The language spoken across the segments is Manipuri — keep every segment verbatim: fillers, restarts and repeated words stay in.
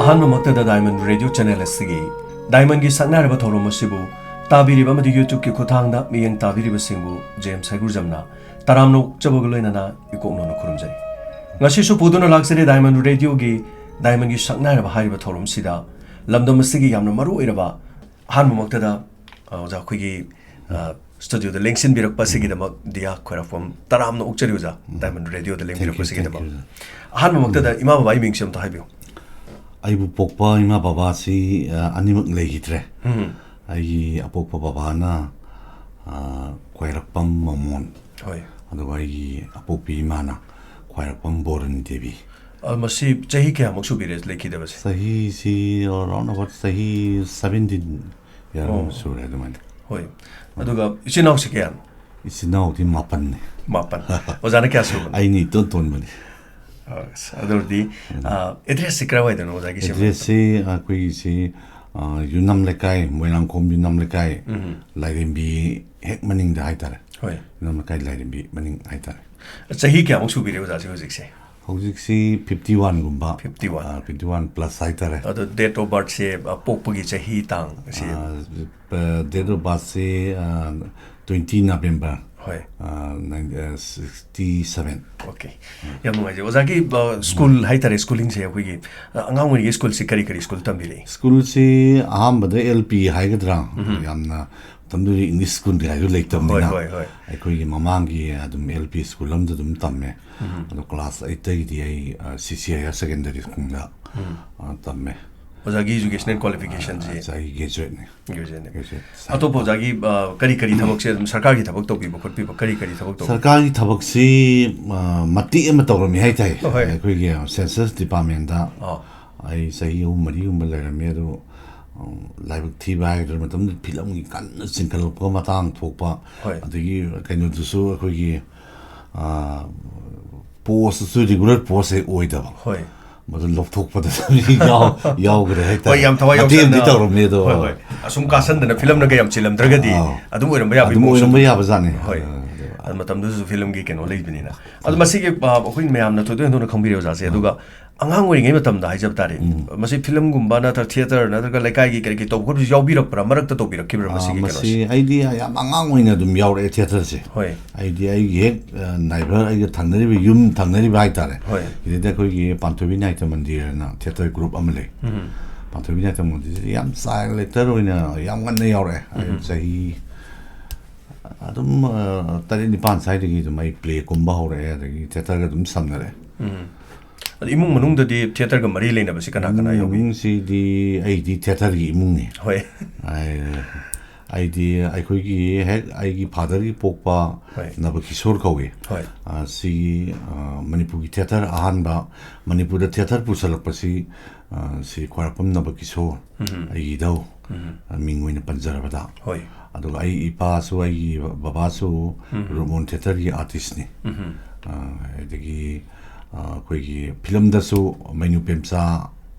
ꯑꯍꯥꯟꯕꯃꯛꯇꯗ ꯗꯥꯏꯃꯟ ꯔꯦꯗꯤꯑꯣ ꯆꯦꯅꯦꯜ ꯑꯁꯤꯒꯤ ꯗꯥꯏꯃꯟꯒꯤ ꯁꯛꯅꯥꯏꯔꯕ ꯊꯧꯔꯝ ꯑꯁꯤꯕꯨ ꯇꯥꯕꯤꯔꯤꯕ ꯑꯃꯗꯤ YouTube-ꯀꯤ ꯈꯨꯠꯊꯥꯡꯗ ꯃꯤꯠꯌꯦꯡ ꯇꯥꯕꯤꯔꯤꯕꯁꯤꯡꯕꯨ ꯖꯦꯝꯁ ꯍꯩꯒ꯭ꯔꯨꯖꯝꯅ ꯇꯔꯥꯝꯅ ꯑꯣꯛꯆꯕꯒ ꯂꯣꯏꯅꯅ ꯏꯀꯣꯛꯅꯣꯅ ꯈꯨꯔꯨꯝꯖꯔꯤ꯫ ꯉꯁꯤꯁꯨ ꯄꯨꯗꯨꯅ ꯂꯥꯛꯆꯔꯤ ꯗꯥꯏꯃꯟ ꯔꯦꯗꯤꯑꯣꯒꯤ ꯗꯥꯏꯃꯟꯒꯤ ꯁꯛꯅꯥꯏꯔꯕ ꯍꯥꯏꯔꯤꯕ ꯊꯧꯔꯝꯁꯤꯗ꯫ ꯂꯝꯗꯝ ꯑꯁꯤꯒꯤ ꯌꯥꯝꯅ ꯃꯔꯨ ꯑꯣꯏꯔꯕ, ꯑꯍꯥꯟꯕꯃꯛꯇꯗ, ꯑ, ꯑꯣꯖꯥ, ꯑꯩꯈꯣꯏꯒꯤ, ꯑ, ꯁ꯭ꯇꯨꯗꯤꯑꯣꯗ ꯂꯦꯡꯁꯤꯟꯕꯤꯔꯛꯄ ꯑꯁꯤꯒꯤꯗꯃꯛ ꯗꯤꯌꯥ ꯈ꯭ꯋꯥꯏꯔꯥꯛꯄꯝ ꯇꯔꯥꯝꯅ ꯑꯣꯛꯆꯔꯤ ꯑꯣꯖꯥ, ꯗꯥꯏꯃꯟ ꯔꯦꯗꯤꯑꯣꯗ Thank you, ꯂꯦꯡꯕꯤꯔꯛꯄ thank ꯑꯁꯤꯒꯤꯗꯃꯛ꯫ You, ꯑꯣꯖꯥ꯫ ꯑꯍꯥꯟꯕꯃꯛꯇꯗ ꯏꯃꯥ ꯕꯕꯥꯒꯤ ꯃꯤꯡꯁꯦ ꯑꯝꯇ ꯍꯥꯏꯕꯤꯌꯨ꯫ ꯑꯩꯕꯨ ꯄꯣꯛꯄ ꯏꯃꯥ ꯕꯕꯥꯁꯤ, ꯑ, ꯑꯅꯤꯃꯛ ꯂꯩꯈꯤꯗ꯭ꯔꯦ꯫ ꯎꯝ꯫ ꯑꯩꯒꯤ ꯑꯄꯣꯛꯄ ꯕꯕꯥꯅ, ꯑ, ꯈ꯭ꯋꯥꯏꯔꯥꯛꯄꯝ ꯃꯃꯣꯟ꯫ ꯍꯣꯏ꯫ ꯑꯗꯨꯒ ꯑꯩꯒꯤ ꯑꯄꯣꯛꯄꯤ ꯏꯃꯥꯅ ꯈ꯭ꯋꯥꯏꯔꯥꯛꯄꯝ ꯕꯣꯔꯟ ꯗꯦꯕꯤ꯫ ꯑ, ꯃꯁꯤ ꯆꯍꯤ ꯀꯌꯥꯃꯨꯛ ꯁꯨꯕꯤꯔꯦ ꯂꯩꯈꯤꯗꯕꯁꯦ? ꯆꯍꯤꯁꯤ around about ꯆꯍꯤ seventeen year ꯑꯣ꯫ ꯁꯨꯔꯦ ꯑꯗꯨꯃꯥꯏꯅ꯫ ꯍꯣꯏ꯫ ꯑꯗꯨꯒ ꯏꯆꯤꯟ ꯏꯅꯥꯎꯁꯤ ꯀꯌꯥꯅꯣ? ꯏꯆꯤꯟ ꯏꯅꯥꯎꯗꯤ ꯃꯥꯄꯟꯅꯤ꯫ ꯃꯥꯄꯟ꯫ ꯑꯣꯖꯥꯅ ꯀꯌꯥ ꯁꯨꯕꯅꯣ? ꯑꯩꯅ ꯏꯇꯣꯟ ꯇꯣꯟꯕꯅꯤ꯫ ꯑꯁ, ꯑꯗꯨ ꯑꯣꯏꯔꯗꯤ, ꯎꯝ꯫ ꯑ, address-ꯁꯤ ꯀꯔꯥꯏꯋꯥꯏꯗꯅꯣ ꯑꯣꯖꯥꯒꯤ ꯁꯦꯝꯕ? Address-ꯁꯤ ꯑꯩꯈꯣꯏꯒꯤꯁꯤ, ꯑ, ꯌꯨꯅꯥꯝ ꯂꯩꯀꯥꯏ, ꯃꯣꯏꯔꯥꯡꯈꯣꯝ ꯌꯨꯅꯥꯝ ꯂꯩꯀꯥꯏ, ꯎꯝ꯫ ꯂꯥꯏꯔꯦꯝꯕꯤ ꯍꯦꯛ ꯃꯅꯤꯡꯗ ꯍꯥꯏꯇꯥꯔꯦ꯫ ꯍꯣꯏ꯫ ꯌꯨꯅꯥꯝ ꯂꯩꯀꯥꯏ ꯂꯥꯏꯔꯦꯝꯕꯤ ꯃꯅꯤꯡ ꯍꯥꯏꯇꯥꯔꯦ꯫ ꯆꯍꯤ ꯀꯌꯥꯃꯨꯛ ꯁꯨꯕꯤꯔꯦ ꯑꯣꯖꯥꯁꯦ ꯍꯧꯖꯤꯛꯁꯦ? ꯍꯧꯖꯤꯛꯁꯤ fifty one-ꯒꯨꯝꯕ, Fifty one꯫ ꯑ, fifty one plus ꯍꯥꯏꯇꯥꯔꯦ꯫ ꯑꯗꯣ date of birth-ꯁꯦ, ꯑ, ꯄꯣꯛꯄꯒꯤ ꯆꯍꯤ ꯇꯥꯡ ꯑꯁꯤ? ꯑ, ꯑ, date of birth-ꯁꯤ, ꯑ, twenty November, ꯍꯣꯏ꯫ ꯑ, nine-, ꯑ, sixty seven꯫ Okay꯫ ꯌꯥꯝ ꯅꯨꯡꯉꯥꯏꯖꯩ꯫ ꯑꯣꯖꯥꯒꯤ, ꯑ, school ꯍꯥꯏꯇꯥꯔꯦ, schooling-ꯁꯦ ꯑꯩꯈꯣꯏꯒꯤ, ꯑ, ꯑꯉꯥꯡ ꯑꯣꯏꯔꯤꯉꯩ school-ꯁꯤ ꯀꯔꯤ ꯀꯔꯤ school ꯇꯝꯕꯤꯔꯛꯏ? School-ꯁꯤ ꯑꯍꯥꯟꯕꯗ L P ꯍꯥꯏꯒꯗ꯭ꯔꯥ, ꯎꯝ꯫ ꯌꯥꯝꯅ ꯃꯇꯝꯗꯨꯗꯤ English school ꯀꯩꯀꯥꯁꯨ ꯂꯩꯇꯕꯅꯤꯅ, ꯍꯣꯏ, ꯍꯣꯏ, ꯍꯣꯏ꯫ ꯑꯩꯈꯣꯏꯒꯤ ꯃꯃꯥꯡꯒꯤ ꯑꯗꯨꯝ L P school ꯑꯃꯗ ꯑꯗꯨꯝ ꯇꯝꯃꯦ꯫ ꯎꯝ꯫ ꯑꯗꯣ class eight-ꯇꯒꯤꯗꯤ ꯑꯩ, ꯑ, C C Higher Secondary School-ꯗ, ꯎꯝ꯫ ꯑ, ꯇꯝꯃꯦ꯫ ꯑꯣꯖꯥꯒꯤ educational qualification-ꯁꯤ? ꯑ, ꯑꯩ graduate-ꯅꯤ꯫ Graduate-ꯅꯤ꯫ Graduate꯫ ꯑꯇꯣꯞꯄ ꯑꯣꯖꯥꯒꯤ, ꯑ, ꯀꯔꯤ ꯀꯔꯤ ꯊꯕꯛꯁꯦ ꯑꯗꯨꯝ ꯁꯔꯀꯥꯔꯒꯤ ꯊꯕꯛ ꯇꯧꯕꯤꯕ ꯈꯣꯠꯄꯤꯕ ꯀꯔꯤ ꯀꯔꯤ ꯊꯕꯛ ꯇꯧꯕꯤ? ꯁꯔꯀꯥꯔꯒꯤ ꯊꯕꯛꯁꯤ, ꯑ, ꯃꯇꯦꯛ ꯑꯃ ꯇꯧꯔꯝꯃꯤ ꯍꯥꯏꯇꯥꯔꯦ꯫ ꯍꯣꯏ꯫ ꯑꯩꯈꯣꯏꯒꯤ Census Department-ꯗ ꯑꯥ꯫ ꯑꯩ ꯆꯍꯤ ꯑꯍꯨꯝ ꯃꯔꯤꯒꯨꯝꯕ ꯂꯩꯔꯝꯃꯤ꯫ ꯑꯗꯨ, ꯎꯝ, ꯂꯥꯏꯕꯛ ꯊꯤꯕ ꯍꯥꯏꯒꯗ꯭ꯔꯥ, ꯃꯇꯝꯗꯨꯗ ꯐꯤꯂꯝꯒꯤ ꯀꯟꯅ ꯆꯤꯡꯈꯠꯂꯛꯄ ꯃꯇꯥꯡ ꯊꯣꯛꯄ, ꯍꯣꯏ꯫ ꯑꯗꯒꯤ ꯀꯩꯅꯣꯗꯨꯁꯨ ꯑꯩꯈꯣꯏꯒꯤ, ꯑ, post-ꯁꯨ regular post ꯍꯦꯛ ꯑꯣꯏꯗꯕ꯫ ꯍꯣꯏ꯫ ꯃꯗꯨ ꯂꯧꯊꯣꯛꯄꯗ ꯌꯥꯎ-, ꯌꯥꯎꯈ꯭ꯔꯦ ꯍꯥꯏꯇꯥꯔꯦ꯫ ꯍꯣꯏ, ꯌꯥꯝ ꯊꯋꯥꯏ ꯃꯇꯦꯛ ꯑꯃꯗꯤ ꯌꯥꯎꯁꯟꯅ-, ꯇꯧꯔꯝꯃꯤ ꯑꯗꯣ꯫ ꯍꯣꯏ, ꯍꯣꯏ꯫ ꯑꯁꯨꯝ ꯀꯥꯁꯟꯗꯅ ꯐꯤꯂꯝꯅꯒ ꯌꯥꯝ ꯆꯤꯜꯂꯝꯗ꯭ꯔꯒꯗꯤ ꯑꯥ꯫ ꯑꯗꯨꯝ ꯑꯣꯏꯔꯝꯕ ꯌꯥꯕꯒꯤ ꯑꯗꯨꯝ ꯃꯑꯣꯡꯁꯨ ꯑꯣꯏꯔꯝꯕ ꯑꯗꯨꯝ ꯌꯥꯕꯖꯥꯠꯅꯤ꯫ ꯍꯣꯏ꯫ ꯑꯥ, ꯑꯗꯨ ꯑꯗꯨ ꯃꯇꯝꯗꯨꯗꯁꯨ ꯐꯤꯂꯝꯒꯤ ꯀꯩꯅꯣ ꯂꯩꯕꯅꯤꯅ꯫ ꯑꯗꯣ ꯃꯁꯤꯒꯤ, ꯑ, ꯑꯩꯈꯣꯏ ꯃꯌꯥꯝꯅ ꯊꯣꯏꯗꯣꯛ ꯍꯦꯟꯗꯣꯛꯅ ꯈꯪꯕꯤꯔꯦ ꯑꯣꯖꯥꯁꯦ꯫ ꯑꯥ꯫ ꯑꯗꯨꯒ ꯑꯉꯥꯡ ꯑꯣꯏꯔꯤꯉꯩ ꯃꯇꯝꯗ ꯍꯥꯏꯖꯕ ꯇꯥꯔꯦ, ꯎꯝ꯫ ꯃꯁꯤ ꯐꯤꯂꯝꯒꯨꯝꯕ ꯅꯠꯇ꯭ꯔꯒ ꯊꯤꯌꯦꯇꯔ ꯅꯠꯇ꯭ꯔꯒ ꯂꯩꯀꯥꯏꯒꯤ ꯀꯔꯤ ꯀꯔꯤ ꯇꯧꯕ ꯈꯣꯠꯄꯁꯤ ꯌꯥꯎꯕꯤꯔꯛꯄ꯭ꯔꯥ? ꯃꯔꯛꯇ ꯇꯧꯕꯤꯔꯛꯈꯤꯕ꯭ꯔꯥ ꯑꯥ, ꯃꯁꯤꯒꯤ ꯃꯁꯤ ꯀꯩꯅꯣꯁꯦ? ꯑꯩꯗꯤ ꯌꯥꯝ ꯑꯉꯥꯡ ꯑꯣꯏꯅ ꯑꯗꯨꯝ ꯌꯥꯎꯔꯛꯑꯦ ꯊꯤꯌꯦꯇꯔꯁꯦ꯫ ꯍꯣꯏ꯫ ꯑꯩꯗꯤ ꯑꯩꯒꯤ ꯍꯦꯛ, ꯑ, ꯅꯥꯏꯕꯔ, ꯑꯩꯒ ꯊꯪꯅꯔꯤꯕ, ꯌꯨꯝ ꯊꯪꯅꯔꯤꯕ ꯍꯥꯏꯇꯥꯔꯦ꯫ ꯍꯣꯏ꯫ ꯁꯤꯗꯩꯗ ꯑꯩꯈꯣꯏꯒꯤ ꯄꯥꯟꯊꯣꯏꯕꯤ ꯅꯥꯏꯇ ꯃꯟꯗꯤꯔ ꯍꯥꯏꯅ ꯊꯤꯌꯦꯇꯔ ꯒ꯭ꯔꯨꯞ ꯑꯃ ꯂꯩ꯫ ꯎꯝ꯫ ꯄꯥꯟꯊꯣꯏꯕꯤ ꯅꯥꯏꯇ ꯃꯟꯗꯤꯔꯁꯤꯗ ꯌꯥꯝ ꯆꯥꯏꯜ ꯑꯦꯛꯇꯔ ꯑꯣꯏꯅ ꯌꯥꯝ ꯉꯟꯅ ꯌꯥꯎꯔꯛꯑꯦ꯫ ꯑꯩ ꯎꯝ꯫ ꯆꯍꯤ ꯑꯗꯨꯝ, ꯑ, ꯇꯔꯦꯠ ꯅꯤꯄꯥꯟ ꯁ꯭ꯋꯥꯏꯗꯒꯤ ꯑꯗꯨꯝ ꯑꯩ ꯄ꯭ꯂꯦ ꯀꯨꯝꯕ ꯍꯧꯔꯛꯑꯦ, ꯑꯗꯒꯤ ꯊꯤꯌꯦꯇꯔꯒ ꯑꯗꯨꯝ ꯁꯝꯅꯔꯦ꯫ ꯎꯝ꯫ ꯑꯗ ꯏꯃꯨꯡ ꯃꯅꯨꯡꯗꯗꯤ ꯊꯤꯌꯦꯇꯔꯒ ꯃꯔꯤ ꯂꯩꯅꯕꯁꯤ ꯀꯅꯥ ꯀꯅꯥ ꯏꯃꯨꯡ ꯌꯥꯎꯕꯤ? ꯃꯅꯨꯡꯁꯤꯗꯤ ꯑꯩꯗꯤ ꯊꯤꯌꯦꯇꯔꯒꯤ ꯏꯃꯨꯡꯅꯤ꯫ ꯍꯣꯏ꯫ ꯑꯩ, ꯑꯩꯗꯤ ꯑꯩꯈꯣꯏꯒꯤ ꯍꯦꯛ ꯑꯩꯒꯤ ꯐꯥꯗꯔꯒꯤ ꯄꯣꯛꯄ ꯍꯣꯏ꯫ ꯅꯕꯀꯤꯁꯣꯔ ꯀꯧꯏ꯫ ꯍꯣꯏ꯫ ꯑ, ꯁꯤꯒꯤ, ꯑ, ꯃꯅꯤꯄꯨꯔꯒꯤ ꯊꯤꯌꯦꯇꯔ ꯑꯍꯥꯟꯕ, ꯃꯅꯤꯄꯨꯔꯗ ꯊꯤꯌꯦꯇꯔ ꯄꯨꯁꯜꯂꯛꯄꯁꯤ, ꯑ, ꯁꯤ ꯈ꯭ꯋꯥꯏꯔꯥꯛꯄꯝ ꯅꯕꯀꯤꯁꯣꯔ ꯎꯝ꯫ ꯑꯩꯒꯤ ꯏꯙꯧ, ꯎꯝ꯫ ꯑ, ꯃꯤꯡ ꯑꯣꯏꯅ ꯄꯟꯖꯔꯕꯗ꯫ ꯍꯣꯏ꯫ ꯑꯗꯨꯒ ꯑꯩ ꯏꯄꯥꯁꯨ, ꯑꯩꯒꯤ ꯕꯕꯥꯁꯨ ꯎꯝ꯫ ꯔꯨꯞꯃꯣꯟ ꯊꯤꯌꯦꯇꯔꯒꯤ ꯑꯥꯔꯇꯤꯁꯅꯤ꯫ ꯎꯝ꯫ ꯑ, ꯑꯗꯒꯤ, ꯑ, ꯑꯩꯈꯣꯏꯒꯤ ꯐꯤꯂꯝꯗꯁꯨ ꯃꯩꯅꯨ ꯄꯦꯝꯆꯥ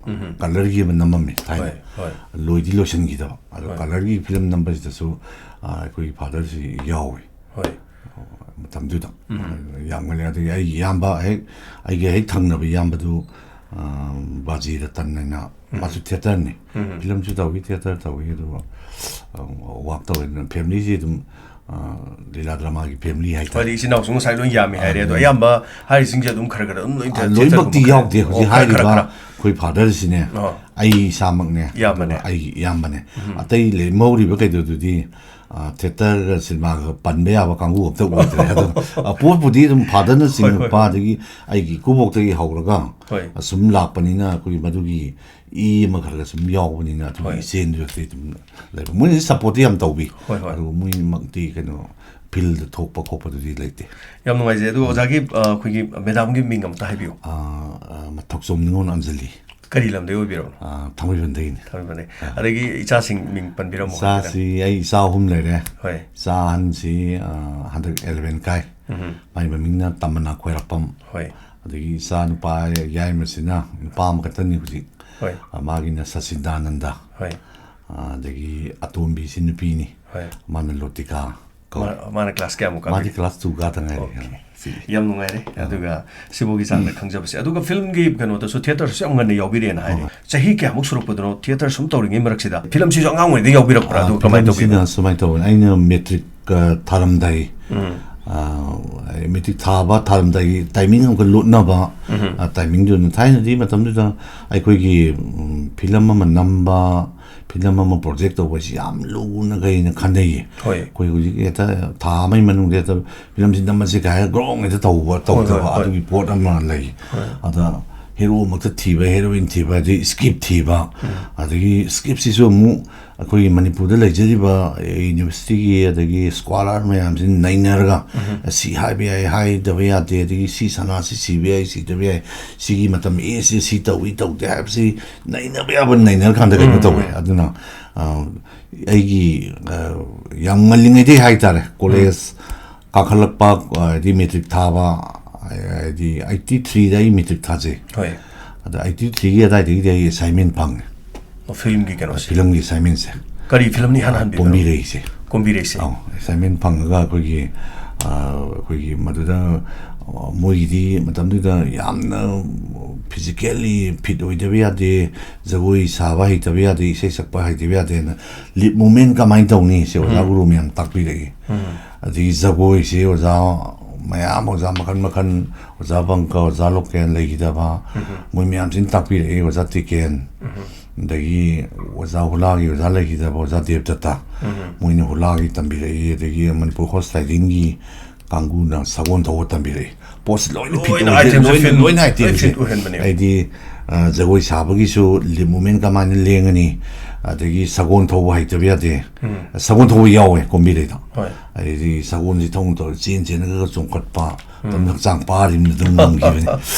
ꯎꯝ꯫ ꯀꯂꯔꯒꯤ ꯑꯃ ꯅꯝꯃꯝꯃꯦ ꯊꯥꯏꯅ꯫ ꯍꯣꯏ, ꯍꯣꯏ꯫ ꯂꯣꯏꯗꯤ ꯂꯣꯏꯁꯤꯟꯈꯤꯗꯕ꯫ ꯑꯗꯣ ꯍꯣꯏ꯫ ꯀꯂꯔꯒꯤ ꯐꯤꯂꯝ ꯅꯝꯕꯁꯤꯗꯁꯨ, ꯑ, ꯑꯩꯈꯣꯏꯒꯤ ꯐꯥꯗꯔꯁꯤ ꯌꯥꯎꯋꯤ꯫ ꯍꯣꯏ꯫ ꯃꯇꯝꯗꯨꯗ꯫ ꯎꯝ꯫ ꯌꯥꯝ ꯉꯜꯂꯤ꯫ ꯑꯗꯒꯤ ꯑꯩꯒꯤ ꯏꯌꯥꯝꯕ ꯍꯦꯛ, ꯑꯩꯒꯤ ꯍꯦꯛ ꯊꯪꯅꯕ ꯏꯌꯥꯝꯕꯗꯨ, ꯑ, ꯕꯥꯖꯤ ꯔꯇꯟ ꯍꯥꯏꯅ, ꯎꯝ꯫ ꯃꯥꯁꯨ ꯊꯤꯌꯦꯇꯔꯅꯤ꯫ ꯎꯝ꯫ ꯐꯤꯂꯝꯁꯨ ꯇꯧꯏ, ꯊꯤꯌꯦꯇꯔ ꯇꯧꯏ, ꯑꯗꯨꯒ, ꯑ, ꯋꯥꯛ ꯇꯧꯋꯦ꯫ ꯑꯗꯨꯅ ꯐꯦꯃꯤꯂꯤꯁꯤ ꯑꯗꯨꯝ, ꯑ, ꯂꯤꯂꯥ ꯗ꯭ꯔꯃꯥꯒꯤ ꯐꯦꯃꯤꯂꯤ ꯍꯥꯏꯇꯥꯔꯦ꯫ ꯍꯥꯏꯗꯤ ꯏꯆꯤꯟ ꯏꯅꯥꯎꯁꯨ ꯉꯁꯥꯏ ꯂꯣꯏ ꯌꯥꯝꯃꯤ ꯍꯥꯏꯔꯦ, ꯑꯗꯣ ꯎꯝ꯫ ꯑꯌꯥꯝꯕ ꯍꯥꯏꯔꯤꯁꯤꯡꯁꯦ ꯑꯗꯨꯝ ꯈꯔ ꯈꯔ ꯑꯗꯨꯝ ꯂꯣꯏ ꯑ, ꯊꯤꯌꯦꯇꯔ ꯂꯣꯏꯅꯃꯛꯇꯤ ꯀꯨꯝꯕ ꯌꯥꯎꯗꯦ꯫ ꯍꯧꯖꯤꯛ ꯑꯣ, ꯈꯔ, ꯈꯔ, ꯍꯥꯏꯔꯤꯕ ꯈꯔ꯫ ꯑꯩꯈꯣꯏ ꯐꯥꯗꯔꯁꯤꯅꯦ, ꯑꯣ꯫ ꯑꯩ ꯏꯁꯥꯃꯛꯅꯦ, ꯏꯌꯥꯝꯕꯅꯦ꯫ ꯑꯗꯨꯒ ꯑꯩꯒꯤ ꯏꯌꯥꯝꯕꯅꯦ꯫ ꯎꯝ꯫ ꯑꯇꯩ ꯂꯩ-, ꯃꯧꯔꯤꯕ ꯀꯩꯗꯧꯗꯨꯗꯤ, ꯑ, ꯊꯤꯌꯦꯇꯔꯒ ꯁꯤꯅꯦꯃꯥꯒ ꯄꯟꯕ ꯌꯥꯕ ꯀꯥꯡꯕꯨ ꯑꯝꯇ ꯑꯣꯏꯗ꯭ꯔꯦ꯫ ꯑꯗꯣ, ꯑ, ꯄꯣꯠꯄꯨꯗꯤ ꯑꯗꯨꯝ ꯐꯥꯗꯔꯅ ꯍꯣꯏ, ꯍꯣꯏ, ꯆꯤꯡꯉꯛꯄ, ꯍꯣꯏ꯫ ꯑꯗꯒꯤ ꯑꯩꯒꯤ ꯏꯀꯨꯕꯣꯛꯇꯒꯤ ꯍꯧꯔꯒ ꯍꯣꯏ꯫ ꯑꯁꯨꯝ ꯂꯥꯛꯄꯅꯤꯅ ꯑꯩꯈꯣꯏꯒꯤ ꯃꯗꯨꯒꯤ ꯏ ꯑꯃ ꯈꯔ ꯈꯔ ꯁꯨꯝ ꯌꯥꯎꯕꯅꯤꯅ ꯑꯗꯨꯒꯤ ꯍꯣꯏ꯫ ꯏꯆꯦꯟꯗꯨꯗꯤ ꯑꯗꯨꯝ ꯂꯩꯕ꯫ ꯃꯣꯏꯅꯗꯤ ꯁꯞꯄꯣꯔꯠꯇꯤ ꯌꯥꯝ ꯇꯧꯕꯤ꯫ ꯍꯣꯏ, ꯍꯣꯏ꯫ ꯑꯗꯨꯒ ꯃꯣꯏꯃꯛꯇꯤ ꯀꯩꯅꯣ ꯐꯤꯜꯗ ꯊꯣꯛꯄ ꯈꯣꯠꯄꯗꯨꯗꯤ ꯂꯩꯇꯦ꯫ ꯌꯥꯝ ꯅꯨꯡꯉꯥꯏꯖꯩ꯫ ꯑꯗꯨ ꯑꯣꯖꯥꯒꯤ, ꯑ, ꯑꯩꯈꯣꯏꯒꯤ ꯃꯦꯗꯥꯝꯒꯤ ꯃꯤꯡ ꯑꯝꯇ ꯍꯥꯏꯕꯤꯌꯨ꯫ ꯑ, ꯑ, ꯃꯊꯧꯆꯣꯝ ꯅꯤꯉꯣꯜ ꯑꯟꯖꯂꯤ꯫ ꯀꯔꯤ ꯂꯝꯗꯒꯤ ꯑꯣꯏꯕꯤꯔꯕꯅꯣ? ꯑ, ꯊꯥꯡꯃꯩꯕꯟꯗꯒꯤꯅꯤ꯫ ꯊꯥꯡꯃꯩꯕꯟꯗꯒꯤ꯫ ꯑ꯫ ꯑꯗꯒꯤ ꯏꯆꯥꯁꯤꯡ ꯃꯤꯡ ꯄꯟꯕꯤꯔꯝꯃꯣ ꯏꯆꯥꯁꯤ ꯍꯥꯏꯐꯦꯠꯇꯪ꯫ ꯑꯩ ꯏꯆꯥ ꯑꯍꯨꯝ ꯂꯩꯔꯦ꯫ ꯍꯣꯏ꯫ ꯏꯆꯥ ꯑꯍꯟꯁꯤ, ꯑ, ꯍꯟꯗꯛ ꯑꯦꯂꯚꯦꯟ ꯀꯥꯏ꯫ ꯎꯝ꯫ ꯃꯥꯏ ꯃꯃꯤꯡꯅ ꯇꯃꯟꯅꯥ ꯈ꯭ꯋꯥꯏꯔꯥꯛꯄꯝ꯫ ꯍꯣꯏ꯫ ꯑꯗꯒꯤ ꯏꯆꯥ ꯅꯨꯄꯥ ꯌꯥꯏꯃꯁꯤꯅ ꯅꯨꯄꯥ ꯑꯃꯈꯛꯇꯅꯤ ꯍꯧꯖꯤꯛ꯫ ꯍꯣꯏ꯫ ꯑ, ꯃꯥꯒꯤꯅ ꯁꯆꯤꯗꯥꯅꯟꯗ꯫ ꯍꯣꯏ꯫ ꯑ, ꯑꯗꯒꯤ ꯑꯇꯣꯝꯕꯤꯁꯤ ꯅꯨꯄꯤꯅꯤ꯫ ꯍꯣꯏ꯫ ꯃꯥꯅ ꯂꯣꯇꯤꯀꯥ꯫ ꯀꯧꯏ꯫ ꯃꯥ-, ꯃꯥꯅ class ꯀꯌꯥꯃꯨꯛ ꯀꯥꯕꯤ? ꯃꯥꯗꯤ class two ꯀꯥꯗ ꯉꯥꯏꯔꯤ꯫ Okay. ꯁꯤ꯫ ꯌꯥꯝ ꯅꯨꯡꯉꯥꯏꯔꯦ꯫ ꯑꯥ꯫ ꯑꯗꯨꯒ ꯁꯤꯐꯥꯎꯒꯤ ꯆꯥꯡꯗ ꯈꯪꯖꯕꯁꯦ꯫ ꯑꯗꯨꯒ filmꯒꯤ ꯀꯩꯅꯣꯗꯁꯨ theatreꯁꯨ ꯌꯥꯝ ꯉꯟꯅ ꯌꯥꯎꯕꯤꯔꯦꯅ ꯍꯥꯏꯔꯦ꯫ ꯍꯣꯏ꯫ ꯆꯍꯤ ꯀꯌꯥꯃꯨꯛ ꯁꯨꯔꯛꯄꯗꯅꯣ theatre ꯁꯨꯝ ꯇꯧꯔꯤꯉꯩ ꯃꯔꯛꯁꯤꯗ? Filmꯁꯤꯁꯨ ꯑꯉꯥꯡ ꯑꯣꯏꯔꯤꯉꯩꯗꯩ ꯌꯥꯎꯕꯤꯔꯛꯄ꯭ꯔꯥ? ꯑꯥ, ꯑꯗꯨ ꯀꯃꯥꯏꯅ filmꯁꯤꯅ ꯇꯧꯕꯤꯅꯣ? ꯁꯨꯃꯥꯏꯅ ꯇꯧꯕꯅꯤ꯫ ꯑꯩꯅ matric, ꯑ, ꯊꯥꯔꯝꯗꯥꯏ, ꯎꯝ꯫ ꯑ, matric ꯊꯥꯕ ꯊꯥꯔꯝꯗꯥꯏꯒꯤ timing ꯑꯃꯈꯛ ꯂꯣꯠꯅꯕ, ꯎꯝ꯫ ꯑ, timingꯗꯨꯅ, ꯊꯥꯏꯅꯗꯤ ꯃꯇꯝꯗꯨꯗ ꯑꯩꯈꯣꯏꯒꯤ, ꯎꯝ, film ꯑꯃ ꯅꯝꯕ, film ꯑꯃ project ꯇꯧꯕ ꯍꯥꯏꯁꯤ ꯌꯥꯝ ꯂꯨꯅ ꯀꯩꯅ ꯈꯟꯅꯩꯌꯦ꯫ ꯍꯣꯏ꯫ ꯑꯩꯈꯣꯏ ꯍꯧꯖꯤꯛ ꯍꯦꯛꯇ ꯊꯥ ꯑꯃꯒꯤ ꯃꯅꯨꯡꯗ ꯍꯦꯛꯇ filmꯁꯤ ꯅꯝꯃꯁꯤ ꯀꯥꯏꯅ ꯒ꯭ꯔꯣꯡ ꯍꯦꯛꯇ ꯇꯧꯕ, ꯍꯣꯏ, ꯍꯣꯏ, ꯇꯧꯗꯕ, ꯍꯣꯏ꯫ ꯑꯗꯨꯒꯤ ꯄꯣꯠ ꯑꯃ ꯂꯩ꯫ ꯍꯣꯏ꯫ ꯑꯗ heroꯃꯛꯇ ꯊꯤꯕ, heroine ꯊꯤꯕ, ꯑꯗꯩ script ꯊꯤꯕ, ꯎꯝ꯫ ꯑꯗꯒꯤ scriptꯁꯤꯁꯨ ꯑꯃꯨꯛ ꯑꯩꯈꯣꯏꯒꯤ ꯃꯅꯤꯄꯨꯔꯗ ꯂꯩꯖꯔꯤꯕ universityꯒꯤ ꯑꯗꯒꯤ scholar ꯃꯌꯥꯝꯁꯤ ꯅꯩꯅꯔꯒ, ꯎꯝ꯫ ꯁꯤ ꯍꯥꯏꯕ ꯌꯥꯏ, ꯍꯥꯏꯗꯕ ꯌꯥꯗꯦ, ꯑꯗꯒꯤ ꯁꯤ ꯁꯅꯥꯁꯤ ꯁꯤꯕ ꯌꯥꯏ, ꯁꯤꯗꯕ ꯌꯥꯏ, ꯁꯤꯒꯤ ꯃꯇꯝ ꯑꯦꯁꯦ ꯁꯤ ꯇꯧꯏ ꯇꯧꯗꯦ ꯍꯥꯏꯕꯁꯤ ꯅꯩꯅꯕ ꯌꯥꯕ ꯅꯩꯅꯔꯀꯥꯟꯗ ꯀꯩꯅꯣ ꯎꯝ, ꯇꯧꯋꯦ꯫ ꯎꯝ꯫ ꯑꯗꯨꯅ, ꯑ, ꯑꯩꯒꯤ, ꯑ, ꯌꯥꯝ ꯉꯜꯂꯤꯉꯩꯗꯩ ꯍꯥꯏꯇꯥꯔꯦ, college ꯎꯝ꯫ ꯀꯥꯈꯠꯂꯛꯄ, ꯑ, ꯍꯥꯏꯗꯤ matric ꯊꯥꯕ, ꯍꯥꯏꯗꯤ eighty threeꯗ ꯑꯩ matric ꯊꯥꯖꯩ꯫ ꯍꯣꯏ꯫ ꯑꯗ eighty threeꯒꯤ ꯑꯗꯥꯏꯗꯒꯤꯗꯤ ꯑꯩ assignment ꯐꯪꯉꯦ꯫ ꯑꯣ, filmꯒꯤ ꯀꯩꯅꯣꯁꯦ? Filmꯒꯤ assignmentꯁꯦ꯫ ꯀꯔꯤ filmꯅ ꯏꯍꯥꯟ ꯍꯥꯟꯕꯤꯕꯅꯣ? ꯀꯣꯝꯕꯤꯔꯩꯁꯦ꯫ ꯀꯣꯝꯕꯤꯔꯩꯁꯦ꯫ ꯑꯧ, assignment ꯐꯪꯉꯒ ꯑꯩꯈꯣꯏꯒꯤ, ꯑ, ꯑꯩꯈꯣꯏꯒꯤ ꯃꯗꯨꯗ, ꯑ, ꯃꯣꯏꯒꯤꯗꯤ ꯃꯇꯝꯗꯨꯗ ꯌꯥꯝꯅ physically fit ꯑꯣꯏꯗꯕ ꯌꯥꯗꯦ, ꯖꯒꯣꯏ ꯁꯥꯕ ꯍꯩꯇꯕ ꯌꯥꯗꯦ, ꯏꯁꯩ ꯁꯛꯄ ꯍꯩꯇꯕ ꯌꯥꯗꯦꯅ lip movement ꯀꯃꯥꯏꯅ ꯇꯧꯅꯤ? ꯁꯦ ꯑꯣꯖꯥ ꯎꯝ꯫ ꯒꯨꯔꯨ ꯃꯌꯥꯝ ꯇꯥꯛꯄꯤꯔꯛꯏ꯫ ꯎꯝ꯫ ꯑꯗꯒꯤ ꯖꯒꯣꯏꯁꯦ ꯑꯣꯖꯥ ꯃꯌꯥꯝ, ꯑꯣꯖꯥ ꯃꯈꯜ ꯃꯈꯜ, ꯑꯣꯖꯥ ꯕꯪꯀ, ꯑꯣꯖꯥ ꯂꯣꯀꯦꯟ ꯂꯩꯈꯤꯗꯕ, ꯎꯝ꯫ ꯃꯣꯏ ꯃꯌꯥꯝꯁꯤꯅ ꯇꯥꯛꯄꯤꯔꯛꯏ, ꯑꯣꯖꯥ ꯇꯤꯀꯦꯟ꯫ ꯎꯝ꯫ ꯑꯗꯒꯤ ꯑꯣꯖꯥ ꯍꯨꯂꯥꯒꯤ ꯑꯣꯖꯥ ꯂꯩꯈꯤꯗꯕ ꯑꯣꯖꯥ ꯗꯦꯕꯗꯠꯇ, ꯎꯝ꯫ ꯃꯣꯏꯅ ꯍꯨꯂꯥꯒꯤ ꯇꯝꯕꯤꯔꯛꯏ, ꯑꯗꯒꯤ ꯃꯅꯤꯄꯨꯔ horse ridingꯒꯤ ꯀꯥꯡꯕꯨꯅ ꯁꯒꯣꯜ ꯊꯧꯕ ꯇꯝꯕꯤꯔꯛꯏ꯫ ꯄꯣꯠꯁꯤ ꯂꯣꯏꯅ fit ꯂꯣꯏꯅ ꯑꯣꯏꯍꯜꯂꯦ, items ꯂꯣꯏꯅ, ꯐꯤꯠ-, ꯂꯣꯏꯅ ꯂꯣꯏ items ꯐꯤꯠ ꯁꯦ꯫ ꯑꯣꯏꯍꯟꯕꯅꯦ꯫ ꯍꯥꯏꯗꯤ, ꯑ, ꯖꯒꯣꯏ ꯁꯥꯕꯒꯤꯁꯨ lip movement ꯀꯃꯥꯏꯅ ꯂꯦꯡꯒꯅꯤ, ꯑꯗꯒꯤ ꯁꯒꯣꯜ ꯊꯧꯕ ꯍꯩꯇꯕ ꯌꯥꯗꯦ꯫ ꯎꯝ꯫ ꯁꯒꯣꯜ ꯊꯧꯕ ꯌꯥꯎꯋꯦ ꯀꯣꯝꯕꯤꯔꯩꯗ꯫ ꯍꯣꯏ꯫ ꯑꯗꯩꯗꯤ ꯁꯒꯣꯜꯁꯤ ꯊꯧ ꯊꯧꯔ ꯆꯦꯟ ꯆꯦꯟꯂꯒ ꯆꯣꯡꯈꯠꯄ, ꯎꯝ꯫ ꯑꯗꯨꯝ ꯍꯛꯆꯥꯡ ꯄꯥꯔꯤꯕꯅꯤ ꯑꯗꯨꯝ ꯉꯝꯈꯤꯕꯅꯤ꯫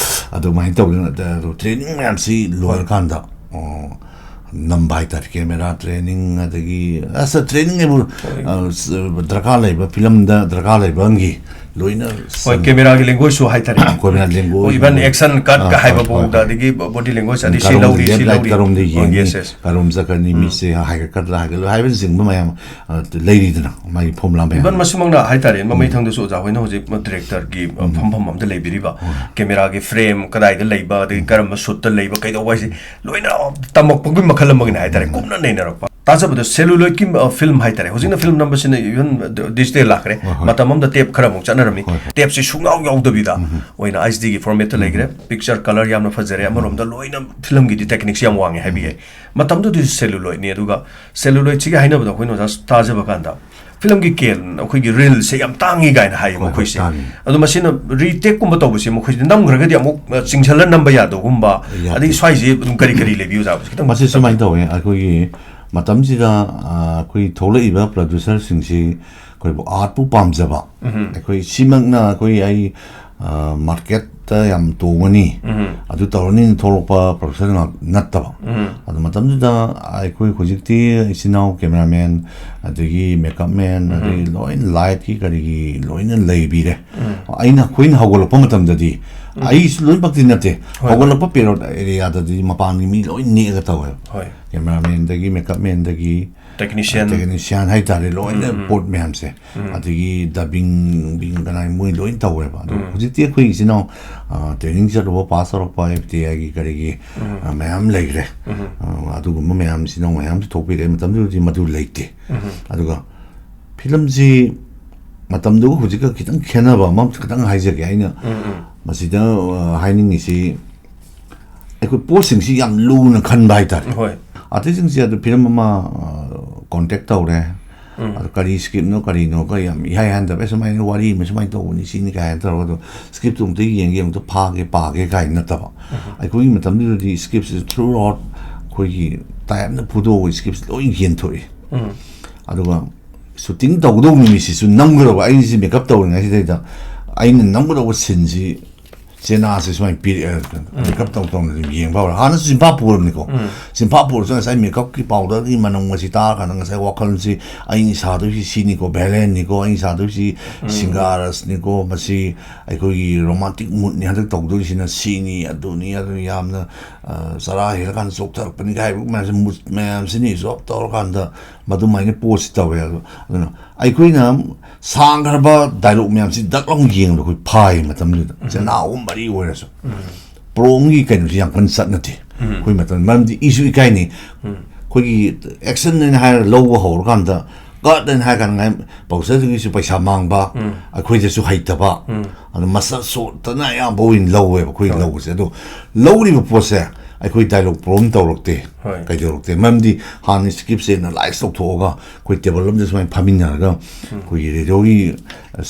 ꯑꯗꯨꯃꯥꯏꯅ ꯇꯧꯗꯅ, ꯑꯗ, ꯑꯗꯣ training ꯃꯌꯥꯝꯁꯤ ꯍꯣꯏ꯫ ꯂꯣꯏꯔꯀꯥꯟꯗ, ꯑꯣ, ꯅꯝꯕ ꯍꯥꯏꯇꯥꯔꯦ, ꯀꯦꯃꯦꯔꯥ ꯇ꯭ꯔꯦꯅꯤꯡ, ꯑꯗꯒꯤ ꯑꯁ ꯇ꯭ꯔꯦꯅꯤꯡ ꯍꯥꯏꯕꯨ, ꯍꯣꯏ꯫ ꯑ, ꯁ-, ꯗꯔꯀꯥꯔ ꯂꯩꯕ, ꯐꯤꯂꯝꯗ ꯗꯔꯀꯥꯔ ꯂꯩꯕ ꯑꯃꯒꯤ ꯂꯣꯏꯅ ꯍꯣꯏ, ꯁꯪ- ꯀꯦꯃꯦꯔꯥꯒꯤ ꯂꯦꯡꯒꯣꯏꯖꯁꯨ ꯍꯥꯏꯇꯥꯔꯦ꯫ ꯀꯦꯃꯦꯔꯥ ꯂꯦꯡꯒꯣꯏꯖ, ꯏꯚꯟ ꯑꯦꯛꯁꯟ ꯀꯠꯀ ꯑꯥ, ꯍꯥꯏꯕ ꯍꯣꯏ, ꯍꯣꯏ, ꯐꯥꯎꯗ, ꯍꯣꯏ꯫ ꯑꯗꯒꯤ ꯕꯣꯗꯤ ꯂꯦꯡꯒꯣꯏꯖ, ꯑꯗꯒꯤ ꯁꯤ ꯀꯔꯣꯝꯗ ꯂꯧꯔꯤ, ꯁꯤ ꯂꯦꯞ ꯂꯥꯏꯠ ꯂꯧꯔꯤ꯫ ꯀꯔꯣꯝꯗ ꯑꯣ, ꯌꯦꯡꯅꯤ, ꯌꯦꯁ, ꯌꯦꯁ꯫ ꯀꯔꯣꯝ ꯆꯠꯀꯅꯤ, ꯎꯝ꯫ ꯃꯤꯠꯁꯦ ꯍꯥꯏꯒꯠꯀꯗ꯭ꯔꯥ ꯍꯥꯏꯒꯠꯂꯣꯏ ꯍꯥꯏꯕꯅꯆꯤꯡꯕ ꯃꯌꯥꯝ, ꯑ, ꯂꯩꯔꯤꯗꯅ, ꯃꯥꯒꯤ ꯐꯣꯔꯃꯨꯂꯥ ꯃꯌꯥꯝ꯫ ꯏꯚꯟ ꯃꯁꯤꯃꯛꯅ ꯍꯥꯏꯇꯥꯔꯦ, ꯃꯃꯩ ꯎꯝ꯫ ꯊꯪꯗꯁꯨ ꯑꯣꯖꯥ ꯍꯣꯏꯅ ꯍꯧꯖꯤꯛ ꯗꯤꯔꯦꯛꯇꯔꯒꯤ ꯎꯝ꯫ ꯐꯝꯐꯝ ꯑꯝꯗ ꯂꯩꯕꯤꯔꯤꯕ, ꯍꯣꯏ꯫ ꯀꯦꯃꯦꯔꯥꯒꯤ ꯐ꯭ꯔꯦꯝ ꯀꯗꯥꯏꯗ ꯂꯩꯕ, ꯑꯗꯒꯤ ꯀꯔꯝꯕ ꯁꯨꯠꯇ ꯂꯩꯕ, ꯀꯩꯗꯧꯕ ꯍꯥꯏꯁꯦ ꯂꯣꯏꯅ ꯇꯝꯃꯛꯄꯒꯤ ꯃꯈꯜ ꯑꯃꯒꯤꯅ ꯍꯥꯏꯇꯥꯔꯦ, ꯎꯝ꯫ ꯀꯨꯞꯅ ꯅꯩꯅꯔꯛꯄ꯫ ꯇꯥꯖꯕꯗ ꯁꯦꯂꯨꯂꯣꯏꯗꯀꯤ, ꯑ, ꯐꯤꯂꯝ ꯍꯥꯏꯇꯥꯔꯦ, ꯍꯧꯖꯤꯛꯅ ꯐꯤꯂꯝ ꯅꯝꯕꯁꯤꯅ ꯏꯚꯟ ꯗꯤꯖꯤꯇꯦꯜ ꯂꯥꯛꯈ꯭ꯔꯦ꯫ ꯍꯣꯏ, ꯍꯣꯏ꯫ ꯃꯇꯝ ꯑꯃꯗ ꯇꯦꯞ ꯈꯔ ꯑꯃꯨꯛ ꯆꯠꯅꯔꯝꯃꯤ꯫ ꯍꯣꯏ, ꯍꯣꯏ꯫ ꯇꯦꯞꯁꯤ ꯁꯨꯡꯌꯥꯎ ꯌꯥꯎꯗꯕꯤꯗ ꯎꯝ꯫ ꯑꯣꯏꯅ ꯑꯩꯆ ꯗꯤꯒꯤ ꯐꯣꯔꯃꯦꯠꯇ ꯂꯩꯈ꯭ꯔꯦ꯫ ꯄꯤꯛꯆꯔ ꯀꯂꯔ ꯌꯥꯝꯅ ꯐꯖꯔꯦ꯫ ꯑꯃꯔꯣꯝꯗ ꯂꯣꯏꯅ ꯐꯤꯂꯝꯒꯤꯗꯤ ꯇꯦꯛꯅꯤꯛꯁ ꯌꯥꯝ ꯋꯥꯡꯉꯦ ꯍꯥꯏꯕ ꯌꯥꯏ꯫ ꯃꯇꯝꯗꯨꯗꯤ ꯁꯦꯂꯨꯂꯣꯏꯗꯅꯤ꯫ ꯑꯗꯨꯒ ꯁꯦꯂꯨꯂꯣꯏꯗꯁꯤꯒꯤ ꯍꯥꯏꯅꯕꯗ ꯑꯩꯈꯣꯏꯅ ꯑꯣꯖꯥ ꯇꯥꯖꯕ ꯀꯥꯟꯗ ꯐꯤꯂꯝꯒꯤ ꯀꯦꯟ, ꯑꯩꯈꯣꯏꯒꯤ ꯔꯤꯜꯁꯦ ꯌꯥꯝ ꯇꯥꯡꯉꯤ ꯀꯥꯏꯅ ꯍꯥꯏꯌꯦ ꯍꯣꯏ, ꯍꯣꯏ, ꯃꯈꯣꯏꯁꯦ꯫ ꯇꯥꯡꯉꯤ꯫ ꯑꯗꯣ ꯃꯁꯤꯅ ꯔꯤꯇꯦꯛꯀꯨꯝꯕ ꯇꯧꯕꯁꯦ ꯃꯈꯣꯏꯁꯦ ꯅꯝꯈ꯭ꯔꯒꯗꯤ ꯑꯃꯨꯛ, ꯑ, ꯆꯤꯡꯁꯤꯜꯂ ꯅꯝꯕ ꯌꯥꯗꯕꯒꯨꯝꯕ, ꯌꯥꯗꯦ꯫ ꯑꯗꯒꯤ ꯁ꯭ꯋꯥꯏꯁꯦ ꯑꯗꯨꯝ ꯀꯔꯤ ꯀꯔꯤ ꯂꯩꯕꯤ ꯑꯣꯖꯥ? ꯈꯤꯇꯪ ꯃꯁꯤ ꯁꯨꯃꯥꯏꯅ ꯇꯧꯋꯦ, ꯑꯩꯈꯣꯏꯒꯤ ꯃꯇꯝꯁꯤꯗ, ꯑ, ꯑꯩꯈꯣꯏ ꯊꯣꯛꯂꯛꯏꯕ ꯄ꯭ꯔꯗ꯭ꯌꯨꯁꯔꯁꯤꯡꯁꯤ ꯑꯩꯈꯣꯏꯕꯨ ꯑꯥꯔꯠꯄꯨ ꯄꯥꯝꯖꯕ, ꯎꯝ꯫ ꯑꯩꯈꯣꯏ ꯁꯤꯃꯛꯅ ꯑꯩꯈꯣꯏ ꯑꯩ, ꯑ, ꯃꯥꯔꯀꯦꯠꯇ ꯌꯥꯝ ꯇꯣꯡꯉꯅꯤ, ꯎꯝ꯫ ꯑꯗꯨ ꯇꯧꯔꯅꯤꯅ ꯊꯣꯛꯂꯛꯄ ꯄ꯭ꯔꯗ꯭ꯌꯨꯁꯔ ꯉꯥꯛ ꯅꯠꯇꯕ꯫ ꯎꯝ꯫ ꯑꯗꯨ ꯃꯇꯝꯗꯨꯗ ꯑꯩꯈꯣꯏ ꯍꯧꯖꯤꯛꯇꯤ ꯏꯆꯤꯟ ꯏꯅꯥꯎ ꯀꯦꯃꯦꯔꯥꯃꯦꯟ, ꯑꯗꯒꯤ ꯃꯦꯀꯞ ꯃꯦꯟ, ꯑꯗꯒꯤ ꯂꯣꯏ ꯂꯥꯏꯠꯀꯤ ꯀꯔꯤꯒꯤ ꯂꯣꯏꯅ ꯂꯩꯕꯤꯔꯦ꯫ ꯑꯩꯅ, ꯑꯩꯈꯣꯏꯅ ꯍꯧꯒꯠꯂꯛꯄ ꯃꯇꯝꯗꯗꯤ ꯑꯩꯁꯨ ꯂꯣꯏꯅꯃꯛꯇꯤ ꯅꯠꯇꯦ, ꯍꯣꯏ꯫ ꯍꯧꯒꯠꯂꯛꯄ ꯄꯦꯔꯣꯠ ꯑꯦꯔꯤꯌꯥꯗꯗꯤ ꯃꯄꯥꯟꯒꯤ ꯃꯤ ꯂꯣꯏ ꯅꯦꯛꯑꯒ ꯇꯧꯋꯦꯕ꯫ ꯍꯣꯏ꯫ ꯀꯦꯃꯦꯔꯥꯃꯦꯟꯗꯒꯤ, ꯃꯦꯀꯞ ꯃꯦꯟꯗꯒꯤ, ꯇꯦꯛꯅꯤꯁꯤꯌꯥꯟ꯫ ꯇꯦꯛꯅꯤꯁꯤꯌꯥꯟ ꯍꯥꯏꯇꯥꯔꯦ, ꯂꯣꯏꯅ ꯎꯝ, ꯎꯝ꯫ ꯄꯣꯠ ꯃꯌꯥꯝꯁꯦ꯫ ꯎꯝ꯫ ꯑꯗꯒꯤ ꯗꯕꯤꯡ, ꯕꯤꯡ ꯀꯅꯥꯏ ꯃꯣꯏ ꯂꯣꯏ ꯇꯧꯋꯦꯕ꯫ ꯑꯗꯣ ꯎꯝ꯫ ꯍꯧꯖꯤꯛꯇꯤ ꯑꯩꯈꯣꯏ ꯏꯆꯤꯟ ꯏꯅꯥꯎ, ꯑ, ꯇ꯭ꯔꯦꯅꯤꯡ ꯆꯠꯂꯨꯕ, ꯄꯥꯁ ꯇꯧꯔꯛꯄ, ꯑꯦꯐ ꯇꯤ ꯑꯥꯏꯒꯤ ꯀꯔꯤꯒꯤ, ꯎꯝ꯫ ꯑ, ꯃꯌꯥꯝ ꯂꯩꯈ꯭ꯔꯦ꯫ ꯎꯝ꯫ ꯑ, ꯑꯗꯨꯒꯨꯝꯕ ꯃꯌꯥꯝ ꯏꯆꯤꯟ ꯏꯅꯥꯎ ꯃꯌꯥꯝꯁꯨ ꯊꯣꯛꯄꯤꯔꯛꯑꯦ꯫ ꯃꯇꯝꯗꯨꯗꯗꯤ ꯃꯗꯨ ꯂꯩꯇꯦ꯫ ꯎꯝ꯫ ꯑꯗꯨꯒ ꯐꯤꯂꯝꯁꯤ ꯃꯇꯝꯗꯨꯒ ꯍꯧꯖꯤꯛꯀ ꯈꯤꯇꯪ ꯈꯦꯠꯅꯕ ꯑꯃ ꯈꯤꯇꯪ ꯍꯥꯏꯖꯒꯦ꯫ ꯑꯩꯅ ꯎꯝ, ꯎꯝ꯫ ꯃꯁꯤꯗ, ꯑ, ꯍꯥꯏꯅꯤꯡꯉꯤꯁꯤ, ꯑꯩꯈꯣꯏ ꯄꯣꯠꯁꯤꯡꯁꯤ ꯌꯥꯝ ꯂꯨꯅ ꯈꯟꯕ ꯍꯥꯏꯇꯥꯔꯦ꯫ ꯍꯣꯏ꯫ ꯑꯥꯔꯇꯤꯁꯁꯤꯡꯁꯦ ꯑꯗꯨ ꯐꯤꯂꯝ ꯑꯃ, ꯑ, ꯀꯣꯟꯇꯦꯛ ꯇꯧꯔꯦ꯫ ꯎꯝ꯫ ꯑꯗꯨ ꯀꯔꯤ ꯁ꯭ꯀ꯭ꯔꯤꯞꯅꯣ ꯀꯔꯤꯅꯣꯒ ꯌꯥꯝ ꯏꯍꯥꯏ ꯍꯥꯏꯍꯟꯗꯕ, "ꯑꯦ, ꯁꯨꯃꯥꯏꯅ ꯋꯥꯔꯤ ꯑꯃ ꯁꯨꯃꯥꯏꯅ ꯇꯧꯕꯅꯤ, ꯁꯤꯅꯤ" ꯀꯥꯏꯅ ꯇꯧꯔꯒ ꯑꯗꯨꯝ ꯁ꯭ꯀ꯭ꯔꯤꯞꯇꯣ ꯑꯃꯨꯛꯇ ꯌꯦꯡꯒꯦ, ꯑꯃꯨꯛꯇ ꯐꯥꯒꯦ, ꯄꯥꯒꯦ ꯀꯥꯏꯅ ꯅꯠꯇꯕ꯫ ꯑꯩꯈꯣꯏꯒꯤ ꯃꯇꯝꯗꯨꯗꯗꯤ ꯁ꯭ꯀ꯭ꯔꯤꯞꯁꯤ ꯊ꯭ꯔꯨ ꯑꯥꯎꯠ ꯑꯩꯈꯣꯏꯒꯤ ꯇꯥꯏꯞꯅ ꯐꯨꯗꯣꯛꯑꯒ ꯁ꯭ꯀ꯭ꯔꯤꯞꯁꯤ ꯂꯣꯏ ꯌꯦꯟꯊꯣꯛꯏ꯫ ꯎꯝ꯫ ꯑꯗꯨꯒ ꯁꯨꯇꯤꯡ ꯇꯧꯒꯗꯧꯕ ꯅꯨꯃꯤꯠꯁꯤꯁꯨ ꯅꯝꯒꯗꯧꯕ, ꯑꯩꯁꯤ ꯃꯦꯀꯞ ꯇꯧꯔꯤꯉꯩꯁꯤꯗꯩꯗ ꯑꯩꯅ ꯅꯝꯒꯗꯧꯕ ꯁꯤꯟꯁꯤ ꯆꯦꯅꯥꯁꯦ ꯁꯨꯃꯥꯏꯅ ꯄꯤꯔꯛꯑꯦ꯫ ꯃꯦꯀꯞ ꯇꯧ ꯇꯧꯅ ꯑꯗꯨꯝ ꯌꯦꯡꯕ ꯍꯧꯔꯦ꯫ ꯍꯥꯟꯅꯁꯨ ꯆꯤꯝꯐꯥ ꯄꯨꯔꯕꯅꯤꯀꯣ꯫ ꯆꯤꯝꯐꯥ ꯄꯨꯔꯁꯨ ꯉꯁꯥꯏ ꯃꯦꯀꯞꯀꯤ ꯄꯥꯎꯗꯔꯒꯤ ꯃꯅꯝ ꯑꯁꯤ ꯇꯥꯔꯀꯥꯟꯗ ꯉꯁꯥꯏ ꯋꯥꯈꯜꯁꯤ ꯑꯏꯪ ꯑꯁꯥꯗꯣꯏꯁꯤ ꯁꯤꯅꯤꯀꯣ, ꯚꯦꯂꯦꯟꯅꯤꯀꯣ, ꯑꯏꯪ ꯑꯁꯥꯗꯣꯏꯁꯤ ꯁꯤꯡꯒꯥꯔꯁꯅꯤꯀꯣ, ꯃꯁꯤ ꯑꯩꯈꯣꯏꯒꯤ ꯔꯣꯃꯥꯟꯇꯤꯛ ꯃꯨꯠꯅꯤ ꯍꯟꯗꯛ ꯇꯧꯗꯣꯏꯁꯤꯅ, ꯁꯤꯅꯤ, ꯑꯗꯨꯅꯤ, ꯑꯗꯨ ꯌꯥꯝꯅ, ꯑ, ꯆꯔꯥ ꯍꯦꯜꯂꯀꯥꯟꯗ ꯆꯣꯛꯊꯔꯛꯄꯅꯤ ꯀꯥꯏ ꯍꯥꯏꯕ ꯃꯌꯥꯝꯁꯦ, ꯃꯌꯥꯝꯁꯤꯅ ꯏꯖꯣꯞ ꯇꯧꯔꯀꯥꯟꯗ ꯃꯗꯨꯃꯥꯏꯅ ꯄꯣꯠꯁꯤ ꯇꯧꯋꯦ꯫ ꯑꯗꯨ, ꯑꯗꯨꯅ ꯑꯩꯈꯣꯏꯅ ꯁꯥꯡꯈ꯭ꯔꯕ ꯗꯥꯏꯂꯣꯛ ꯃꯌꯥꯝꯁꯤ ꯗꯛ ꯂꯥꯎꯅ ꯌꯦꯡꯕꯗ ꯑꯩꯈꯣꯏ ꯐꯥꯏ ꯃꯇꯝꯗꯨꯗ꯫ ꯆꯤꯟ ꯏꯅꯥꯎ ꯑꯍꯨꯝ ꯃꯔꯤ ꯑꯣꯏꯔꯁꯨ꯫ ꯄ꯭ꯔꯣꯝꯒꯤ ꯀꯩꯅꯣꯁꯤ ꯌꯥꯝ ꯀꯟꯅ ꯆꯠꯅꯗꯦ ꯑꯩꯈꯣꯏ ꯃꯇꯝ, ꯃꯔꯝꯗꯤ ꯏꯁꯨ ꯏꯀꯥꯏꯅꯤ꯫ ꯑꯩꯈꯣꯏꯒꯤ ꯑꯦꯛꯁꯟ ꯍꯥꯏꯅ ꯍꯥꯏꯔꯒ ꯂꯧꯕ ꯍꯧꯔꯀꯥꯟꯗ, ꯀꯠ ꯍꯥꯏꯅ ꯍꯥꯏꯔ ꯀꯥꯟꯗ ꯉꯥꯏ ꯄꯥꯎꯁꯔꯗꯨꯒꯤꯁꯨ ꯄꯩꯁꯥ ꯃꯥꯡꯕ, ꯑꯩꯈꯣꯏꯗꯁꯨ ꯍꯩꯇꯕ, ꯑꯗꯨ ꯃꯁꯛ ꯁꯣꯠꯇꯅ ꯑꯌꯥꯝꯕ ꯑꯣꯏꯅ ꯂꯧꯋꯦꯕ ꯑꯩꯈꯣꯏ ꯍꯣꯏ꯫ ꯂꯧꯕꯁꯦ꯫ ꯑꯗꯣ ꯂꯧꯔꯤꯕ ꯄꯣꯠꯁꯦ ꯑꯩꯈꯣꯏ ꯗꯥꯏꯂꯣꯛ ꯄ꯭ꯔꯣꯝ ꯇꯧꯔꯛꯇꯦ, ꯍꯣꯏ꯫ ꯀꯩꯗꯧꯔꯛꯇꯦ, ꯃꯔꯝꯗꯤ ꯍꯥꯟꯅ ꯁ꯭ꯀ꯭ꯔꯤꯞꯁꯦ ꯑꯦꯅꯥꯂꯥꯏꯁ ꯇꯧꯊꯣꯛꯑꯒ ꯑꯩꯈꯣꯏ ꯇꯦꯕꯜ ꯑꯃꯗ ꯁꯨꯃꯥꯏꯅ ꯐꯝꯃꯤꯟꯅꯔꯒ ꯑꯩꯈꯣꯏꯒꯤ ꯔꯦꯗꯤꯑꯣꯒꯤ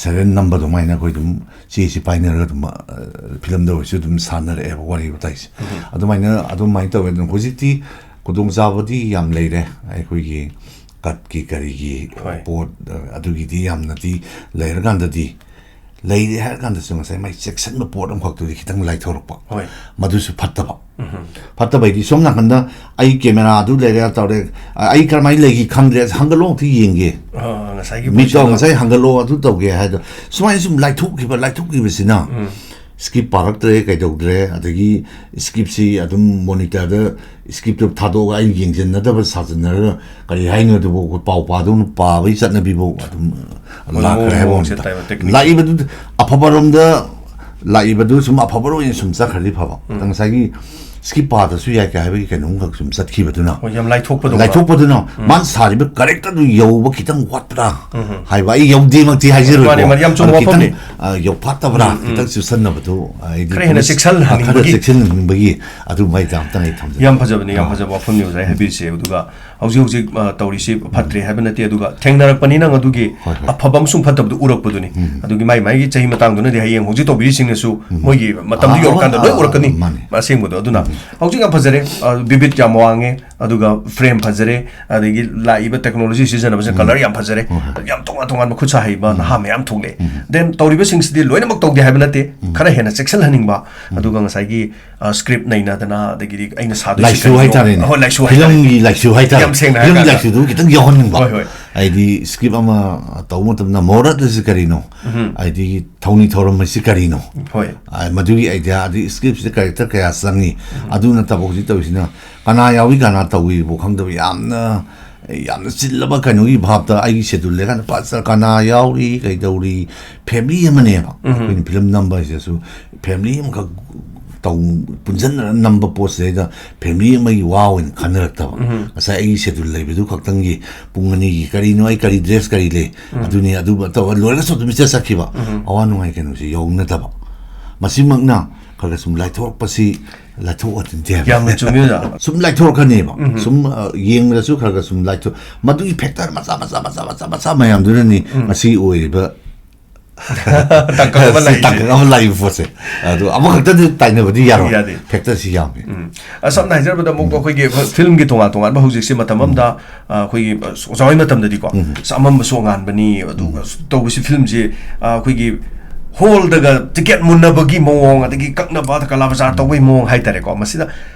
ꯁꯥꯏꯂꯦꯟ ꯅꯝꯕ ꯑꯗꯨꯃꯥꯏꯅ ꯑꯩꯈꯣꯏ ꯑꯗꯨꯝ ꯆꯦꯁꯤ ꯄꯥꯏꯅꯔꯒ ꯑꯗꯨꯝ, ꯑ, ꯐꯤꯂꯝꯗ ꯑꯣꯏꯔꯁꯨ ꯑꯗꯨꯝ ꯁꯥꯟꯅꯔꯛꯑꯦꯕ ꯋꯥꯔꯤ ꯋꯥꯇꯥꯏꯁꯦ꯫ ꯑꯗꯨꯃꯥꯏꯅ, ꯑꯗꯨꯃꯥꯏꯅ ꯇꯧꯋꯦ꯫ ꯑꯗꯨꯅ ꯍꯧꯖꯤꯛꯇꯤ ꯈꯨꯗꯣꯡꯆꯥꯕꯗꯤ ꯌꯥꯝ ꯂꯩꯔꯦ꯫ ꯑꯩꯈꯣꯏꯒꯤ ꯀꯠꯀꯤ ꯀꯔꯤꯒꯤ ꯍꯣꯏ꯫ ꯄꯣꯠ, ꯑ, ꯑꯗꯨꯒꯤꯗꯤ ꯌꯥꯝꯅꯗꯤ ꯂꯩꯔꯀꯥꯟꯗꯗꯤ, ꯂꯩꯔꯦ ꯍꯥꯏꯔ ꯀꯥꯟꯗꯁꯨ ꯉꯁꯥꯏ ꯃꯥꯏ ꯆꯦꯛꯁꯤꯟꯕ ꯄꯣꯠ ꯑꯃꯈꯛꯇꯨꯗꯤ ꯈꯤꯇꯪ ꯂꯥꯏꯊꯣꯔꯛꯄ꯫ ꯍꯣꯏ꯫ ꯃꯗꯨꯁꯨ ꯐꯠꯇꯕ꯫ ꯐꯠꯇꯕ ꯍꯥꯏꯗꯤ ꯁꯣꯝ ꯅꯥꯀꯟꯗ ꯑꯩ ꯀꯦꯃꯦꯔꯥꯗꯨ ꯂꯩꯔꯦ ꯇꯧꯔꯦ, ꯑ, ꯑꯩ ꯀꯔꯝꯍꯥꯏꯅ ꯂꯩꯒꯤ ꯈꯪꯗ꯭ꯔꯦ, ꯑꯁ, ꯍꯪꯒꯠꯂꯣ ꯑꯝꯇ ꯌꯦꯡꯒꯦ꯫ ꯑ, ꯉꯁꯥꯏꯒꯤ ꯃꯤꯠꯇꯣ ꯄꯣꯠꯁꯤꯗ ꯉꯁꯥꯏ ꯍꯪꯒꯠꯂꯣ ꯑꯗꯨ ꯇꯧꯒꯦ ꯍꯥꯏꯗꯣ꯫ ꯁꯨꯃꯥꯏꯅ ꯁꯨꯝ ꯂꯥꯏꯊꯣꯛꯈꯤꯕ, ꯂꯥꯏꯊꯣꯛꯈꯤꯕꯁꯤꯅ ꯁ꯭ꯀ꯭ꯔꯤꯞ ꯄꯥꯔꯛꯇ꯭ꯔꯦ, ꯀꯩꯗꯧꯗ꯭ꯔꯦ, ꯑꯗꯒꯤ ꯁ꯭ꯀ꯭ꯔꯤꯞꯁꯤ ꯑꯗꯨꯝ ꯃꯣꯅꯤꯇꯔꯗ ꯁ꯭ꯀ꯭ꯔꯤꯞꯇꯣ ꯊꯥꯗꯣꯛꯑꯒ ꯑꯩ ꯌꯦꯡꯁꯤꯟꯅꯗꯕ ꯁꯥꯖꯤꯟꯅꯔꯒ ꯀꯔꯤ ꯍꯥꯏꯅꯣ ꯑꯗꯨꯕꯨ ꯑꯩꯈꯣꯏ ꯄꯥꯎ ꯄꯥꯗꯧꯅ ꯄꯥꯕꯒꯤ ꯆꯠꯅꯕꯤꯐꯧ ꯑꯗꯨꯝ ꯍꯣꯏ, ꯂꯥꯛꯈ꯭ꯔꯦ ꯃꯑꯣꯡ ꯍꯥꯏꯕ ꯃꯑꯣꯡꯁꯦ ꯋꯥꯅꯤꯗ꯫ ꯇꯥꯏꯕ, ꯇꯦꯛꯅꯤꯛꯁꯦ꯫ ꯂꯥꯛꯏꯕꯗꯨ ꯑꯐꯕꯔꯣꯝꯗ, ꯂꯥꯛꯏꯕꯗꯨ ꯁꯨꯝ ꯑꯐꯕꯔꯣꯝ ꯑꯣꯏꯅ ꯁꯨꯝ ꯆꯠꯈ꯭ꯔꯗꯤ ꯐꯕ꯫ ꯎꯝ꯫ ꯑꯗ ꯉꯁꯥꯏꯒꯤ ꯁ꯭ꯀ꯭ꯔꯤꯞ ꯄꯥꯗ꯭ꯔꯁꯨ ꯌꯥꯏ ꯀꯥꯏ ꯍꯥꯏꯕꯒꯤ ꯀꯩꯅꯣꯝꯈꯛ ꯁꯨꯝ ꯆꯠꯈꯤꯕꯗꯨꯅ ꯍꯣꯏ, ꯌꯥꯝ ꯂꯥꯏꯊꯣꯛꯄꯗꯧꯅ꯫ ꯂꯥꯏꯊꯣꯛꯄꯗꯨꯅ ꯎꯝ꯫ ꯃꯥꯅ ꯁꯥꯔꯤꯕ ꯀꯦꯔꯦꯛꯇꯔꯗꯨ ꯌꯧꯕ ꯈꯤꯇꯪ ꯋꯥꯠꯄ꯭ꯔꯥ ꯎꯝ꯫ ꯍꯥꯏꯕ, ꯑꯩ ꯌꯧꯗꯦꯃꯛꯇꯤ ꯍꯥꯏꯖꯔꯣꯏꯀꯣ꯫ ꯃꯥꯅꯦ, ꯃꯥꯅꯦ, ꯌꯥꯝ ꯆꯨꯝꯕ ꯑꯗꯨ ꯈꯤꯇꯪ, ꯋꯥꯐꯝꯅꯤ꯫ ꯑ, ꯌꯧꯐꯥꯠꯇꯕ꯭ꯔꯥ ꯎꯝ, ꯎꯝ꯫ ꯈꯤꯇꯪ ꯆꯨꯁꯟꯅꯕꯗꯨ ꯑꯩꯗꯤ ꯈꯔ ꯍꯦꯟꯅ ꯈꯔ, ꯆꯦꯛꯁꯤꯜꯍꯟꯅꯤꯡꯕꯒꯤ꯫ ꯈꯔ ꯆꯦꯛꯁꯤꯜꯍꯟꯅꯤꯡꯕꯒꯤ ꯑꯗꯨꯝꯕ ꯑꯩ ꯑꯝꯇꯪ ꯑꯩ ꯊꯝꯖꯒꯦ꯫ ꯌꯥꯝ ꯐꯖꯕꯅꯤ, ꯌꯥꯝ ꯑꯥ꯫ ꯐꯖꯕ ꯋꯥꯐꯝꯅꯤ ꯑꯣꯖꯥ ꯍꯥꯏꯕꯤꯔꯤꯁꯦ꯫ ꯑꯗꯨꯒ ꯍꯧꯖꯤꯛ ꯍꯧꯖꯤꯛ, ꯑ, ꯇꯧꯔꯤꯁꯤ ꯐꯠꯇ꯭ꯔꯦ ꯍꯥꯏꯕ ꯅꯠꯇꯦ, ꯑꯗꯨꯒ ꯊꯦꯡꯅꯔꯛꯄꯅꯤꯅ ꯑꯗꯨꯒꯤ ꯍꯣꯏ, ꯍꯣꯏ꯫ ꯑꯐꯕ ꯑꯃꯁꯨꯡ ꯐꯠꯇꯕꯗꯨ ꯎꯔꯛꯄꯗꯨꯅꯤ꯫ ꯎꯝ꯫ ꯑꯗꯨꯒꯤ ꯃꯥꯏ ꯃꯥꯏꯒꯤ ꯆꯍꯤ ꯃꯇꯥꯡꯗꯨꯅꯗꯤ ꯍꯌꯦꯡ ꯍꯧꯖꯤꯛ ꯇꯧꯕꯤꯔꯤꯁꯤꯡꯅꯁꯨ ꯎꯝ꯫ ꯃꯣꯏꯒꯤ ꯃꯇꯝꯗꯨ ꯑꯥ, ꯌꯧꯔꯀꯥꯟꯗ ꯑꯥ, ꯂꯣꯏ ꯑꯥ, ꯎꯔꯛꯀꯅꯤ꯫ ꯃꯥꯅꯦ꯫ ꯑꯁꯦꯡꯕꯗꯣ꯫ ꯑꯗꯨꯅ ꯎꯝ꯫ ꯍꯧꯖꯤꯛ ꯌꯥꯝ ꯐꯖꯔꯦ, ꯕꯤꯕꯤꯠ ꯌꯥꯝ ꯋꯥꯡꯉꯦ, ꯑꯗꯨꯒ ꯐ꯭ꯔꯦꯝ ꯐꯖꯔꯦ, ꯑꯗꯒꯤ ꯂꯥꯛꯏꯕ ꯇꯦꯛꯅꯣꯂꯣꯖꯤ ꯁꯤꯖꯤꯟꯅꯕꯁꯦ ꯀꯂꯔ ꯌꯥꯝ ꯐꯖꯔꯦ, ꯌꯥꯝ ꯇꯣꯉꯥꯟ ꯇꯣꯉꯥꯟꯕ ꯈꯨꯠꯁꯥ ꯍꯩꯕ ꯅꯍꯥ ꯃꯌꯥꯝ ꯊꯣꯛꯂꯛꯑꯦ꯫ ꯗꯦꯟ ꯇꯧꯔꯤꯕꯁꯤꯡꯁꯤꯗꯤ ꯂꯣꯏꯅꯃꯛ ꯇꯧꯗꯦ ꯍꯥꯏꯕ ꯅꯠꯇꯦ, ꯈꯔ ꯍꯦꯟꯅ ꯆꯦꯛꯁꯤꯜꯍꯟꯅꯤꯡꯕ, ꯑꯗꯨꯒ ꯉꯁꯥꯏꯒꯤ ꯁ꯭ꯀ꯭ꯔꯤꯞ ꯅꯩꯅꯗꯅ, ꯑꯗꯒꯤꯗꯤ ꯑꯩꯅ ꯁꯥꯗꯣꯏꯁꯤ ꯂꯥꯏꯁꯨ ꯀꯔꯤꯅꯣ? ꯍꯥꯏꯇꯥꯔꯦꯅꯦ꯫ ꯍꯣꯏ, ꯂꯥꯏꯁꯨ ꯍꯥꯏꯇꯥꯔꯦ꯫ ꯐꯤꯂꯝꯒꯤ ꯂꯥꯏꯁꯨ ꯍꯥꯏꯇꯥꯔꯦ꯫ ꯌꯥꯝ ꯁꯦꯡꯅ ꯐꯤꯂꯝꯒꯤ ꯍꯥꯏꯔꯀꯥꯟꯗ꯫ ꯂꯥꯏꯁꯨꯗꯨ ꯈꯤꯇꯪ ꯌꯥꯎꯍꯟꯅꯤꯡꯕ꯫ ꯍꯣꯏ, ꯍꯣꯏ꯫ ꯍꯥꯏꯗꯤ ꯁ꯭ꯀ꯭ꯔꯤꯞ ꯑꯃ ꯇꯧꯕ ꯃꯇꯝꯗ ꯃꯨꯍꯨꯔꯠ ꯑꯁꯤ ꯀꯔꯤꯅꯣ? ꯎꯝ꯫ ꯍꯥꯏꯗꯤ ꯊꯧꯅꯤ ꯊꯧꯔꯝ ꯑꯁꯤ ꯀꯔꯤꯅꯣ? ꯍꯣꯏ꯫ ꯑ, ꯃꯗꯨꯒꯤ ꯑꯥꯏꯗꯤꯌꯥ, ꯑꯗꯩ ꯁ꯭ꯀ꯭ꯔꯤꯞꯁꯤꯗ ꯀꯦꯔꯦꯛꯇꯔ ꯀꯌꯥ ꯆꯪꯉꯤ? ꯑꯗꯨ ꯅꯠꯇꯕ ꯍꯧꯖꯤꯛ ꯇꯧꯔꯤꯁꯤꯅ ꯀꯅꯥ ꯌꯥꯎꯏ, ꯀꯅꯥ ꯇꯧꯏꯕꯨ ꯈꯪꯗꯕ, ꯌꯥꯝꯅ, ꯌꯥꯝꯅ ꯆꯤꯜꯂꯕ ꯀꯩꯅꯣꯒꯤ ꯚꯥꯞꯇ ꯑꯩꯒꯤ ꯁꯦꯗꯨꯜ ꯂꯩꯔꯀꯥꯟꯗ ꯐꯖ ꯀꯅꯥ ꯌꯥꯎꯔꯤ, ꯀꯩꯗꯧꯔꯤ, ꯐꯦꯃꯤꯂꯤ ꯑꯃꯅꯦꯕ꯫ ꯎꯝ꯫ ꯑꯩꯈꯣꯏꯅ ꯐꯤꯂꯝ ꯅꯝꯕ ꯍꯥꯏꯁꯤꯗꯁꯨ ꯐꯦꯃꯤꯂꯤ ꯑꯃꯈꯛ ꯇꯧ-, ꯄꯨꯟꯁꯤꯟꯅꯔ ꯅꯝꯕ ꯄꯣꯠꯁꯤꯗꯩꯗ ꯐꯦꯃꯤꯂꯤ ꯑꯃꯒꯤ ꯋꯥ ꯑꯣꯏꯅ ꯈꯟꯅꯔꯛꯇꯕ꯫ ꯎꯝ꯫ ꯉꯁꯥꯏ ꯑꯩꯒꯤ ꯁꯦꯗꯨꯜ ꯂꯩꯕꯗꯨ ꯈꯛꯇꯪꯒꯤ ꯄꯨꯡ ꯑꯅꯤꯒꯤ ꯀꯔꯤꯅꯣ, ꯑꯩ ꯀꯔꯤ ꯗ꯭ꯔꯦꯁ ꯀꯔꯤ ꯂꯩ, ꯎꯝ꯫ ꯑꯗꯨꯅꯤ, ꯑꯗꯨ ꯇꯧꯔ ꯂꯣꯏꯔꯒꯁꯨ ꯑꯗꯨꯝ ꯏꯆꯠ ꯆꯠꯈꯤꯕ꯫ ꯎꯝ꯫ ꯑꯋꯥ ꯅꯨꯡꯉꯥꯏ ꯀꯩꯅꯣꯁꯤ ꯌꯧꯅꯗꯕ꯫ ꯃꯁꯤꯃꯛꯅ ꯈꯔ ꯈꯔ ꯁꯨꯝ ꯂꯥꯏꯊꯣꯔꯛꯄꯁꯤ ꯂꯥꯏꯊꯣꯛꯑꯗꯤꯟꯗꯦ ꯍꯥꯏꯕ꯫ ꯌꯥꯝꯅ ꯆꯨꯝꯃꯤ, ꯑꯣꯖꯥ꯫ ꯁꯨꯝ ꯂꯥꯏꯊꯣꯔꯛꯀꯅꯦꯕ꯫ ꯎꯝ꯫ ꯁꯨꯝ, ꯑ, ꯌꯦꯡꯕꯗꯁꯨ ꯈꯔ ꯈꯔ ꯁꯨꯝ ꯂꯥꯏꯊꯣꯛ-, ꯃꯗꯨꯒꯤ ꯐꯦꯛꯇꯔ ꯃꯆꯥ, ꯃꯆꯥ, ꯃꯆꯥ, ꯃꯆꯥ, ꯃꯆꯥ ꯃꯌꯥꯝꯗꯨꯅꯅꯤ ꯎꯝ꯫ ꯉꯁꯤ ꯑꯣꯏꯔꯤꯕ ꯇꯥꯡꯀꯛ ꯑꯃ ꯂꯥꯛꯏꯁꯦ꯫ ꯇꯥꯡꯀꯛ ꯑꯃ ꯂꯥꯛꯏꯕ ꯄꯣꯠꯁꯦ꯫ ꯑꯗꯣ ꯑꯃꯈꯛꯇꯗꯤ ꯇꯥꯏꯅꯕꯗꯤ ꯌꯥꯔꯣꯏ꯫ ꯌꯥꯗꯦ꯫ ꯐꯦꯛꯇꯔꯁꯤ ꯌꯥꯝꯃꯤ꯫ ꯎꯝ꯫ ꯑ, ꯁꯝꯅ ꯍꯥꯏꯖꯔꯕꯗ, ꯑꯃꯨꯛ ꯎꯝ꯫ ꯑꯩꯈꯣꯏꯒꯤ ꯐꯤꯂꯝꯒꯤ ꯇꯣꯉꯥꯟ ꯇꯣꯉꯥꯟꯕ ꯍꯧꯖꯤꯛꯁꯦ ꯃꯇꯝ ꯎꯝ꯫ ꯑꯃꯗ, ꯑ, ꯑꯩꯈꯣꯏꯒꯤ, ꯑ, ꯑꯣꯖꯥ ꯍꯣꯏ ꯃꯇꯝꯗꯗꯤꯀꯣ, ꯎꯝ꯫ ꯑꯁ, ꯑꯃꯝꯕꯁꯨ ꯑꯉꯥꯟꯕꯅꯤ, ꯑꯗꯨꯒ ꯎꯝ꯫ ꯇꯧꯕꯁꯤ ꯐꯤꯂꯝꯁꯤ, ꯑ, ꯑꯩꯈꯣꯏꯒꯤ ꯍꯣꯜꯗꯒ ꯇꯤꯀꯦꯠ ꯃꯨꯟꯅꯕꯒꯤ ꯃꯑꯣꯡ, ꯑꯗꯒꯤ ꯀꯛꯅꯕ, ꯀꯂꯥ ꯕꯖꯥꯔ ꯇꯧꯕꯒꯤ ꯃꯑꯣꯡ ꯍꯥꯏꯇꯥꯔꯦꯀꯣ꯫ ꯃꯁꯤꯗ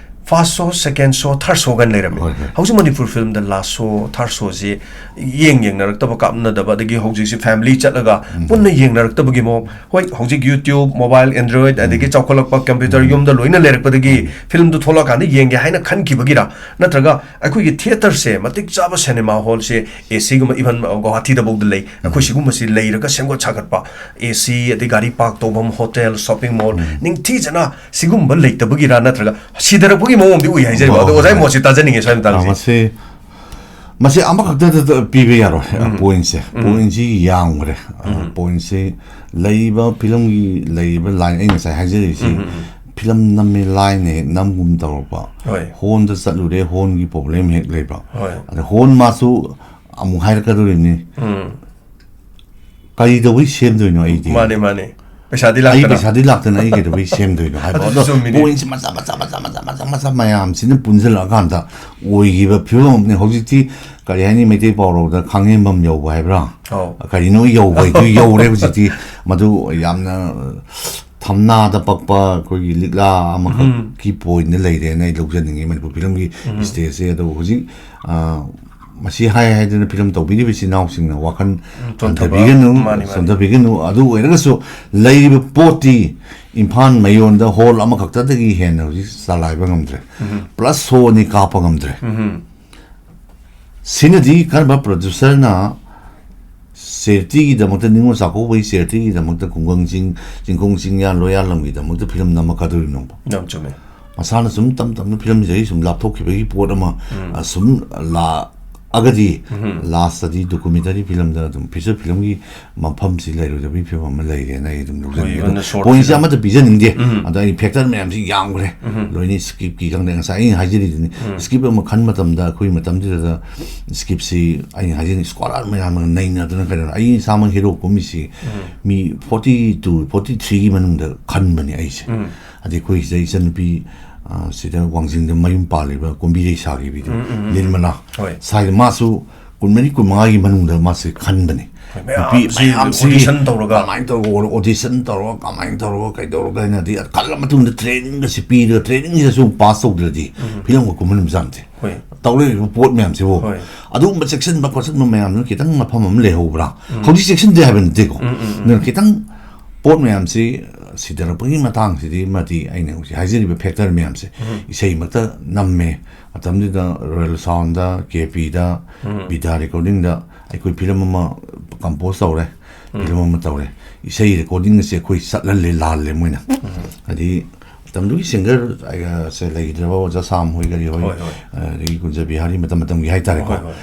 ꯐꯥꯔꯁ ꯁꯣ, ꯁꯦꯀꯦꯟ ꯁꯣ, ꯊꯥꯔꯠ ꯁꯣ ꯀꯥꯏꯅ ꯂꯩꯔꯝꯃꯤ꯫ ꯍꯣꯏ, ꯍꯣꯏ꯫ ꯍꯧꯖꯤꯛ ꯃꯅꯤꯄꯨꯔ ꯐꯤꯂꯝꯗ ꯂꯥꯁ ꯁꯣ, ꯊꯥꯔꯠ ꯁꯣꯁꯤ ꯌꯦꯡ ꯌꯦꯡꯅꯔꯛꯇꯕ, ꯀꯥꯞꯅꯗꯕ, ꯑꯗꯒꯤ ꯍꯧꯖꯤꯛꯁꯤ ꯐꯦꯃꯤꯂꯤ ꯆꯠꯂꯒ ꯎꯝ꯫ ꯄꯨꯟꯅ ꯌꯦꯡꯅꯔꯛꯇꯕꯒꯤ ꯃꯑꯣꯡ꯫ ꯍꯣꯏ, ꯍꯧꯖꯤꯛ YouTube, ꯃꯣꯕꯥꯏꯜ, Android, ꯎꯝ꯫ ꯑꯗꯒꯤ ꯆꯥꯎꯈꯠꯂꯛꯄ ꯀꯝꯄ꯭ꯌꯨꯇꯔ ꯎꯝ꯫ ꯌꯨꯝꯗ ꯂꯣꯏꯅ ꯂꯩꯔꯛꯄꯗꯒꯤ ꯎꯝ꯫ ꯐꯤꯂꯝꯗꯨ ꯊꯣꯛꯂꯛꯑꯀꯥꯟꯗ ꯌꯦꯡꯒꯦ ꯍꯥꯏꯅ ꯈꯟꯈꯤꯕꯒꯤꯔ? ꯅꯠꯇ꯭ꯔꯒ ꯑꯩꯈꯣꯏꯒꯤ ꯊꯤꯌꯦꯇꯔꯁꯦ, ꯃꯇꯤꯛ ꯆꯥꯕ ꯁꯤꯅꯦꯃꯥ ꯍꯣꯜꯁꯦ, ꯑꯦ ꯁꯤꯒꯨꯝꯕ, even ꯒꯨꯋꯥꯍꯥꯇꯤꯗꯐꯥꯎꯗ ꯂꯩ, ꯑꯩꯈꯣꯏ ꯎꯝ꯫ ꯁꯤꯒꯨꯝꯕꯁꯤ ꯂꯩꯔꯒ ꯁꯦꯝꯒꯠ ꯁꯥꯒꯠꯄ, ꯑꯦ ꯁꯤ, ꯑꯗꯩ ꯒꯥꯔꯤ ꯄꯥꯔꯛ ꯇꯧꯐꯝ, ꯍꯣꯇꯦꯜ, ꯁꯣꯞꯄꯤꯡ ꯃꯣꯜ, ꯎꯝ꯫ ꯅꯤꯡꯊꯤꯖꯅ ꯁꯤꯒꯨꯝꯕ ꯂꯩꯇꯕꯒꯤꯔ, ꯅꯠꯇ꯭ꯔꯒ ꯁꯤꯊꯔꯛꯄꯒꯤ ꯃꯑꯣꯡꯗꯤ ꯎꯏ ꯍꯥꯏꯖꯔꯤꯕ꯫ ꯍꯣꯏ, ꯑꯗꯣ ꯍꯣꯏ, ꯑꯣꯖꯥꯒꯤ ꯍꯣꯏ꯫ ꯃꯣꯠꯁꯦ ꯇꯥꯖꯅꯤꯡꯉꯦ ꯁ꯭ꯋꯥꯏ ꯑꯥ, ꯃꯇꯥꯡꯁꯦ꯫ ꯃꯁꯤ, ꯃꯁꯤ ꯑꯃꯈꯛꯇꯗ ꯄꯤꯕ ꯌꯥꯔꯣꯏ꯫ ꯎꯝ꯫ ꯄꯣꯏꯟꯠꯁꯦ꯫ ꯎꯝ꯫ ꯄꯣꯏꯟꯠꯁꯤ ꯌꯥꯝꯈ꯭ꯔꯦ꯫ ꯑ, ꯎꯝ꯫ ꯄꯣꯏꯟꯠꯁꯤ ꯂꯩꯔꯤꯕ ꯐꯤꯂꯝꯒꯤ ꯂꯩꯔꯤꯕ ꯂꯥꯏꯟ ꯑꯩꯅ ꯉꯁꯥꯏ ꯍꯥꯏꯖꯔꯤꯁꯤ, ꯎꯝ, ꯎꯝ, ꯎꯝ꯫ ꯐꯤꯂꯝ ꯅꯝꯃꯦ ꯂꯥꯏꯅ ꯍꯦꯛ ꯅꯝꯒꯨꯝ ꯇꯧꯔꯛꯄ꯫ ꯍꯣꯏ꯫ ꯍꯣꯜꯗ ꯆꯠꯂꯨꯔꯦ, ꯍꯣꯜꯒꯤ ꯄ꯭ꯔꯣꯕ꯭ꯂꯦꯝ ꯍꯦꯛ ꯂꯩꯕ꯫ ꯍꯣꯏ꯫ ꯑꯗ ꯍꯣꯜ ꯃꯥꯁꯨ ꯑꯃꯨꯛ ꯍꯥꯏꯔꯛꯀꯗꯧꯔꯤꯕꯅꯤ꯫ ꯎꯝ꯫ ꯀꯔꯤ ꯇꯧꯕꯩ ꯁꯦꯝꯗꯣꯏꯅꯣ ꯑꯩꯗꯤ? ꯃꯥꯅꯦ, ꯃꯥꯅꯦ꯫ ꯄꯩꯁꯥꯗꯤ ꯑꯩ ꯂꯥꯛꯇꯅ꯫ ꯄꯩꯁꯥꯗꯤ ꯂꯥꯛꯇꯅ ꯑꯩ ꯀꯩꯗꯧꯕꯩ ꯁꯦꯝꯗꯣꯏꯅꯣ ꯍꯥꯏꯕ꯫ ꯑꯗꯨꯁꯨ ꯑꯗꯣ ꯆꯨꯝꯃꯤꯅꯦ꯫ ꯄꯣꯏꯟꯠꯁꯦ ꯃꯆꯥ ꯃꯆꯥ ꯃꯆꯥ ꯃꯆꯥ ꯃꯆꯥ ꯃꯆꯥ ꯃꯌꯥꯝꯁꯤꯅ ꯄꯨꯟꯁꯤꯜꯂꯛꯑꯀꯥꯟꯗ ꯑꯣꯏꯈꯤꯕ ꯐꯤꯕꯝ ꯑꯃꯅꯤ꯫ ꯍꯧꯖꯤꯛꯇꯤ ꯀꯔꯤ ꯍꯥꯏꯅꯤ, ꯃꯩꯇꯩ ꯄꯥꯎꯔꯧꯗ ꯈꯥꯡꯉꯦꯝꯕꯝ ꯌꯧꯕ ꯍꯥꯏꯕ꯭ꯔꯥ? ꯑꯧ꯫ ꯀꯔꯤꯅꯣ ꯌꯧꯕ ꯍꯥꯏꯗꯨ ꯌꯧꯔꯦ ꯍꯧꯖꯤꯛꯇꯤ꯫ ꯃꯗꯨ ꯌꯥꯝꯅ ꯊꯝꯅꯥꯗ ꯄꯛꯄ ꯑꯩꯈꯣꯏꯒꯤ ꯂꯤꯛꯂꯥ ꯑꯃꯈꯛꯀꯤ ꯄꯣꯏꯟꯠꯇ ꯂꯩꯔꯦꯅ ꯑꯩ ꯂꯧꯖꯅꯤꯡꯉꯤ ꯃꯅꯤꯄꯨꯔ ꯐꯤꯂꯝꯒꯤ ꯁ꯭ꯇꯦꯖꯁꯦ꯫ ꯑꯗꯣ ꯍꯧꯖꯤꯛ, ꯑ, ꯃꯁꯤ ꯍꯥꯏ ꯍꯥꯏꯗꯅ ꯐꯤꯂꯝ ꯇꯧꯕꯤꯔꯤꯕ ꯏꯆꯤꯟ ꯏꯅꯥꯎꯁꯤꯡꯅ ꯋꯥꯈꯜ ꯆꯣꯟꯊꯕ꯫ ꯍꯟꯊꯕꯤꯒꯅꯨ, ꯃꯥꯅꯤ, ꯃꯥꯅꯤ꯫ ꯆꯣꯟꯊꯕꯤꯒꯅꯨ꯫ ꯑꯗꯨ ꯑꯣꯏꯔꯒꯁꯨ ꯂꯩꯔꯤꯕ ꯄꯣꯠꯇꯤ ꯏꯝꯐꯥꯜ ꯃꯌꯣꯟꯗ ꯍꯣꯜ ꯑꯃꯈꯛꯇꯗꯒꯤ ꯍꯦꯟꯅ ꯍꯧꯖꯤꯛ ꯆꯂꯥꯏꯕ ꯉꯝꯗ꯭ꯔꯦ꯫ ꯄ꯭ꯂꯁ ꯁꯣ ꯑꯅꯤ ꯀꯥꯞꯄ ꯉꯝꯗ꯭ꯔꯦ꯫ ꯁꯤꯅꯗꯤ ꯀꯔꯝꯕ ꯄ꯭ꯔꯣꯗ꯭ꯌꯨꯁꯔꯅ ꯆꯦꯔꯤꯇꯤꯒꯤꯗꯃꯛꯇ, ꯅꯤꯉꯣꯜ ꯆꯥꯛꯀꯧꯕꯒꯤ ꯆꯦꯔꯤꯇꯤꯒꯤꯗꯃꯛꯇ ꯈꯨꯡꯒꯪ ꯆꯤꯡ, ꯆꯤꯡꯈꯣꯡ ꯆꯤꯡꯌꯥ ꯂꯣꯌꯥꯂꯝꯒꯤꯗꯃꯛꯇ ꯐꯤꯂꯝ ꯅꯝꯃꯛꯀꯗꯧꯔꯤꯅꯣꯕ? ꯌꯥꯝ ꯆꯨꯝꯃꯦ꯫ ꯃꯁꯥꯅ ꯁꯨꯝ ꯇꯝ ꯇꯝꯅ ꯐꯤꯂꯝꯁꯤꯗꯒꯤ ꯁꯨꯝ ꯂꯥꯞꯊꯣꯛꯈꯤꯕꯒꯤ ꯄꯣꯠ ꯑꯃ, ꯑ, ꯁꯨꯝ ꯂꯥꯛꯑꯒꯗꯤ, ꯂꯥꯁꯇꯗꯤ ꯗꯣꯀꯨꯃꯦꯟꯇꯔꯤ ꯐꯤꯂꯝꯗ ꯑꯗꯨꯝ ꯐꯤꯆꯔ ꯐꯤꯂꯝꯒꯤ ꯃꯐꯝꯁꯤ ꯂꯩꯔꯣꯏꯗꯕꯒꯤ ꯐꯤꯕꯝ ꯑꯃ ꯂꯩꯔꯦꯅ ꯑꯩ ꯑꯗꯨꯝ ꯂꯧꯖꯅꯤꯡꯉꯤ꯫ ꯍꯣꯏ, even ꯑꯗꯣ short ꯄꯣꯏꯟꯠꯁꯦ film꯫ ꯑꯃꯠꯇ ꯄꯤꯖꯅꯤꯡꯗꯦ꯫ ꯎꯝ꯫ ꯑꯗꯣ ꯑꯩ ꯐꯦꯛꯇꯔ ꯃꯌꯥꯝꯁꯤ ꯌꯥꯝꯈ꯭ꯔꯦ꯫ ꯂꯣꯏꯅ ꯁ꯭ꯀ꯭ꯔꯤꯞꯀꯤ ꯈꯪꯗꯦ꯫ ꯉꯁꯥꯏ ꯑꯩꯅ ꯍꯥꯏꯖꯔꯤꯗꯨꯅꯤ, ꯁ꯭ꯀ꯭ꯔꯤꯞ ꯑꯃ ꯈꯟꯕ ꯃꯇꯝꯗ ꯑꯩꯈꯣꯏ ꯃꯇꯝꯗꯨꯗ ꯁ꯭ꯀ꯭ꯔꯤꯞꯁꯤ ꯑꯩꯅ ꯍꯥꯏꯖꯅꯤꯡꯉꯤ, ꯁ꯭ꯀꯣꯂꯔ ꯃꯌꯥꯝꯅ ꯅꯩꯅꯗꯅ ꯀꯩꯅꯣ, ꯑꯩ ꯏꯁꯥꯃꯛ ꯍꯦꯔꯣ ꯀꯨꯝꯃꯤꯁꯤ ꯃꯤ ꯐꯣꯔꯇꯤ ꯇꯨ ꯐꯣꯔꯇꯤ ꯊ꯭ꯔꯤꯒꯤ ꯃꯅꯨꯡꯗ ꯈꯟꯕꯅꯤ ꯑꯩꯁꯦ꯫ ꯑꯗꯩ ꯑꯩꯈꯣꯏ ꯁꯤꯗ ꯏꯆꯟꯅꯨꯄꯤ, ꯑ, ꯁꯤꯗ ꯋꯥꯡꯖꯤꯡꯗ ꯃꯌꯨꯝ ꯄꯥꯜꯂꯤꯕ ꯀꯨꯝꯕꯤ ꯂꯩꯁꯥꯒꯤꯕꯤꯗꯣ, ꯅꯤꯔꯃꯂꯥ꯫ ꯍꯣꯏ꯫ ꯁꯥꯏꯗ ꯃꯥꯁꯨ ꯀꯨꯟꯃꯔꯤ ꯀꯨꯟꯃꯉꯥꯒꯤ ꯃꯅꯨꯡꯗ ꯃꯥꯁꯦ ꯈꯟꯕꯅꯤ꯫ ꯍꯣꯏ, ꯃꯌꯥꯝꯁꯤ audition ꯇꯧꯔꯒ꯫ ꯀꯃꯥꯏꯅ ꯇꯧꯔꯒ, audition ꯇꯧꯔꯒ, ꯀꯃꯥꯏꯅ ꯇꯧꯔꯒ, ꯀꯩꯗꯧꯔꯒ ꯍꯥꯏꯅꯗꯤ ꯈꯜꯂ ꯃꯇꯨꯡꯗ ꯇ꯭ꯔꯦꯅꯤꯡꯒꯁꯤ ꯄꯤꯔꯒ, ꯇ꯭ꯔꯦꯅꯤꯡꯁꯤꯗꯁꯨ ꯄꯥꯁ ꯇꯧꯗ꯭ꯔꯗꯤ ꯐꯤꯂꯝꯒ ꯀꯨꯝꯍꯟꯕ ꯖꯥꯠ ꯅꯠꯇꯦ꯫ ꯍꯣꯏ꯫ ꯇꯧꯔꯛꯏꯕ ꯄꯣꯠ ꯃꯌꯥꯝꯁꯤꯕꯨ꯫ ꯍꯣꯏ꯫ ꯑꯗꯨꯒꯨꯝꯕ ꯆꯦꯛꯁꯤꯟꯕ ꯈꯣꯠꯆꯤꯟꯕ ꯃꯌꯥꯝꯗꯨꯅ ꯈꯤꯇꯪ ꯃꯐꯝ ꯑꯃ ꯂꯩꯍꯧꯕ꯭ꯔꯥ? ꯍꯧꯖꯤꯛ ꯆꯦꯛꯁꯤꯟꯗꯦ ꯍꯥꯏꯕ ꯅꯠꯇꯦꯀꯣ꯫ ꯑꯗꯨꯅ ꯈꯤꯇꯪ ꯄꯣꯠ ꯃꯌꯥꯝꯁꯤ ꯁꯤꯊꯔꯛꯄꯒꯤ ꯃꯇꯥꯡꯁꯤꯗꯤ, ꯃꯗꯤ ꯑꯩꯅ ꯍꯧꯖꯤꯛ ꯍꯥꯏꯖꯔꯤꯕ ꯐꯦꯛꯇꯔ ꯃꯌꯥꯝꯁꯦ, ꯏꯁꯩꯃꯛꯇ ꯅꯝꯃꯦ꯫ ꯃꯇꯝꯗꯨꯗ ꯔꯣꯌꯦꯜ ꯁꯥꯎꯟꯗ, ꯀꯦ ꯄꯤꯗ, ꯕꯤꯗ꯭ꯌꯥ ꯔꯦꯀꯣꯔꯗꯤꯡꯗ ꯑꯩꯈꯣꯏ ꯐꯤꯂꯝ ꯑꯃ ꯀꯝꯄꯣꯖ ꯇꯧꯔꯦ, ꯐꯤꯂꯝ ꯑꯃ ꯇꯧꯔꯦ꯫ ꯏꯁꯩ ꯔꯦꯀꯣꯔꯗꯤꯡ ꯑꯁꯦ ꯑꯩꯈꯣꯏ ꯆꯠꯍꯜꯂꯦ, ꯂꯥꯜꯂꯦ ꯃꯣꯏꯅ꯫ ꯍꯥꯏꯗꯤ ꯃꯇꯝꯗꯨꯒꯤ ꯁꯤꯡꯒꯔ ꯁꯦ ꯂꯩꯈꯤꯗ꯭ꯔꯕ ꯑꯣꯖꯥ ꯁꯥꯝ ꯍꯣꯏ, ꯀꯔꯤ ꯍꯣꯏ, ꯍꯣꯏ, ꯍꯣꯏ꯫ ꯑꯗꯒꯤ ꯀꯨꯟꯖꯕꯤꯍꯥꯔꯤ ꯃꯇꯝ ꯃꯇꯝꯒꯤ ꯍꯥꯏꯇꯥꯔꯦꯀꯣ꯫ ꯍꯣꯏ, ꯍꯣꯏ꯫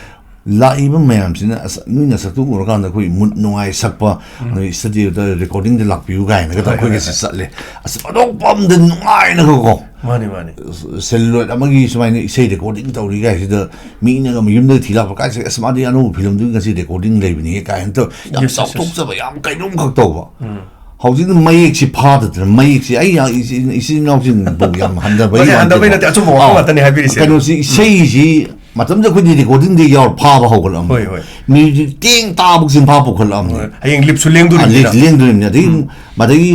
ꯂꯥꯛꯏꯕ ꯃꯌꯥꯝꯁꯤꯅ, "ꯑꯁ, ꯅꯣꯏ ꯅꯁꯛꯇꯨ ꯎꯔꯀꯥꯟꯗ ꯑꯩꯈꯣꯏ ꯃꯨꯠ ꯅꯨꯡꯉꯥꯏ ꯁꯛꯄ, ꯅꯣꯏ ꯁ꯭ꯇꯨꯗꯤꯑꯣꯗ ꯔꯦꯀꯣꯔꯗꯤꯡꯗ ꯂꯥꯛꯄꯤꯌꯨ" ꯀꯥꯏꯅꯒ ꯍꯣꯏ, ꯍꯣꯏ, ꯑꯩꯈꯣꯏꯒꯁꯦ ꯆꯠꯂꯦ꯫ ꯑꯁ, ꯑꯇꯣꯞꯄ ꯑꯝꯗ ꯅꯨꯡꯉꯥꯏꯅꯒꯀꯣ꯫ ꯃꯥꯅꯤ, ꯃꯥꯅꯤ꯫ ꯁꯦꯂꯨꯂꯣꯏꯗ ꯑꯃꯒꯤ ꯁꯨꯃꯥꯏꯅ ꯏꯁꯩ ꯔꯦꯀꯣꯔꯗꯤꯡ ꯇꯧꯔꯤ ꯀꯥꯏꯁꯤꯗ ꯃꯤꯅꯒ ꯃꯌꯨꯝꯗꯒꯤ ꯊꯤꯂꯥꯛꯄ ꯀꯥꯏꯁꯦ, "ꯑꯁ, ꯃꯥꯗꯤ ꯑꯅꯧꯕ ꯐꯤꯂꯝꯗꯨꯒꯤ ꯉꯁꯤ ꯔꯦꯀꯣꯔꯗꯤꯡ ꯂꯩꯕꯅꯤ" ꯀꯥꯏꯅ ꯇꯧ, ꯌꯥꯝ Yes, yes, yes. ꯆꯥꯎꯊꯣꯛꯆꯕ, ꯌꯥꯝ ꯀꯩꯅꯣꯝꯈꯛ ꯇꯧꯕ꯫ ꯍꯧꯖꯤꯛꯅ ꯃꯌꯦꯛꯁꯤ ꯐꯥꯗꯗꯅ, ꯃꯌꯦꯛꯁꯤ ꯑꯩ ꯌꯥ-, ꯏꯆꯤꯟ, ꯏꯆꯤꯟ ꯏꯅꯥꯎꯁꯤꯡꯕꯨ ꯌꯥꯝ ꯍꯟꯊꯕꯒꯤ ꯃꯁꯤ ꯍꯟꯊꯕꯩ ꯋꯥꯅꯠꯇꯦꯕ꯫ ꯅꯠꯇꯦ, ꯑꯆꯨꯝꯕ ꯋꯥꯐꯝ ꯑꯧ, ꯉꯥꯛꯇꯅꯤ ꯍꯥꯏꯕꯤꯔꯤꯁꯦ꯫ ꯀꯩꯅꯣꯁꯤ, ꯏꯁꯩꯁꯤ ꯃꯇꯝꯗ ꯑꯩꯈꯣꯏꯗꯤ recording ꯗꯤ ꯌꯥꯎꯔ ꯐꯥꯕ ꯍꯧꯒꯠꯂꯛꯑꯕꯅꯦ꯫ ꯍꯣꯏ, ꯍꯣꯏ꯫ Music ꯇꯦꯡ ꯇꯥꯕꯨ ꯆꯤꯟꯐꯥ ꯄꯨꯈꯠꯂꯛꯑꯕꯅꯦ꯫ ꯍꯣꯏ, ꯍꯌꯦꯡ ꯂꯤꯞꯁꯨ ꯂꯦꯡꯗꯣꯔꯤꯕꯅꯤꯅ꯫ ꯑꯥ, ꯂꯤꯞ ꯂꯦꯡꯗꯣꯔꯤꯕꯅꯤ꯫ ꯑꯗꯒꯤ ꯎꯝ꯫ ꯃꯗꯒꯤ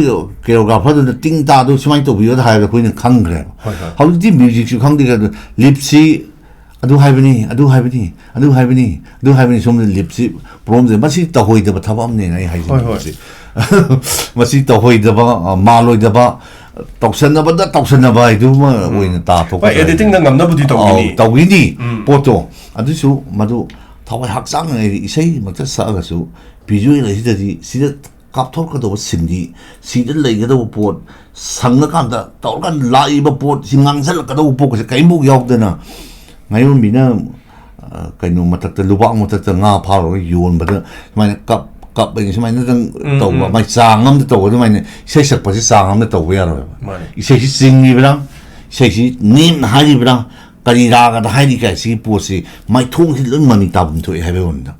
choreographer ꯗꯨꯅ ꯇꯤꯡ ꯇꯥꯗꯣ ꯁꯨꯃꯥꯏꯅ ꯇꯧꯕꯤꯌꯣ ꯍꯥꯏꯔꯒ ꯑꯩꯈꯣꯏꯅ ꯈꯪꯈ꯭ꯔꯦꯕ꯫ ꯍꯣꯏ, ꯍꯣꯏ꯫ ꯍꯧꯖꯤꯛꯇꯤ music ꯁꯨ ꯈꯪꯗꯦ, ꯀꯩꯅꯣ, ꯂꯤꯞꯁꯤ ꯑꯗꯨ ꯍꯥꯏꯕꯅꯤ, ꯑꯗꯨ ꯍꯥꯏꯕꯅꯤ, ꯑꯗꯨ ꯍꯥꯏꯕꯅꯤ, ꯑꯗꯨ ꯍꯥꯏꯕꯅꯤ, ꯁꯣꯝꯗ ꯂꯤꯞꯁꯤ ꯄꯣꯔꯣꯝꯁꯦ꯫ ꯃꯁꯤ ꯇꯧꯍꯣꯏꯗꯕ ꯊꯕꯛ ꯑꯃꯅꯦꯅ ꯑꯩ ꯍꯥꯏꯖꯅꯤꯡꯉꯤ꯫ ꯍꯣꯏ, ꯍꯣꯏ꯫ ꯃꯁꯤ, ꯃꯁꯤ ꯇꯧꯍꯣꯏꯗꯕ, ꯑ, ꯃꯥꯜꯂꯣꯏꯗꯕ, ꯇꯧꯁꯟꯅꯕꯗ ꯇꯧꯁꯟꯅꯕ ꯍꯥꯏꯗꯨꯃ ꯎꯝ꯫ ꯑꯣꯏꯅ ꯇꯥꯊꯣꯛꯀꯗ꯭ꯔꯥ ꯍꯣꯏ, editing ꯗ ꯍꯥꯏꯅ꯫ ꯉꯝꯅꯕꯨꯗꯤ ꯇꯧꯒꯅꯤ꯫ ꯑꯧ, ꯇꯧꯒꯅꯤ ꯎꯝ꯫ ꯄꯣꯠꯇꯣ꯫ ꯑꯗꯨꯁꯨ ꯃꯗꯨ ꯊꯋꯥꯏ ꯍꯛꯆꯥꯡ ꯍꯥꯏꯗꯤ ꯏꯁꯩꯃꯛꯇ ꯁꯛꯑꯒꯁꯨ visual ꯑꯁꯤꯗꯗꯤ ꯁꯤꯗ ꯀꯥꯞꯊꯣꯔꯛꯀꯗꯧꯕ ꯁꯤꯟꯗꯤ, ꯁꯤꯗ ꯂꯩꯒꯗꯧꯕ ꯄꯣꯠ, ꯁꯪꯉꯀꯥꯟꯗ ꯇꯧꯔꯀꯥꯟꯗ ꯂꯥꯛꯏꯕ ꯄꯣꯠꯁꯤ ꯉꯥꯡꯁꯜꯂꯛꯀꯗꯧꯕ ꯄꯣꯠꯀꯁꯦ ꯀꯔꯤꯝꯐꯥꯎ ꯌꯥꯎꯗꯅ, ꯉꯥꯌꯣꯟꯕꯤꯅ, ꯑ, ꯀꯩꯅꯣ ꯃꯊꯛꯇ, ꯂꯨꯕꯥꯛ ꯃꯊꯛꯇ ꯉꯥ ꯐꯥꯔꯨꯔꯒ ꯌꯣꯟꯕꯗ ꯁꯨꯃꯥꯏꯅ ꯀꯞ, ꯀꯞ ꯍꯥꯏꯅ ꯁꯨꯃꯥꯏꯅꯗꯪ ꯎꯝ, ꯇꯧꯕ, ꯎꯝ꯫ ꯃꯥꯏ ꯆꯥꯡ ꯑꯃꯗ ꯇꯧꯕ ꯑꯗꯨꯃꯥꯏꯅ ꯏꯁꯩ ꯁꯛꯄꯁꯤ ꯆꯥꯡ ꯑꯃꯗ ꯇꯧꯕ ꯌꯥꯔꯣꯏꯕ꯫ ꯃꯥꯅꯦ꯫ ꯏꯁꯩꯁꯤ ꯆꯤꯡꯉꯤꯕ꯭ꯔꯥ, ꯏꯁꯩꯁꯤ ꯅꯦꯝꯅ ꯍꯥꯏꯔꯤꯕ꯭ꯔꯥ, ꯀꯔꯤ ꯔꯥꯒꯗ ꯍꯥꯏꯔꯤ ꯀꯥꯏ ꯁꯤꯒꯤ ꯄꯣꯠꯁꯤ ꯃꯥꯏꯊꯣꯡꯁꯤ ꯂꯣꯏ ꯃꯃꯤ ꯇꯥꯐꯝ ꯊꯣꯛꯑꯦ ꯍꯥꯏꯕꯩ ꯋꯥꯅꯤꯗ꯫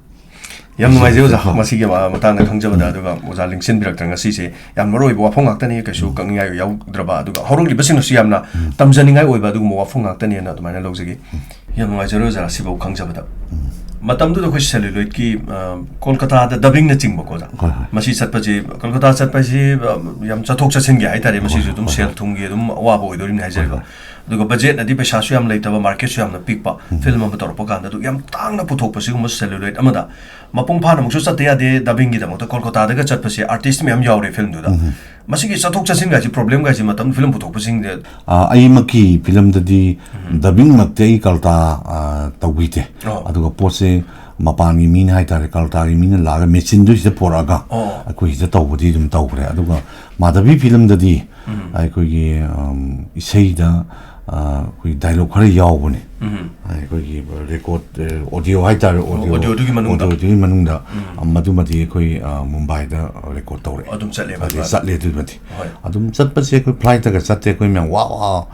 ꯌꯥꯝ ꯅꯨꯡꯉꯥꯏꯖꯩ ꯑꯣꯖꯥ, ꯍꯣꯏ꯫ ꯃꯁꯤꯒꯤ ꯃ-, ꯃꯇꯥꯡꯗ ꯈꯪꯖꯕꯗ, ꯎꯝ꯫ ꯑꯗꯨꯒ ꯑꯣꯖꯥ ꯂꯦꯡꯁꯤꯟꯕꯤꯔꯛꯇꯅ ꯉꯁꯤꯁꯦ ꯌꯥꯝ ꯃꯔꯨ ꯑꯣꯏꯕ ꯋꯥꯐꯝ ꯉꯥꯛꯇꯅꯤ, ꯀꯩꯁꯨ ꯎꯝ꯫ ꯀꯛꯅꯤꯡꯉꯥꯏ ꯌꯥꯎꯗ꯭ꯔꯕ, ꯑꯗꯨꯒ ꯍꯧꯔꯛꯂꯤꯕꯁꯤꯡꯅꯁꯨ ꯌꯥꯝꯅ ꯎꯝ꯫ ꯇꯝꯖꯅꯤꯡꯉꯥꯏ ꯑꯣꯏꯕ ꯑꯗꯨꯒꯨꯝꯕ ꯋꯥꯐꯝ ꯉꯥꯛꯇꯅꯦꯅ ꯑꯗꯨꯃꯥꯏꯅ ꯂꯧꯖꯒꯦ꯫ ꯎꯝ꯫ ꯌꯥꯝ ꯅꯨꯡꯉꯥꯏꯖꯔꯦ ꯑꯣꯖꯥ, ꯁꯤꯐꯥꯎ ꯈꯪꯖꯕꯗ꯫ ꯎꯝ꯫ ꯃꯇꯝꯗꯨꯗ ꯑꯩꯈꯣꯏ celluloid ꯀꯤ, ꯑ, ꯀꯣꯜꯀꯇꯥꯗ dubbing ꯅ ꯆꯤꯡꯕꯀꯣ ꯑꯣꯖꯥ꯫ ꯍꯣꯏ, ꯍꯣꯏ꯫ ꯃꯁꯤ ꯆꯠꯄꯁꯤ, ꯀꯣꯜꯀꯇꯥ ꯆꯠꯄꯁꯤ, ꯑ, ꯌꯥꯝ ꯆꯠꯊꯣꯛ ꯆꯠꯁꯤꯟꯒꯤ ꯍꯥꯏꯇꯥꯔꯦ, ꯃꯁꯤꯁꯨ ꯍꯣꯏ, ꯑꯗꯨꯝ ꯍꯣꯏ, ꯁꯦꯜ ꯍꯣꯏ꯫ ꯊꯨꯝꯒꯤ ꯑꯗꯨꯝ ꯑꯋꯥꯕ ꯑꯣꯏꯗꯣꯔꯤꯕꯅꯤ ꯍꯥꯏꯖꯔꯤꯕ꯫ ꯍꯣꯏ, ꯍꯣꯏ꯫ ꯑꯗꯨꯒ budget ꯅꯗꯤ ꯄꯩꯁꯥꯁꯨ ꯌꯥꯝ ꯂꯩꯇꯕ, market ꯁꯨ ꯌꯥꯝꯅ ꯄꯤꯛꯄ, ꯎꯝ꯫ Film ꯑꯃ ꯇꯧꯔꯛꯄ ꯀꯥꯟꯗ ꯑꯗꯨ ꯌꯥꯝ ꯇꯥꯡꯅ ꯄꯨꯊꯣꯛꯄ ꯁꯤꯒꯨꯝꯕ celluloid ꯑꯃꯗ ꯃꯄꯨꯡ ꯐꯥꯅ ꯑꯃꯨꯛꯁꯨ ꯆꯠꯇ ꯌꯥꯗꯦ, dubbing ꯒꯤꯗꯃꯛꯇ ꯀꯣꯜꯀꯇꯥꯗꯒ ꯆꯠꯄꯁꯦ artist ꯃꯌꯥꯝ ꯌꯥꯎꯔꯦ film ꯗꯨꯗ꯫ ꯎꯝ꯫ ꯃꯁꯤꯒꯤ ꯆꯠꯊꯣꯛ ꯆꯠꯁꯤꯟꯒꯥꯏꯁꯤ, problem ꯒꯥꯏꯁꯤ ꯃꯇꯝ film ꯄꯨꯊꯣꯛꯄꯁꯤꯡꯗ ꯑ, ꯑꯩꯃꯛꯀꯤ film ꯗꯗꯤ ꯎꯝ꯫ Dubbing ꯃꯛꯇꯤ ꯑꯩ ꯀꯜꯇꯥ, ꯑ, ꯇꯧꯕꯤꯗꯦ꯫ ꯑꯣ꯫ ꯑꯗꯨꯒ ꯄꯣꯠꯁꯦ ꯃꯄꯥꯟꯒꯤ ꯃꯤꯅ ꯍꯥꯏꯇꯥꯔꯦ, ꯀꯜꯇꯥꯒꯤ ꯃꯤꯅ ꯂꯥꯛꯑꯒ machine ꯗꯨ ꯁꯤꯗ ꯄꯣꯔꯛꯑꯒ ꯑꯣ꯫ ꯑꯩꯈꯣꯏ ꯁꯤꯗ ꯇꯧꯕꯗꯤ ꯑꯗꯨꯝ ꯇꯧꯈ꯭ꯔꯦ꯫ ꯑꯗꯨꯒ ꯃꯥꯙꯕꯤ film ꯗꯗꯤ ꯎꯝ꯫ ꯑꯩꯈꯣꯏꯒꯤ, ꯑꯝ, ꯏꯁꯩꯗ, ꯑ, ꯑꯩꯈꯣꯏ dialogue ꯈꯔ ꯌꯥꯎꯕꯅꯦ꯫ ꯎꯝ꯫ ꯑꯩꯈꯣꯏꯒꯤ record, ꯑ, audio ꯍꯥꯏꯇꯥꯔꯦ, ꯑꯣ, audio, audio ꯗꯨꯒꯤ ꯃꯅꯨꯡꯗ? Audio ꯗꯨꯒꯤ ꯃꯅꯨꯡꯗ, ꯎꯝ꯫ ꯑ, ꯃꯗꯨꯃꯗꯤ ꯑꯩꯈꯣꯏ, ꯑ, ꯃꯨꯝꯕꯥꯏꯗ record ꯇꯧꯔꯦ꯫ ꯑꯗꯨꯝ ꯆꯠꯂꯦꯕ ꯑꯗꯩ ꯑꯗꯨꯃꯥꯏꯅ? ꯆꯠꯂꯦ ꯑꯗꯨꯃꯗꯤ꯫ ꯍꯣꯏ꯫ ꯑꯗꯨꯝ ꯆꯠꯄꯁꯦ ꯑꯩꯈꯣꯏ flight ꯇꯒ ꯆꯠꯇꯦ, ꯑꯩꯈꯣꯏ ꯃꯌꯥꯝ ꯋꯥ ꯋꯥ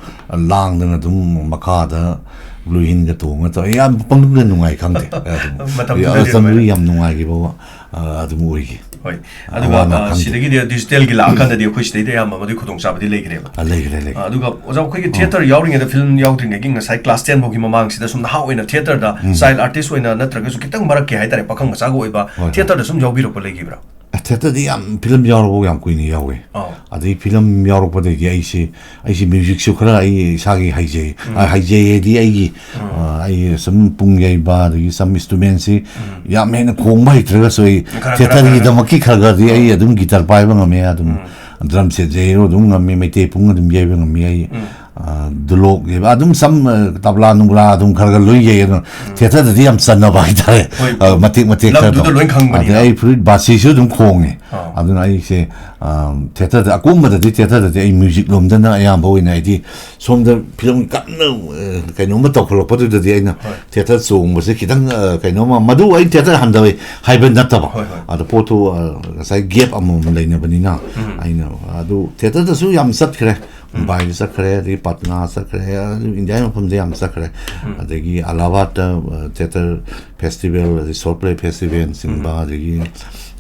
ꯂꯥꯡꯗꯅ ꯑꯗꯨꯝ ꯃꯈꯥꯗ blue hill ꯒ ꯇꯣꯡꯉ ꯇꯧ-, ꯌꯥꯝ ꯄꯪꯅꯨꯡꯗ ꯅꯨꯡꯉꯥꯏ, ꯈꯪꯗꯦ꯫ ꯑꯗꯨꯝ ꯃꯇꯝꯗꯨꯗꯗꯤ ꯃꯇꯝꯗꯨꯗꯤ ꯑꯗꯨꯃꯥꯏꯅ꯫ ꯌꯥꯝ ꯅꯨꯡꯉꯥꯏꯈꯤꯕ ꯋꯥ-, ꯑ, ꯑꯗꯨꯝ ꯑꯣꯏꯈꯤ꯫ ꯍꯣꯏ꯫ ꯑꯗꯨꯒ, ꯑꯋꯥ ꯑꯅꯥ ꯑ, ꯈꯪꯗꯦ꯫ ꯁꯤꯗꯒꯤꯗꯤ ꯗꯤꯖꯤꯇꯦꯜꯒꯤ ꯂꯥꯛꯑꯀꯥꯟꯗꯗꯤ ꯑꯩꯈꯣꯏ ꯁꯤꯗꯩꯗ ꯑꯌꯥꯝꯕ ꯑꯃꯗꯤ ꯈꯨꯗꯣꯡꯆꯥꯕꯗꯤ ꯂꯩꯈ꯭ꯔꯦꯕ꯫ ꯑ, ꯂꯩꯈ꯭ꯔꯦ, ꯂꯩꯈ꯭ꯔꯦ꯫ ꯑ, ꯑꯗꯨꯒ ꯑꯣꯖꯥ, ꯑꯩꯈꯣꯏꯒꯤ ꯑ꯫ ꯊꯤꯌꯦꯇꯔ ꯌꯥꯎꯔꯤꯉꯩꯗ, ꯐꯤꯂꯝ ꯌꯥꯎꯗ꯭ꯔꯤꯉꯩꯒꯤ ꯉꯁꯥꯏ ꯀ꯭ꯂꯥꯁ ꯇꯦꯟ ꯐꯥꯎꯒꯤ ꯃꯃꯥꯡꯁꯤꯗ ꯁꯨꯝ ꯅꯍꯥ ꯑꯣꯏꯅ ꯊꯤꯌꯦꯇꯔꯗ, ꯎꯝ꯫ ꯆꯥꯏꯜ ꯑꯥꯔꯇꯤꯁ ꯑꯣꯏꯅ ꯅꯠꯇ꯭ꯔꯒꯁꯨ ꯈꯤꯇꯪ ꯃꯔꯛꯀꯤ ꯍꯥꯏꯇꯥꯔꯦ, ꯄꯥꯈꯪ ꯃꯆꯥꯒ ꯑꯣꯏꯕ, ꯍꯣꯏ, ꯍꯣꯏ꯫ ꯊꯤꯌꯦꯇꯔꯗ ꯁꯨꯝ ꯌꯥꯎꯕꯤꯔꯛꯄ ꯂꯩꯈꯤꯕ꯭ꯔꯥ? ꯑ, ꯊꯤꯌꯦꯇꯔꯗꯤ ꯌꯥꯝ, ꯐꯤꯂꯝ ꯌꯥꯎꯔꯛꯄ ꯌꯥꯝ ꯀꯨꯏꯅ ꯌꯥꯎꯋꯦ꯫ ꯑꯥ꯫ ꯑꯗꯩ ꯐꯤꯂꯝ ꯌꯥꯎꯔꯛꯄꯗꯩꯗꯤ ꯑꯩꯁꯦ, ꯑꯩꯁꯦ ꯃ꯭ꯌꯨꯖꯤꯛꯁꯨ ꯈꯔ ꯑꯩ ꯏꯁꯥꯒꯤ ꯍꯩꯖꯩ꯫ ꯎꯝ꯫ ꯑ, ꯍꯩꯖꯩ ꯍꯥꯏꯗꯤ ꯑꯩꯒꯤ, ꯎꯝ꯫ ꯑ, ꯑꯩ ꯁꯨꯝ ꯄꯨꯡ ꯌꯩꯕ, ꯑꯗꯒꯤ ꯁꯝ ꯏꯟꯁꯇ꯭ꯔꯨꯃꯦꯟꯁꯤ ꯎꯝ꯫ ꯌꯥꯝ ꯍꯦꯟꯅ ꯈꯣꯡꯕ ꯍꯩꯇ꯭ꯔꯒꯁꯨ ꯑꯩ ꯈꯔ, ꯈꯔ, ꯈꯔ, ꯈꯔ꯫ ꯊꯤꯌꯦꯇꯔꯒꯤꯗꯃꯛꯀꯤ ꯈꯔ ꯈꯔꯗꯤ ꯑꯩ ꯑꯥ꯫ ꯑꯗꯨꯝ ꯒꯤꯇꯔ ꯄꯥꯏꯕ ꯉꯝꯃꯦ, ꯑꯗꯨꯝ ꯎꯝ꯫ ꯗ꯭ꯔꯝ ꯁꯦꯠ ꯌꯩꯔꯣ ꯑꯗꯨꯝ ꯉꯝꯃꯤ, ꯃꯩꯇꯩ ꯄꯨꯡ ꯑꯗꯨꯝ ꯌꯩꯕ ꯉꯝꯃꯤ ꯑꯩ꯫ ꯎꯝ꯫ ꯑ, ꯗꯨꯂꯣꯛ ꯌꯩꯕ, ꯑꯗꯨꯝ ꯁꯝ, ꯑ, ꯇꯕ꯭ꯂꯥ ꯅꯨꯡꯕ꯭ꯂꯥ ꯑꯗꯨꯝ ꯈꯔ ꯈꯔ ꯂꯣꯏ ꯌꯩ꯫ ꯑꯗꯨꯅ ꯎꯝ꯫ ꯊꯤꯌꯦꯇꯔꯗꯗꯤ ꯌꯥꯝ ꯆꯟꯅꯕ ꯍꯥꯏꯇꯥꯔꯦ꯫ ꯍꯣꯏ꯫ ꯑ, ꯃꯇꯦꯛ ꯃꯇꯦꯛ ꯈꯔ ꯂꯝꯗꯨꯗ ꯇꯧ-, ꯂꯣꯏ ꯈꯪꯕꯅꯤꯅ꯫ ꯑꯗꯩ ꯑꯩ ꯐꯨꯔꯤꯠ ꯕꯥꯁꯤꯁꯨ ꯑꯗꯨꯝ ꯈꯣꯡꯉꯦ꯫ ꯑꯥ꯫ ꯑꯗꯨꯅ ꯑꯩꯁꯦ, ꯑ, ꯊꯤꯌꯦꯇꯔꯗ ꯑꯀꯣꯝꯕꯗꯗꯤ, ꯊꯤꯌꯦꯇꯔꯗꯗꯤ ꯑꯩ ꯃ꯭ꯌꯨꯖꯤꯛ ꯂꯣꯝꯗꯅ ꯑꯌꯥꯝꯕ ꯑꯣꯏꯅ, ꯍꯥꯏꯗꯤ ꯁꯣꯝꯗ ꯐꯤꯂꯝ ꯀꯟꯅ, ꯑ, ꯀꯩꯅꯣꯝꯃ ꯇꯧꯈꯠꯂꯛꯄꯗꯨꯗꯗꯤ ꯑꯩꯅ ꯍꯣꯏ꯫ ꯊꯤꯌꯦꯇꯔ ꯆꯣꯡꯕꯁꯦ ꯈꯤꯇꯪ, ꯑ, ꯀꯩꯅꯣꯝꯃ, ꯃꯗꯨ ꯑꯩ ꯊꯤꯌꯦꯇꯔ ꯍꯟꯊꯕꯩ ꯍꯥꯏꯕ ꯅꯠꯇꯕ꯫ ꯍꯣꯏ, ꯍꯣꯏ꯫ ꯑꯗꯣ ꯄꯣꯠꯇꯨ, ꯑ, ꯉꯁꯥꯏ ꯒꯦꯞ ꯑꯃꯃꯝ ꯂꯩꯅꯕꯅꯤꯅ ꯎꯝ꯫ ꯑꯩꯅ ꯑꯗꯨ ꯊꯤꯌꯦꯇꯔꯗꯁꯨ ꯌꯥꯝ ꯆꯠꯈ꯭ꯔꯦ꯫ ꯎꯝ꯫ ꯃꯨꯝꯕꯥꯏꯗ ꯆꯠꯈ꯭ꯔꯦ, ꯑꯗꯒꯤ ꯄꯠꯅꯥ ꯆꯠꯈ꯭ꯔꯦ, ꯑꯗꯨ ꯏꯟꯗꯤꯌꯥꯒꯤ ꯃꯐꯝꯗ ꯌꯥꯝ ꯆꯠꯈ꯭ꯔꯦ꯫ ꯎꯝ꯫ ꯑꯗꯒꯤ ꯑꯂꯥꯍꯥꯕꯥꯗꯇ, ꯑ, ꯊꯤꯌꯦꯇꯔ ꯐꯦꯁꯇꯤꯚꯦꯜ, ꯑꯗꯩ ꯁꯣꯔꯠ ꯄ꯭ꯂꯦ ꯐꯦꯁꯇꯤꯚꯦꯜꯁꯤꯡꯕ, ꯎꯝ꯫ ꯑꯗꯒꯤ,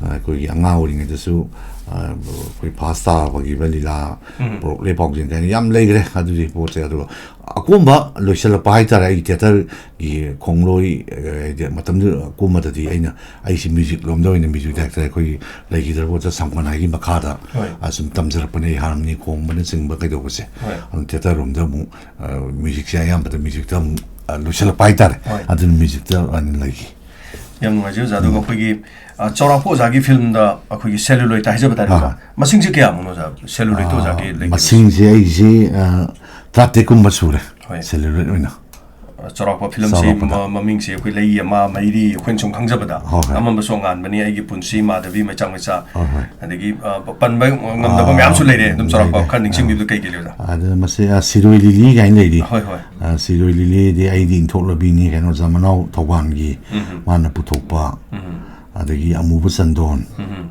ꯑ, ꯑꯩꯈꯣꯏꯒꯤ ꯑꯉꯥꯡ ꯑꯣꯏꯔꯤꯉꯩꯗꯁꯨ, ꯑ, ꯑꯩꯈꯣꯏ ꯐꯥꯁ ꯇꯥꯕꯒꯤ ꯂꯤꯂꯥ, ꯎꯝ꯫ ꯕ꯭ꯔꯣꯗꯋꯦ ꯄꯥꯎꯖꯦꯜ ꯀꯥꯏꯅ ꯌꯥꯝ ꯂꯩꯈ꯭ꯔꯦ ꯑꯗꯨꯒꯤ ꯄꯣꯠꯁꯦ꯫ ꯑꯗꯨꯒ ꯑꯀꯣꯝꯕ ꯂꯣꯏꯁꯤꯜꯂꯛꯄ ꯍꯥꯏꯇꯥꯔꯦ, ꯑꯩꯒꯤ ꯊꯤꯌꯦꯇꯔꯒꯤ ꯈꯣꯡꯂꯣꯏ, ꯑ, ꯍꯥꯏꯗꯤ ꯃꯇꯝꯗꯨ ꯑꯀꯣꯝꯕꯗꯗꯤ ꯑꯩꯅ ꯑꯩꯁꯤ ꯃ꯭ꯌꯨꯖꯤꯛ ꯂꯣꯝꯗ ꯑꯣꯏꯅ ꯃ꯭ꯌꯨꯖꯤꯛ ꯗꯥꯏꯔꯦꯛꯇꯔ ꯑꯩꯈꯣꯏꯒꯤ ꯂꯩꯈꯤꯗ꯭ꯔꯕ ꯑꯣꯖꯥ ꯁꯝꯀꯟ ꯍꯥꯏꯒꯤ ꯃꯈꯥꯗ, ꯍꯣꯏ꯫ ꯑ, ꯁꯨꯝ ꯇꯝꯖꯔꯛꯄꯅꯦ, ꯍꯥꯔꯃꯣꯅꯤ ꯈꯣꯡꯕꯅꯆꯤꯡꯕ ꯀꯩꯗꯧꯕꯁꯦ꯫ ꯍꯣꯏ꯫ ꯑꯗꯨ ꯊꯤꯌꯦꯇꯔ ꯔꯣꯝꯗ ꯑꯃꯨꯛ, ꯑ, ꯃ꯭ꯌꯨꯖꯤꯛꯁꯦ ꯑꯌꯥꯝꯕꯗ ꯃ꯭ꯌꯨꯖꯤꯛꯇ ꯑꯃꯨꯛ, ꯑ, ꯂꯣꯏꯁꯤꯜꯂꯛꯄ ꯍꯥꯏꯇꯥꯔꯦ꯫ ꯍꯣꯏ꯫ ꯑꯗꯨꯅ ꯃ꯭ꯌꯨꯖꯤꯛꯇ ꯑꯣꯏꯅ ꯂꯩꯈꯤ꯫ ꯌꯥꯝ ꯅꯨꯡꯉꯥꯏꯖꯩ ꯑꯣꯖꯥ꯫ ꯑꯗꯨꯒ ꯎꯝ꯫ ꯑꯩꯈꯣꯏꯒꯤ, ꯑ, ꯆꯥꯎꯔꯥꯛꯄ ꯑꯣꯖꯥꯒꯤ ꯐꯤꯂꯝꯗ ꯑꯩꯈꯣꯏꯒꯤ ꯁꯦꯂꯨꯂꯣꯏꯠꯇ ꯍꯥꯏꯖꯕ ꯇꯥꯔꯦ, ꯑꯥ꯫ ꯑꯣꯖꯥ꯫ ꯃꯁꯤꯡꯁꯦ ꯀꯌꯥꯃꯨꯛꯅꯣ ꯑꯣꯖꯥ? ꯁꯦꯂꯨꯂꯣꯏꯠꯇ ꯑꯥ, ꯑꯣꯖꯥꯒꯤ ꯂꯩꯕꯁꯦ? ꯃꯁꯤꯡꯁꯦ ꯑꯩꯁꯦ, ꯑ, ꯇꯔꯥꯇꯔꯦꯠ ꯀꯨꯝꯕ ꯁꯨꯔꯦ꯫ ꯍꯣꯏ꯫ ꯁꯦꯂꯨꯂꯣꯏꯠ ꯑꯣꯏꯅ꯫ ꯑ, ꯆꯥꯎꯔꯥꯛꯄ ꯐꯤꯂꯝꯁꯤ ꯆꯥꯎꯔꯥꯛꯄꯗ꯫ ꯃ-, ꯃꯃꯤꯡꯁꯤ ꯑꯩꯈꯣꯏ ꯂꯩ ꯑꯃ, ꯃꯩꯔꯤ, ꯑꯩꯈꯣꯏꯅ ꯁꯨꯝ ꯈꯪꯖꯕꯗ꯫ ꯍꯣꯏ, ꯍꯣꯏ꯫ ꯑꯃꯝꯕꯁꯨ ꯑꯉꯥꯟꯕꯅꯤ, ꯑꯩꯒꯤ ꯄꯨꯟꯁꯤ, ꯃꯥꯙꯕꯤ, ꯃꯩꯆꯥꯛ ꯃꯩꯆꯥ, ꯍꯣꯏ, ꯍꯣꯏ꯫ ꯑꯗꯒꯤ, ꯑ, ꯄ-, ꯄꯟꯕ ꯉꯝꯗꯕ ꯑꯥ, ꯃꯌꯥꯝꯁꯨ ꯂꯩꯔꯦ꯫ ꯑꯗꯨꯝ ꯆꯥꯎꯔꯥꯛꯄ ꯂꯩꯔꯦ꯫ ꯈꯔ ꯅꯤꯡꯁꯤꯡꯕꯤꯕꯗ ꯑꯥ꯫ ꯀꯩ ꯀꯩ ꯂꯩ, ꯑꯣꯖꯥ? ꯑꯗꯨ ꯃꯁꯤ, ꯑ, ꯁꯤꯔꯣꯏ ꯂꯤꯂꯤ ꯀꯥꯏꯅ ꯂꯩꯔꯤ꯫ ꯍꯣꯏ, ꯍꯣꯏ꯫ ꯑ, ꯁꯤꯔꯣꯏ ꯂꯤꯂꯤꯗꯤ ꯑꯩꯗꯤ ꯏꯟꯊꯣꯛꯂꯕꯤꯅꯤ ꯀꯩꯅꯣ, ꯑꯣꯖꯥ ꯃꯅꯥꯎ ꯊꯧꯕꯥꯜꯒꯤ ꯎꯝ꯫ ꯃꯥꯅ ꯄꯨꯊꯣꯛꯄ, ꯎꯝ꯫ ꯑꯗꯒꯤ ꯑꯃꯨꯕ ꯆꯟꯗꯣꯟ, ꯎꯝ꯫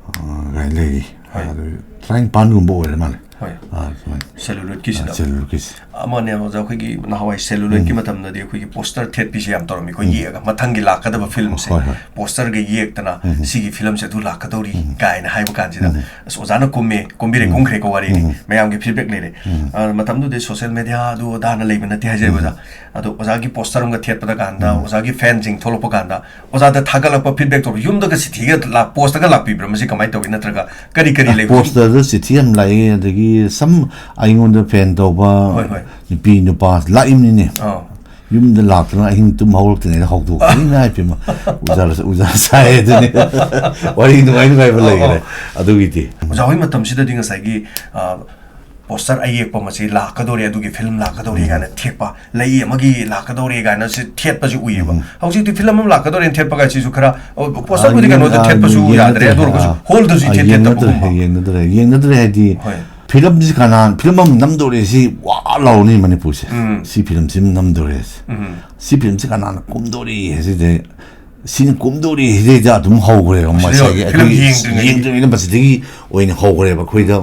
ꯑ, ꯀꯥꯏꯅ ꯂꯩꯔꯤ꯫ ꯍꯣꯏ꯫ ꯑꯗꯨ ꯇꯔꯥꯅꯤꯄꯥꯟꯒꯨꯝꯕ ꯑꯣꯏꯔ ꯃꯥꯜꯂꯦ꯫ ꯍꯣꯏ꯫ ꯑꯥ, ꯁꯨꯃꯥꯏꯅ꯫ ꯁꯦꯂꯨꯂꯣꯏꯗꯀꯤꯁꯤꯅ꯫ ꯑꯥ, ꯁꯦꯂꯨꯂꯣꯏꯗꯀꯤꯁꯦ꯫ ꯑꯃꯅꯦ ꯑꯣꯖꯥ, ꯑꯩꯈꯣꯏꯒꯤ ꯅꯍꯥꯟꯋꯥꯏ ꯁꯦꯂꯨꯂꯣꯏꯗꯀꯤ ꯎꯝ꯫ ꯃꯇꯝꯗꯗꯤ ꯑꯩꯈꯣꯏꯒꯤ ꯄꯣꯁꯇꯔ ꯊꯦꯠꯄꯤꯁꯦ ꯌꯥꯝ ꯇꯧꯔꯝꯃꯤ꯫ ꯑꯩꯈꯣꯏ ꯎꯝ꯫ ꯌꯦꯛꯑꯒ ꯃꯊꯪꯒꯤ ꯂꯥꯛꯀꯗꯕ ꯐꯤꯂꯝꯁꯦ ꯍꯣꯏ, ꯍꯣꯏ꯫ ꯄꯣꯁꯇꯔꯒ ꯌꯦꯛꯇꯅ ꯎꯝ꯫ "ꯁꯤꯒꯤ ꯐꯤꯂꯝꯁꯦ ꯑꯗꯨ ꯂꯥꯛꯀꯗꯧꯔꯤ" ꯎꯝ꯫ ꯀꯥꯏꯅ ꯍꯥꯏꯕ ꯀꯥꯟꯁꯤꯗ, ꯎꯝ꯫ ꯑꯁ, ꯑꯣꯖꯥꯅ ꯀꯨꯝꯃꯦ, ꯀꯨꯝꯕꯤꯔꯦ, ꯎꯝ꯫ ꯀꯨꯝꯈ꯭ꯔꯦꯀꯣ, ꯋꯥꯔꯤꯅꯤ꯫ ꯎꯝ꯫ ꯃꯌꯥꯝꯒꯤ ꯐꯤꯗꯕꯦꯛ ꯂꯩꯔꯦ꯫ ꯎꯝ꯫ ꯑ, ꯃꯇꯝꯗꯨꯗꯤ ꯁꯣꯁꯦꯜ ꯃꯦꯗꯤꯌꯥ ꯑꯗꯨ ꯑꯗꯥꯅ ꯂꯩꯕ ꯅꯠꯇꯦ ꯍꯥꯏꯖꯩꯕ, ꯎꯝ꯫ ꯑꯣꯖꯥ꯫ ꯑꯗꯣ ꯑꯣꯖꯥꯒꯤ ꯄꯣꯁꯇꯔ ꯑꯃꯒ ꯊꯦꯠꯄꯗ ꯀꯥꯟꯗ, ꯎꯝ꯫ ꯑꯣꯖꯥꯒꯤ ꯐꯦꯟꯁꯤꯡ ꯊꯣꯛꯂꯛꯄ ꯀꯥꯟꯗ, ꯑꯣꯖꯥꯗ ꯊꯥꯒꯠꯂꯛꯄ ꯐꯤꯗꯕꯦꯛ ꯇꯧꯕ, ꯌꯨꯝꯗꯒ ꯆꯤꯊꯤꯒ ꯂꯥꯛ-, ꯄꯣꯁꯇꯒ ꯂꯥꯛꯄꯤꯕ꯭ꯔꯥ? ꯃꯁꯤ ꯀꯃꯥꯏꯅ ꯇꯧꯏ? ꯅꯠꯇ꯭ꯔꯒ ꯀꯔꯤ ꯀꯔꯤ ꯑ, ꯂꯩꯕ? ꯄꯣꯁꯇꯗ ꯆꯤꯊꯤ ꯌꯥꯝ ꯂꯥꯛꯏ, ꯑꯗꯒꯤ ꯁꯝ ꯑꯩꯉꯣꯟꯗ ꯐꯦꯟ ꯇꯧꯕ ꯍꯣꯏ, ꯍꯣꯏ꯫ ꯅꯨꯄꯤ ꯅꯨꯄꯥ ꯂꯥꯛꯏꯕꯅꯤꯅꯦ꯫ ꯑꯥ꯫ ꯌꯨꯝꯗ ꯂꯥꯛꯇꯅ ꯑꯍꯤꯡ ꯇꯨꯝ ꯍꯧꯔꯛꯇ꯭ꯔꯤꯉꯩꯗ ꯍꯧꯗꯣꯛꯄꯅꯤ꯫ ꯏꯃꯥ ꯏꯄꯦꯝꯃ, ꯎꯖꯥ, ꯎꯖꯥ ꯁꯥꯏ ꯑꯗꯨꯅꯤ꯫ ꯋꯥꯔꯤ ꯅꯨꯡꯉꯥꯏ ꯅꯨꯡꯉꯥꯏꯕ ꯑꯣ, ꯂꯩꯈ꯭ꯔꯦ ꯑꯣ꯫ ꯑꯗꯨꯒꯤꯗꯤ꯫ ꯑꯣꯖꯥ ꯍꯣꯏ ꯃꯇꯝꯁꯤꯗꯗꯤ ꯉꯁꯥꯏꯒꯤ, ꯑ, ꯄꯣꯁꯇꯔ ꯑꯌꯦꯛꯄ ꯃꯁꯤ ꯂꯥꯛꯀꯗꯧꯔꯦ, ꯑꯗꯨꯒꯤ ꯐꯤꯂꯝ ꯂꯥꯛꯀꯗꯧꯔꯦ ꯎꯝ꯫ ꯀꯥꯏꯅ ꯊꯦꯛꯄ, ꯂꯩ ꯑꯃꯒꯤ ꯂꯥꯛꯀꯗꯧꯔꯦ ꯀꯥꯏꯅ ꯁꯤ ꯊꯦꯠꯄꯁꯤ ꯎꯏꯌꯦꯕ꯫ ꯎꯝ꯫ ꯍꯧꯖꯤꯛꯇꯤ ꯐꯤꯂꯝ ꯑꯃ ꯂꯥꯛꯀꯗꯧꯔꯦꯅ ꯊꯦꯠꯄ ꯀꯥꯏꯁꯤꯁꯨ ꯈꯔ, ꯑ, ꯄꯣꯁꯇꯔꯕꯨꯗꯤ ꯑ, ꯌꯦꯡ-, ꯀꯩꯅꯣꯗ ꯑ, ꯊꯦꯠꯄꯁꯨ ꯌꯥꯗ꯭ꯔꯦ, ꯌꯦꯡꯅꯗ꯭ꯔꯦ꯫ ꯑꯗꯨ ꯑꯣꯏꯔꯒꯁꯨ ꯑ, ꯍꯣꯜꯗꯁꯨ ꯑ, ꯏꯊꯦꯠ ꯌꯦꯡꯅꯗ꯭ꯔꯦ, ꯊꯦꯠꯇꯕꯒꯨꯝꯕ꯫ ꯌꯦꯡꯅꯗ꯭ꯔꯦ꯫ ꯌꯦꯡꯅꯗ꯭ꯔꯦ ꯍꯥꯏꯗꯤ ꯍꯣꯏ꯫ ꯐꯤꯂꯝꯁꯤ ꯀꯅꯥ, ꯐꯤꯂꯝ ꯑꯃ ꯅꯝꯗꯧꯔꯦ ꯁꯤ ꯋꯥ ꯂꯥꯎꯅꯤ ꯃꯅꯤꯄꯨꯔꯁꯦ꯫ ꯎꯝ꯫ ꯁꯤ ꯐꯤꯂꯝꯁꯤ ꯑꯃ ꯅꯝꯗꯧꯔꯦ꯫ ꯎꯝ꯫ ꯁꯤ ꯐꯤꯂꯝꯁꯤ ꯀꯅꯥꯅ ꯀꯨꯝꯗꯧꯔꯤ ꯍꯥꯏꯁꯤꯗꯤ, ꯁꯤꯅ ꯀꯨꯝꯗꯧꯔꯤ ꯍꯥꯏꯁꯤꯗꯩꯗ ꯑꯗꯨꯝ ꯍꯧꯈ꯭ꯔꯦꯕ꯫ ꯁꯤꯗ ꯉꯁꯥꯏꯒꯤ ꯐꯤꯂꯝ ꯑꯩꯈꯣꯏ ꯌꯦꯡꯗ꯭ꯔꯤꯉꯩꯒꯤ꯫ ꯌꯦꯡꯗ꯭ꯔꯤꯉꯩꯗ ꯃꯁꯤꯗꯒꯤ ꯑꯣꯏꯅ ꯍꯧꯈ꯭ꯔꯦꯕ꯫ ꯑꯩꯈꯣꯏꯗ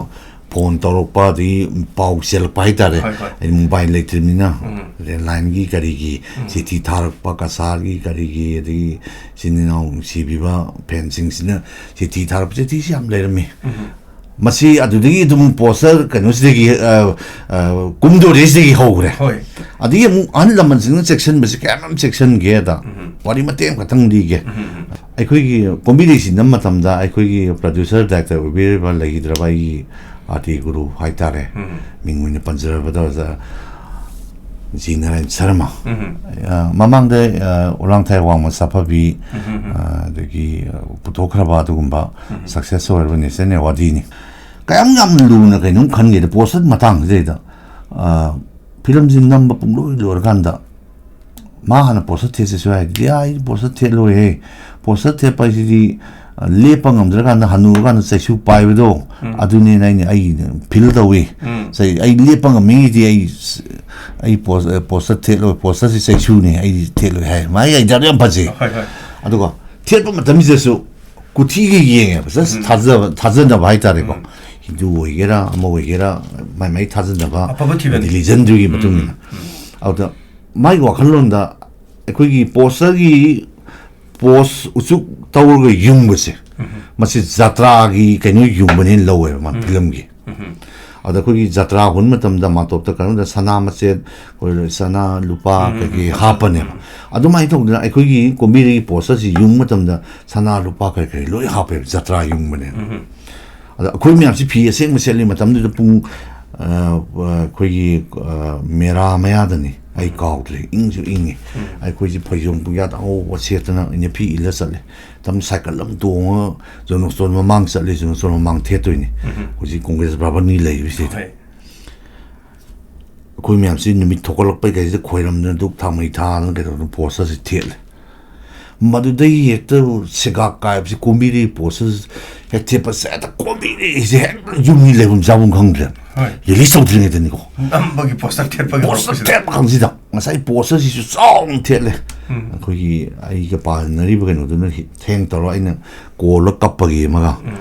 ꯐꯣꯟ ꯇꯧꯔꯛꯄ, ꯑꯗꯒꯤ ꯄꯥꯎ ꯆꯦꯜꯂꯛꯄ ꯍꯥꯏꯇꯥꯔꯦ꯫ ꯍꯣꯏ, ꯍꯣꯏ꯫ ꯍꯥꯏꯗꯤ ꯃꯣꯕꯥꯏꯜ ꯂꯩꯇ꯭ꯔꯤꯕꯅꯤꯅ, ꯎꯝ꯫ ꯂꯦꯟꯂꯥꯏꯟꯒꯤ ꯀꯔꯤꯒꯤ ꯎꯝ꯫ ꯆꯤꯊꯤ ꯊꯥꯔꯛꯄ, ꯀꯁꯥꯔꯒꯤ ꯀꯔꯤꯒꯤ, ꯑꯗꯒꯤ ꯏꯆꯤꯟ ꯏꯅꯥꯎ ꯅꯨꯡꯁꯤꯕꯤꯕ ꯐꯦꯟꯁꯤꯡꯁꯤꯅ ꯆꯤꯊꯤ ꯊꯥꯔꯛꯄ, ꯆꯤꯊꯤꯁꯤ ꯌꯥꯝ ꯂꯩꯔꯝꯃꯤ꯫ ꯎꯝ꯫ ꯃꯁꯤ ꯑꯗꯨꯗꯒꯤ ꯑꯗꯨꯝ ꯄꯣꯁꯇꯔ ꯀꯩꯅꯣꯁꯤꯗꯒꯤ, ꯑ, ꯑ, ꯀꯨꯝꯗꯣꯔꯤꯁꯤꯗꯒꯤ ꯍꯧꯈ꯭ꯔꯦ꯫ ꯍꯣꯏ꯫ ꯑꯗꯒꯤ ꯑꯃꯨꯛ ꯑꯍꯜ ꯂꯃꯟꯁꯤꯡꯅ ꯆꯦꯛꯁꯤꯟꯕꯁꯤ ꯀꯌꯥꯝ ꯌꯥꯝ ꯆꯦꯛꯁꯤꯟꯒꯦꯗ ꯎꯝ꯫ ꯋꯥꯔꯤ ꯃꯇꯦꯛ ꯑꯃꯈꯛꯇꯪ ꯂꯤꯒꯦ꯫ ꯎꯝ, ꯎꯝ꯫ ꯑꯩꯈꯣꯏꯒꯤ ꯀꯣꯝꯕꯤꯗꯦꯁꯤ ꯅꯝꯕ ꯃꯇꯝꯗ ꯑꯩꯈꯣꯏꯒꯤ ꯄ꯭ꯔꯗ꯭ꯌꯨꯁꯔ ꯗꯥꯏꯔꯦꯛꯇꯔ ꯑꯣꯏꯕꯤꯔꯤꯕ ꯂꯩꯈꯤꯗ꯭ꯔꯕ ꯑꯩꯒꯤ ꯑꯥꯔꯇꯤ ꯒꯨꯔꯨ ꯍꯥꯏꯇꯥꯔꯦ, ꯎꯝ꯫ ꯃꯤꯡ ꯑꯣꯏꯅ ꯄꯟꯖꯔꯕꯗ ꯑꯣꯖꯥ ꯖꯤ ꯅꯥꯔꯥꯌꯟ ꯁꯔꯃ, ꯎꯝ꯫ ꯑ, ꯃꯃꯥꯡꯗ, ꯑ, ꯎꯂꯥꯡꯊꯥꯏ ꯋꯥꯡꯃ ꯁꯥꯐꯕꯤ, ꯎꯝ, ꯎꯝ꯫ ꯑ, ꯑꯗꯒꯤ, ꯑ, ꯄꯨꯊꯣꯛꯈ꯭ꯔꯕ ꯑꯗꯨꯒꯨꯝꯕ ꯎꯝ꯫ ꯁꯛꯁꯦꯁ ꯑꯣꯏꯔꯕ ꯅꯦꯁꯅꯦꯜ ꯑꯦꯋꯥꯔꯗꯤꯅꯤ꯫ ꯀꯌꯥꯝ ꯌꯥꯝ ꯂꯨꯅ ꯀꯩꯅꯣꯝ ꯈꯟꯒꯦꯗ ꯄꯣꯁꯇꯔ ꯃꯇꯥꯡꯁꯤꯗꯩꯗ, ꯑ, ꯐꯤꯂꯝꯁꯤ ꯅꯝꯕ ꯄꯨꯡꯂꯣꯏ ꯂꯣꯏꯔꯀꯥꯟꯗ ꯃꯥ ꯍꯥꯟꯅ ꯄꯣꯁꯇꯔ ꯊꯦꯠꯁꯤꯁꯨ ꯍꯥꯏꯗꯤ, "ꯑꯩ ꯄꯣꯁꯇꯔ ꯊꯦꯠꯂꯣꯏꯍꯦ, ꯄꯣꯁꯇꯔ ꯊꯦꯠꯄ ꯍꯥꯏꯁꯤꯗꯤ, ꯑ, ꯂꯦꯞꯄ ꯉꯝꯗ꯭ꯔꯀꯥꯟꯗ ꯍꯟꯅꯨꯔꯀꯥꯟꯗ ꯆꯩꯁꯨ ꯄꯥꯏꯕꯗꯣ, ꯎꯝ꯫ ꯑꯗꯨꯅꯦꯅ ꯑꯩꯅ, ꯑꯩ ꯐꯤꯜ ꯇꯧꯏ꯫ ꯎꯝ꯫ ꯆꯩ-, ꯑꯩ ꯂꯦꯞꯄ ꯉꯝꯃꯤꯉꯩꯗꯤ ꯑꯩ ꯁ-, ꯑꯩ ꯄꯣꯁ-, ꯑ, ꯄꯣꯁꯇꯔ ꯊꯦꯠꯂꯣꯏ, ꯄꯣꯁꯇꯔꯁꯤ ꯆꯩꯁꯨꯅꯦ, ꯑꯩ ꯊꯦꯠꯂꯣꯏ" ꯍꯥꯏ꯫ ꯃꯥꯒꯤ ꯑꯥꯏꯗꯤꯌꯥꯗꯣ ꯌꯥꯝ ꯐꯖꯩ꯫ ꯍꯣꯏ, ꯍꯣꯏ꯫ ꯑꯗꯨꯒ ꯊꯦꯠꯄ ꯃꯇꯝꯁꯤꯗꯁꯨ ꯀꯨꯊꯤꯒ ꯌꯦꯡꯉꯦꯕ, just ꯎꯝ꯫ ꯊꯥꯖꯕ, ꯊꯥꯖꯅꯕ ꯍꯥꯏꯇꯥꯔꯦꯀꯣ꯫ ꯎꯝ꯫ ꯍꯤꯟꯗꯨ ꯑꯣꯏꯒꯦꯔꯥ, ꯑꯃ ꯑꯣꯏꯒꯦꯔꯥ, ꯃꯥꯏ ꯃꯥꯏ ꯊꯥꯖꯅꯕ, ꯑꯐꯕ ꯊꯤꯕꯅꯤ꯫ religion ꯗꯨꯒꯤ ꯃꯇꯨꯡ ꯏꯟꯅ꯫ ꯑꯗꯨꯗ ꯃꯥꯒꯤ ꯋꯥꯈꯜꯂꯣꯟꯗ ꯑꯩꯈꯣꯏꯒꯤ poster ꯒꯤ post, ꯎꯆꯨꯛ ꯇꯧꯔꯒ ꯌꯨꯡꯕꯁꯦ, ꯃꯁꯤ ꯖꯇ꯭ꯔꯥꯒꯤ ꯀꯩꯅꯣ ꯌꯨꯡꯕꯅꯦꯅ ꯂꯧꯋꯦꯕ ꯃꯥ film ꯒꯤ꯫ ꯑꯗ ꯑꯩꯈꯣꯏꯒꯤ ꯖꯇ꯭ꯔꯥ ꯍꯨꯟ ꯃꯇꯝꯗ ꯃꯥꯇꯣꯞꯇ ꯀꯩꯅꯣꯗ ꯁꯅꯥ ꯃꯆꯦꯠ, ꯑꯩꯈꯣꯏ ꯁꯅꯥ ꯂꯨꯄꯥ ꯀꯩꯀꯩ ꯍꯥꯞꯄꯅꯦꯕ꯫ ꯑꯗꯨꯃꯥꯏꯅ ꯇꯧꯗꯅ ꯑꯩꯈꯣꯏꯒꯤ ꯀꯣꯝꯕꯤꯔꯩꯒꯤ poster ꯁꯤ ꯌꯨꯡꯕ ꯃꯇꯝꯗ ꯁꯅꯥ ꯂꯨꯄꯥ ꯀꯔꯤ ꯀꯔꯤ ꯂꯣꯏ ꯍꯥꯞꯄꯦꯕ, ꯖꯇ꯭ꯔꯥ ꯌꯨꯡꯕꯅꯦꯕ꯫ ꯑꯗ ꯑꯩꯈꯣꯏ ꯃꯌꯥꯝꯁꯤ ꯐꯤ ꯑꯁꯦꯡꯕ ꯁꯦꯠꯂꯤ ꯃꯇꯝꯗꯨꯗ ꯄꯨꯡ, ꯑ, ꯑꯩꯈꯣꯏꯒꯤ, ꯑ, ꯃꯦꯔꯥ ꯃꯌꯥꯗꯅꯤ, ꯑꯩ ꯀꯥꯎꯗ꯭ꯔꯦ, ꯏꯪꯁꯨ ꯏꯪꯉꯤ꯫ ꯑꯩꯈꯣꯏꯁꯤ ꯐꯩꯖꯣꯝ ꯄꯨꯡꯌꯥꯠ ꯑꯉꯧꯕ ꯁꯦꯠꯇꯅ ꯏꯅꯐꯤ ꯏꯜꯂ ꯆꯠꯂꯦ꯫ ꯃꯇꯝ ꯁꯥꯏꯀꯜ ꯑꯃ ꯇꯣꯡꯉꯒ ꯖꯣꯟ ꯕꯣꯁꯀꯣ ꯃꯃꯥꯡ ꯆꯠꯂꯤ, ꯖꯣꯟ ꯕꯣꯁꯀꯣ ꯃꯃꯥꯡ ꯊꯦꯠꯇꯣꯏꯅꯤ꯫ ꯍꯧꯖꯤꯛ ꯀꯣꯡꯒ꯭ꯔꯦꯁ ꯚꯕꯟꯒꯤ ꯂꯩꯔꯤꯕꯁꯤꯗ꯫ ꯍꯣꯏ꯫ ꯑꯩꯈꯣꯏ ꯃꯌꯥꯝꯁꯤ ꯅꯨꯃꯤꯠ ꯊꯣꯛꯂꯛꯄꯩ ꯀꯩꯁꯤꯗ ꯈꯣꯏꯔꯝꯗꯅ ꯙꯨꯞ ꯊꯥꯎꯃꯩ ꯊꯥꯗꯅ ꯀꯩꯗꯧꯗꯅ poster ꯁꯤ ꯊꯦꯠꯂꯦ꯫ ꯃꯗꯨꯗꯩ ꯍꯦꯛꯇ ꯁꯦꯒꯥꯛ ꯀꯥꯏꯕꯁꯤ ꯀꯣꯝꯕꯤꯔꯩ poster ꯁꯤ ꯍꯦꯛ ꯊꯦꯠꯄꯁꯦ ꯍꯦꯛꯇ ꯀꯣꯝꯕꯤꯔꯩꯁꯦ ꯍꯦꯛꯇ ꯌꯨꯝꯒꯤ ꯂꯩꯐꯝ ꯆꯥꯐꯝ ꯈꯪꯗ꯭ꯔꯦ꯫ ꯍꯣꯏ꯫ Release ꯇꯧꯗ꯭ꯔꯤꯉꯩꯗꯅꯤꯀꯣ꯫ ꯅꯝꯕꯒꯤ poster ꯊꯦꯠꯄꯒꯤ Poster ꯍꯧꯔꯛꯄꯁꯤꯗ꯫ ꯊꯦꯠꯄ ꯈꯪꯁꯤꯗ ꯉꯁꯥꯏ poster ꯁꯤꯁꯨ ꯆꯥꯎꯅ ꯊꯦꯠꯂꯦ꯫ ꯑꯩꯈꯣꯏꯒꯤ ꯑꯩꯒ ꯄꯥꯃꯤꯟꯅꯔꯤꯕ ꯀꯩꯅꯣꯗꯨꯅ ꯍꯤ-, ꯊꯦꯡ ꯇꯧꯔꯒ ꯑꯩꯅ ꯀꯣꯜꯂ ꯀꯞꯄꯒꯤ ꯑꯃꯒ,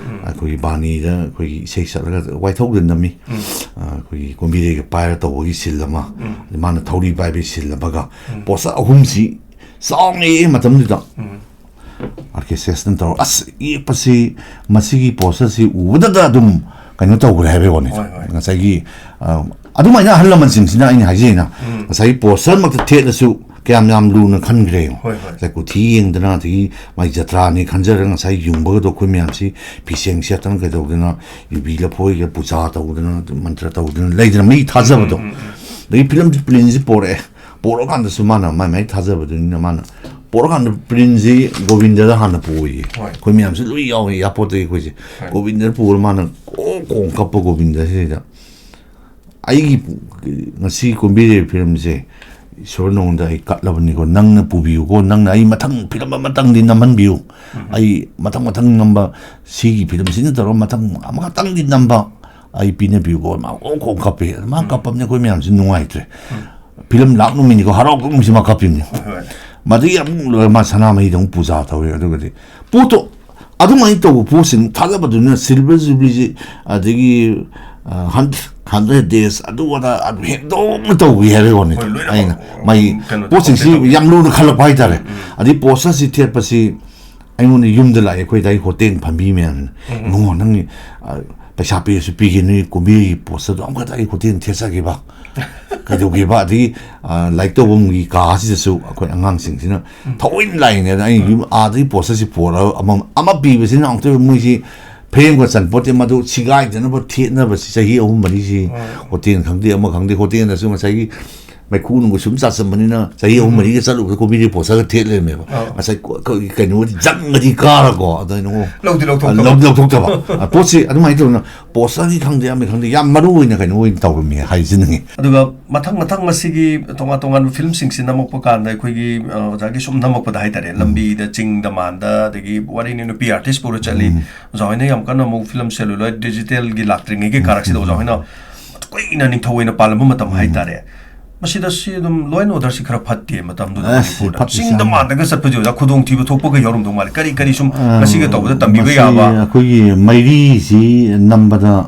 ꯑꯩꯈꯣꯏꯒꯤ ꯕꯥꯅꯤꯗ ꯑꯩꯈꯣꯏꯒꯤ ꯏꯁꯩ ꯁꯛꯂꯒ ꯋꯥꯏꯊꯧꯗ ꯅꯝꯃꯤ꯫ ꯑ, ꯑꯩꯈꯣꯏꯒꯤ ꯀꯣꯝꯕꯤꯔꯩꯒ ꯄꯥꯏꯔ ꯇꯧꯕꯒꯤ scene ꯑꯃ, ꯑꯗꯩ ꯃꯥꯅ ꯊꯧꯔꯤ ꯄꯥꯏꯕꯒꯤ scene ꯑꯃꯒ, poster ꯑꯍꯨꯝꯁꯤ ꯆꯥꯎꯅ ꯌꯦꯛꯑꯦ ꯃꯇꯝꯗꯨꯗ꯫ ꯑꯥꯔ ꯀꯦ ꯁꯦꯁꯅ ꯇꯧꯔ, ꯑꯁ, ꯌꯦꯛꯄꯁꯤ, ꯃꯁꯤꯒꯤ poster ꯁꯤ ꯎꯕꯗꯗ ꯑꯗꯨꯝ ꯀꯩꯅꯣ ꯇꯧꯈ꯭ꯔꯦ ꯍꯥꯏꯕꯩ ꯋꯥꯅꯤ꯫ ꯍꯣꯏ, ꯍꯣꯏ꯫ ꯉꯁꯥꯏꯒꯤ, ꯑ, ꯑꯗꯨꯃꯥꯏꯅ ꯑꯍꯜ ꯂꯃꯟꯁꯤꯡꯁꯤꯅ, ꯑꯩꯅ ꯍꯥꯏꯖꯩꯅ, ꯉꯁꯥꯏꯒꯤ poster ꯃꯛꯇ ꯊꯦꯠꯂꯁꯨ ꯀꯌꯥꯝ ꯌꯥꯝ ꯂꯨꯅ ꯈꯟꯈ꯭ꯔꯦ ꯌꯦꯡꯉꯣ꯫ ꯍꯣꯏ, ꯍꯣꯏ꯫ ꯉꯁꯥꯏ ꯀꯨꯊꯤ ꯌꯦꯡꯗꯅ, ꯑꯗꯒꯤ ꯃꯥꯏ ꯖꯇ꯭ꯔꯥꯅꯤ ꯈꯟꯖꯔꯒ ꯉꯁꯥꯏ ꯌꯨꯡꯕꯒꯗꯣ ꯑꯩꯈꯣꯏ ꯃꯌꯥꯝꯁꯤ ꯐꯤꯁꯦꯡ ꯁꯦꯠꯇꯅ ꯀꯩꯗꯧꯗꯅ, ꯌꯨꯕꯤ ꯂꯐꯣꯏꯒ ꯄꯨꯖꯥ ꯇꯧꯗꯅ, ꯃꯟꯇ꯭ꯔ ꯇꯧꯗꯅ ꯂꯩꯗꯅ, ꯃꯤ ꯊꯥꯖꯕꯗꯣ꯫ ꯑꯗꯒꯤ film print ꯁꯤ ꯄꯣꯔꯛꯑꯦ꯫ ꯄꯣꯔꯛꯑꯀꯥꯟꯗꯁꯨ ꯃꯥꯅ ꯃꯥꯏ ꯃꯥꯏ ꯊꯥꯖꯕꯗꯨꯅꯤꯅ ꯃꯥꯅ ꯄꯣꯔꯛꯑꯀꯥꯟꯗ print ꯁꯤ ꯒꯣꯕꯤꯟꯗꯗ ꯍꯥꯟꯅ ꯄꯨꯏꯌꯦ꯫ ꯍꯣꯏ꯫ ꯑꯩꯈꯣꯏ ꯃꯌꯥꯝꯁꯨ ꯂꯣꯏ ꯌꯥꯎꯋꯦ, airport ꯇꯒꯤ ꯑꯩꯈꯣꯏꯁꯦ꯫ ꯍꯣꯏ꯫ ꯒꯣꯕꯤꯟꯗꯗ ꯄꯨꯔ ꯃꯥꯅ ꯀꯣꯡ ꯀꯣꯡ ꯀꯞꯄ ꯒꯣꯕꯤꯟꯗꯁꯤꯗ꯫ ꯑꯩꯒꯤ ꯉꯁꯤ ꯀꯨꯝꯕꯤꯔꯤꯕ film ꯁꯦ ꯏꯁꯣꯔ ꯅꯉꯣꯟꯗ ꯑꯩ ꯀꯠꯂꯕꯅꯤꯀꯣ, ꯅꯪꯅ ꯄꯨꯕꯤꯌꯨꯀꯣ, ꯅꯪꯅ ꯑꯩ ꯃꯊꯪ film ꯑꯃꯇꯪꯗꯤ ꯅꯝꯍꯟꯕꯤꯌꯨ꯫ ꯑꯩ ꯃꯊꯪ ꯃꯊꯪ ꯅꯝꯕ, ꯁꯤꯒꯤ film ꯁꯤꯅ ꯇꯧꯔꯒ ꯃꯊꯪ ꯑꯃꯈꯛꯇꯪꯗꯤ ꯅꯝꯕ ꯑꯩ ꯄꯤꯅꯕꯤꯌꯨꯀꯣ꯫ ꯃꯥ ꯀꯣꯡ ꯀꯣꯡ ꯀꯞꯄꯦ꯫ ꯃꯥ ꯀꯞꯄꯕꯅꯤ ꯑꯩꯈꯣꯏ ꯃꯌꯥꯝꯁꯤ ꯅꯨꯡꯉꯥꯏꯇ꯭ꯔꯦ꯫ Film ꯂꯥꯛ ꯅꯨꯃꯤꯠꯅꯤꯀꯣ, ꯍꯔꯥꯎ ꯀꯨꯝꯍꯩꯁꯤ ꯃꯥ ꯀꯞꯄꯤꯕꯅꯤ꯫ ꯍꯣꯏ, ꯍꯣꯏ꯫ ꯃꯗꯨꯒꯤ ꯑꯃꯨꯛ ꯂꯣꯏꯔ ꯃꯥ ꯁꯅꯥꯃꯍꯤꯗ ꯑꯃꯨꯛ ꯄꯨꯖꯥ ꯇꯧꯔꯦ꯫ ꯑꯗꯨꯒꯗꯤ ꯄꯣꯠꯇꯣ ꯑꯗꯨꯃꯥꯏꯅ ꯇꯧꯕ ꯄꯣꯠꯁꯤꯡ ꯊꯥꯖꯕꯗꯨꯅ ꯁꯤꯜꯚꯔ ꯖꯨꯕ꯭ꯂꯤꯁꯤ, ꯑꯗꯒꯤ ꯍꯟꯗ꯭ꯔꯦꯠ ꯗꯦꯖ, ꯑꯗꯨ ꯑꯗꯥ ꯑꯗꯨ ꯍꯦꯟꯗꯣꯛꯅ ꯇꯧꯏ ꯍꯥꯏꯕꯒꯤ ꯋꯥꯅꯤ꯫ ꯍꯣꯏ, ꯂꯣꯏꯅꯃꯛ, ꯑꯩꯅ ꯎꯝ, ꯃꯥꯒꯤ ꯀꯩꯅꯣ, ꯄꯣꯠꯁꯤꯡꯁꯤ ꯇꯧꯗꯦ, ꯇꯧꯗꯦ꯫ ꯌꯥꯝ ꯂꯨꯅ ꯈꯜꯂꯛꯄ ꯍꯥꯏꯇꯥꯔꯦ꯫ ꯎꯝ꯫ ꯑꯗꯩ ꯄꯣꯁꯇꯔꯁꯤ ꯊꯦꯠꯄꯁꯤ ꯑꯩꯉꯣꯟꯗ ꯌꯨꯝꯗ ꯂꯥꯛꯑꯦ, ꯑꯩꯈꯣꯏ ꯗꯥꯏ ꯍꯣꯇꯦꯜ ꯐꯝꯕꯤ ꯃꯌꯥꯝꯅ, "ꯏꯕꯨꯡꯉꯣ, ꯅꯪꯒꯤ, ꯑ, ꯄꯩꯁꯥ ꯄꯤꯔꯁꯨ ꯄꯤꯒꯦ, ꯅꯣꯏ ꯀꯨꯝꯕꯤꯒꯤ ꯄꯣꯁꯇꯔꯗꯣ ꯑꯃꯈꯛꯇ ꯑꯩ ꯍꯣꯇꯦꯜ ꯊꯦꯠꯆꯒꯦꯕ, ꯀꯩꯗꯧꯒꯦꯕ?" ꯑꯗꯒꯤ, ꯑ, ꯂꯥꯏꯔꯤꯛ ꯇꯧꯐꯝꯒꯤ ꯀꯥꯁꯤꯗꯁꯨ ꯑꯩꯈꯣꯏ ꯑꯉꯥꯡꯁꯤꯡꯁꯤꯅ ꯊꯑꯣꯏꯅ ꯂꯥꯛꯏꯅꯦ꯫ ꯑꯗ ꯑꯩ ꯌꯨꯝ ꯑꯥꯗꯒꯤ ꯄꯣꯁꯇꯔꯁꯤ ꯄꯨꯔꯒ ꯑꯃ, ꯑꯃ ꯄꯤꯕꯁꯤꯅ ꯑꯃꯨꯛꯇ ꯃꯣꯏꯁꯤ ꯐ꯭ꯔꯦꯝꯒ ꯆꯟꯄꯣꯠꯇꯦ, ꯃꯗꯨ ꯁꯤꯒꯥꯏꯗꯅꯕ ꯊꯦꯠꯅꯕꯁꯤ ꯆꯍꯤ ꯑꯍꯨꯝ ꯃꯔꯤꯁꯤ ꯍꯣꯇꯦꯜ ꯈꯪꯗꯦ, ꯑꯃ ꯈꯪꯗꯦ, ꯍꯣꯇꯦꯜꯗꯁꯨ ꯉꯁꯥꯏꯒꯤ ꯃꯩꯈꯨ ꯅꯨꯡꯈꯨ ꯁꯨꯝ ꯆꯥꯁꯟꯕꯅꯤꯅ ꯆꯍꯤ ꯑꯍꯨꯝ ꯃꯔꯤꯒ ꯆꯠꯂꯨꯕꯗ ꯀꯣꯕꯤꯗꯤ ꯄꯣꯠꯁꯛꯒ ꯊꯦꯠ ꯂꯩꯔꯝꯃꯦꯕ꯫ ꯑꯥ꯫ ꯉꯁꯥꯏ ꯀꯣ-, ꯀꯣ-, ꯀꯩꯅꯣꯗꯤ ꯖꯪꯒꯗꯤ ꯀꯥꯔꯀꯣ, ꯑꯗ ꯑꯩꯅ, "ꯑꯣ", ꯂꯧꯗꯤ ꯂꯧꯊꯣꯛꯇꯕ꯫ ꯂꯧꯗꯤ ꯂꯧꯊꯣꯛꯇꯕ꯫ ꯑ, ꯄꯣꯠꯁꯤ ꯑꯗꯨꯃꯥꯏꯅ ꯇꯧꯗꯅ ꯄꯣꯁꯇꯔꯒꯤ ꯈꯪꯗꯦ, ꯑꯃꯒꯤ ꯈꯪꯗꯦ, ꯌꯥꯝ ꯃꯔꯨ ꯑꯣꯏꯅ ꯀꯩꯅꯣ ꯑꯣꯏꯅ ꯇꯧꯔꯝꯃꯤ ꯍꯥꯏꯖꯅꯤꯡꯉꯤ꯫ ꯑꯗꯨꯒ ꯃꯊꯪ ꯃꯊꯪ ꯃꯁꯤꯒꯤ ꯇꯣꯉꯥꯟ ꯇꯣꯉꯥꯟꯕ ꯐꯤꯂꯝꯁꯤꯡꯁꯤ ꯅꯝꯃꯛꯄ ꯀꯥꯟꯗ ꯑꯩꯈꯣꯏꯒꯤ, ꯑ, ꯑꯣꯖꯥꯒꯤ ꯁꯨꯝ ꯅꯝꯃꯛꯄꯗ ꯍꯥꯏꯇꯥꯔꯦ, ꯂꯝꯕꯤꯗ, ꯆꯤꯡꯗ, ꯃꯥꯟꯗ, ꯑꯗꯒꯤ ꯋꯥꯔꯤꯅꯤ ꯅꯨꯄꯤ ꯑꯥꯔꯇꯤꯁ ꯄꯨꯔ ꯆꯠꯂꯤ꯫ ꯑꯣꯖꯥ ꯍꯣꯏꯅ ꯌꯥꯝ ꯀꯟꯅ ꯑꯃꯨꯛ ꯐꯤꯂꯝ ꯁꯦꯂꯨꯂꯣꯏꯗ ꯗꯤꯖꯤꯇꯦꯜꯒꯤ ꯂꯥꯛꯇ꯭ꯔꯤꯉꯩꯒꯤ ꯀꯥꯔꯛꯁꯤꯗ ꯑꯣꯖꯥ ꯍꯣꯏꯅ ꯀꯨꯏꯅ ꯅꯤꯡꯊꯧ ꯑꯣꯏꯅ ꯄꯥꯜꯂꯝꯕ ꯃꯇꯝ ꯍꯥꯏꯇꯥꯔꯦ꯫ ꯃꯁꯤꯗ ꯁꯤ ꯑꯗꯨꯝ ꯂꯣ ꯑꯦꯟ ꯑꯣꯔꯗꯔꯁꯤ ꯈꯔ ꯐꯠꯇꯦ ꯃꯇꯝꯗꯨꯗ ꯑꯁ, ꯃꯅꯤꯄꯨꯔꯗ꯫ ꯐꯠꯇꯦ, ꯆꯤꯡꯗ ꯁꯥꯡ- ꯃꯥꯟꯗꯒ ꯆꯠꯄꯁꯦ ꯑꯣꯖꯥ ꯈꯨꯗꯣꯡꯊꯤꯕ ꯊꯣꯛꯄꯒ ꯌꯥꯎꯔꯝꯗꯧ ꯃꯥꯜꯂꯦ꯫ ꯀꯔꯤ ꯀꯔꯤ ꯁꯨꯝ ꯑ, ꯃꯁꯤꯒ ꯇꯧꯕꯗ ꯇꯝꯕꯤꯕ ꯃꯁꯤ ꯌꯥꯕ? ꯑꯩꯈꯣꯏꯒꯤ ꯃꯩꯔꯤꯁꯤ ꯅꯝꯕꯗ,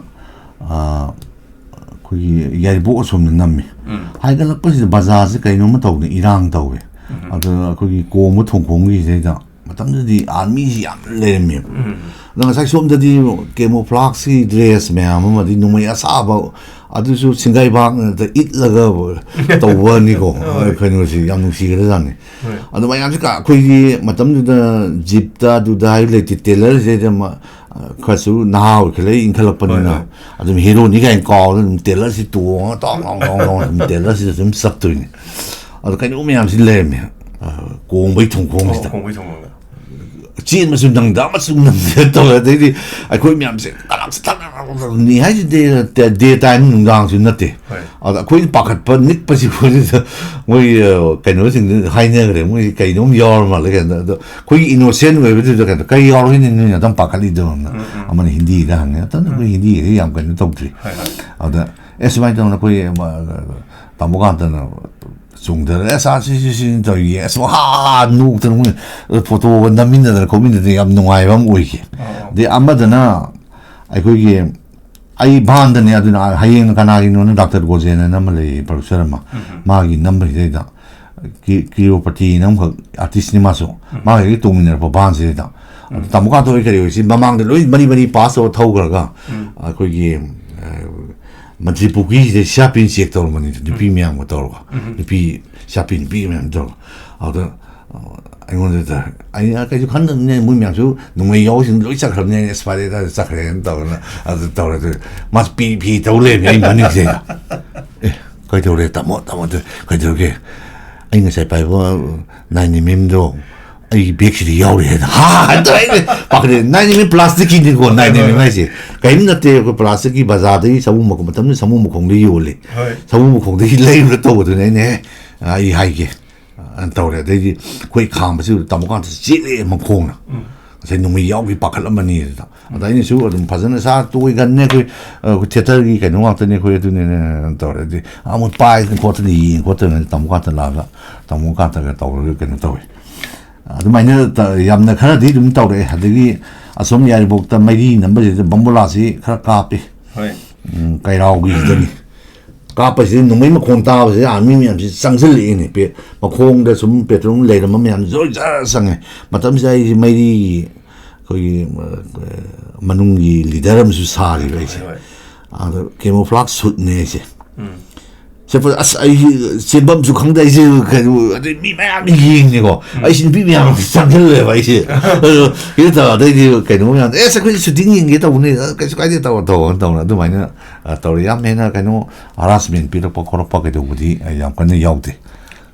ꯑ, ꯑꯩꯈꯣꯏꯒꯤ ꯌꯥꯏꯔꯤꯄꯣꯛ ꯑꯁꯣꯝꯗ ꯅꯝꯃꯤ꯫ ꯎꯝ꯫ ꯍꯥꯏꯒꯠꯂꯛꯄꯁꯤꯗ ꯕꯖꯥꯔꯁꯦ ꯀꯩꯅꯣꯝꯃ ꯇꯧꯗꯅ ꯏꯔꯥꯡ ꯇꯧꯋꯦ꯫ ꯎꯝ꯫ ꯑꯗꯨꯅ ꯑꯩꯈꯣꯏꯒꯤ ꯀꯣꯡꯕ ꯊꯣꯡꯈꯣꯡꯒꯤꯁꯤꯗꯩꯗ ꯃꯇꯝꯗꯨꯗꯤ ꯑꯥꯔꯃꯤꯁꯤ ꯌꯥꯝ ꯂꯩꯔꯝꯃꯦꯕ꯫ ꯎꯝ꯫ ꯑꯗꯣ ꯉꯁꯥꯏ ꯁꯣꯝꯗꯗꯤ ꯀꯦꯃꯣꯐ꯭ꯂꯥꯛꯁꯀꯤ ꯗ꯭ꯔꯦꯁ ꯃꯌꯥꯝ ꯑꯃꯗꯤ ꯅꯣꯡꯃꯩ ꯑꯁꯥꯕ, ꯑꯗꯨꯁꯨ ꯁꯤꯡꯒꯥꯏꯕꯥꯛꯅ ꯏꯠꯂꯒ ꯇꯧꯕꯅꯤꯀꯣ꯫ ꯍꯣꯏ꯫ ꯀꯩꯅꯣꯁꯤ ꯌꯥꯝ ꯅꯨꯡꯁꯤꯈ꯭ꯔꯖꯥꯠꯅꯤ꯫ ꯍꯣꯏ꯫ ꯑꯗꯨ ꯃꯌꯥꯝꯁꯤ ꯀ-, ꯑꯩꯈꯣꯏꯒꯤ ꯃꯇꯝꯗꯨꯗ ꯖꯤꯞꯇ ꯑꯗꯨꯗ ꯍꯥꯏꯕ ꯂꯩꯇꯦ, ꯇꯦꯂꯔꯁꯤꯗ ꯃ-, ꯈꯔꯁꯨ ꯅꯍꯥ ꯑꯣꯏꯈꯠꯂꯛꯏ, ꯏꯟꯈꯠꯂꯛꯄꯅꯤꯅ꯫ ꯍꯣꯏ, ꯍꯣꯏ꯫ ꯑꯗꯨꯝ ꯍꯦꯔꯣꯅꯤ ꯀꯥꯏꯅ ꯀꯥꯎꯗꯅ ꯑꯗꯨꯝ ꯇꯦꯂꯔꯁꯤ ꯇꯣꯡꯉꯒ ꯇꯣꯡ ꯇꯣꯡ ꯇꯣꯡ ꯇꯣꯡ ꯑꯗꯨꯝ ꯇꯦꯂꯔꯁꯤꯗ ꯑꯗꯨꯝ ꯆꯠꯇꯣꯏꯅꯤ꯫ ꯑꯗꯣ ꯀꯩꯅꯣ ꯃꯌꯥꯝꯁꯤ ꯂꯩꯔꯝꯃꯦ, ꯑ, ꯀꯣꯡꯕꯩ ꯊꯣꯡꯈꯣꯡꯁꯤꯗ꯫ ꯑꯣ, ꯀꯣꯡꯕꯩ ꯊꯣꯡꯈꯣꯡꯗ꯫ ꯆꯦꯟꯕꯁꯨ ꯅꯪꯗ ꯑꯃꯁꯨ ꯅꯪꯗ ꯇꯧꯔꯦ꯫ ꯑꯗꯩꯗꯤ ꯑꯩꯈꯣꯏ ꯃꯌꯥꯝꯁꯦ ꯇꯔꯥꯝꯁꯦ ꯊꯛꯅꯤ ꯍꯥꯏꯁꯤꯗꯤ ꯗꯦ ꯇꯥꯏꯝ ꯅꯨꯡꯗꯥꯡꯁꯨ ꯅꯠꯇꯦ꯫ ꯍꯣꯏ꯫ ꯑꯗ ꯑꯩꯈꯣꯏꯅ ꯄꯥꯈꯠꯄ ꯅꯤꯛꯄꯁꯤ ꯑꯩꯈꯣꯏꯗ ꯃꯣꯏ, ꯑ, ꯀꯩꯅꯣꯁꯤꯡꯗꯨ ꯍꯥꯏꯅꯈ꯭ꯔꯦ, "ꯃꯣꯏ ꯀꯩꯅꯣꯝ ꯌꯥꯎꯔ ꯃꯥꯜꯂꯦ" ꯀꯥꯏꯅ꯫ ꯑꯗꯣ ꯑꯩꯈꯣꯏꯒꯤ ꯏꯅꯣꯁꯦꯟ ꯑꯣꯏꯕꯗꯨꯗ ꯀꯩꯅꯣ, "ꯀꯩ ꯌꯥꯎꯔꯒꯦꯅꯦ ꯅꯣꯏꯅ ꯑꯗꯨꯝ ꯄꯥꯈꯠꯂꯤꯗꯣꯅ?" ꯎꯝ, ꯎꯝ꯫ ꯑꯃꯅ ꯍꯤꯟꯗꯤꯗ ꯍꯪꯉꯦ꯫ ꯃꯇꯝꯗ ꯑꯩꯈꯣꯏ ꯍꯤꯟꯗꯤꯒꯁꯦ ꯌꯥꯝ ꯀꯩꯅꯣ ꯇꯧꯗ꯭ꯔꯤ꯫ ꯍꯣꯏ, ꯍꯣꯏ꯫ ꯑꯗ, "ꯑꯦ, ꯁꯨꯃꯥꯏꯅ ꯇꯧꯗꯅ ꯑꯩꯈꯣꯏ, ꯑ, ꯇꯥꯃꯣ ꯀꯥꯟꯇꯅ ꯆꯣꯡꯊꯔꯦ, ꯑꯁ, ꯑꯥ, ꯁꯤ, ꯁꯤ, ꯁꯤ ꯇꯧꯔꯤꯌꯦ, ꯑꯁ, ꯋꯥ, ꯅꯣꯛꯇꯅ ꯃꯣꯏ ꯐꯣꯇꯣꯒ ꯅꯝꯃꯤꯟꯅꯗꯅ ꯈꯣꯠꯃꯤꯟꯅꯗꯅ ꯌꯥꯝ ꯅꯨꯡꯉꯥꯏꯕ ꯑꯃ ꯑꯣꯏꯈꯤ꯫ ꯑꯣ꯫ ꯑꯗꯩ ꯑꯃꯗꯅ ꯑꯩꯈꯣꯏꯒꯤ, ꯑꯩ ꯚꯥꯟꯗꯅꯦ, ꯑꯗꯨꯅ ꯍꯌꯦꯡ ꯀꯅꯥꯒꯤꯅꯣꯅ ꯗꯥꯛꯇꯔ ꯒꯣꯖꯦꯟ ꯍꯥꯏꯅ ꯑꯃ ꯂꯩꯌꯦ, ꯄ꯭ꯔꯣꯗ꯭ꯌꯨꯁꯔ ꯑꯃ, ꯎꯝ꯫ ꯃꯥꯒꯤ ꯅꯝꯕꯁꯤꯗꯩꯗ ꯀꯤ-, ꯀꯤꯔꯣꯄꯇꯤꯅ ꯑꯃꯈꯛ ꯑꯥꯔꯇꯤꯁꯅꯤ ꯃꯥꯁꯨ, ꯎꯝ꯫ ꯃꯥꯒ ꯍꯦꯛ ꯇꯣꯡꯃꯤꯟꯅꯔꯛꯄ ꯚꯥꯟꯁꯤꯗꯩꯗ꯫ ꯑꯗꯨ ꯎꯝ꯫ ꯇꯥꯃꯣ ꯀꯥꯟꯇ ꯍꯣꯏ ꯀꯔꯤ ꯑꯣꯏꯁꯤ ꯃꯃꯥꯡꯗ ꯂꯣꯏ ꯃꯔꯤ ꯃꯔꯤ ꯄꯥꯁ ꯇꯧꯔ ꯊꯧꯈ꯭ꯔꯒ, ꯎꯝ꯫ ꯑꯩꯈꯣꯏꯒꯤ, ꯑ, ꯃꯟꯇ꯭ꯔꯤ ꯄꯨꯈ꯭ꯔꯤꯁꯤꯗ ꯁꯤꯌꯥꯄꯤꯟ ꯆꯦꯛ ꯇꯧꯔꯝꯕꯅꯤ, ꯅꯨꯄꯤ ꯎꯝ꯫ ꯃꯌꯥꯝꯒ ꯇꯧꯔꯒ꯫ ꯎꯝ꯫ ꯅꯨꯄꯤ ꯁꯤꯌꯥꯄꯤꯟ ꯅꯨꯄꯤ ꯃꯌꯥꯝ ꯇꯧꯔꯒ꯫ ꯑꯗꯨꯗ, ꯑ, ꯑꯩꯉꯣꯟꯗ ꯇ-, ꯑꯩꯅ ꯀꯩꯁꯨ ꯈꯟꯗꯕꯅꯤꯅ ꯃꯣꯏ ꯃꯌꯥꯝꯁꯨ ꯅꯣꯡꯃꯩ ꯌꯥꯎꯕꯁꯤꯡ ꯂꯣꯏ ꯆꯠꯈ꯭ꯔꯕꯅꯤ, ꯑꯩꯅ ꯑꯁ ꯐꯔꯦ, ꯑꯗꯨꯗ ꯆꯠꯈ꯭ꯔꯦꯅ ꯇꯧꯗꯅ ꯑꯗꯨ ꯇꯧꯔꯦ꯫ ꯑꯗꯨ ꯃꯥꯁꯨ ꯄꯤ ꯄꯤ ꯇꯧ ꯂꯩꯔꯝꯃꯦ ꯑꯩ ꯃꯅꯤꯡꯁꯦ꯫ "ꯑꯦ, ꯀꯩꯗꯧꯔꯦ ꯇꯥꯃꯣ, ꯇꯥꯃꯣ?" ꯑꯗꯨ, "ꯀꯩꯗꯧꯔꯒꯦ?" "ꯑꯩ ꯉꯁꯥꯏ ꯄꯥꯏꯕ ꯅꯥꯏꯟ ꯑꯦꯝ ꯑꯦꯝꯗꯣ ꯑꯩꯒꯤ ꯕꯦꯒꯁꯤꯗ ꯌꯥꯎꯔꯤ" ꯍꯥꯏꯅ꯫ "ꯍꯥ?" ꯍꯥꯏꯅ ꯇꯧꯔꯦ꯫ ꯑꯩꯅ ꯄꯥꯈꯠꯂꯦ꯫ ꯅꯥꯏꯟ ꯑꯦꯝ ꯑꯦꯝ ꯄ꯭ꯂꯥꯁꯇꯤꯛꯀꯤꯅꯤꯀꯣ, ꯅꯥꯏꯟ ꯑꯦꯝ ꯑꯦꯝ ꯍꯣꯏ, ꯍꯣꯏ꯫ ꯍꯥꯏꯁꯦ꯫ ꯀꯔꯤꯝ ꯅꯠꯇꯦ, ꯑꯩꯈꯣꯏ ꯄ꯭ꯂꯥꯁꯇꯤꯛꯀꯤ ꯕꯖꯥꯔꯗꯒꯤ ꯁꯃꯨ ꯃꯈꯣꯡ, ꯃꯇꯝꯗꯨꯗ ꯁꯃꯨ ꯃꯈꯣꯡꯗꯒꯤ ꯌꯣꯜꯂꯤ꯫ ꯍꯣꯏ꯫ ꯁꯃꯨ ꯃꯈꯣꯡꯗꯒꯤ ꯂꯩꯔꯨꯔ ꯇꯧꯕꯗꯨꯅꯦ ꯑꯩꯅ, "ꯑꯦ, ꯑꯩ ꯍꯥꯏꯒꯦ", ꯑꯅ ꯇꯧꯔꯦ꯫ ꯑꯗꯩꯗꯤ ꯑꯩꯈꯣꯏ ꯈꯥꯝꯕꯁꯤ ꯇꯥꯃꯣ ꯀꯥꯟꯇ ꯆꯦꯜꯂꯛꯑꯦ ꯃꯈꯣꯡꯅ꯫ ꯎꯝ꯫ ꯉꯁꯥꯏ ꯅꯣꯡꯃꯩ ꯌꯥꯎꯕꯒꯤ ꯄꯥꯈꯠꯂꯝꯃꯅꯤ ꯑꯗꯨꯗ꯫ ꯑꯗ ꯑꯩꯅꯁꯨ ꯑꯗꯨꯝ ꯐꯖꯅ ꯁꯥ ꯇꯣꯏꯒꯟꯅꯦ ꯑꯩꯈꯣꯏ, ꯑ, ꯑꯩꯈꯣꯏ ꯊꯤꯌꯦꯇꯔꯒꯤ ꯀꯩꯅꯣ ꯉꯥꯛꯇꯅꯦ ꯑꯩꯈꯣꯏ, ꯑꯗꯨꯅꯦꯅꯦ ꯇꯧꯔꯦ꯫ ꯑꯗꯩ ꯑꯃꯨꯛ ꯄꯥꯏꯗꯅ ꯈꯣꯠꯇꯅ ꯌꯦꯡ ꯈꯣꯠꯇꯅ ꯇꯥꯃꯣ ꯀꯥꯟꯇ ꯂꯥꯛꯑꯒ, ꯇꯥꯃꯣ ꯀꯥꯟꯇꯒ ꯇꯧꯔꯒ ꯀꯩꯅꯣ ꯇꯧꯋꯦ꯫ ꯑꯗꯨꯃꯥꯏꯅ ꯇ-, ꯌꯥꯝꯅ ꯈꯔꯗꯤ ꯑꯗꯨꯝ ꯇꯧꯔꯛꯑꯦ꯫ ꯑꯗꯒꯤ ꯑꯁꯣꯝ ꯌꯥꯏꯔꯤꯄꯣꯛꯇ ꯃꯩꯔꯤ ꯅꯝꯕꯁꯤꯗ ꯕꯝꯕꯣꯂꯥꯁꯤ ꯈꯔ ꯀꯥꯞꯄꯤ꯫ ꯍꯣꯏ꯫ ꯎꯝ, ꯀꯩꯔꯥꯎꯒꯤꯁꯤꯗꯅꯤ꯫ ꯀꯥꯞꯄꯁꯤꯗ ꯅꯣꯡꯃꯩ ꯃꯈꯣꯟ ꯇꯥꯕꯁꯤꯗ ꯑꯥꯔꯃꯤ ꯃꯌꯥꯝꯁꯤ ꯆꯪꯁꯤꯜꯂꯛꯏꯅꯦ꯫ ꯄꯦ-, ꯃꯈꯣꯡꯗ ꯁꯨꯝ ꯄꯦꯇ꯭ꯔꯣꯜ ꯂꯩꯔꯝꯕ ꯃꯌꯥꯝ ꯖꯣꯔ ꯖꯥꯔ ꯆꯪꯉꯦ꯫ ꯃꯇꯝꯁꯤꯗ ꯑꯩꯁꯦ ꯃꯩꯔꯤꯒꯤ ꯑꯩꯈꯣꯏꯒꯤ, ꯑ, ꯃꯅꯨꯡꯒꯤ ꯂꯤꯗꯔ ꯑꯃꯁꯨ ꯁꯥꯔꯤꯕ ꯑꯩꯁꯦ꯫ ꯍꯣꯏ, ꯍꯣꯏ꯫ ꯑꯗ camouflage suitꯅꯦ ꯑꯩꯁꯦ꯫ ꯎꯝ꯫ ꯁꯦꯠꯄ, ꯑꯁ, ꯑꯩꯁꯦ ꯆꯦꯟꯐꯝꯁꯨ ꯈꯪꯗꯦ, ꯑꯩꯁꯦ ꯀꯩꯅꯣ, ꯑꯗꯩ ꯃꯤ ꯃꯌꯥꯝ ꯌꯦꯡꯉꯦꯀꯣ꯫ ꯎꯝ꯫ ꯑꯩꯁꯦ ꯅꯨꯄꯤ ꯃꯌꯥꯝ ꯆꯪꯁꯤꯜꯂꯦꯕ ꯑꯩꯁꯦ꯫ ꯑꯗꯣ ꯀꯩꯅꯣ ꯇꯧꯔ, ꯑꯗꯩꯗꯤ ꯀꯩꯅꯣ ꯃꯌꯥꯝ, "ꯑꯦꯁ, ꯑꯩꯈꯣꯏ shooting ꯌꯦꯡꯒꯦ ꯇꯧꯕꯅꯤ, ꯑ, ꯀꯩꯁꯨ ꯀꯥꯏꯗꯦ, ꯇꯧꯔꯣ, ꯇꯧꯔꯣ", ꯇꯧꯅ ꯑꯗꯨꯃꯥꯏꯅ, ꯑ, ꯇꯧꯔꯦ꯫ ꯌꯥꯝ ꯍꯦꯟꯅ ꯀꯩꯅꯣ harassment ꯄꯤꯔꯛꯄ ꯈꯣꯠꯂꯛꯄ ꯀꯩꯗꯧꯕꯗꯤ ꯑꯩ ꯌꯥꯝ ꯀꯟꯅ ꯌꯥꯎꯗꯦ꯫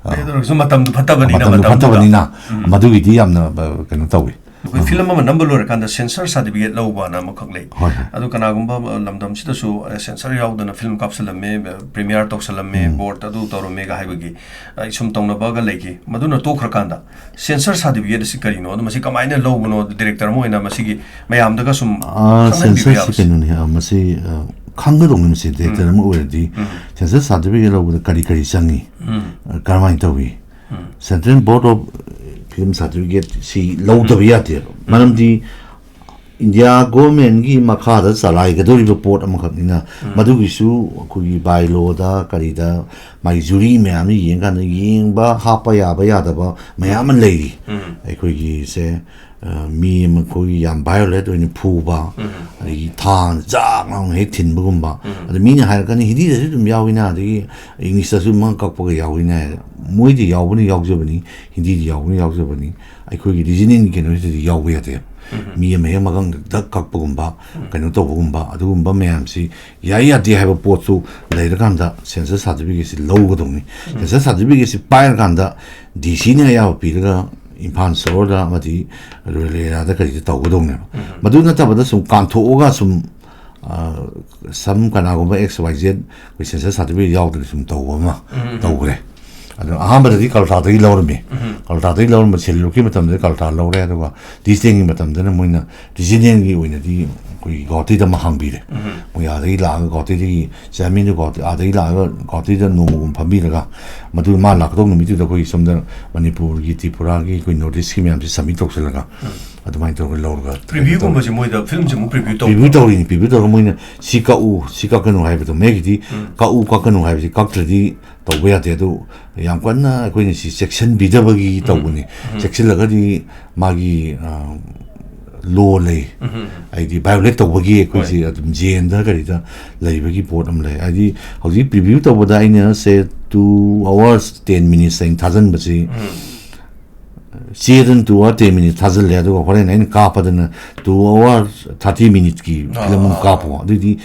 ꯑ, ꯑꯗꯨ ꯑꯣꯏꯔꯒꯁꯨ ꯃꯇꯝꯗꯨ ꯐꯠꯇꯕꯅꯤꯅ, ꯃꯇꯝꯗꯨ ꯃꯇꯝꯗꯨꯗ꯫ ꯐꯠꯇꯕꯅꯤꯅ ꯎꯝ꯫ ꯃꯗꯨꯒꯤꯗꯤ ꯌꯥꯝꯅ, ꯑ, ꯀꯩꯅꯣ ꯇꯧꯋꯤ꯫ ꯑꯩꯈꯣꯏ ꯑ꯫ Film ꯑꯃ ꯅꯝꯕ ꯂꯣꯏꯔꯀꯥꯟꯗ censor certificate ꯂꯧꯕꯅ ꯑꯃꯈꯛ ꯂꯩ꯫ ꯍꯣꯏ, ꯍꯣꯏ꯫ ꯑꯗꯨ ꯀꯅꯥꯒꯨꯝꯕ, ꯑ, ꯂꯝꯗꯝꯁꯤꯗꯁꯨ, ꯑ, censor ꯌꯥꯎꯗꯅ film ꯀꯥꯞꯁꯜꯂꯝꯃꯦ, ꯑ, premiere ꯇꯧꯁꯜꯂꯝꯃꯦ, ꯎꯝ꯫ Board ꯑꯗꯨ ꯇꯧꯔꯝꯃꯦꯒ ꯍꯥꯏꯕꯒꯤ, ꯑ, ꯁꯨꯝ ꯇꯧꯅꯕꯒ ꯂꯩꯈꯤ꯫ ꯃꯗꯨꯅ ꯇꯣꯛꯈ꯭ꯔꯀꯥꯟꯗ censor certificate ꯑꯁꯤ ꯀꯔꯤꯅꯣ? ꯑꯗꯨ ꯃꯁꯤ ꯀꯃꯥꯏꯅ ꯂꯧꯕꯅꯣ? ꯑꯗꯨ director ꯑꯃ ꯑꯣꯏꯅ ꯃꯁꯤꯒꯤ ꯃꯌꯥꯝꯗꯒ ꯁꯨꯝ ꯑ, ꯈꯪꯍꯟꯕꯤꯕ censorꯁꯤ ꯌꯥꯕꯁꯦ꯫ ꯀꯩꯅꯣꯅꯤ, ꯑ, ꯃꯁꯤ, ꯑ, ꯈꯪꯒꯗꯧꯅꯤ꯫ ꯃꯁꯤ ꯗꯥꯏꯔꯦꯛꯇꯔ ꯑꯃ ꯑꯣꯏꯔꯗꯤ ꯁꯦꯟꯁꯁ ꯁꯥꯔꯇꯤꯐꯤꯀꯦꯠ ꯂꯧꯕꯗ ꯀꯔꯤ ꯀꯔꯤ ꯆꯪꯉꯤ, ꯀꯔꯝꯍꯥꯏꯅ ꯇꯧꯏ? ꯁꯦꯟꯇ꯭ꯔꯦꯜ ꯕꯣꯔꯗ ꯑꯣꯐ ꯐꯤꯂꯝ ꯁꯥꯔꯇꯤꯐꯤꯀꯦꯠꯁꯤ ꯂꯧꯗꯕ ꯌꯥꯗꯦꯕ꯫ ꯃꯔꯝꯗꯤ ꯏꯟꯗꯤꯌꯥ ꯒꯣꯔꯃꯦꯟꯒꯤ ꯃꯈꯥꯗ ꯆꯂꯥꯏꯒꯗꯧꯔꯤꯕ ꯄꯣꯠ ꯑꯃꯈꯛꯅꯤꯅ, ꯃꯗꯨꯒꯤꯁꯨ ꯑꯩꯈꯣꯏꯒꯤ ꯕꯥꯏꯂꯣꯗ ꯀꯔꯤꯗ ꯃꯥꯒꯤ ꯖꯨꯔꯤ ꯃꯌꯥꯝꯅ ꯌꯦꯡꯀꯥꯟꯗ ꯌꯦꯡꯕ ꯍꯥꯞꯄ ꯌꯥꯕ ꯌꯥꯗꯕ ꯃꯌꯥꯝ ꯑꯃ ꯂꯩꯔꯤ꯫ ꯑꯩꯈꯣꯏꯒꯤꯁꯦ, ꯑ, ꯃꯤ ꯑꯃ ꯑꯩꯈꯣꯏꯒꯤ ꯌꯥꯝ ꯚꯥꯏꯑꯣꯂꯦꯟꯠ ꯑꯣꯏꯅ ꯐꯨꯕ, ꯑꯗꯒꯤ ꯊꯥꯡ ꯖꯥꯛ ꯂꯥꯎꯅ ꯍꯦꯛ ꯊꯤꯟꯕꯒꯨꯝꯕ꯫ ꯑꯗ ꯃꯤꯅ ꯍꯥꯏꯔꯛꯀꯅꯤ, "ꯍꯤꯟꯗꯤꯗꯁꯨ ꯑꯗꯨꯝ ꯌꯥꯎꯏꯅ, ꯑꯗꯒꯤ ꯏꯪꯂꯤꯁꯇꯁꯨ ꯑꯃ ꯀꯛꯄꯒ ꯌꯥꯎꯏꯅ"꯫ ꯃꯣꯏꯗꯤ ꯌꯥꯎꯕꯅ ꯌꯥꯎꯖꯕꯅꯤ, ꯍꯤꯟꯗꯤꯗꯤ ꯌꯥꯎꯕꯅ ꯌꯥꯎꯖꯕꯅꯤ꯫ ꯑꯩꯈꯣꯏꯒꯤ ꯔꯤꯖꯅꯤꯡꯒꯤ ꯀꯩꯅꯣꯁꯤꯗꯗꯤ ꯌꯥꯎꯕ ꯌꯥꯗꯦ꯫ ꯃꯤ ꯑꯃ ꯍꯦꯛ ꯃꯈꯪꯗ ꯀꯛꯄꯒꯨꯝꯕ, ꯀꯩꯅꯣ ꯇꯧꯕꯒꯨꯝꯕ, ꯑꯗꯨꯒꯨꯝꯕ ꯃꯌꯥꯝꯁꯤ ꯌꯥꯏ ꯌꯥꯗꯦ ꯍꯥꯏꯕ ꯄꯣꯠꯁꯨ ꯂꯩꯔꯀꯥꯟꯗ ꯁꯦꯟꯁꯁ ꯁꯥꯔꯇꯤꯐꯤꯀꯦꯠꯁꯤ ꯂꯧꯒꯗꯧꯅꯤ꯫ ꯁꯦꯟꯁꯁ ꯁꯥꯔꯇꯤꯐꯤꯀꯦꯠꯁꯤ ꯄꯥꯏꯔꯀꯥꯟꯗ ꯗꯤ ꯁꯤꯅ ꯑꯌꯥꯕ ꯄꯤꯔꯒ ꯏꯝꯐꯥꯜ ꯁꯣꯍꯣꯔꯗ ꯑꯃꯗꯤ ꯔꯨꯔꯦꯜ ꯑꯦꯔꯤꯌꯥꯗ ꯀꯔꯤꯗ ꯇꯧꯒꯗꯧꯅꯦꯕ꯫ ꯃꯗꯨ ꯅꯠꯇꯕꯗ ꯁꯨꯝ ꯀꯥꯟꯊꯣꯛꯑꯒ ꯁꯨꯝ, ꯑ, ꯁꯝ ꯀꯅꯥꯒꯨꯝꯕ ꯑꯦꯛꯁ ꯋꯥꯏ ꯖꯦꯠ ꯑꯩꯈꯣꯏ ꯁꯦꯟꯁꯁ ꯁꯥꯔꯇꯤꯐꯤꯀꯦꯠ ꯌꯥꯎꯗꯅ ꯁꯨꯝ ꯇꯧꯕ ꯑꯃ ꯇꯧꯈ꯭ꯔꯦ꯫ ꯑꯗꯣ ꯑꯍꯥꯟꯕꯗꯗꯤ ꯀꯜꯀꯇꯥꯗꯒꯤ ꯂꯧꯔꯝꯃꯤ꯫ ꯀꯜꯀꯇꯥꯗꯒꯤ ꯂꯧꯔꯝꯕ ꯁꯦꯜ ꯍꯦꯜꯞꯀꯤ ꯃꯇꯝꯗꯗꯤ ꯀꯜꯀꯇꯥ ꯂꯧꯔꯦ, ꯑꯗꯨꯒ ꯗꯤꯁꯇꯦꯟꯒꯤ ꯃꯇꯝꯗꯅ ꯃꯣꯏꯅ ꯔꯤꯖꯅꯦꯜꯒꯤ ꯑꯣꯏꯅꯗꯤ ꯑꯩꯈꯣꯏꯒꯤ ꯒꯧꯍꯥꯇꯤꯗ ꯑꯃ ꯍꯥꯡꯕꯤꯔꯦ꯫ ꯃꯣꯏ ꯑꯥꯗꯒꯤ ꯂꯥꯛꯑꯒ ꯒꯧꯍꯥꯇꯤꯗꯒꯤ ꯆꯤꯌꯥꯔꯃꯦꯟꯗꯨ ꯒꯧꯍꯥꯇꯤ, ꯑꯥꯗꯒꯤ ꯂꯥꯛꯑꯒ ꯒꯧꯍꯥꯇꯤꯗ ꯅꯣꯡꯃꯒꯨꯝ ꯐꯝꯕꯤꯔꯒ, ꯃꯗꯨ ꯃꯥ ꯂꯥꯛꯀꯗꯧꯕ ꯅꯨꯃꯤꯠꯇꯨꯗ ꯑꯩꯈꯣꯏꯒꯤ ꯁꯣꯝꯗ ꯃꯅꯤꯄꯨꯔꯒꯤ, ꯇ꯭ꯔꯤꯄꯨꯔꯥꯒꯤ, ꯑꯩꯈꯣꯏ ꯅꯣꯔꯠ ꯏꯁꯀꯤ ꯃꯌꯥꯝꯁꯤ ꯁꯕꯃꯤꯠ ꯇꯧꯁꯤꯜꯂꯒ ꯑꯗꯨꯃꯥꯏꯅ ꯇꯧꯔꯒ ꯂꯧꯔꯒ ꯄ꯭ꯔꯤꯚ꯭ꯌꯨꯒꯨꯝꯕꯁꯦ ꯃꯣꯏꯗ ꯐꯤꯂꯝꯁꯦ ꯑꯃꯨꯛ ꯄ꯭ꯔꯤꯚ꯭ꯌꯨ ꯇꯧꯕ꯭ꯔꯣ? ꯄ꯭ꯔꯤꯚ꯭ꯌꯨ ꯇꯧꯔꯤꯅꯤ, ꯄ꯭ꯔꯤꯚ꯭ꯌꯨ ꯇꯧꯔꯒ ꯃꯣꯏꯅ ꯁꯤ ꯀꯛꯎ, ꯁꯤ ꯀꯛꯀꯅꯨ ꯍꯥꯏꯕꯗꯣ, ꯃꯌꯦꯛꯀꯤꯗꯤ ꯀꯛꯎ, ꯀꯛꯀꯅꯨ ꯍꯥꯏꯕꯁꯤ ꯀꯛꯇ꯭ꯔꯗꯤ ꯇꯧꯕ ꯌꯥꯗꯦ꯫ ꯑꯗꯨ ꯌꯥꯝ ꯀꯟꯅ ꯑꯩꯈꯣꯏꯅ ꯁꯤ ꯆꯦꯛꯁꯤꯟꯕꯤꯗꯕꯒꯤ ꯇꯧꯕꯅꯤ꯫ ꯆꯦꯛꯁꯤꯜꯂꯒꯗꯤ ꯃꯥꯒꯤ, ꯑ, ꯂꯣ ꯂꯩ꯫ ꯍꯥꯏꯗꯤ ꯚꯥꯏꯑꯣꯂꯦꯠ ꯇꯧꯕꯒꯤ ꯑꯩꯈꯣꯏꯁꯤ ꯑꯗꯨꯝ ꯖꯦꯟꯗ ꯀꯔꯤꯗ ꯂꯩꯕꯒꯤ ꯄꯣꯠ ꯑꯃ ꯂꯩ꯫ ꯍꯥꯏꯗꯤ ꯍꯧꯖꯤꯛ ꯄ꯭ꯔꯤꯚ꯭ꯌꯨ ꯇꯧꯕꯗ ꯑꯩꯅ ꯁꯦ two hours ten minutes ꯑꯩꯅ ꯊꯥꯖꯤꯟꯕꯁꯤ, ꯆꯦꯗꯅ two hour ten minutes ꯊꯥꯖꯤꯜꯂꯦ, ꯑꯗꯨꯒ ꯍꯣꯔꯦꯟ ꯑꯩꯅ ꯀꯥꯞꯄꯗꯅ two hour thirty minuteꯀꯤ ꯐꯤꯂꯝ ꯑꯃ ꯀꯥꯞꯄꯣ꯫ ꯑꯗꯨꯏꯗꯤ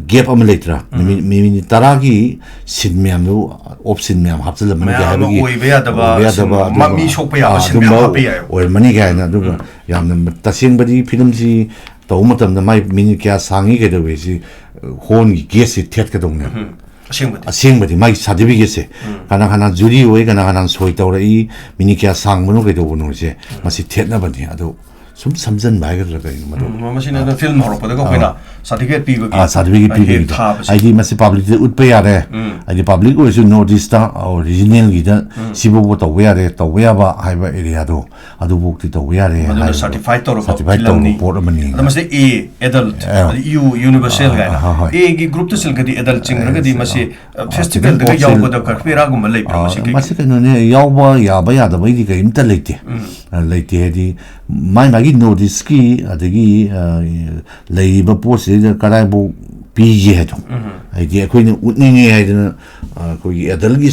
ꯒꯦꯞ ꯑꯃ ꯂꯩꯇ꯭ꯔꯥ? ꯅꯨꯃꯤꯠ, ꯃꯤꯅꯤꯠ ꯇꯔꯥꯒꯤ ꯁꯤꯟ ꯃꯌꯥꯝꯗꯨ, ꯑꯣꯞ ꯁꯤꯟ ꯃꯌꯥꯝ ꯍꯥꯞꯆꯤꯜꯂꯝꯃꯅꯤ ꯃꯌꯥꯝ ꯑꯃ ꯍꯥꯏꯕꯒꯤ ꯑꯣꯏꯕ ꯌꯥꯗꯕ, ꯑꯣꯏꯕ ꯌꯥꯗꯕ, ꯁꯤꯟ, ꯑꯗꯨꯒ, ꯃꯤ ꯁꯣꯛꯄ ꯌꯥꯕ ꯑꯥ, ꯁꯤꯟ ꯃꯌꯥꯝ ꯑꯗꯨꯝꯕ ꯍꯥꯞꯄ ꯌꯥꯏ꯫ ꯑꯣꯏꯔꯝꯃꯅꯤ ꯀꯥꯏꯅ꯫ ꯑꯗꯨꯒ ꯌꯥꯝꯅ ꯇꯁꯦꯡꯕꯗꯤ ꯐꯤꯂꯝꯁꯤ ꯇꯧꯕ ꯃꯇꯝꯗ ꯃꯥꯏ ꯃꯤꯅꯤꯠ ꯀꯌꯥ ꯁꯥꯡꯉꯤ ꯀꯩꯗꯧꯋꯤ ꯁꯤ, ꯍꯣꯔꯟꯒꯤ ꯒꯦꯠꯁꯤ ꯊꯦꯠꯀꯗꯧꯅꯦꯕ꯫ ꯑꯁꯦꯡꯕꯗꯤ꯫ ꯑꯁꯦꯡꯕꯗꯤ ꯃꯥꯒꯤ ꯁꯥꯔꯇꯤꯐꯤꯀꯦꯠꯁꯦ ꯀꯅꯥ ꯀꯅꯥ ꯖꯨꯔꯤ ꯑꯣꯏ, ꯀꯅꯥ ꯀꯅꯥ ꯁꯣꯏ ꯇꯧꯔꯛꯏ, ꯃꯤꯅꯤꯠ ꯀꯌꯥ ꯁꯥꯡꯕꯅꯣ ꯀꯩꯗꯧꯕꯅꯣꯁꯦ ꯃꯁꯤ ꯊꯦꯠꯅꯕꯅꯤ꯫ ꯑꯗꯣ ꯁꯨꯝ ꯁꯝꯖꯟꯕ ꯍꯥꯏꯒꯗ꯭ꯔꯥ ꯀꯩꯅꯣ ꯃꯗꯨ? ꯎꯝ, ꯃꯁꯤꯅ ꯑꯗꯨꯝ ꯐꯤꯜꯝ ꯍꯧꯔꯛꯄꯗꯒ ꯑꯩꯈꯣꯏꯅ ꯁꯥꯔꯇꯤꯐꯤꯀꯦꯠ ꯄꯤꯕꯒꯤ ꯑꯥ, ꯁꯥꯔꯇꯤꯐꯤꯀꯦꯠ ꯑ, ꯄꯤꯕꯒꯤꯗꯣ꯫ ꯊꯥꯕꯁꯦ꯫ ꯍꯥꯏꯗꯤ ꯃꯁꯤ ꯄꯕ꯭ꯂꯤꯛꯇ ꯎꯠꯄ ꯌꯥꯔꯦ꯫ ꯎꯝ꯫ ꯍꯥꯏꯗꯤ ꯄꯕ꯭ꯂꯤꯛ ꯑꯣꯏꯔꯁꯨ ꯅꯣꯔꯠ ꯏꯁꯇ ꯑꯣꯔꯤꯖꯤꯅꯦꯜꯒꯤꯗ ꯁꯤꯐꯥꯎꯕ ꯇꯧꯕ ꯌꯥꯔꯦ, ꯇꯧꯕ ꯌꯥꯕ ꯍꯥꯏꯕ ꯑꯦꯔꯤꯌꯥꯗꯣ ꯑꯗꯨꯐꯥꯎꯗꯤ ꯇꯧꯕ ꯌꯥꯔꯦ ꯃꯗꯨꯅ ꯍꯥꯏꯕꯗꯣ ꯁꯥꯔꯇꯤꯐꯥꯏ ꯇꯧꯔꯕ ꯁꯥꯔꯇꯤꯐꯥꯏ ꯇꯧꯔꯕ ꯐꯤꯂꯝꯅꯤ꯫ ꯄꯣꯠ ꯑꯃꯅꯤ꯫ ꯑꯗ ꯃꯁꯤꯗ ꯑꯦ ꯑꯦꯗꯜꯠ, ꯑꯥ꯫ ꯑꯗ ꯌꯨ ꯌꯨꯅꯤꯚꯔꯁꯦꯜ ꯑꯥ, ꯀꯥꯏꯅ꯫ ꯑꯥ, ꯍꯣꯏ, ꯍꯣꯏ꯫ ꯑꯦꯒꯤ ꯒ꯭ꯔꯨꯞꯇ ꯆꯤꯡꯈ꯭ꯔꯗꯤ ꯑꯦꯗꯜꯠ ꯆꯤꯡꯈ꯭ꯔꯒꯗꯤ ꯑꯥ, ꯃꯁꯤ ꯑꯥ, ꯐꯦꯁꯇꯤꯚꯦꯜꯗꯒ ꯆꯤꯡꯐꯝ ꯄꯣꯠꯁꯦ ꯌꯥꯎꯕꯗ ꯈꯔ ꯕꯦꯔꯥꯒꯨꯝꯕ ꯂꯩꯕ꯭ꯔꯥ ꯑꯥ, ꯃꯁꯤ ꯀꯩ? ꯃꯁꯤ ꯀꯩꯅꯣꯅꯦ, ꯌꯥꯎꯕ ꯌꯥꯕ ꯌꯥꯗꯕꯩꯗꯤ ꯀꯔꯤꯝꯇ ꯂꯩꯇꯦ꯫ ꯎꯝ꯫ ꯑ, ꯂꯩꯇꯦ ꯍꯥꯏꯗꯤ ꯃꯥꯏ ꯃꯥꯒꯤ ꯅꯣꯔꯠ ꯏꯁꯀꯤ ꯑꯗꯒꯤ ꯑ, ꯂꯩꯔꯤꯕ ꯄꯣꯠꯁꯤꯗ ꯀꯗꯥꯏꯐꯥꯎ ꯄꯤꯒꯦ ꯍꯥꯏꯗꯣ꯫ ꯎꯝ꯫ ꯍꯥꯏꯗꯤ ꯑꯩꯈꯣꯏꯅ ꯎꯠꯅꯤꯡꯉꯦ ꯍꯥꯏꯗꯅ ꯑ, ꯑꯩꯈꯣꯏꯒꯤ ꯑꯦꯗꯜꯒꯤ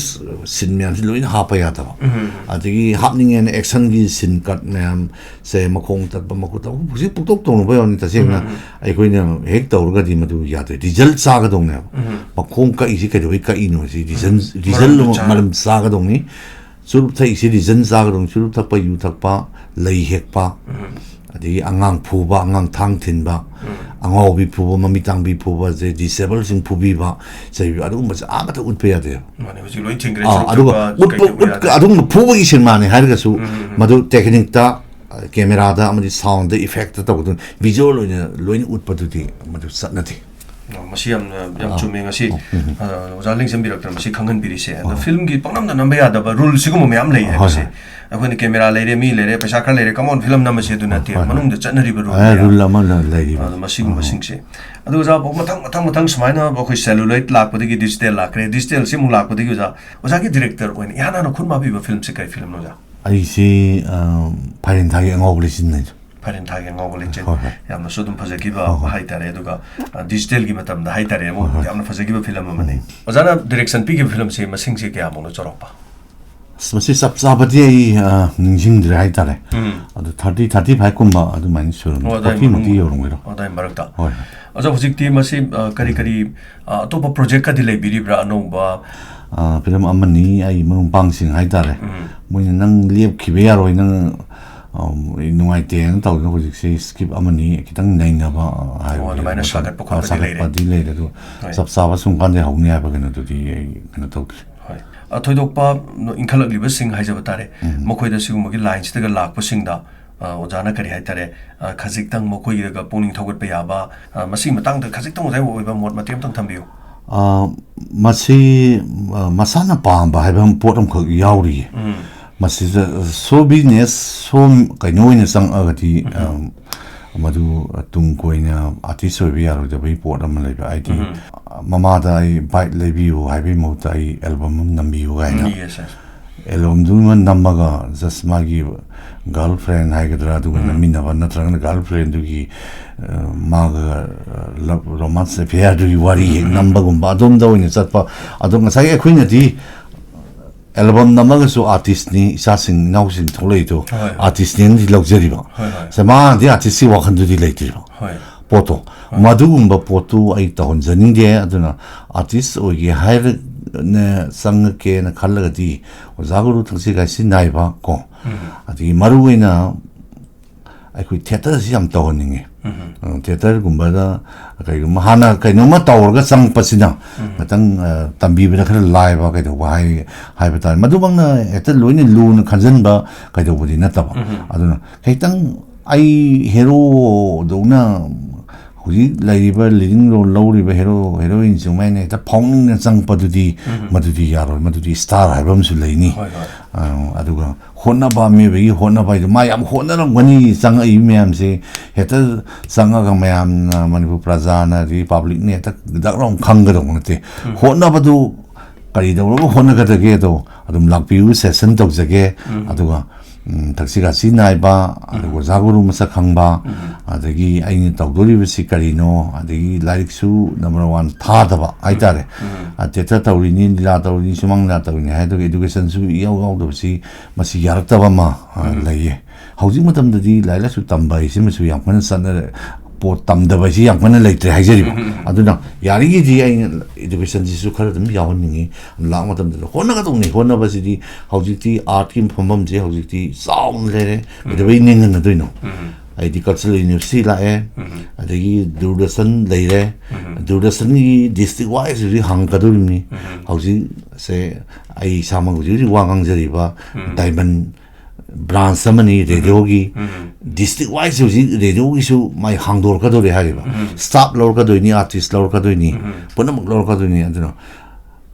ꯁꯤꯟ ꯃꯌꯥꯝꯁꯤ ꯂꯣꯏꯅ ꯍꯥꯞꯄ ꯌꯥꯗꯕ꯫ ꯎꯝ꯫ ꯑꯗꯒꯤ ꯍꯥꯞꯅꯤꯡꯉꯦꯅ ꯑꯦꯛꯁꯟꯒꯤ ꯁꯤꯟ ꯀꯠ ꯃꯌꯥꯝꯁꯦ, ꯃꯈꯣꯡ ꯇꯠꯄ, ꯃꯈꯨꯠ ꯇꯠꯄ, ꯍꯧꯖꯤꯛ ꯄꯨꯡꯇꯧ ꯇꯧꯅꯕ ꯌꯥꯎꯅꯤ꯫ ꯇꯁꯦꯡꯅ ꯎꯝ, ꯎꯝ꯫ ꯑꯩꯈꯣꯏꯅ ꯍꯦꯛ ꯇꯧꯔꯒꯗꯤ ꯃꯗꯨ ꯌꯥꯗ꯭ꯔꯦ, ꯔꯤꯖꯜ ꯆꯥꯒꯗꯧꯅꯦꯕ꯫ ꯎꯝ꯫ ꯃꯈꯣꯡ ꯀꯛꯏꯁꯤ ꯀꯩꯗꯧꯕꯩ ꯀꯛꯏꯅꯣ ꯁꯤ ꯔꯤꯖꯟ ꯎꯝ꯫ ꯔꯤꯖꯜ ꯃꯔꯝꯗꯨ ꯑꯃ ꯆꯥ- ꯃꯔꯝ ꯆꯥꯒꯗꯧꯅꯤ꯫ ꯆꯨꯔꯨꯞ ꯊꯛꯏꯁꯤ ꯔꯤꯖꯟ ꯆꯥꯒꯗꯧꯅꯤ꯫ ꯆꯨꯔꯨꯞ ꯊꯛꯄ, ꯌꯨ ꯊꯛꯄ, ꯂꯩ ꯍꯦꯛꯄ, ꯎꯝ꯫ ꯑꯗꯒꯤ ꯑꯉꯥꯡ ꯐꯨꯕ, ꯑꯉꯥꯡ ꯊꯥꯡ ꯊꯤꯟꯕ, ꯎꯝ꯫ ꯑꯉꯥꯎꯕꯤ ꯐꯨꯕ, ꯃꯃꯤꯠ ꯇꯥꯡꯕꯤ ꯐꯨꯕ, ꯑꯗꯩ ꯗꯤꯁꯦꯕꯜꯁꯤꯡ ꯐꯨꯕꯤꯕ, ꯆꯩꯕꯤꯕ, ꯑꯗꯨꯒꯨꯝꯕꯁꯦ ꯑꯃꯠꯇ ꯎꯠꯄ ꯌꯥꯗꯦꯕ꯫ ꯃꯥꯅꯦ, ꯍꯧꯖꯤꯛ ꯂꯣꯏ ꯊꯤꯡꯈ꯭ꯔꯦ, ꯑꯥ, ꯆꯨꯔꯨꯞ ꯑꯗꯨꯒ ꯊꯛꯄ, ꯎꯠꯄ ꯀꯩ ꯇꯧꯕ ꯎꯠ- ꯌꯥꯗꯦ꯫ ꯑꯗꯨꯒꯨꯝꯕ ꯐꯨꯕꯒꯤ ꯁꯤꯟꯃꯥꯅꯤ ꯍꯥꯏꯔꯒꯁꯨ ꯎꯝ, ꯎꯝ, ꯎꯝ꯫ ꯃꯗꯨ ꯇꯦꯛꯅꯤꯛꯇ, ꯀꯦꯃꯦꯔꯥꯗ ꯑꯃꯗꯤ ꯁꯥꯎꯟꯗ ꯏꯐꯦꯛꯇ ꯇꯧꯕꯗꯨ, ꯚꯤꯖꯨꯋꯦꯜ ꯑꯣꯏꯅ ꯂꯣꯏꯅ ꯎꯠꯄꯗꯨꯗꯤ ꯃꯗꯨ ꯆꯠꯅꯗꯦ꯫ ꯑ, ꯃꯁꯤ ꯌꯥꯝꯅ, ꯌꯥꯝ ꯑꯥ꯫ ꯆꯨꯝꯃꯦ꯫ ꯉꯁꯤ, ꯑꯣ, ꯎꯝ꯫ ꯑ, ꯑꯣꯖꯥ ꯂꯦꯡꯖꯝꯕꯤꯔꯛꯇꯅ ꯃꯁꯤ ꯈꯪꯍꯟꯕꯤꯔꯤꯁꯦ꯫ ꯑꯗꯣ ꯐꯤꯜꯝꯒꯤ ꯄꯪꯅꯝꯗ ꯅꯝꯕ ꯌꯥꯗꯕ ꯔꯨꯜꯁꯤꯒꯨꯝꯕ ꯃꯌꯥꯝ ꯂꯩ ꯍꯣꯏ, ꯍꯥꯏꯕꯁꯦ꯫ ꯍꯣꯏ꯫ ꯑꯩꯈꯣꯏꯅ ꯀꯦꯃꯦꯔꯥ ꯂꯩꯔꯦ, ꯃꯤ ꯂꯩꯔꯦ, ꯄꯩꯁꯥ ꯈꯔ ꯂꯩꯔꯦ, come on, ꯐꯤꯂꯝ ꯅꯝꯃꯁꯦ ꯑꯗꯨ ꯅꯠꯇꯦ꯫ ꯍꯣꯏ, ꯍꯣꯏ꯫ ꯃꯅꯨꯡꯗ ꯆꯠꯅꯔꯤꯕ ꯔꯨꯜ ꯑꯦ, ꯃꯌꯥꯝ꯫ ꯔꯨꯜ ꯑꯃ ꯂꯩꯔꯤꯕ꯫ ꯑꯗꯣ ꯃꯁꯤꯒꯨꯝꯕꯁꯤꯡꯁꯦ꯫ ꯑꯗꯨ ꯑꯣꯖꯥ, ꯃꯊꯪ, ꯃꯊꯪ, ꯃꯊꯪ ꯁꯨꯃꯥꯏꯅ ꯑꯩꯈꯣꯏ ꯁꯦꯂꯨꯂꯣꯏꯗ ꯂꯥꯛꯄꯗꯒꯤ, ꯗꯤꯖꯤꯇꯦꯜ ꯂꯥꯛꯈ꯭ꯔꯦ, ꯗꯤꯖꯤꯇꯦꯜꯁꯤ ꯑꯃꯨꯛ ꯂꯥꯛꯄꯗꯒꯤ ꯑꯣꯖꯥ, ꯑꯣꯖꯥꯒꯤ ꯗꯤꯔꯦꯛꯇꯔ ꯑꯣꯏꯅ ꯏꯍꯥꯟ ꯍꯥꯟꯅ ꯈꯨꯠ ꯃꯥ ꯄꯤꯕ ꯐꯤꯂꯝꯁꯦ ꯀꯔꯤ ꯐꯤꯂꯝꯅꯣ ꯑꯣꯖꯥ? ꯑꯩꯁꯦ, ꯑ, ꯐꯥꯏꯔꯦꯟ ꯊꯥꯒꯤ ꯑꯉꯥꯎꯕ ꯂꯩꯆꯤꯟ ꯍꯥꯏꯗꯣ꯫ ꯐꯥꯏꯔꯦꯟ ꯊꯥꯒꯤ ꯑꯉꯥꯎꯕ ꯂꯩꯆꯤꯟ꯫ ꯍꯣꯏ, ꯍꯣꯏ꯫ ꯌꯥꯝꯅꯁꯨ ꯑꯗꯨꯝ ꯐꯖꯈꯤꯕ ꯍꯣꯏ, ꯍꯣꯏ꯫ ꯍꯥꯏꯇꯥꯔꯦ꯫ ꯑꯗꯨꯒ, ꯑ, ꯗꯤꯖꯤꯇꯦꯜꯒꯤ ꯃꯇꯝꯗ ꯍꯥꯏꯇꯥꯔꯦ, ꯑꯃꯨꯛ ꯍꯣꯏ, ꯍꯣꯏ꯫ ꯌꯥꯝꯅ ꯐꯖꯈꯤꯕ ꯐꯤꯂꯝ ꯑꯃꯅꯤ꯫ ꯎꯝ꯫ ꯑꯣꯖꯥꯅ ꯗꯤꯔꯦꯛꯁꯟ ꯄꯤꯈꯤꯕ ꯐꯤꯂꯝꯁꯦ ꯃꯁꯤꯡꯁꯦ ꯀꯌꯥꯃꯨꯛꯅꯣ ꯆꯥꯎꯔꯥꯛꯄ? ꯑꯁ, ꯃꯁꯤ ꯆꯞ ꯆꯥꯕꯗꯤ ꯑꯩ, ꯑ, ꯅꯤꯡꯁꯤꯡꯗ꯭ꯔꯦ ꯍꯥꯏꯇꯥꯔꯦ꯫ ꯎꯝ꯫ ꯑꯗꯨ ꯊꯥꯔꯇꯤ, ꯊꯥꯔꯇꯤ ꯐꯥꯏꯚ ꯀꯨꯝꯕ ꯑꯗꯨꯃꯥꯏꯅ ꯁꯨꯔꯝꯒꯅꯤ꯫ ꯑꯣ, ꯑꯗꯨꯋꯥꯏ ꯐꯣꯔꯇꯤ ꯃꯨꯛꯇꯤ ꯃꯅꯨꯡ-, ꯌꯧꯔꯝꯒꯗ꯭ꯔꯣ? ꯑꯗꯨꯋꯥꯏ ꯃꯔꯛꯇ꯫ ꯍꯣꯏ, ꯍꯣꯏ꯫ ꯑꯣꯖꯥ, ꯍꯧꯖꯤꯛꯇꯤ ꯃꯁꯤ, ꯑ, ꯀꯔꯤ ꯀꯔꯤ, ꯑ, ꯑꯇꯣꯞꯄ ꯄ꯭ꯔꯣꯖꯦꯛꯀꯗꯤ ꯂꯩꯕꯤꯔꯤꯕ꯭ꯔꯥ ꯑꯅꯧꯕ? ꯑ, ꯐꯤꯂꯝ ꯑꯃꯅꯤ ꯑꯩ ꯃꯔꯨꯞ ꯃꯄꯥꯡꯁꯤꯡ ꯍꯥꯏꯇꯥꯔꯦ꯫ ꯎꯝ꯫ ꯃꯣꯏꯅ "ꯅꯪ ꯂꯦꯞꯈꯤꯕ ꯌꯥꯔꯣꯏ, ꯅꯪ, ꯑ, ꯅꯨꯡꯉꯥꯏꯇꯦꯅ" ꯇꯧꯗꯅ ꯍꯧꯖꯤꯛꯁꯦ ꯁ꯭ꯀꯤꯞ ꯑꯃꯅꯤ ꯈꯤꯇꯪ ꯅꯩꯅꯕ, ꯑ, ꯍꯥꯏꯕ ꯑꯣ, ꯑꯗꯨꯃꯥꯏꯅ ꯃꯇꯝ-, ꯁꯥꯒꯠꯄ ꯑ, ꯈꯣꯠꯄꯗꯤ ꯂꯩꯔꯦ꯫ ꯁꯥꯒꯠꯄꯗꯤ ꯂꯩꯔꯦ, ꯑꯗꯨ ꯍꯣꯏ꯫ ꯆꯞ ꯆꯥꯕ ꯁꯨꯝ ꯀꯥꯟꯗ ꯍꯧꯅꯤ ꯍꯥꯏꯕ ꯀꯩꯅꯣꯗꯨꯗꯤ ꯑꯩ ꯀꯩꯅꯣ ꯇꯧꯗ꯭ꯔꯤ꯫ ꯍꯣꯏ꯫ ꯑ, ꯊꯣꯏꯗꯣꯛꯄ ꯏꯟꯈꯠꯂꯛꯂꯤꯕꯁꯤꯡ ꯍꯥꯏꯖꯕ ꯇꯥꯔꯦ, ꯎꯝ꯫ ꯃꯈꯣꯏꯗ ꯁꯤꯒꯨꯝꯕꯒꯤ ꯂꯥꯏꯟꯁꯤꯗꯒ ꯂꯥꯛꯄꯁꯤꯡꯗ ꯑ, ꯑꯣꯖꯥꯅ ꯀꯔꯤ ꯍꯥꯏꯇꯥꯔꯦ, ꯑ, ꯈꯖꯤꯛꯇꯪ ꯃꯈꯣꯏꯗꯒ ꯄꯨꯛꯅꯤꯡ ꯊꯧꯒꯠꯄ ꯌꯥꯕ, ꯑ, ꯃꯁꯤꯒꯤ ꯃꯇꯥꯡꯗ ꯈꯖꯤꯛꯇꯪ ꯑꯣꯖꯥꯒꯤ ꯑꯣꯏꯕ ꯃꯣꯠ ꯃꯇꯦꯛ ꯑꯃꯇꯪ ꯊꯝꯕꯤꯌꯨ꯫ ꯑ, ꯃꯁꯤ, ꯑ, ꯃꯁꯥꯅ ꯄꯥꯝꯕ ꯍꯥꯏꯕ ꯑꯃ ꯄꯣꯠ ꯑꯃꯈꯛ ꯌꯥꯎꯔꯤꯌꯦ꯫ ꯎꯝ꯫ ꯃꯁꯤꯗ ꯁꯣ ꯕꯤꯖꯤꯅꯦꯁ, ꯁꯣ ꯀꯩꯅꯣ ꯑꯣꯏꯅ ꯆꯪꯉꯛꯑꯒꯗꯤ, ꯎꯝ꯫ ꯑ, ꯃꯗꯨ ꯇꯨꯡ ꯀꯣꯏꯅ ꯑꯥꯔꯇꯤꯁ ꯑꯣꯏꯕ ꯌꯥꯔꯣꯏꯗꯕꯒꯤ ꯄꯣꯠ ꯑꯃ ꯂꯩꯕ꯫ ꯍꯥꯏꯗꯤ, ꯎꯝ꯫ ꯃꯃꯥꯗ ꯑꯩ ꯕꯥꯏꯛ ꯂꯩꯕꯤꯌꯨ ꯍꯥꯏꯕꯒꯤ ꯃꯍꯨꯠꯇ ꯑꯩ ꯑꯦꯜꯕꯝ ꯑꯃ ꯅꯝꯕꯤꯌꯨ ꯀꯥꯏꯅ꯫ ꯎꯝ, yes, yes꯫ ꯑꯦꯜꯕꯝꯗꯨꯃ ꯅꯝꯃꯒ just ꯃꯥꯒꯤ ꯒꯔꯜ ꯐ꯭ꯔꯦꯟ ꯍꯥꯏꯒꯗ꯭ꯔꯥ, ꯑꯗꯨꯒ ꯎꯝ꯫ ꯅꯝꯃꯤꯟꯅꯕ, ꯅꯠꯇ꯭ꯔꯒꯅ ꯒꯔꯜ ꯐ꯭ꯔꯦꯟꯗꯨꯒꯤ, ꯑ, ꯃꯥꯒ, ꯑ, ꯂꯕ ꯔꯣꯃꯥꯟꯁ ꯑꯦꯐꯤꯌꯥꯔꯗꯨꯒꯤ ꯋꯥꯔꯤ ꯍꯦꯛ ꯎꯝ꯫ ꯅꯝꯕꯒꯨꯝꯕ, ꯑꯗꯣꯝꯗ ꯑꯣꯏꯅ ꯆꯠꯄ꯫ ꯑꯗꯣ ꯉꯁꯥꯏꯒꯤ ꯑꯩꯈꯣꯏꯅꯗꯤ ꯑꯦꯜꯕꯝ ꯅꯝꯃꯒꯁꯨ ꯑꯥꯔꯇꯤꯁꯅꯤ, ꯏꯆꯥꯁꯤꯡ ꯏꯅꯥꯎꯁꯤꯡ ꯊꯣꯛꯂꯛꯏꯗꯣ ꯍꯣꯏ, ꯍꯣꯏ꯫ ꯑꯥꯔꯇꯤꯁꯅꯦꯅꯗꯤ ꯂꯧꯖꯔꯤꯕ꯫ ꯍꯣꯏ, ꯍꯣꯏ꯫ ꯁꯦ ꯃꯥꯅꯗꯤ ꯑꯥꯔꯇꯤꯁꯀꯤ ꯋꯥꯈꯜꯗꯨꯗꯤ ꯂꯩꯇ꯭ꯔꯤꯕ꯫ ꯍꯣꯏ꯫ ꯄꯣꯠꯇꯣ꯫ ꯍꯣꯏ꯫ ꯃꯗꯨꯒꯨꯝꯕ ꯄꯣꯠꯇꯨ ꯑꯩ ꯇꯧꯍꯟꯖꯅꯤꯡꯗꯦ꯫ ꯑꯗꯨꯅ ꯑꯥꯔꯇꯤꯁ ꯑꯣꯏꯒꯦ ꯍꯥꯏꯔ-, ꯅ ꯆꯪꯉꯛꯀꯦꯅ ꯈꯜꯂꯒꯗꯤ ꯑꯣꯖꯥ ꯒꯨꯔꯨ ꯊꯛꯁꯤ ꯈꯥꯁꯤ ꯅꯥꯏꯕ ꯀꯣ, ꯎꯝ꯫ ꯑꯗꯒꯤ ꯃꯔꯨ ꯑꯣꯏꯅ ꯑꯩꯈꯣꯏ ꯊꯤꯌꯦꯇꯔꯁꯤ ꯌꯥꯝ ꯇꯧꯍꯟꯅꯤꯡꯉꯤ꯫ ꯎꯝ꯫ ꯑ, ꯊꯤꯌꯦꯇꯔꯒꯨꯝꯕꯗ ꯀꯩꯒꯨꯝꯕ ꯍꯥꯟꯅ ꯀꯩꯅꯣꯝꯃ ꯇꯧꯔꯒ ꯆꯪꯉꯛꯄꯁꯤꯅ ꯎꯝ꯫ ꯈꯤꯇꯪ, ꯑ, ꯇꯝꯕꯤꯕꯗ ꯈꯔ ꯂꯥꯏꯕ ꯀꯩꯗꯧꯕ ꯍꯥꯏ-, ꯍꯥꯏꯕ ꯇꯥꯔꯦ꯫ ꯃꯗꯨꯃꯛꯅ ꯍꯦꯛꯇ ꯂꯣꯏꯅ ꯂꯨꯅ ꯈꯟꯖꯟꯕ ꯀꯩꯗꯧꯕꯗꯤ ꯅꯠꯇꯕ꯫ ꯎꯝ꯫ ꯑꯗꯨꯅ ꯈꯤꯇꯪ ꯑꯩ ꯍꯦꯔꯣꯗꯧꯅ ꯍꯧꯖꯤꯛ ꯂꯩꯔꯤꯕ ꯂꯤꯗꯤꯡ ꯔꯣꯜ ꯂꯧꯔꯤꯕ ꯍꯦꯔꯣ ꯍꯦꯔꯣꯏꯟ ꯁꯨꯃꯥꯏꯅ ꯍꯦꯛꯇ ꯐꯥꯎꯅꯤꯡꯅ ꯆꯪꯉꯛꯄꯗꯨꯗꯤ ꯎꯝ꯫ ꯃꯗꯨꯗꯤ ꯌꯥꯔꯣꯏ꯫ ꯃꯗꯨꯗꯤ ꯁ꯭ꯇꯥꯔ ꯍꯥꯏꯕ ꯑꯃꯁꯨ ꯂꯩꯅꯤ꯫ ꯍꯣꯏ, ꯍꯣꯏ꯫ ꯑ, ꯑꯗꯨꯒ ꯍꯣꯠꯅꯕ, ꯃꯤꯑꯣꯏꯕꯒꯤ ꯍꯣꯠꯅꯕ ꯍꯥꯏꯗꯣ, ꯃꯥ ꯌꯥꯝ ꯍꯣꯠꯅꯔꯝꯒꯅꯤ, ꯆꯪꯉꯛꯏ ꯃꯌꯥꯝꯁꯦ ꯍꯦꯛꯇ ꯆꯪꯉꯒ ꯃꯌꯥꯝꯅ, ꯃꯅꯤꯄꯨꯔ ꯄ꯭ꯔꯖꯥꯅ, ꯑꯗꯒꯤ ꯄꯕ꯭ꯂꯤꯛꯅ ꯍꯦꯛꯇ ꯗꯛ ꯂꯥꯎꯅ ꯈꯪꯒꯗꯧꯕ ꯅꯠꯇꯦ꯫ ꯎꯝ꯫ ꯍꯣꯠꯅꯕꯗꯨ ꯀꯔꯤꯗꯧꯔꯒ ꯍꯣꯠꯅꯒꯗꯒꯦꯗꯣ ꯑꯗꯨꯝ ꯂꯥꯛꯄꯤꯌꯨ, ꯁꯦꯁꯟ ꯇꯧꯖꯒꯦ꯫ ꯎꯝ꯫ ꯑꯗꯨꯒ, ꯎꯝ, ꯊꯛꯁꯤ ꯈꯥꯁꯤ ꯅꯥꯏꯕ, ꯑꯗꯨꯒ ꯎꯝ꯫ ꯑꯣꯖꯥ ꯒꯨꯔꯨ ꯃꯁꯛ ꯈꯪꯕ, ꯎꯝ꯫ ꯑꯗꯒꯤ ꯑꯩꯅ ꯇꯧꯗꯣꯔꯤꯕꯁꯤ ꯀꯔꯤꯅꯣ, ꯑꯗꯒꯤ ꯂꯥꯏꯔꯤꯛꯁꯨ ꯅꯝꯕꯔ ꯋꯥꯟ ꯊꯥꯗꯕ ꯍꯥꯏꯇꯥꯔꯦ꯫ ꯎꯝ꯫ ꯑ, ꯊꯤꯌꯦꯇꯔ ꯇꯧꯔꯤꯅꯤ, ꯂꯤꯂꯥ ꯇꯧꯔꯤꯅꯤ, ꯁꯨꯃꯥꯡ ꯂꯤꯂꯥ ꯇꯧꯔꯤꯅꯤ ꯍꯥꯏꯗꯨꯒ ꯏꯗꯨꯀꯦꯁꯟꯁꯨ ꯏꯌꯥꯎ ꯌꯥꯎꯗꯕꯁꯤ, ꯃꯁꯤ ꯌꯥꯔꯛꯇꯕ ꯑꯃ, ꯑ, ꯎꯝ꯫ ꯂꯩꯌꯦ꯫ ꯍꯧꯖꯤꯛ ꯃꯇꯝꯗꯗꯤ ꯂꯥꯏꯔꯤꯛ ꯂꯥꯏꯁꯨ ꯇꯝꯕ ꯍꯥꯏꯁꯤꯃꯁꯨ ꯌꯥꯝ ꯀꯟꯅ ꯆꯠꯅꯔꯦ, ꯄꯣꯠ ꯇꯝꯗꯕ ꯍꯥꯏꯁꯤ ꯌꯥꯝ ꯀꯟꯅ ꯂꯩꯇ꯭ꯔꯦ ꯍꯥꯏꯖꯔꯤꯕ꯫ ꯎꯝ, ꯎꯝ, ꯎꯝ꯫ ꯑꯗꯨꯅ ꯌꯥꯔꯤꯈꯩꯗꯤ ꯑꯩꯅ ꯏꯗꯨꯀꯦꯁꯟꯁꯤꯁꯨ ꯈꯔ ꯑꯗꯨꯝ ꯌꯥꯎꯍꯟꯅꯤꯡꯉꯤ꯫ ꯂꯥꯛꯄ ꯃꯇꯝꯗ ꯍꯣꯠꯅꯒꯗꯧꯅꯤ꯫ ꯍꯣꯠꯅꯕꯁꯤꯗꯤ ꯍꯧꯖꯤꯛꯇꯤ ꯑꯥꯔꯠꯀꯤ ꯐꯝꯐꯝꯁꯦ ꯍꯧꯖꯤꯛꯇꯤ ꯆꯥꯎꯅ ꯂꯩꯔꯦ꯫ ꯎꯝ꯫ ꯀꯩꯗꯧꯕꯩ ꯅꯤꯡꯍꯟꯅꯗꯣꯏꯅꯣ? ꯎꯝ꯫ ꯍꯥꯏꯗꯤ ꯀꯜꯆꯔꯦꯜ ꯌꯨꯅꯤꯚꯔꯁꯤꯇꯤ ꯂꯥꯛꯑꯦ, ꯎꯝ꯫ ꯑꯗꯒꯤ ꯗꯨꯔꯗꯔꯁꯟ ꯂꯩꯔꯦ꯫ ꯎꯝ꯫ ꯗꯨꯔꯗꯔꯁꯟꯒꯤ ꯗꯤꯁꯇ꯭ꯔꯤꯛ ꯋꯥꯏꯁ ꯍꯧꯖꯤꯛ ꯍꯥꯡꯉꯛꯀꯗꯧꯔꯤꯕꯅꯤ꯫ ꯎꯝ꯫ ꯍꯧꯖꯤꯛꯁꯦ ꯑꯩ ꯏꯁꯥꯃꯛ ꯍꯧꯖꯤꯛ ꯍꯧꯖꯤꯛ ꯋꯥ ꯉꯥꯡꯖꯔꯤꯕ ꯎꯝ꯫ ꯗꯥꯏꯃꯟ ꯕ꯭ꯔꯥꯟꯁ ꯑꯃꯅꯤ ꯔꯦꯗꯤꯑꯣꯒꯤ꯫ ꯎꯝ꯫ ꯗꯤꯁꯇ꯭ꯔꯤꯛ ꯋꯥꯏꯁ ꯍꯧꯖꯤꯛ ꯔꯦꯗꯤꯑꯣꯒꯤꯁꯨ ꯃꯥꯏ ꯍꯥꯡꯗꯣꯔꯛꯀꯗꯧꯔꯦ ꯍꯥꯏꯔꯤꯕ꯫ ꯎꯝ꯫ ꯁ꯭ꯇꯥꯐ ꯂꯧꯔꯛꯀꯗꯣꯏꯅꯤ, ꯑꯥꯔꯇꯤꯁ ꯂꯧꯔꯛꯀꯗꯣꯏꯅꯤ, ꯎꯝ꯫ ꯄꯨꯝꯅꯃꯛ ꯂꯧꯔꯛꯀꯗꯣꯏꯅꯤ꯫ ꯑꯗꯨꯅ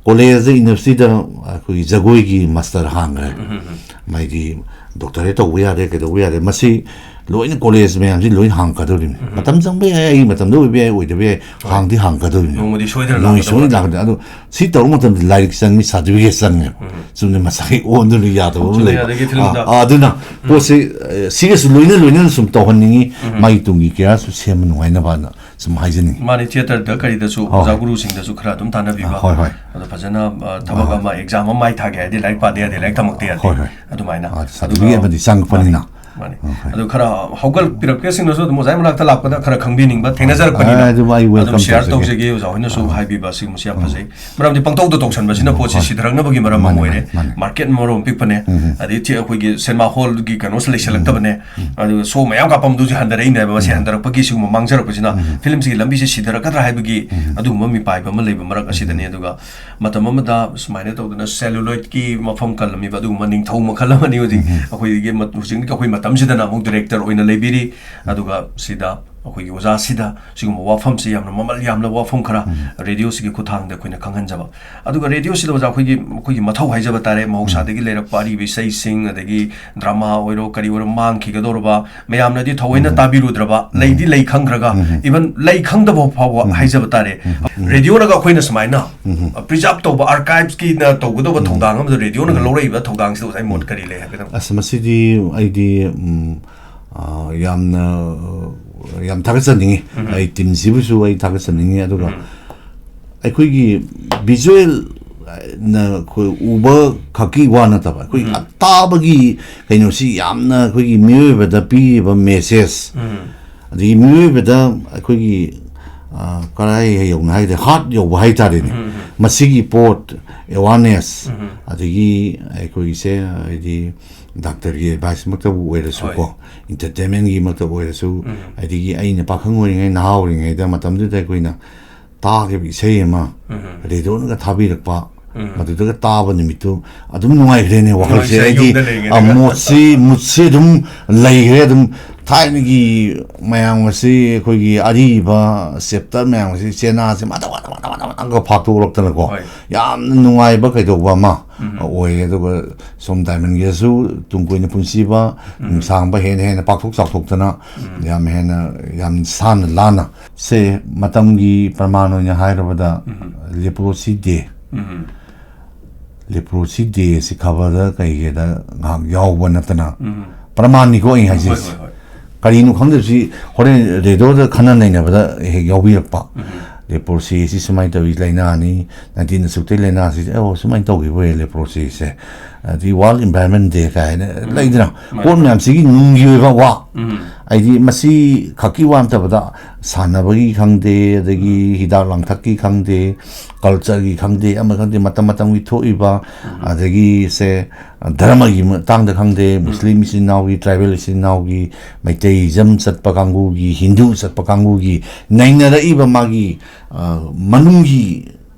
ꯀꯣꯂꯦꯖꯇ, ꯌꯨꯅꯤꯚꯔꯁꯤꯇꯤꯗ ꯑꯩꯈꯣꯏꯒꯤ ꯖꯒꯣꯏꯒꯤ ꯃꯥꯁꯇꯔ ꯍꯥꯡꯈ꯭ꯔꯦ꯫ ꯎꯝ, ꯎꯝ, ꯎꯝ꯫ ꯃꯥꯏꯗꯤ ꯗꯣꯛꯇꯔꯦꯠ ꯇꯧꯕ ꯌꯥꯔꯦ, ꯀꯩꯗꯧꯕ ꯌꯥꯔꯦ꯫ ꯃꯁꯤ ꯂꯣꯏꯅ ꯀꯣꯂꯦꯖ ꯃꯌꯥꯝꯁꯤ ꯂꯣꯏ ꯍꯥꯡꯉꯛꯀꯗꯧꯔꯤꯕꯅꯤ꯫ ꯎꯝ, ꯎꯝ꯫ ꯃꯇꯝ ꯆꯪꯕ ꯌꯥꯏ, ꯑꯩꯒꯤ ꯃꯇꯝꯗ ꯑꯣꯏꯕ ꯌꯥꯏ, ꯑꯣꯏꯗꯕ ꯌꯥꯏ, ꯍꯣꯏ꯫ ꯍꯥꯡꯗꯤ ꯍꯥꯡꯉꯛꯀꯗꯧꯔꯤꯕꯅꯤ꯫ ꯅꯣꯡꯃꯗꯤ ꯁꯣꯏꯗꯅ ꯅꯣꯡꯃꯗꯤ ꯂꯥꯛꯀꯗꯧꯕ꯫ ꯁꯣꯏꯗꯅ ꯂꯥꯛꯀꯗꯧꯔꯤ꯫ ꯑꯗꯣ ꯁꯤ ꯇꯧꯕ ꯃꯇꯝꯗ ꯂꯥꯏꯔꯤꯛ ꯆꯪꯉꯤ, ꯁꯥꯔꯇꯤꯐꯤꯀꯦꯠ ꯆꯪꯉꯦꯕ꯫ ꯎꯝ꯫ ꯆꯨꯝꯅ ꯃꯁꯥꯒꯤ ꯑꯣꯟꯗꯨꯅ ꯌꯥꯗꯕ ꯑꯃ ꯆꯨꯝꯅ ꯂꯩꯕ꯫ ꯑꯗꯒꯤ ꯐꯤꯂꯝꯗ꯫ ꯑꯥ, ꯑꯥ, ꯑꯗꯨꯅ ꯎꯝ꯫ ꯄꯣꯠꯁꯤ, ꯑ, ꯁꯤꯒꯁꯨ ꯂꯣꯏꯅ ꯂꯣꯏꯅꯅ ꯁꯨꯝ ꯇꯧꯍꯟꯅꯤꯡꯉꯤ, ꯎꯝ꯫ ꯃꯥꯒꯤ ꯇꯨꯡꯒꯤ ꯀꯦꯔꯤꯌꯔꯁꯨ ꯁꯦꯝꯕ ꯅꯨꯡꯉꯥꯏꯅꯕꯅ ꯁꯨꯝ ꯍꯥꯏꯖꯅꯤꯡꯉꯤ꯫ ꯃꯥꯅꯤ, ꯊꯤꯌꯦꯇꯔꯗ ꯀꯔꯤꯗꯁꯨ ꯍꯣꯏ, ꯑꯣꯖꯥ ꯍꯣꯏ꯫ ꯒꯨꯔꯨꯁꯤꯡꯗꯁꯨ ꯈꯔ ꯑꯗꯨꯝ ꯇꯥꯟꯅꯕꯤꯕ꯫ ꯑꯥ, ꯍꯣꯏ, ꯍꯣꯏ꯫ ꯑꯗꯣ ꯐꯖꯅ, ꯑ, ꯊꯕꯛ ꯑꯥ꯫ ꯑꯃ, ꯑꯦꯛꯖꯥꯝ ꯑꯃ ꯃꯥꯏ ꯊꯥꯒꯦ ꯍꯥꯏꯔꯗꯤ ꯂꯥꯏꯔꯤꯛ ꯄꯥꯗ ꯌꯥꯗꯦ, ꯂꯥꯏꯔꯤꯛ ꯇꯝꯃꯛꯇ ꯌꯥꯗꯦ꯫ ꯍꯣꯏ, ꯍꯣꯏ꯫ ꯑꯗꯨꯃꯥꯏꯅ꯫ ꯑꯥ, ꯁꯥꯔꯇꯤꯐꯤꯀꯦꯠ ꯑꯗꯨꯒ ꯑꯃꯗꯤ ꯆꯪꯉꯛꯄꯅꯤꯅ꯫ ꯃꯥꯅꯤ, ꯃꯥꯅꯤ꯫ ꯑꯥ, ꯍꯣꯏ꯫ ꯑꯗꯨ ꯈꯔ ꯍꯧꯒꯠꯄꯤꯔꯛꯄꯁꯤꯡꯅꯁꯨ ꯑꯗꯨꯝ ꯑꯣꯖꯥꯒꯤ ꯃꯅꯥꯛꯇ ꯂꯥꯛꯄꯗ ꯈꯔ ꯈꯪꯕꯤꯅꯤꯡꯕ ꯊꯦꯡꯅꯖꯔꯛꯄꯅꯤꯅ ꯑꯥ, ꯑꯗꯨꯝ ꯑꯩ ꯑꯗꯨꯝ welcome ꯁꯤꯌꯥꯔ ꯇꯧꯖꯒꯦ꯫ ꯇꯧꯖꯒꯦ꯫ ꯑꯣꯖꯥ ꯍꯣꯏꯅꯁꯨ ꯑꯥ꯫ ꯍꯥꯏꯕꯤꯕ ꯁꯤꯒꯨꯝꯕꯁꯤ ꯌꯥꯝ ꯎꯝ꯫ ꯐꯖꯩ꯫ ꯃꯔꯝꯗꯤ ꯄꯪꯇꯧꯗ ꯇꯧꯁꯟꯕꯁꯤꯅ ꯎꯝ, ꯄꯣꯠꯁꯤ ꯍꯣꯏ꯫ ꯁꯤꯊꯔꯛꯅꯕꯒꯤ ꯃꯔꯝ ꯑꯃ ꯃꯥꯅꯤ, ꯑꯣꯏꯔꯦ꯫ ꯃꯥꯅꯤ, ꯃꯥꯅꯤ꯫ ꯃꯥꯔꯀꯦꯠ ꯃꯔꯣꯜ ꯑꯃ ꯄꯤꯛꯄꯅꯦ꯫ ꯎꯝ, ꯎꯝ꯫ ꯑꯗꯩ ꯊꯤ-, ꯑꯩꯈꯣꯏꯒꯤ ꯁꯤꯅꯦꯃꯥ ꯍꯣꯜꯒꯤ ꯀꯩꯅꯣꯁꯨ ꯂꯩꯁꯜꯂꯛꯇꯕꯅꯦ꯫ ꯎꯝ, ꯎꯝ꯫ ꯑꯗꯨꯒ ꯁꯣ ꯃꯌꯥꯝ ꯀꯥꯞꯄꯝꯗꯨꯁꯨ ꯍꯟꯊꯔꯛꯏꯅꯦꯕ꯫ ꯃꯁꯤ ꯎꯝ꯫ ꯍꯟꯊꯔꯛꯄꯒꯤ ꯁꯤꯒꯨꯝꯕ ꯃꯥꯡꯖꯔꯛꯄꯁꯤꯅ ꯎꯝ, ꯎꯝ꯫ ꯐꯤꯂꯝꯁꯤꯒꯤ ꯂꯝꯕꯤꯁꯦ ꯁꯤꯊꯔꯛꯀꯗ꯭ꯔꯥ ꯍꯥꯏꯕꯒꯤ ꯎꯝ, ꯎꯝ꯫ ꯑꯗꯨꯒꯨꯝꯕ ꯃꯤꯄꯥꯏꯕ ꯑꯃ ꯂꯩꯕ ꯃꯔꯛ ꯑꯁꯤꯗꯅꯤ꯫ ꯎꯝ, ꯎꯝ꯫ ꯑꯗꯨꯒ ꯃꯇꯝ ꯑꯃꯗ ꯁꯨꯃꯥꯏꯅ ꯇꯧꯗꯅ ꯁꯦꯂꯨꯂꯣꯏꯗꯀꯤ ꯃꯐꯝ ꯀꯜꯂꯝꯃꯤꯕ ꯑꯗꯨꯒꯨꯝꯕ ꯅꯤꯡꯊꯧ ꯃꯈꯜ ꯑꯃꯅꯤ ꯍꯧꯖꯤꯛ ꯎꯝ, ꯎꯝ꯫ ꯑꯩꯈꯣꯏꯒꯤ ꯃꯠ-, ꯍꯧꯖꯤꯛ ꯑꯩꯈꯣꯏ ꯃꯇꯝꯁꯤꯗꯅ ꯑꯃꯨꯛ ꯗꯤꯔꯦꯛꯇꯔ ꯑꯣꯏꯅ ꯂꯩꯕꯤꯔꯤ꯫ ꯑꯗꯨꯒ ꯁꯤꯗ ꯑꯩꯈꯣꯏꯒꯤ ꯑꯣꯖꯥꯁꯤꯗ ꯁꯤꯒꯨꯝꯕ ꯋꯥꯐꯝꯁꯤ ꯌꯥꯝꯅ ꯃꯃꯜ ꯌꯥꯝꯂꯕ ꯋꯥꯐꯝ ꯈꯔ ꯎꯝ꯫ ꯔꯦꯗꯤꯑꯣꯁꯤꯒꯤ ꯈꯨꯠꯊꯥꯡꯗ ꯑꯩꯈꯣꯏꯅ ꯈꯪꯍꯟꯖꯕ꯫ ꯑꯗꯨꯒ ꯔꯦꯗꯤꯑꯣꯁꯤꯗ ꯑꯣꯖꯥ ꯑꯩꯈꯣꯏꯒꯤ, ꯑꯩꯈꯣꯏꯒꯤ ꯃꯊꯧ ꯍꯥꯏꯖꯕ ꯇꯥꯔꯦ, ꯃꯍꯧꯁꯥꯗꯒꯤ ꯎꯝ꯫ ꯂꯩꯔꯛꯄ ꯑꯔꯤꯕ ꯏꯁꯩꯁꯤꯡ, ꯑꯗꯒꯤ ꯗ꯭ꯔꯃꯥ ꯑꯣꯏꯔꯣ ꯀꯔꯤ ꯑꯣꯏꯔꯣ ꯃꯥꯡꯈꯤꯒꯗꯧꯔꯕ, ꯃꯌꯥꯝꯅꯗꯤ ꯊꯑꯣꯏꯅ ꯎꯝ꯫ ꯇꯥꯕꯤꯔꯨꯗ꯭ꯔꯕ, ꯎꯝ꯫ ꯂꯩꯗꯤ ꯂꯩ ꯈꯪꯈ꯭ꯔꯒ, ꯎꯝ꯫ ꯏꯚꯟ ꯂꯩ ꯈꯪꯗꯕ ꯐꯥꯎꯕ ꯎꯝ꯫ ꯍꯥꯏꯖꯕ ꯇꯥꯔꯦ꯫ ꯎꯝ꯫ ꯔꯦꯗꯤꯑꯣꯅꯒ ꯑꯩꯈꯣꯏꯅ ꯁꯨꯃꯥꯏꯅ ꯎꯝ꯫ ꯄ꯭ꯔꯤꯖꯥꯕ ꯇꯧꯕ, ꯑꯥꯔꯀꯥꯏꯚꯁꯀꯤꯅ ꯇꯧꯒꯗꯧꯕ ꯎꯝ꯫ ꯊꯧꯗꯥꯡ ꯑꯃꯗ ꯔꯦꯗꯤꯑꯣꯅꯒ ꯎꯝ꯫ ꯂꯧꯔꯛꯏꯕ ꯊꯧꯗꯥꯡꯁꯤꯗ ꯑꯣꯖꯥꯒꯤ ꯃꯣꯠ ꯀꯔꯤ ꯂꯩ ꯍꯥꯏꯐꯦꯠꯇꯪ? ꯑꯁ, ꯃꯁꯤꯗꯤ ꯑꯩꯗꯤ, ꯎꯝ, ꯑ, ꯌꯥꯝꯅ, ꯑ, ꯌꯥꯝ ꯊꯥꯒꯠꯆꯅꯤꯡꯉꯤ꯫ ꯎꯝ꯫ ꯑꯩ ꯇꯤꯝꯁꯤꯕꯨꯁꯨ ꯑꯩ ꯊꯥꯒꯠꯆꯅꯤꯡꯉꯤ꯫ ꯑꯗꯨꯒ ꯎꯝ꯫ ꯑꯩꯈꯣꯏꯒꯤ ꯚꯤꯖꯨꯋꯦꯜ, ꯑ, ꯅ ꯑꯩꯈꯣꯏ ꯎꯕ ꯈꯛꯀꯤ ꯋꯥ ꯅꯠꯇꯕ, ꯑꯩꯈꯣꯏ ꯎꯝ꯫ ꯇꯥꯕꯒꯤ ꯀꯩꯅꯣꯁꯤ ꯌꯥꯝꯅ ꯑꯩꯈꯣꯏꯒꯤ ꯃꯤꯑꯣꯏꯕꯗ ꯄꯤꯔꯤꯕ ꯃꯦꯁꯦꯖ, ꯎꯝ꯫ ꯑꯗꯒꯤ ꯃꯤꯑꯣꯏꯕꯗ ꯑꯩꯈꯣꯏꯒꯤ, ꯑ, ꯀꯔꯥꯏ ꯌꯧꯅ ꯍꯥꯏꯒꯗ꯭ꯔꯦ, ꯍꯥꯔꯠ ꯌꯧꯕ ꯍꯥꯏꯇꯥꯔꯦꯅꯦ꯫ ꯎꯝ, ꯎꯝ꯫ ꯃꯁꯤꯒꯤ ꯄꯣꯠ, ꯑꯦꯋꯥꯔꯅꯦꯁ, ꯎꯝ, ꯎꯝ꯫ ꯑꯗꯒꯤ ꯑꯩꯈꯣꯏꯒꯤꯁꯦ, ꯍꯥꯏꯗꯤ, ꯗꯥꯛꯇꯔꯒꯤ ꯑꯦꯗꯚꯥꯏꯁꯃꯛꯇꯕꯨ ꯑꯣꯏꯔꯁꯨꯀꯣ, ꯍꯣꯏ꯫ ꯏꯟꯇꯔꯇꯦꯟꯃꯦꯟꯒꯤ ꯃꯛꯇꯕꯨ ꯑꯣꯏꯔꯁꯨ, ꯎꯝ꯫ ꯑꯗꯒꯤ ꯑꯩꯅ ꯄꯥꯈꯪ ꯑꯣꯏꯔꯤꯉꯩ, ꯅꯍꯥ ꯑꯣꯏꯔꯤꯉꯩꯗ ꯃꯇꯝꯗꯨꯗ ꯑꯩꯈꯣꯏꯅ ꯇꯥꯈꯤꯕ ꯏꯁꯩ ꯑꯃ ꯎꯝ, ꯎꯝ꯫ ꯔꯦꯗꯤꯑꯣꯅꯒ ꯊꯥꯕꯤꯔꯛꯄ, ꯎꯝ꯫ ꯃꯗꯨꯗꯒ ꯇꯥꯕ ꯅꯨꯃꯤꯠꯇꯨ ꯑꯗꯨꯝ ꯅꯨꯡꯉꯥꯏꯈ꯭ꯔꯦꯅꯦ ꯋꯥꯈꯜꯁꯦ꯫ ꯅꯨꯡꯉꯥꯏꯈ꯭ꯔꯦ, ꯑꯩꯗꯤ, ꯌꯨꯝꯗ ꯂꯩꯒꯦꯅꯦ꯫ ꯑ, ꯃꯣꯠꯁꯤ, ꯃꯨꯠꯁꯤ ꯑꯗꯨꯝ ꯂꯩꯈ꯭ꯔꯦ꯫ ꯑꯗꯨꯝ ꯊꯥꯏꯅꯒꯤ ꯃꯌꯥꯝ ꯑꯁꯤ ꯑꯩꯈꯣꯏꯒꯤ ꯑꯔꯤꯕ ꯆꯦꯞꯇꯔ ꯃꯌꯥꯝ ꯑꯁꯤ ꯆꯦꯅꯥꯁꯦ ꯃꯊꯪ, ꯃꯊꯪ, ꯃꯊꯪ, ꯃꯊꯪ, ꯃꯊꯪꯒ ꯐꯥꯛꯇꯣꯛꯂꯛꯇꯅꯀꯣ, ꯍꯣꯏ꯫ ꯌꯥꯝꯅ ꯅꯨꯡꯉꯥꯏꯕ ꯀꯩꯗꯧꯕ ꯑꯃ ꯎꯝ꯫ ꯑꯣꯏꯌꯦ꯫ ꯑꯗꯨꯒ ꯁꯣꯝ ꯗꯥꯏꯃꯟꯒꯤꯗꯁꯨ ꯇꯨꯡ ꯀꯣꯏꯅ ꯄꯨꯟꯁꯤꯕ, ꯎꯝ꯫ ꯅꯨꯡꯁꯥꯡꯕ ꯍꯦꯟꯅ ꯍꯦꯟꯅ ꯄꯥꯛꯊꯣꯛ ꯆꯥꯎꯊꯣꯛꯇꯅ ꯎꯝ꯫ ꯌꯥꯝ ꯍꯦꯟꯅ, ꯌꯥꯝ ꯁꯥꯟꯅ ꯂꯥꯟꯅ꯫ ꯁꯦ ꯃꯇꯝꯒꯤ ꯄ꯭ꯔꯃꯥꯟ ꯑꯣꯏꯅ ꯍꯥꯏꯔꯕꯗ ꯎꯝ꯫ Leprosy Day꯫ ꯎꯝ꯫ Leprosy Day ꯁꯤ ꯈꯕꯔꯗ ꯀꯩꯒꯤꯗ ꯉꯥꯏꯍꯥꯛ ꯌꯥꯎꯕ ꯅꯠꯇꯅ ꯎꯝ꯫ ꯄ꯭ꯔꯃꯥꯟꯅꯤꯀꯣ ꯑꯩ ꯍꯥꯏꯁꯦ꯫ ꯍꯣꯏ, ꯍꯣꯏ, ꯍꯣꯏ꯫ ꯀꯔꯤꯅꯣ ꯈꯪꯗꯕꯁꯤ ꯍꯣꯔꯦꯟ ꯔꯦꯗꯤꯑꯣꯗ ꯈꯟꯅ ꯅꯩꯅꯕꯗ ꯍꯦꯛ ꯌꯥꯎꯕꯤꯔꯛꯄ꯫ ꯎꯝ꯫ Leprosy ꯁꯤ ꯁꯨꯃꯥꯏꯅ ꯇꯧꯋꯤ ꯂꯥꯏꯅꯥꯅꯤ, ꯅꯥꯏꯟꯇꯤꯟ ꯑꯁꯨꯛꯇꯩ ꯂꯥꯏꯅꯥꯁꯤ, ꯑꯣ, ꯁꯨꯃꯥꯏꯅ ꯇꯧꯈꯤꯕ ꯑꯣꯏꯌꯦ leprosy ꯁꯦ꯫ ꯑꯗꯩ World Environment Day ꯀꯥꯏꯅ ꯎꯝ꯫ ꯂꯩꯗꯅ꯫ ꯃꯥꯅꯤ, ꯄꯣꯠ ꯃꯥꯅꯤ꯫ ꯃꯌꯥꯝꯁꯤꯒꯤ ꯅꯨꯡꯒꯤ ꯑꯣꯏꯕ ꯋꯥ꯫ ꯎꯝ꯫ ꯍꯥꯏꯗꯤ ꯃꯁꯤ ꯈꯛꯀꯤ ꯋꯥ ꯅꯠꯇꯕꯗ ꯁꯥꯟꯅꯕꯒꯤ ꯈꯪꯗꯦ, ꯑꯗꯒꯤ ꯎꯝ꯫ ꯍꯤꯗꯥꯛ ꯂꯥꯡꯊꯛꯀꯤ ꯈꯪꯗꯦ, ꯀꯜꯆꯔꯒꯤ ꯈꯪꯗꯦ, ꯑꯃ ꯈꯪꯗꯦ, ꯃꯇꯝ ꯃꯇꯝꯒꯤ ꯊꯣꯛꯏꯕ, ꯎꯝ꯫ ꯑꯗꯒꯤ ꯁꯦ ꯙꯔꯃꯒꯤ ꯃꯇꯥꯡꯗ ꯈꯪꯗꯦ, ꯎꯝ꯫ ꯃꯨꯁꯂꯤꯝ ꯏꯆꯤꯟ ꯏꯅꯥꯎꯒꯤ, ꯇ꯭ꯔꯥꯏꯕꯦꯜ ꯏꯆꯤꯟ ꯏꯅꯥꯎꯒꯤ, ꯃꯩꯇꯩ ꯏꯖꯝ ꯆꯠꯄ ꯀꯥꯡꯕꯨꯒꯤ, ꯍꯤꯟꯗꯨ ꯆꯠꯄ ꯀꯥꯡꯕꯨꯒꯤ ꯅꯩꯅꯔꯛꯏꯕ ꯃꯥꯒꯤ, ꯑ, ꯃꯅꯨꯡꯒꯤ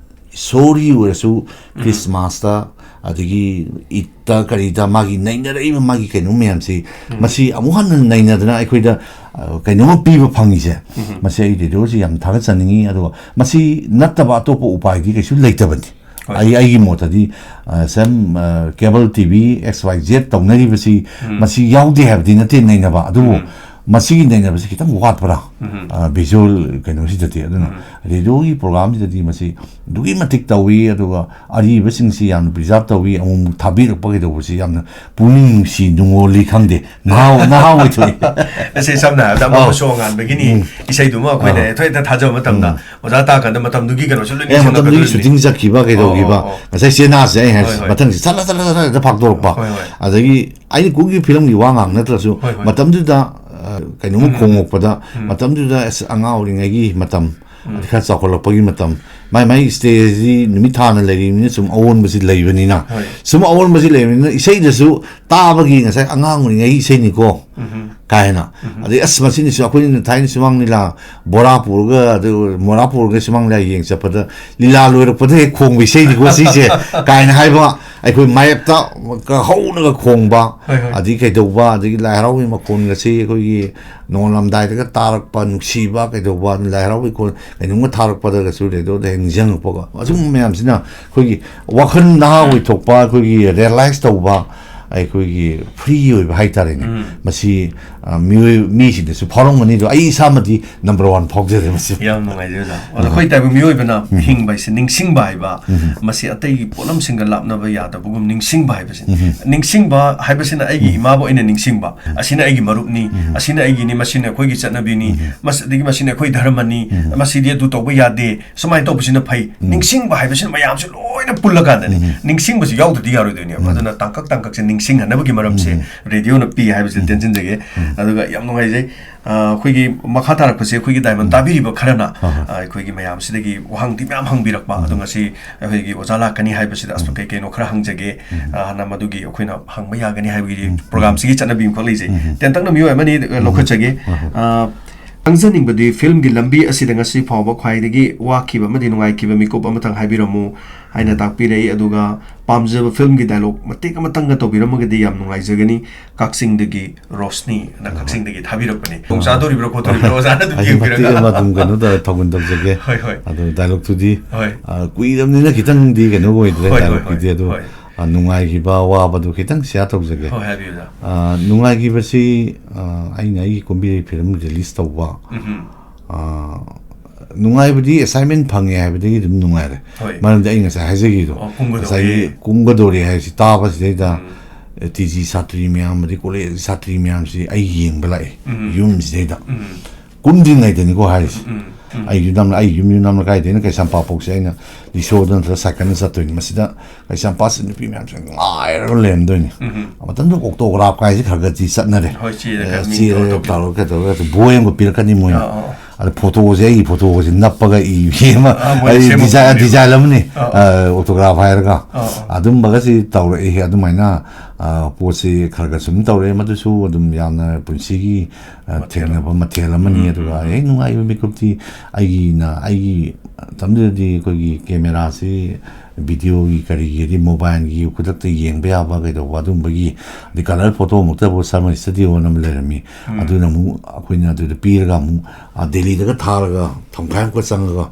ꯏꯁꯣꯔꯒꯤ ꯑꯣꯏꯔꯁꯨ ꯎꯝ꯫ ꯈ꯭ꯔꯤꯁꯃꯥꯁꯇ, ꯑꯗꯒꯤ ꯏꯠꯇ, ꯀꯔꯤꯗ ꯃꯥꯒꯤ ꯅꯩꯅꯔꯛꯏꯕ ꯃꯥꯒꯤ ꯀꯩꯅꯣ ꯃꯌꯥꯝꯁꯤ, ꯎꯝ꯫ ꯃꯁꯤ ꯑꯃꯨꯛ ꯍꯟꯅ ꯅꯩꯅꯗꯅ ꯑꯩꯈꯣꯏꯗ, ꯑ, ꯀꯩꯅꯣꯝꯃ ꯄꯤꯕ ꯐꯪꯉꯤꯁꯦ, ꯎꯝ꯫ ꯃꯁꯤ ꯑꯩ ꯔꯦꯗꯤꯑꯣꯁꯤ ꯌꯥꯝ ꯊꯥꯒꯠꯆꯅꯤꯡꯉꯤ꯫ ꯑꯗꯨꯒ ꯃꯁꯤ ꯅꯠꯇꯕ ꯑꯇꯣꯞꯄ ꯎꯄꯥꯏꯗꯤ ꯀꯩꯁꯨ ꯂꯩꯇꯕꯅꯤ꯫ ꯍꯣꯏ꯫ ꯑꯩ, ꯑꯩꯒꯤ ꯃꯣꯠꯇꯗꯤ, ꯑ, ꯁꯦꯝ, ꯑ, cable T V X Y Z ꯇꯧꯅꯔꯤꯕꯁꯤ ꯎꯝ꯫ ꯃꯁꯤ ꯌꯥꯎꯗꯦ ꯍꯥꯏꯕꯗꯤ ꯅꯠꯇꯦ ꯅꯩꯅꯕ, ꯑꯗꯨꯕꯨ ꯎꯝ꯫ ꯃꯁꯤꯒꯤ ꯅꯩꯅꯕꯁꯤ ꯈꯤꯇꯪ ꯋꯥꯠꯄ꯭ꯔꯥ? ꯎꯝ꯫ ꯑ, visual ꯀꯩꯅꯣꯁꯤꯗꯗꯤ꯫ ꯑꯗꯨꯅ ꯎꯝ꯫ ꯔꯦꯗꯤꯑꯣꯒꯤ ꯄ꯭ꯔꯣꯒ꯭ꯔꯥꯝꯁꯤꯗꯗꯤ ꯃꯁꯤ ꯑꯗꯨꯛꯀꯤ ꯃꯇꯤꯛ ꯇꯧꯏ, ꯑꯗꯨꯒ ꯑꯔꯤꯕꯁꯤꯡꯁꯤ ꯌꯥꯝꯅ preserve ꯇꯧꯏ, ꯑꯃꯨꯛ ꯑꯃꯨꯛ ꯊꯥꯕꯤꯔꯛꯄ ꯀꯩꯗꯧꯕꯁꯤ ꯌꯥꯝꯅ ꯄꯨꯛꯅꯤꯡ ꯅꯨꯡꯁꯤ ꯅꯨꯡꯉꯣꯜꯂꯤ ꯈꯪꯗꯦ, ꯅꯍꯥ, ꯅꯍꯥ ꯑꯣꯏꯊꯣꯛꯏ꯫ ꯃꯁꯤ ꯁꯝꯅ ꯍꯥꯏꯔꯕꯗ ꯑꯃꯨꯛ ꯑꯧ꯫ ꯁꯣ ꯉꯥꯟꯕꯒꯤꯅꯤ, ꯎꯝ꯫ ꯏꯁꯩꯗꯨꯃ ꯑꯩꯈꯣꯏꯅ ꯑꯧ꯫ ꯍꯦꯛꯇ ꯊꯥꯖꯕ ꯃꯇꯝꯗ ꯎꯝ꯫ ꯑꯣꯖꯥ ꯇꯥꯀꯥꯟꯗ ꯃꯇꯝꯗꯨꯒꯤ ꯀꯩꯅꯣꯁꯨ ꯂꯣꯏ ꯑꯦ, ꯃꯇꯝꯗꯨꯒꯤ ꯅꯤꯡꯁꯤꯡꯉꯛꯀꯗꯣꯔꯤꯕꯅꯤ꯫ Shooting ꯆꯠꯈꯤꯕ ꯀꯩꯗꯧꯈꯤꯕ, ꯑꯣ, ꯑꯣ꯫ ꯉꯁꯥꯏ ꯆꯦꯅꯥꯁꯦ ꯑꯩ ꯍꯥꯏꯁꯦ, ꯍꯣꯏ, ꯍꯣꯏ꯫ ꯃꯊꯪꯁꯤ ꯁꯠ ꯁꯠ ꯁꯠ ꯁꯠ ꯁꯠ ꯍꯦꯛꯇ ꯐꯥꯛꯇꯣꯔꯛꯄ꯫ ꯍꯣꯏ, ꯍꯣꯏ꯫ ꯑꯗꯒꯤ ꯑꯩꯅ ꯀꯨꯡꯒꯤ ꯐꯤꯂꯝꯒꯤ ꯋꯥ ꯉꯥꯡ ꯅꯠꯇ꯭ꯔꯁꯨ, ꯍꯣꯏ, ꯍꯣꯏ꯫ ꯃꯇꯝꯗꯨꯗ, ꯑ, ꯀꯩꯅꯣꯝꯃ ꯎꯝ꯫ ꯈꯣꯡꯉꯛꯄꯗ, ꯎꯝ꯫ ꯃꯇꯝꯗꯨꯗ ꯑꯁ, ꯑꯉꯥꯡ ꯑꯣꯏꯔꯤꯉꯩꯒꯤ ꯃꯇꯝ, ꯎꯝ꯫ ꯑꯗꯩ ꯈꯔ ꯆꯥꯎꯈꯠꯂꯛꯄꯒꯤ ꯃꯇꯝ, ꯃꯥꯏ ꯃꯥꯏ stage ꯁꯤ ꯅꯨꯃꯤꯠ ꯊꯥꯅ ꯂꯩꯔꯤꯕꯅꯤꯅ ꯁꯨꯝ ꯑꯑꯣꯟꯕꯁꯤ ꯂꯩꯕꯅꯤꯅ, ꯍꯣꯏ꯫ ꯁꯨꯝ ꯑꯑꯣꯟꯕꯁꯤ ꯂꯩꯕꯅꯤꯅ ꯏꯁꯩꯗꯁꯨ ꯇꯥꯕꯒꯤ ꯉꯁꯥꯏ ꯑꯉꯥꯡ ꯑꯣꯏꯔꯤꯉꯩꯒꯤ ꯏꯁꯩꯅꯤꯀꯣ꯫ ꯎꯝ꯫ ꯀꯥꯏꯅ꯫ ꯑꯗꯩ, "ꯑꯁ, ꯃꯁꯤꯅꯁꯨ ꯑꯩꯈꯣꯏꯅ ꯊꯥꯏꯅ ꯁꯨꯃꯥꯡ ꯂꯤꯂꯥ ꯕꯣꯔꯥ ꯄꯨꯔꯒ, ꯑꯗꯨ ꯃꯣꯔꯥ ꯄꯨꯔꯒ ꯁꯨꯃꯥꯡ ꯂꯤꯂꯥ ꯌꯦꯡ ꯆꯠꯄꯗ ꯂꯤꯂꯥ ꯂꯣꯏꯔꯛꯄꯗ ꯍꯦꯛ ꯈꯣꯡꯕ ꯏꯁꯩꯅꯤꯀꯣ ꯁꯤꯁꯦ", ꯀꯥꯏꯅ ꯍꯥꯏꯕ, ꯑꯩꯈꯣꯏ ꯃꯥꯌꯦꯞꯇ ꯍꯧꯅꯒ ꯈꯣꯡꯕ, ꯍꯣꯏ, ꯍꯣꯏ꯫ ꯑꯗꯒꯤ ꯀꯩꯗꯧꯕ, ꯑꯗꯒꯤ ꯂꯥꯏ ꯍꯔꯥꯎꯕꯒꯤ ꯃꯈꯣꯟꯒꯁꯤ ꯑꯩꯈꯣꯏꯒꯤ ꯅꯣꯡꯉꯥꯜꯂꯝꯗꯥꯏꯗꯒ ꯇꯥꯔꯛꯄ ꯅꯨꯡꯁꯤꯕ, ꯀꯩꯗꯧꯕ, ꯂꯥꯏ ꯍꯔꯥꯎꯕꯒꯤ ꯈꯣꯟ ꯀꯩꯅꯣꯝꯒ ꯊꯥꯔꯛꯄꯗꯒꯁꯨ ꯔꯦꯗꯤꯑꯣꯗ ꯍꯦꯛ ꯅꯤꯡꯁꯤꯡꯉꯛꯄꯒ, ꯑꯁꯨꯝꯕ ꯃꯌꯥꯝꯁꯤꯅ ꯑꯩꯈꯣꯏꯒꯤ ꯋꯥꯈꯜ ꯅꯍꯥ ꯑꯣꯏꯊꯣꯛꯄ, ꯑꯩꯈꯣꯏꯒꯤ ꯔꯤꯌꯦꯂꯥꯏꯁ ꯇꯧꯕ, ꯑꯩꯈꯣꯏꯒꯤ ꯐ꯭ꯔꯤ ꯑꯣꯏꯕ ꯍꯥꯏꯇꯥꯔꯦꯅꯦ꯫ ꯎꯝ꯫ ꯃꯁꯤ, ꯑ, ꯃꯤꯑꯣꯏ, ꯃꯤꯁꯤꯡꯗꯁꯨ ꯐꯥꯎꯔꯝꯒꯅꯤ, ꯑꯗꯣ ꯑꯩ ꯏꯁꯥꯃꯗꯤ ꯅꯝꯕꯔ ꯋꯥꯟ ꯐꯥꯎꯖꯔꯦ ꯃꯁꯤ꯫ ꯌꯥꯝ ꯅꯨꯡꯉꯥꯏꯖꯩ ꯑꯣꯖꯥ꯫ ꯑꯗꯣ ꯑꯩꯈꯣꯏ ꯇꯥꯏꯕꯪ ꯃꯤꯑꯣꯏꯕꯅ ꯍꯤꯡꯕ ꯍꯥꯏꯁꯦ ꯅꯤꯡꯁꯤꯡꯕ ꯍꯥꯏꯕ, ꯃꯁꯤ ꯑꯇꯩꯒꯤ ꯄꯣꯠꯂꯝꯁꯤꯡꯒ ꯂꯥꯞꯅꯕ ꯌꯥꯗꯕꯒꯨꯝ ꯅꯤꯡꯁꯤꯡꯕ ꯍꯥꯏꯕꯁꯦ꯫ ꯅꯤꯡꯁꯤꯡꯕ ꯍꯥꯏꯕꯁꯤꯅ ꯑꯩꯒꯤ ꯏꯃꯥꯕꯨ ꯑꯩꯅ ꯅꯤꯡꯁꯤꯡꯕ, ꯑꯁꯤꯅ ꯑꯩꯒꯤ ꯃꯔꯨꯞꯅꯤ, ꯑꯁꯤꯅ ꯑꯩꯒꯤꯅꯤ, ꯃꯁꯤꯅ ꯑꯩꯈꯣꯏꯒꯤ ꯆꯠꯅꯕꯤꯅꯤ, ꯃꯁꯤꯗꯒꯤ ꯃꯁꯤꯅ ꯑꯩꯈꯣꯏ ꯙꯔꯃꯅꯤ, ꯃꯁꯤꯗꯤ ꯑꯗꯨ ꯇꯧꯕ ꯌꯥꯗꯦ, ꯁꯨꯃꯥꯏꯅ ꯇꯧꯕꯁꯤꯅ ꯐꯩ꯫ ꯎꯝ꯫ ꯅꯤꯡꯁꯤꯡꯕ ꯍꯥꯏꯕꯁꯤꯅ ꯃꯌꯥꯝꯁꯦ ꯂꯣꯏꯅ ꯄꯨꯜꯂꯀꯥꯟꯗꯅꯦ꯫ ꯎꯝ꯫ ꯅꯤꯡꯁꯤꯡꯕꯁꯤ ꯌꯥꯎꯗ꯭ꯔꯗꯤ ꯌꯥꯔꯣꯏꯗꯣꯏꯅꯦꯕ꯫ ꯎꯝ꯫ ꯑꯗꯨꯅ ꯇꯥꯡꯀꯛ ꯇꯥꯡꯀꯛꯁꯦ ꯅꯤꯡꯁꯤꯡꯍꯟꯅꯕꯒꯤ ꯃꯔꯝꯁꯦ ꯎꯝ꯫ ꯔꯦꯗꯤꯑꯣꯅ ꯄꯤ ꯍꯥꯏꯕꯁꯤꯗ ꯎꯝ꯫ ꯇꯦꯟꯁꯤꯟꯖꯒꯦ꯫ ꯎꯝ꯫ ꯑꯗꯨꯒ ꯌꯥꯝ ꯅꯨꯡꯉꯥꯏꯖꯩ꯫ ꯑ, ꯑꯩꯈꯣꯏꯒꯤ ꯃꯈꯥ ꯇꯥꯔꯛꯄꯁꯦ ꯑꯩꯈꯣꯏꯒꯤ ꯗꯥꯏꯃꯟ ꯎꯝ꯫ ꯇꯥꯕꯤꯔꯤꯕ ꯈꯔꯅ, ꯍꯣꯏ, ꯍꯣꯏ꯫ ꯑ, ꯑꯩꯈꯣꯏꯒꯤ ꯃꯌꯥꯝꯁꯤꯗꯒꯤ ꯋꯥꯍꯪꯗꯤ ꯃꯌꯥꯝ ꯍꯪꯕꯤꯔꯛꯄ꯫ ꯎꯝ꯫ ꯑꯗꯣ ꯉꯁꯤ ꯑꯩꯈꯣꯏꯒꯤ ꯑꯣꯖꯥ ꯂꯥꯛꯀꯅꯤ ꯍꯥꯏꯕꯁꯤꯗ ꯑꯁ ꯎꯝ꯫ ꯀꯩ ꯀꯩꯅꯣ ꯈꯔ ꯍꯪꯖꯒꯦ꯫ ꯎꯝ꯫ ꯑ, ꯍꯥꯟꯅ ꯃꯗꯨꯒꯤ ꯑꯩꯈꯣꯏꯅ ꯍꯪꯕ ꯌꯥꯒꯅꯤ ꯍꯥꯏꯕꯒꯤ ꯎꯝ꯫ ꯄ꯭ꯔꯣꯒ꯭ꯔꯥꯝꯁꯤꯒꯤ ꯆꯠꯅꯕꯤ ꯑꯃꯈꯛ ꯂꯩꯖꯩ꯫ ꯎꯝ꯫ ꯇꯦꯟꯇꯛꯅ ꯃꯤꯑꯣꯏ ꯑꯃꯅꯤ, ꯑ, ꯎꯝ꯫ ꯂꯧꯈꯠꯆꯒꯦ꯫ ꯍꯣꯏ, ꯍꯣꯏ꯫ ꯑ, ꯈꯪꯖꯅꯤꯡꯕꯗꯤ ꯐꯤꯜꯝꯒꯤ ꯂꯝꯕꯤ ꯑꯁꯤꯗ ꯉꯁꯤ ꯐꯥꯎꯕ ꯈ꯭ꯋꯥꯏꯗꯒꯤ ꯋꯥꯈꯤꯕ ꯑꯃꯗꯤ ꯅꯨꯡꯉꯥꯏꯈꯤꯕ ꯃꯤꯀꯨꯞ ꯑꯃꯇꯪ ꯍꯥꯏꯕꯤꯔꯝꯃꯨ ꯍꯥꯏꯅ ꯇꯥꯛꯄꯤꯔꯛꯏ꯫ ꯑꯗꯨꯒ ꯄꯥꯝꯖꯕ ꯐꯤꯜꯝꯒꯤ ꯗꯥꯏꯂꯣꯛ ꯃꯇꯦꯛ ꯑꯃꯇꯪꯒ ꯇꯧꯕꯤꯔꯝꯃꯒꯗꯤ ꯌꯥꯝ ꯅꯨꯡꯉꯥꯏꯖꯒꯅꯤ꯫ ꯀꯛꯆꯤꯡꯗꯒꯤ ꯔꯣꯁꯅꯤ ꯑꯅ ꯍꯣꯏ, ꯍꯣꯏ꯫ ꯀꯛꯆꯤꯡꯗꯒꯤ ꯊꯥꯕꯤꯔꯛꯄꯅꯤ꯫ ꯑꯥ꯫ ꯈꯨꯗꯣꯡ ꯆꯥꯗꯣꯔꯤꯕ꯭ꯔꯥ ꯈꯣꯠꯇꯣꯔꯤꯕ꯭ꯔꯥ ꯑꯣꯖꯥꯅ ꯑꯗꯨꯝ ꯑꯩ ꯃꯇꯦꯛ ꯌꯦꯡꯕꯤꯔꯒ꯫ ꯑꯃ ꯑꯗꯨꯝ ꯀꯩꯅꯣ ꯇꯧꯔ ꯊꯧꯒꯟ ꯇꯧꯖꯒꯦ꯫ ꯍꯣꯏ, ꯍꯣꯏ꯫ ꯑꯗꯣ ꯗꯥꯏꯂꯣꯛꯇꯨꯗꯤ, ꯍꯣꯏ꯫ ꯑ, ꯀꯨꯏꯔꯕꯅꯤꯅ ꯈꯤꯇꯪꯗꯤ ꯀꯩꯅꯣ ꯑꯣꯏꯗ꯭ꯔꯦ ꯍꯣꯏ, ꯍꯣꯏ, ꯗꯥꯏꯂꯣꯛꯀꯤꯗꯤ꯫ ꯍꯣꯏ, ꯑꯗꯣ, ꯍꯣꯏ꯫ ꯑ, ꯅꯨꯡꯉꯥꯏꯈꯤꯕ, ꯑꯋꯥꯕꯗꯨ ꯈꯤꯇꯪ ꯁꯤꯌꯥꯔ ꯇꯧꯖꯒꯦ꯫ ꯍꯣꯏ, ꯍꯥꯏꯕꯤꯌꯨ, ꯑꯣꯖꯥ꯫ ꯑ, ꯅꯨꯡꯉꯥꯏꯈꯤꯕꯁꯤ, ꯑ, ꯑꯩꯅ ꯑꯩꯒꯤ ꯀꯨꯝꯕꯤ ꯐꯤꯂꯝ ꯔꯤꯂꯤꯁ ꯇꯧꯕ, ꯎꯝꯍꯨꯝ꯫ ꯑ, ꯅꯨꯡꯉꯥꯏꯕꯗꯤ ꯑꯦꯁꯥꯏꯟꯃꯦꯟ ꯐꯪꯉꯦ ꯍꯥꯏꯕꯗꯒꯤ ꯑꯗꯨꯝ ꯅꯨꯡꯉꯥꯏꯔꯦ꯫ ꯍꯣꯏ꯫ ꯃꯔꯝꯗꯤ ꯑꯩ ꯉꯁꯥꯏ ꯍꯥꯏꯖꯈꯤꯕꯗꯣ, ꯑꯣ, ꯀꯨꯝꯒꯗꯧꯔꯦ꯫ ꯉꯁꯥꯏꯒꯤ ꯀꯨꯝꯒꯗꯧꯔꯦ ꯍꯥꯏꯕꯁꯤ ꯇꯥꯕꯁꯤꯗꯩꯗ, ꯎꯝ꯫ ꯑꯦ, ꯇꯤ ꯖꯤ ꯁꯥꯇ꯭ꯔꯤ ꯃꯌꯥꯝ, ꯑꯗꯩ ꯀꯣꯂꯦꯖ ꯁꯥꯇ꯭ꯔꯤ ꯃꯌꯥꯝꯁꯤ ꯑꯩ ꯌꯦꯡꯕ ꯂꯥꯛꯑꯦ, ꯎꯝ꯫ ꯌꯨꯝꯁꯤꯗꯩꯗ꯫ ꯎꯝ꯫ ꯀꯨꯝꯗ꯭ꯔꯤꯉꯩꯗꯅꯤꯀꯣ ꯍꯥꯏꯔꯤꯁꯦ꯫ ꯎꯝ, ꯎꯝ꯫ ꯑꯩ ꯌꯨꯝ ꯅꯝ-, ꯑꯩ ꯌꯨꯝ, ꯌꯨꯝ ꯅꯝꯂꯀꯥꯏꯗꯩꯅ ꯀꯩꯁꯥꯝꯄꯥꯠ ꯐꯥꯎꯁꯦ ꯑꯩꯅ ꯔꯤꯛꯁꯣꯗ ꯅꯠꯇ꯭ꯔꯒ ꯁꯥꯏꯀꯜꯅ ꯆꯠꯇꯣꯏꯅꯤ꯫ ꯃꯁꯤꯗ ꯀꯩꯁꯥꯝꯄꯥꯠꯁꯤ ꯅꯨꯄꯤ ꯃꯌꯥꯝꯁꯦ ꯉꯥꯏꯔꯒ ꯂꯩꯔꯝꯗꯣꯏꯅꯤ꯫ ꯎꯝ꯫ ꯃꯇꯝꯗꯨꯗ ꯑꯣꯇꯣꯒ꯭ꯔꯥꯐ ꯀꯥꯏꯁꯦ ꯈꯔ ꯈꯔꯗꯤ ꯆꯠꯅꯔꯦ꯫ ꯍꯣꯏ, ꯆꯦꯗ ꯑꯦ, ꯈꯔ ꯃꯤ ꯆꯦꯗ ꯇꯧꯔ ꯇꯧꯔ꯫ ꯇꯧꯔꯒ ꯀꯩꯗꯧꯔꯒ ꯕꯣꯏ ꯑꯃꯒ ꯄꯤꯔꯛꯀꯅꯤ ꯃꯣꯏꯅ꯫ ꯑꯥ, ꯑꯥ꯫ ꯑꯗ ꯐꯣꯇꯣꯁꯦ, ꯑꯩꯒꯤ ꯐꯣꯇꯣꯁꯦ ꯅꯞꯄꯒ ꯏꯕꯤ ꯑꯃ, ꯑꯥ, ꯃꯣꯏꯅ ꯑꯩ ꯁꯦꯝꯃꯛꯄꯅꯦꯕ꯫ ꯗꯤꯖꯥꯏꯟ, ꯗꯤꯖꯥꯏꯟ ꯑꯃꯅꯤ, ꯑꯥ, ꯑꯥ꯫ ꯑ, ꯑꯣꯇꯣꯒ꯭ꯔꯥꯐ ꯍꯥꯏꯔꯒ꯫ ꯑꯥ, ꯑꯥ꯫ ꯑꯗꯨꯝꯕꯒꯁꯤ ꯇꯧꯔꯛꯏ꯫ ꯑꯗꯨꯃꯥꯏꯅ ꯑ, ꯄꯣꯠꯁꯤ ꯈꯔ ꯈꯔ ꯁꯨꯝ ꯇꯧꯔꯦ꯫ ꯃꯗꯨꯁꯨ ꯑꯗꯨꯝ ꯌꯥꯝꯅ ꯄꯨꯟꯁꯤꯒꯤ, ꯑ, ꯃꯊꯦꯜ ꯊꯦꯡꯅꯕ ꯃꯊꯦꯜ ꯑꯃꯅꯤ꯫ ꯎꯝ, ꯑꯗꯨꯒ ꯎꯝ, ꯎꯝ꯫ ꯍꯦꯛ ꯅꯨꯡꯉꯥꯏꯕ ꯃꯤꯀꯨꯞꯇꯤ ꯑꯩꯒꯤꯅ, ꯑꯩꯒꯤ ꯃꯇꯝꯗꯨꯗꯗꯤ ꯑꯩꯈꯣꯏꯒꯤ ꯀꯦꯃꯦꯔꯥꯁꯤ ꯚꯤꯗꯤꯑꯣꯒꯤ ꯀꯔꯤꯒꯤ, ꯑꯗꯩ ꯃꯣꯕꯥꯏꯜꯒꯤ ꯈꯨꯗꯛꯇ ꯌꯦꯡꯕ ꯌꯥꯕ ꯀꯩꯗꯧꯕ ꯑꯗꯨꯝꯕꯒꯤ, ꯑꯗꯩ ꯀꯂꯔ ꯐꯣꯇꯣꯃꯛꯇꯕꯨ ꯁꯔꯃ ꯁ꯭ꯇꯨꯗꯤꯑꯣꯅ ꯑꯃ ꯂꯩꯔꯝꯃꯤ꯫ ꯎꯝ꯫ ꯑꯗꯨꯅ ꯑꯃꯨꯛ ꯑꯩꯈꯣꯏꯅ ꯑꯗꯨꯗ ꯄꯤꯔꯒ ꯑꯃꯨꯛ, ꯑ, ꯗꯦꯜꯂꯤꯗꯒ ꯊꯥꯔꯒ ꯊꯪꯈꯥꯏ ꯑꯃꯨꯛꯀ ꯆꯪꯉꯒ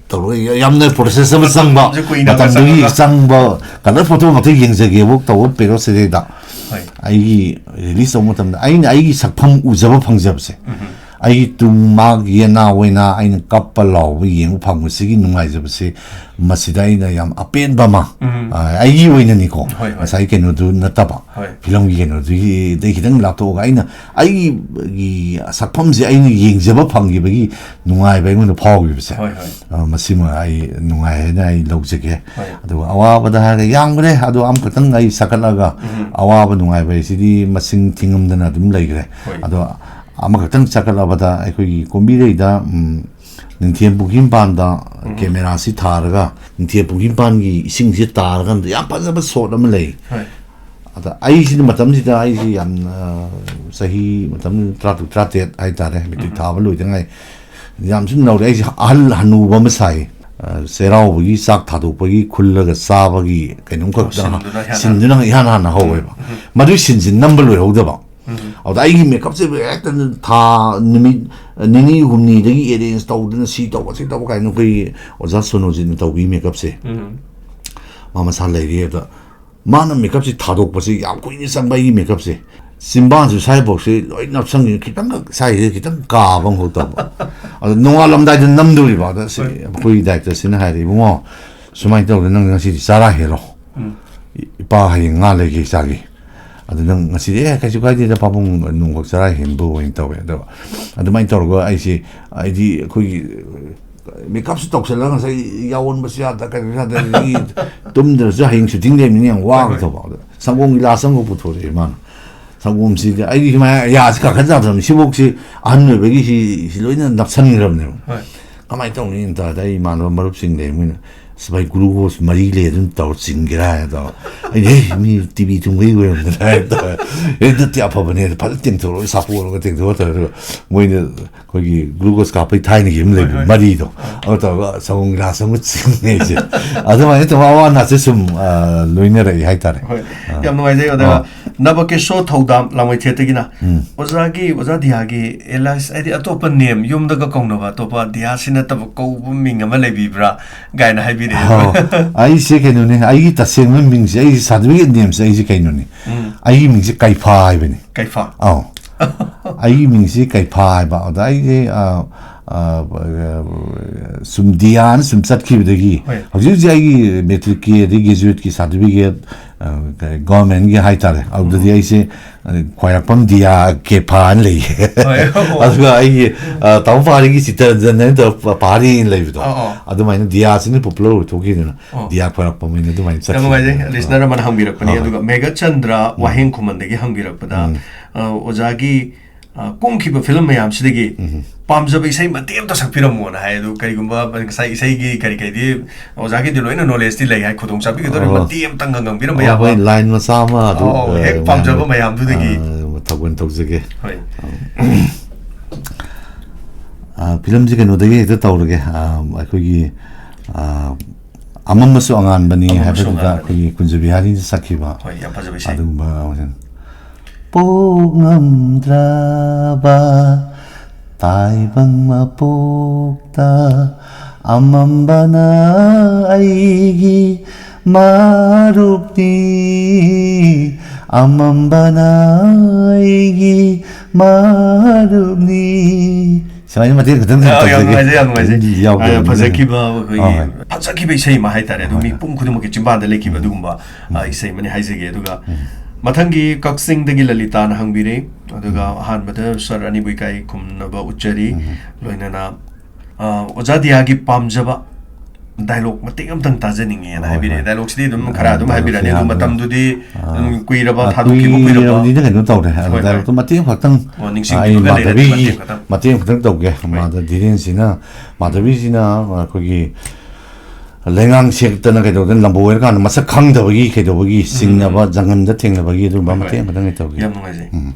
ꯇꯧꯔꯒ ꯌꯥꯝꯅ ꯄ꯭ꯔꯣꯁꯦꯁ ꯑꯃ ꯆꯪꯕ, ꯃꯇꯝꯁꯨ ꯀꯨꯏꯅ ꯑꯃ ꯃꯇꯝꯗꯨꯒꯤ ꯆꯪꯉꯒ꯫ ꯆꯪꯕ, ꯀꯂꯔ ꯐꯣꯇꯣ ꯉꯥꯛꯇ ꯌꯦꯡꯖꯒꯦꯕꯨ ꯇꯧꯕ ꯄꯦꯔꯣꯠ ꯁꯤꯗꯩꯗ ꯍꯣꯏ꯫ ꯑꯩꯒꯤ ꯔꯤꯂꯤꯁ ꯇꯧꯕ ꯃꯇꯝꯗ ꯑꯩꯅ ꯑꯩꯒꯤ ꯁꯛꯐꯝ ꯎꯖꯕ ꯐꯪꯖꯕꯁꯦ, ꯎꯝ꯫ ꯑꯩꯒꯤ ꯇꯨꯡ ꯃꯥꯒꯤ ꯌꯦꯅꯥ ꯑꯣꯏꯅ ꯑꯩꯅ ꯀꯞꯄ ꯂꯥꯎꯕ ꯌꯦꯡꯕ ꯐꯪꯕꯁꯤꯒꯤ ꯅꯨꯡꯉꯥꯏꯖꯕꯁꯦ, ꯃꯁꯤꯗ ꯑꯩꯅ ꯌꯥꯝ ꯑꯄꯦꯟꯕ ꯑꯃ, ꯎꯝ꯫ ꯑ, ꯑꯩꯒꯤ ꯑꯣꯏꯅꯅꯤꯀꯣ, ꯍꯣꯏ, ꯍꯣꯏ꯫ ꯉꯁꯥꯏ ꯀꯩꯅꯣꯗꯨ ꯅꯠꯇꯕ, ꯍꯣꯏ꯫ ꯐꯤꯂꯝꯒꯤ ꯀꯩꯅꯣꯗꯨꯒꯤꯗꯩ ꯈꯤꯇꯪ ꯂꯥꯞꯊꯣꯛꯑꯒ ꯑꯩꯅ ꯑꯩꯒꯤ ꯁꯛꯐꯝꯁꯦ ꯑꯩꯅ ꯌꯦꯡꯖꯕ ꯐꯪꯈꯤꯕꯒꯤ ꯅꯨꯡꯉꯥꯏꯕ ꯑꯩꯉꯣꯟꯗ ꯐꯥꯎꯈꯤꯕꯁꯦ, ꯍꯣꯏ, ꯍꯣꯏ꯫ ꯑ, ꯃꯁꯤꯃ ꯑꯩ ꯅꯨꯡꯉꯥꯏ ꯍꯥꯏꯅ ꯑꯩ ꯂꯧꯖꯒꯦ꯫ ꯍꯣꯏ꯫ ꯑꯗꯨꯒ ꯑꯋꯥꯕꯗ ꯍꯥꯏꯔꯒ ꯌꯥꯝꯈ꯭ꯔꯦ, ꯑꯗꯣ ꯑꯃꯈꯛꯇꯪ ꯑꯩ ꯁꯛꯀꯠꯂꯒ, ꯎꯝ꯫ ꯑꯋꯥꯕ ꯅꯨꯡꯉꯥꯏꯕ ꯍꯥꯏꯁꯤꯗꯤ ꯃꯁꯤꯡ ꯊꯤꯉꯝꯗꯅ ꯑꯗꯨꯝ ꯂꯩꯈ꯭ꯔꯦ꯫ ꯍꯣꯏ꯫ ꯑꯗꯣ ꯑꯃꯈꯛꯇꯪ ꯁꯛꯀꯠꯂꯕꯗ ꯑꯩꯈꯣꯏꯒꯤ ꯀꯣꯝꯕꯤꯔꯩꯗ, ꯎꯝ, ꯅꯤꯡꯊꯦꯝ ꯄꯨꯈ꯭ꯔꯤ ꯃꯄꯥꯟꯗ ꯎꯝ꯫ ꯀꯦꯃꯦꯔꯥꯁꯤ ꯊꯥꯔꯒ ꯅꯤꯡꯊꯦꯝ ꯄꯨꯈ꯭ꯔꯤ ꯃꯄꯥꯟꯒꯤ ꯏꯁꯤꯡꯁꯤ ꯇꯥꯔꯀꯥꯟꯗ ꯌꯥꯝ ꯐꯖꯕ ꯁꯣꯠ ꯑꯃ ꯂꯩ꯫ ꯍꯣꯏ꯫ ꯑꯗ ꯑꯩꯁꯤꯅ ꯃꯇꯝꯁꯤꯗ ꯑꯩꯁꯤ ꯌꯥꯝꯅ ꯆꯍꯤ ꯃꯇꯝꯗꯨꯗ ꯇꯔꯥꯇꯔꯨꯛ ꯇꯔꯥꯇꯔꯦꯠ ꯍꯥꯏꯇꯥꯔꯦ, ꯃꯦꯇ꯭ꯔꯤꯛ ꯎꯝ꯫ ꯊꯥꯕ ꯂꯣꯏꯗ ꯉꯥꯏ꯫ ꯌꯥꯝꯁꯨ ꯅꯧꯔꯦ꯫ ꯑꯩꯁꯦ ꯑꯍꯜ ꯍꯅꯨꯕ ꯑꯃ ꯁꯥꯏ꯫ ꯑ, ꯆꯩꯔꯥꯎꯕꯒꯤ ꯆꯥꯛ ꯊꯥꯗꯣꯛꯄꯒꯤ ꯈꯨꯜꯂꯒ ꯆꯥꯕꯒꯤ ꯀꯩꯅꯣꯝꯈꯛꯇ ꯑꯣ, ꯁꯤꯟꯗꯨꯅ ꯏꯍꯥꯟ ꯍꯥꯟꯅ꯫ ꯁꯤꯟꯗꯨꯅ ꯏꯍꯥꯟ ꯍꯥꯟꯅ ꯍꯧꯋꯦꯕ꯫ ꯎꯝ꯫ ꯃꯗꯨꯒꯤ ꯁꯤꯟꯁꯤ ꯅꯝꯕ ꯂꯣꯏꯍꯧꯗꯕ꯫ ꯎꯝ꯫ ꯑꯗ ꯑꯩꯒꯤ ꯃꯦꯀꯞꯁꯦ ꯍꯦꯛꯇ ꯊꯥ ꯅꯨꯃꯤꯠ ꯅꯤꯅꯤ ꯍꯨꯝꯅꯤꯗꯒꯤ ꯑꯦꯔꯦꯟꯖ ꯇꯧꯗꯅ ꯁꯤ ꯇꯧꯕ, ꯁꯤ ꯇꯧꯕ ꯀꯥꯏꯅ ꯑꯩꯈꯣꯏꯒꯤ ꯑꯣꯖꯥ ꯁꯣꯅꯣꯖꯤꯠꯅ ꯇꯧꯕꯤ ꯃꯦꯀꯞꯁꯦ꯫ ꯎꯝ꯫ ꯃꯥ ꯃꯁꯥ ꯂꯩꯔꯤ꯫ ꯑꯗ ꯃꯥꯅ ꯃꯦꯀꯞꯁꯦ ꯊꯥꯗꯣꯛꯄꯁꯦ ꯌꯥꯝ ꯀꯨꯏꯅ ꯆꯪꯕ, ꯑꯩꯒꯤ ꯃꯦꯀꯞꯁꯦ꯫ ꯆꯤꯝꯕꯥꯟꯁꯨ ꯁ꯭ꯋꯥꯏꯐꯥꯎꯁꯦ ꯂꯣꯏ ꯅꯞꯁꯟꯈꯤꯕ, ꯈꯤꯇꯪꯈꯛ ꯁ꯭ꯋꯥꯏꯁꯤꯗ ꯈꯤꯇꯪ ꯀꯥꯕ ꯑꯃꯈꯛ ꯇꯧꯕ꯫ ꯑꯗ ꯅꯣꯡꯉꯥꯜꯂꯝꯗꯥꯏꯗ ꯅꯝꯗꯣꯔꯤꯕ꯫ ꯑꯗ ꯁꯤ ꯍꯣꯏ꯫ ꯑꯩꯈꯣꯏ ꯗꯥꯏꯔꯦꯛꯇꯔꯁꯤꯅ ꯍꯥꯏꯔꯦ, "ꯏꯕꯨꯡꯉꯣ, ꯁꯨꯃꯥꯏꯅ ꯇꯧꯗꯅ ꯅꯪ ꯉꯁꯤꯗꯤ ꯆꯥꯔꯥ ꯍꯦꯜꯂꯣ꯫ ꯎꯝ꯫ ꯏ-, ꯏꯄꯥ ꯍꯌꯦꯡ ꯉꯥ ꯂꯩꯒꯦ ꯆꯥꯒꯦ꯫ ꯑꯗꯨ ꯅꯪ ꯉꯁꯤꯗꯤ, ꯑꯦ, ꯀꯩꯁꯨ ꯀꯥꯏꯗꯦꯗ ꯄꯥꯕꯨꯡ, ꯅꯣꯡꯈꯛ ꯆꯔꯥ ꯍꯦꯟꯕ ꯑꯣꯏꯅ ꯇꯧꯋꯦ"꯫ ꯑꯗꯣ ꯑꯗꯨꯃꯥꯏꯅ ꯇꯧꯔꯒ ꯑꯩꯁꯦ, ꯍꯥꯏꯗꯤ ꯑꯩꯈꯣꯏꯒꯤ ꯃꯦꯀꯞꯁꯨ ꯇꯧꯁꯜꯂꯒ ꯉꯁꯥꯏ ꯌꯥꯎꯑꯣꯟꯕꯁꯨ ꯌꯥꯗ, ꯀꯩꯅꯣ ꯌꯥꯗ, ꯑꯗꯒꯤ ꯇꯨꯝꯗ꯭ꯔꯁꯨ ꯍꯌꯦꯡ ꯁꯨꯇꯤꯡ ꯂꯩꯕꯅꯤꯅ ꯌꯥꯝ ꯍꯣꯏ, ꯍꯣꯏ꯫ ꯋꯥꯒꯗꯧꯕ꯫ ꯑꯗꯣ ꯁꯪꯒꯣꯝ ꯒꯤꯂꯥꯁ ꯑꯃꯈꯛ ꯄꯨꯊꯣꯔꯛꯑꯦ ꯃꯥꯅ꯫ ꯁꯪꯒꯣꯝꯁꯤꯗꯤ ꯑꯩꯗꯤ ꯁꯨꯃꯥꯏꯅ ꯌꯥꯁꯤ ꯀꯥꯈꯠ ꯌꯥꯗ꯭ꯔꯕꯅꯤ꯫ ꯁꯤꯐꯧꯁꯤ ꯑꯍꯟ ꯑꯣꯏꯕꯒꯤ ꯁꯤ, ꯁꯤ ꯂꯣꯏꯅ ꯅꯞꯁꯟꯈ꯭ꯔꯕꯅꯦꯕ꯫ ꯍꯣꯏ꯫ ꯀꯃꯥꯏꯅ ꯇꯧꯅꯤ ꯇꯥꯔꯗꯤ ꯑꯩ ꯏꯃꯥꯟꯅꯕ ꯃꯔꯨꯞꯁꯤꯡ ꯂꯩ, ꯃꯣꯏꯅ "ꯑꯁ ꯚꯥꯏ, glucose ꯃꯔꯤ ꯂꯩ, ꯑꯗꯨꯝ ꯇꯧꯔ ꯆꯤꯡꯒꯦꯔꯥ?" ꯍꯥꯏꯅ ꯇꯧꯔ, ꯑꯩꯅ, "ꯍꯦ, ꯃꯤ ꯇꯤ ꯕꯤ ꯊꯨꯡꯕꯩ ꯑꯣꯏꯔꯝꯒꯅꯤ" ꯍꯥꯏꯅ ꯇꯧꯔ, "ꯑꯦ, ꯅꯠꯇꯦ, ꯑꯐꯕꯅꯦ, ꯐꯖꯅ ꯇꯦꯡꯊꯣꯛꯑꯒ ꯁꯥꯄꯣꯟ ꯑꯃꯒ ꯇꯦꯡꯊꯣꯛꯑꯒ ꯇꯧꯔꯒ", ꯃꯣꯏꯅ ꯑꯩꯈꯣꯏꯒꯤ glucose ꯀꯥꯞꯄꯩ ꯊꯥꯏꯅꯒꯤ ꯑꯃ ꯂꯩꯕ, ꯍꯣꯏ, ꯍꯣꯏ꯫ ꯃꯔꯤꯗꯣ, ꯑꯗꯨ ꯇꯧꯔꯒ ꯁꯪꯒꯣꯝ ꯒꯤꯂꯥꯁ ꯑꯃꯒ ꯆꯤꯡꯉꯦ ꯑꯩꯁꯦ꯫ ꯑꯗꯨꯃꯥꯏꯅ ꯇꯧꯕ ꯑꯋꯥ ꯑꯅꯥꯁꯦ ꯁꯨꯝ, ꯑ, ꯂꯣꯏꯅꯔꯛꯏ ꯍꯥꯏꯇꯥꯔꯦ꯫ ꯍꯣꯏ꯫ ꯑ꯫ ꯌꯥꯝ ꯅꯨꯡꯉꯥꯏꯖꯩ꯫ ꯑꯗꯨꯒ ꯑ꯫ ꯅꯕꯀꯦꯁꯣ ꯊꯧꯗꯥꯝ ꯂꯥꯡꯃꯩꯊꯦꯠꯇꯒꯤꯅ, ꯎꯝ꯫ "ꯑꯣꯖꯥꯒꯤ, ꯑꯣꯖꯥ ꯗꯤꯌꯥꯒꯤ alias, ꯍꯥꯏꯗꯤ ꯑꯇꯣꯞꯄ name, ꯌꯨꯝꯗꯒ ꯀꯧꯅꯕ ꯑꯇꯣꯞꯄ ꯗꯤꯌꯥꯁꯤ ꯅꯠꯇꯕ ꯀꯧꯕ ꯃꯤꯡ ꯑꯃ ꯂꯩꯕꯤꯕ꯭ꯔꯥ?" ꯀꯥꯏꯅ ꯍꯥꯏꯕꯤꯔꯛꯑꯦ꯫ ꯑꯣ, ꯑꯩꯁꯦ ꯀꯩꯅꯣꯅꯦ, ꯑꯩꯒꯤ ꯇꯁꯦꯡꯕ ꯃꯤꯡꯁꯦ, ꯑꯩꯒꯤ certificate nameꯁꯦ ꯑꯩꯁꯦ ꯀꯩꯅꯣꯅꯦ꯫ ꯎꯝ꯫ ꯑꯩꯒꯤ ꯃꯤꯡꯁꯦ ꯀꯩꯐꯥ ꯍꯥꯏꯕꯅꯦ꯫ ꯀꯩꯐꯥ꯫ ꯑꯧ꯫ ꯑꯩꯒꯤ ꯃꯤꯡꯁꯦ ꯀꯩꯐꯥ ꯍꯥꯏꯕ꯫ ꯑꯗ ꯑꯩꯁꯦ, ꯑ, ꯑ, ꯁꯨꯝ ꯗꯤꯌꯥꯅ ꯁꯨꯝ ꯆꯠꯈꯤꯕꯗꯒꯤ ꯍꯣꯏ꯫ ꯍꯧꯖꯤꯛ ꯍꯧꯖꯤꯛ ꯑꯩꯒꯤ matricꯀꯤ ꯑꯗꯩ graduateꯀꯤ certificate, ꯑ, ꯀꯩ, governmentꯀꯤ ꯍꯥꯏꯇꯥꯔꯦ꯫ ꯑꯗꯨꯗꯗꯤ ꯎꯝ꯫ ꯑꯩꯁꯦ, ꯑ, ꯈ꯭ꯋꯥꯏꯔꯥꯛꯄꯝ ꯗꯤꯌꯥ ꯀꯦꯐꯥ ꯍꯥꯏꯅ ꯂꯩꯌꯦ꯫ ꯍꯣꯏ, ꯍꯣꯏ꯫ ꯑꯗꯨꯒ ꯑꯩꯒꯤ, ꯑ, ꯇꯥꯃꯣ ꯄꯥꯔꯤꯒꯤ ꯆꯤꯇꯔꯟꯖꯟ ꯍꯥꯏꯅ ꯇꯧꯔ ꯄꯥꯔꯤ ꯍꯥꯏꯅ ꯂꯩꯕꯗꯣ꯫ ꯑꯧ, ꯑꯧ꯫ ꯑꯗꯨꯃꯥꯏꯅ ꯗꯤꯌꯥꯁꯤꯅ popular ꯑꯣꯏꯊꯣꯛꯈꯤꯗꯅ ꯑꯣ꯫ ꯗꯤꯌꯥ ꯈ꯭ꯋꯥꯏꯔꯥꯛꯄꯝ ꯍꯥꯏꯅ ꯑꯗꯨꯃꯥꯏꯅ ꯌꯥꯝ ꯆꯠꯈꯤꯕꯅꯦ꯫ ꯅꯨꯡꯉꯥꯏꯖꯩ꯫ ꯑ꯫ Listener ꯑꯃꯅ ꯍꯪꯕꯤꯔꯛꯄꯅꯤ꯫ ꯍꯣꯏ, ꯍꯣꯏ꯫ ꯑꯗꯨꯒ ꯃꯦꯘꯆꯟꯗ꯭ꯔ ꯎꯝ꯫ ꯋꯥꯍꯦꯡ ꯈꯨꯃꯟꯗꯒꯤ ꯍꯪꯕꯤꯔꯛꯄꯗ, ꯎꯝ꯫ ꯑ, ꯑꯣꯖꯥꯒꯤ, ꯑ, ꯀꯨꯝꯈꯤꯕ film ꯃꯌꯥꯝꯁꯤꯗꯒꯤ ꯎꯝ꯫ ꯄꯥꯝꯖꯕ ꯏꯁꯩ ꯃꯇꯦꯛ ꯑꯝꯇ ꯁꯛꯄꯤꯔꯝꯃꯣꯅ ꯍꯥꯏ꯫ ꯑꯗꯨ ꯀꯔꯤꯒꯨꯝꯕ ꯉꯁꯥꯏ ꯏꯁꯩꯒꯤ ꯀꯔꯤ ꯀꯔꯤꯗꯤ ꯑꯣꯖꯥꯒꯤꯗꯤ ꯂꯣꯏꯅ knowledgeꯇꯤ ꯂꯩ ꯍꯥꯏ, ꯈꯨꯗꯣꯡ ꯆꯥꯕꯤꯒꯗꯧꯔꯤ ꯑꯣ꯫ ꯃꯇꯦꯛ ꯑꯝꯇꯪꯒ ꯉꯪꯕꯤꯔꯝꯕ ꯑꯣ, ꯌꯥꯕ? ꯍꯣꯏ, line ꯃꯆꯥ ꯑꯃ ꯑꯗꯨ, ꯑꯧ, ꯑ, ꯍꯦꯛ ꯄꯥꯝꯖꯕ ꯃꯌꯥꯝꯗ, ꯃꯌꯥꯝꯗꯨꯗꯒꯤ꯫ ꯑ, ꯊꯧꯒꯜ ꯇꯧꯖꯒꯦ꯫ ꯍꯣꯏ꯫ ꯑ, filmꯁꯤ ꯀꯩꯅꯣꯗꯒꯤ ꯍꯦꯛꯇ ꯇꯧꯔꯒꯦ꯫ ꯑ, ꯑꯩꯈꯣꯏꯒꯤ, ꯑ, ꯑꯃꯝꯕꯁꯨ ꯑꯉꯥꯟꯕꯅꯤ ꯑꯃꯝꯕꯁꯨ ꯍꯥꯏꯕꯗꯨꯗ ꯑꯉꯥꯟꯕꯅꯤ꯫ ꯑꯩꯈꯣꯏꯒꯤ ꯀꯨꯟꯖꯕꯤꯍꯥꯔꯤꯅ ꯁꯛꯈꯤꯕ ꯍꯣꯏ, ꯌꯥꯝ ꯐꯖꯕ ꯏꯁꯩ꯫ ꯑꯗꯨꯒꯨꯝꯕ ꯑꯃꯁꯤꯅ꯫ ꯄꯣꯛ ꯉꯝꯗ꯭ꯔꯕ ꯇꯥꯏꯕꯪ ꯃꯄꯣꯛꯇ ꯑꯃꯝꯕꯅ ꯑꯩꯒꯤ ꯃꯔꯨꯞꯅꯤ, ꯑꯃꯝꯕꯅ ꯑꯩꯒꯤ ꯃꯔꯨꯞꯅꯤ꯫ ꯁꯨꯃꯥꯏꯅ ꯃꯇꯦꯛ ꯈꯛꯇꯪ ꯌꯥꯝ, ꯌꯥꯝ ꯇꯧꯖꯒꯦ꯫ ꯅꯨꯡꯉꯥꯏꯖꯩ, ꯌꯥꯝ ꯅꯨꯡꯉꯥꯏꯖꯩ꯫ ꯑꯗꯨꯝ ꯌꯥꯎꯗꯕꯅꯤꯅ꯫ ꯑ, ꯐꯖꯈꯤꯕ ꯑꯩꯈꯣꯏꯒꯤ ꯍꯣꯏ, ꯍꯣꯏ꯫ ꯐꯖꯈꯤꯕ ꯏꯁꯩ ꯑꯃ ꯍꯥꯏꯇꯥꯔꯦ꯫ ꯑꯗꯨ ꯍꯣꯏ, ꯃꯤꯄꯨꯝ ꯈꯨꯗꯤꯡꯃꯛꯀꯤ ꯆꯤꯟꯕꯥꯟꯗ ꯂꯩꯈꯤꯕ ꯎꯝ꯫ ꯑꯗꯨꯒꯨꯝꯕ, ꯑ, ꯎꯝ꯫ ꯏꯁꯩ ꯑꯃꯅꯤ ꯍꯥꯏꯖꯒꯦ꯫ ꯑꯗꯨꯒ ꯎꯝ꯫ ꯃꯊꯪꯒꯤ ꯀꯛꯆꯤꯡꯗꯒꯤ ꯂꯂꯤꯇꯥꯅ ꯍꯪꯕꯤꯔꯦ꯫ ꯑꯗꯨꯒ ꯎꯝ꯫ ꯑꯍꯥꯟꯕꯗ sir ꯑꯅꯤꯕꯨ ꯏꯀꯥꯏ ꯈꯨꯝꯅꯕ ꯎꯠꯆꯔꯤ꯫ ꯎꯝ꯫ ꯂꯣꯏꯅꯅ, ꯑ, ꯑꯣꯖꯥ ꯗꯤꯌꯥꯒꯤ ꯄꯥꯝꯖꯕ dialogue ꯃꯇꯦꯛ ꯑꯃꯇꯪ ꯇꯥꯖꯅꯤꯡꯉꯦꯅ ꯍꯣꯏ, ꯍꯥꯏꯕꯤꯔꯛꯑꯦ꯫ ꯍꯣꯏ꯫ Dialogueꯁꯤꯗꯤ ꯑꯗꯨꯝ ꯈꯔ ꯑ, ꯑꯗꯨꯝ ꯍꯥꯏꯕꯤꯔꯛꯑꯅꯤ꯫ dialogueꯁꯦ ꯑꯗꯨ ꯌꯥꯝꯅ, ꯃꯇꯝꯗꯨꯗꯤ ꯑ, ꯑꯗꯨꯝ ꯀꯨꯏꯔꯕ, ꯑ, ꯊꯥꯗꯣꯛꯈꯤꯕ ꯀꯨꯏꯔꯕ? ꯀꯨꯏꯔꯕꯅꯤꯅ ꯀꯩꯅꯣ ꯇꯧꯔꯦ꯫ ꯑꯗꯣ ꯍꯣꯏ, ꯍꯣꯏ꯫ Dialogueꯇꯣ ꯃꯇꯦꯛ ꯑꯃꯈꯛꯇꯪ, ꯑꯣ, ꯑ, ꯑꯩ ꯅꯤꯡꯁꯤꯡꯕꯤꯕꯒ ꯂꯩꯔꯗꯤ ꯃꯥꯙꯕꯤꯒꯤ ꯃꯇꯦꯛ ꯑꯃꯈꯛꯇꯪ꯫ ꯃꯇꯦꯛ ꯑꯃꯈꯛꯇꯪ ꯇꯧꯒꯦ꯫ ꯍꯣꯏ꯫ ꯃꯥꯙ-, ꯙꯤꯔꯦꯟꯁꯤꯅ, ꯃꯥꯙꯕꯤꯁꯤꯅ, ꯑ, ꯑꯩꯈꯣꯏꯒꯤ ꯂꯩꯉꯥꯡ ꯁꯦꯛꯇꯅ ꯀꯩꯗꯧꯗꯅ ꯂꯝꯕꯣꯏꯔꯀꯥꯟꯗ ꯃꯁꯛ ꯈꯪꯗꯕꯒꯤ ꯀꯩꯗꯧꯕꯒꯤ ꯆꯤꯡꯅꯕ, ꯖꯪꯒꯜꯗ ꯊꯦꯡꯅꯕꯒꯤ ꯑꯗꯨꯒꯨꯝꯕ ꯍꯣꯏ, ꯃꯇꯦꯛ ꯍꯣꯏ꯫ ꯑꯃꯈꯛꯇꯪ ꯇꯧꯒꯦ꯫ ꯌꯥꯝ ꯅꯨꯡꯉꯥꯏꯖꯩ꯫ ꯎꯝ꯫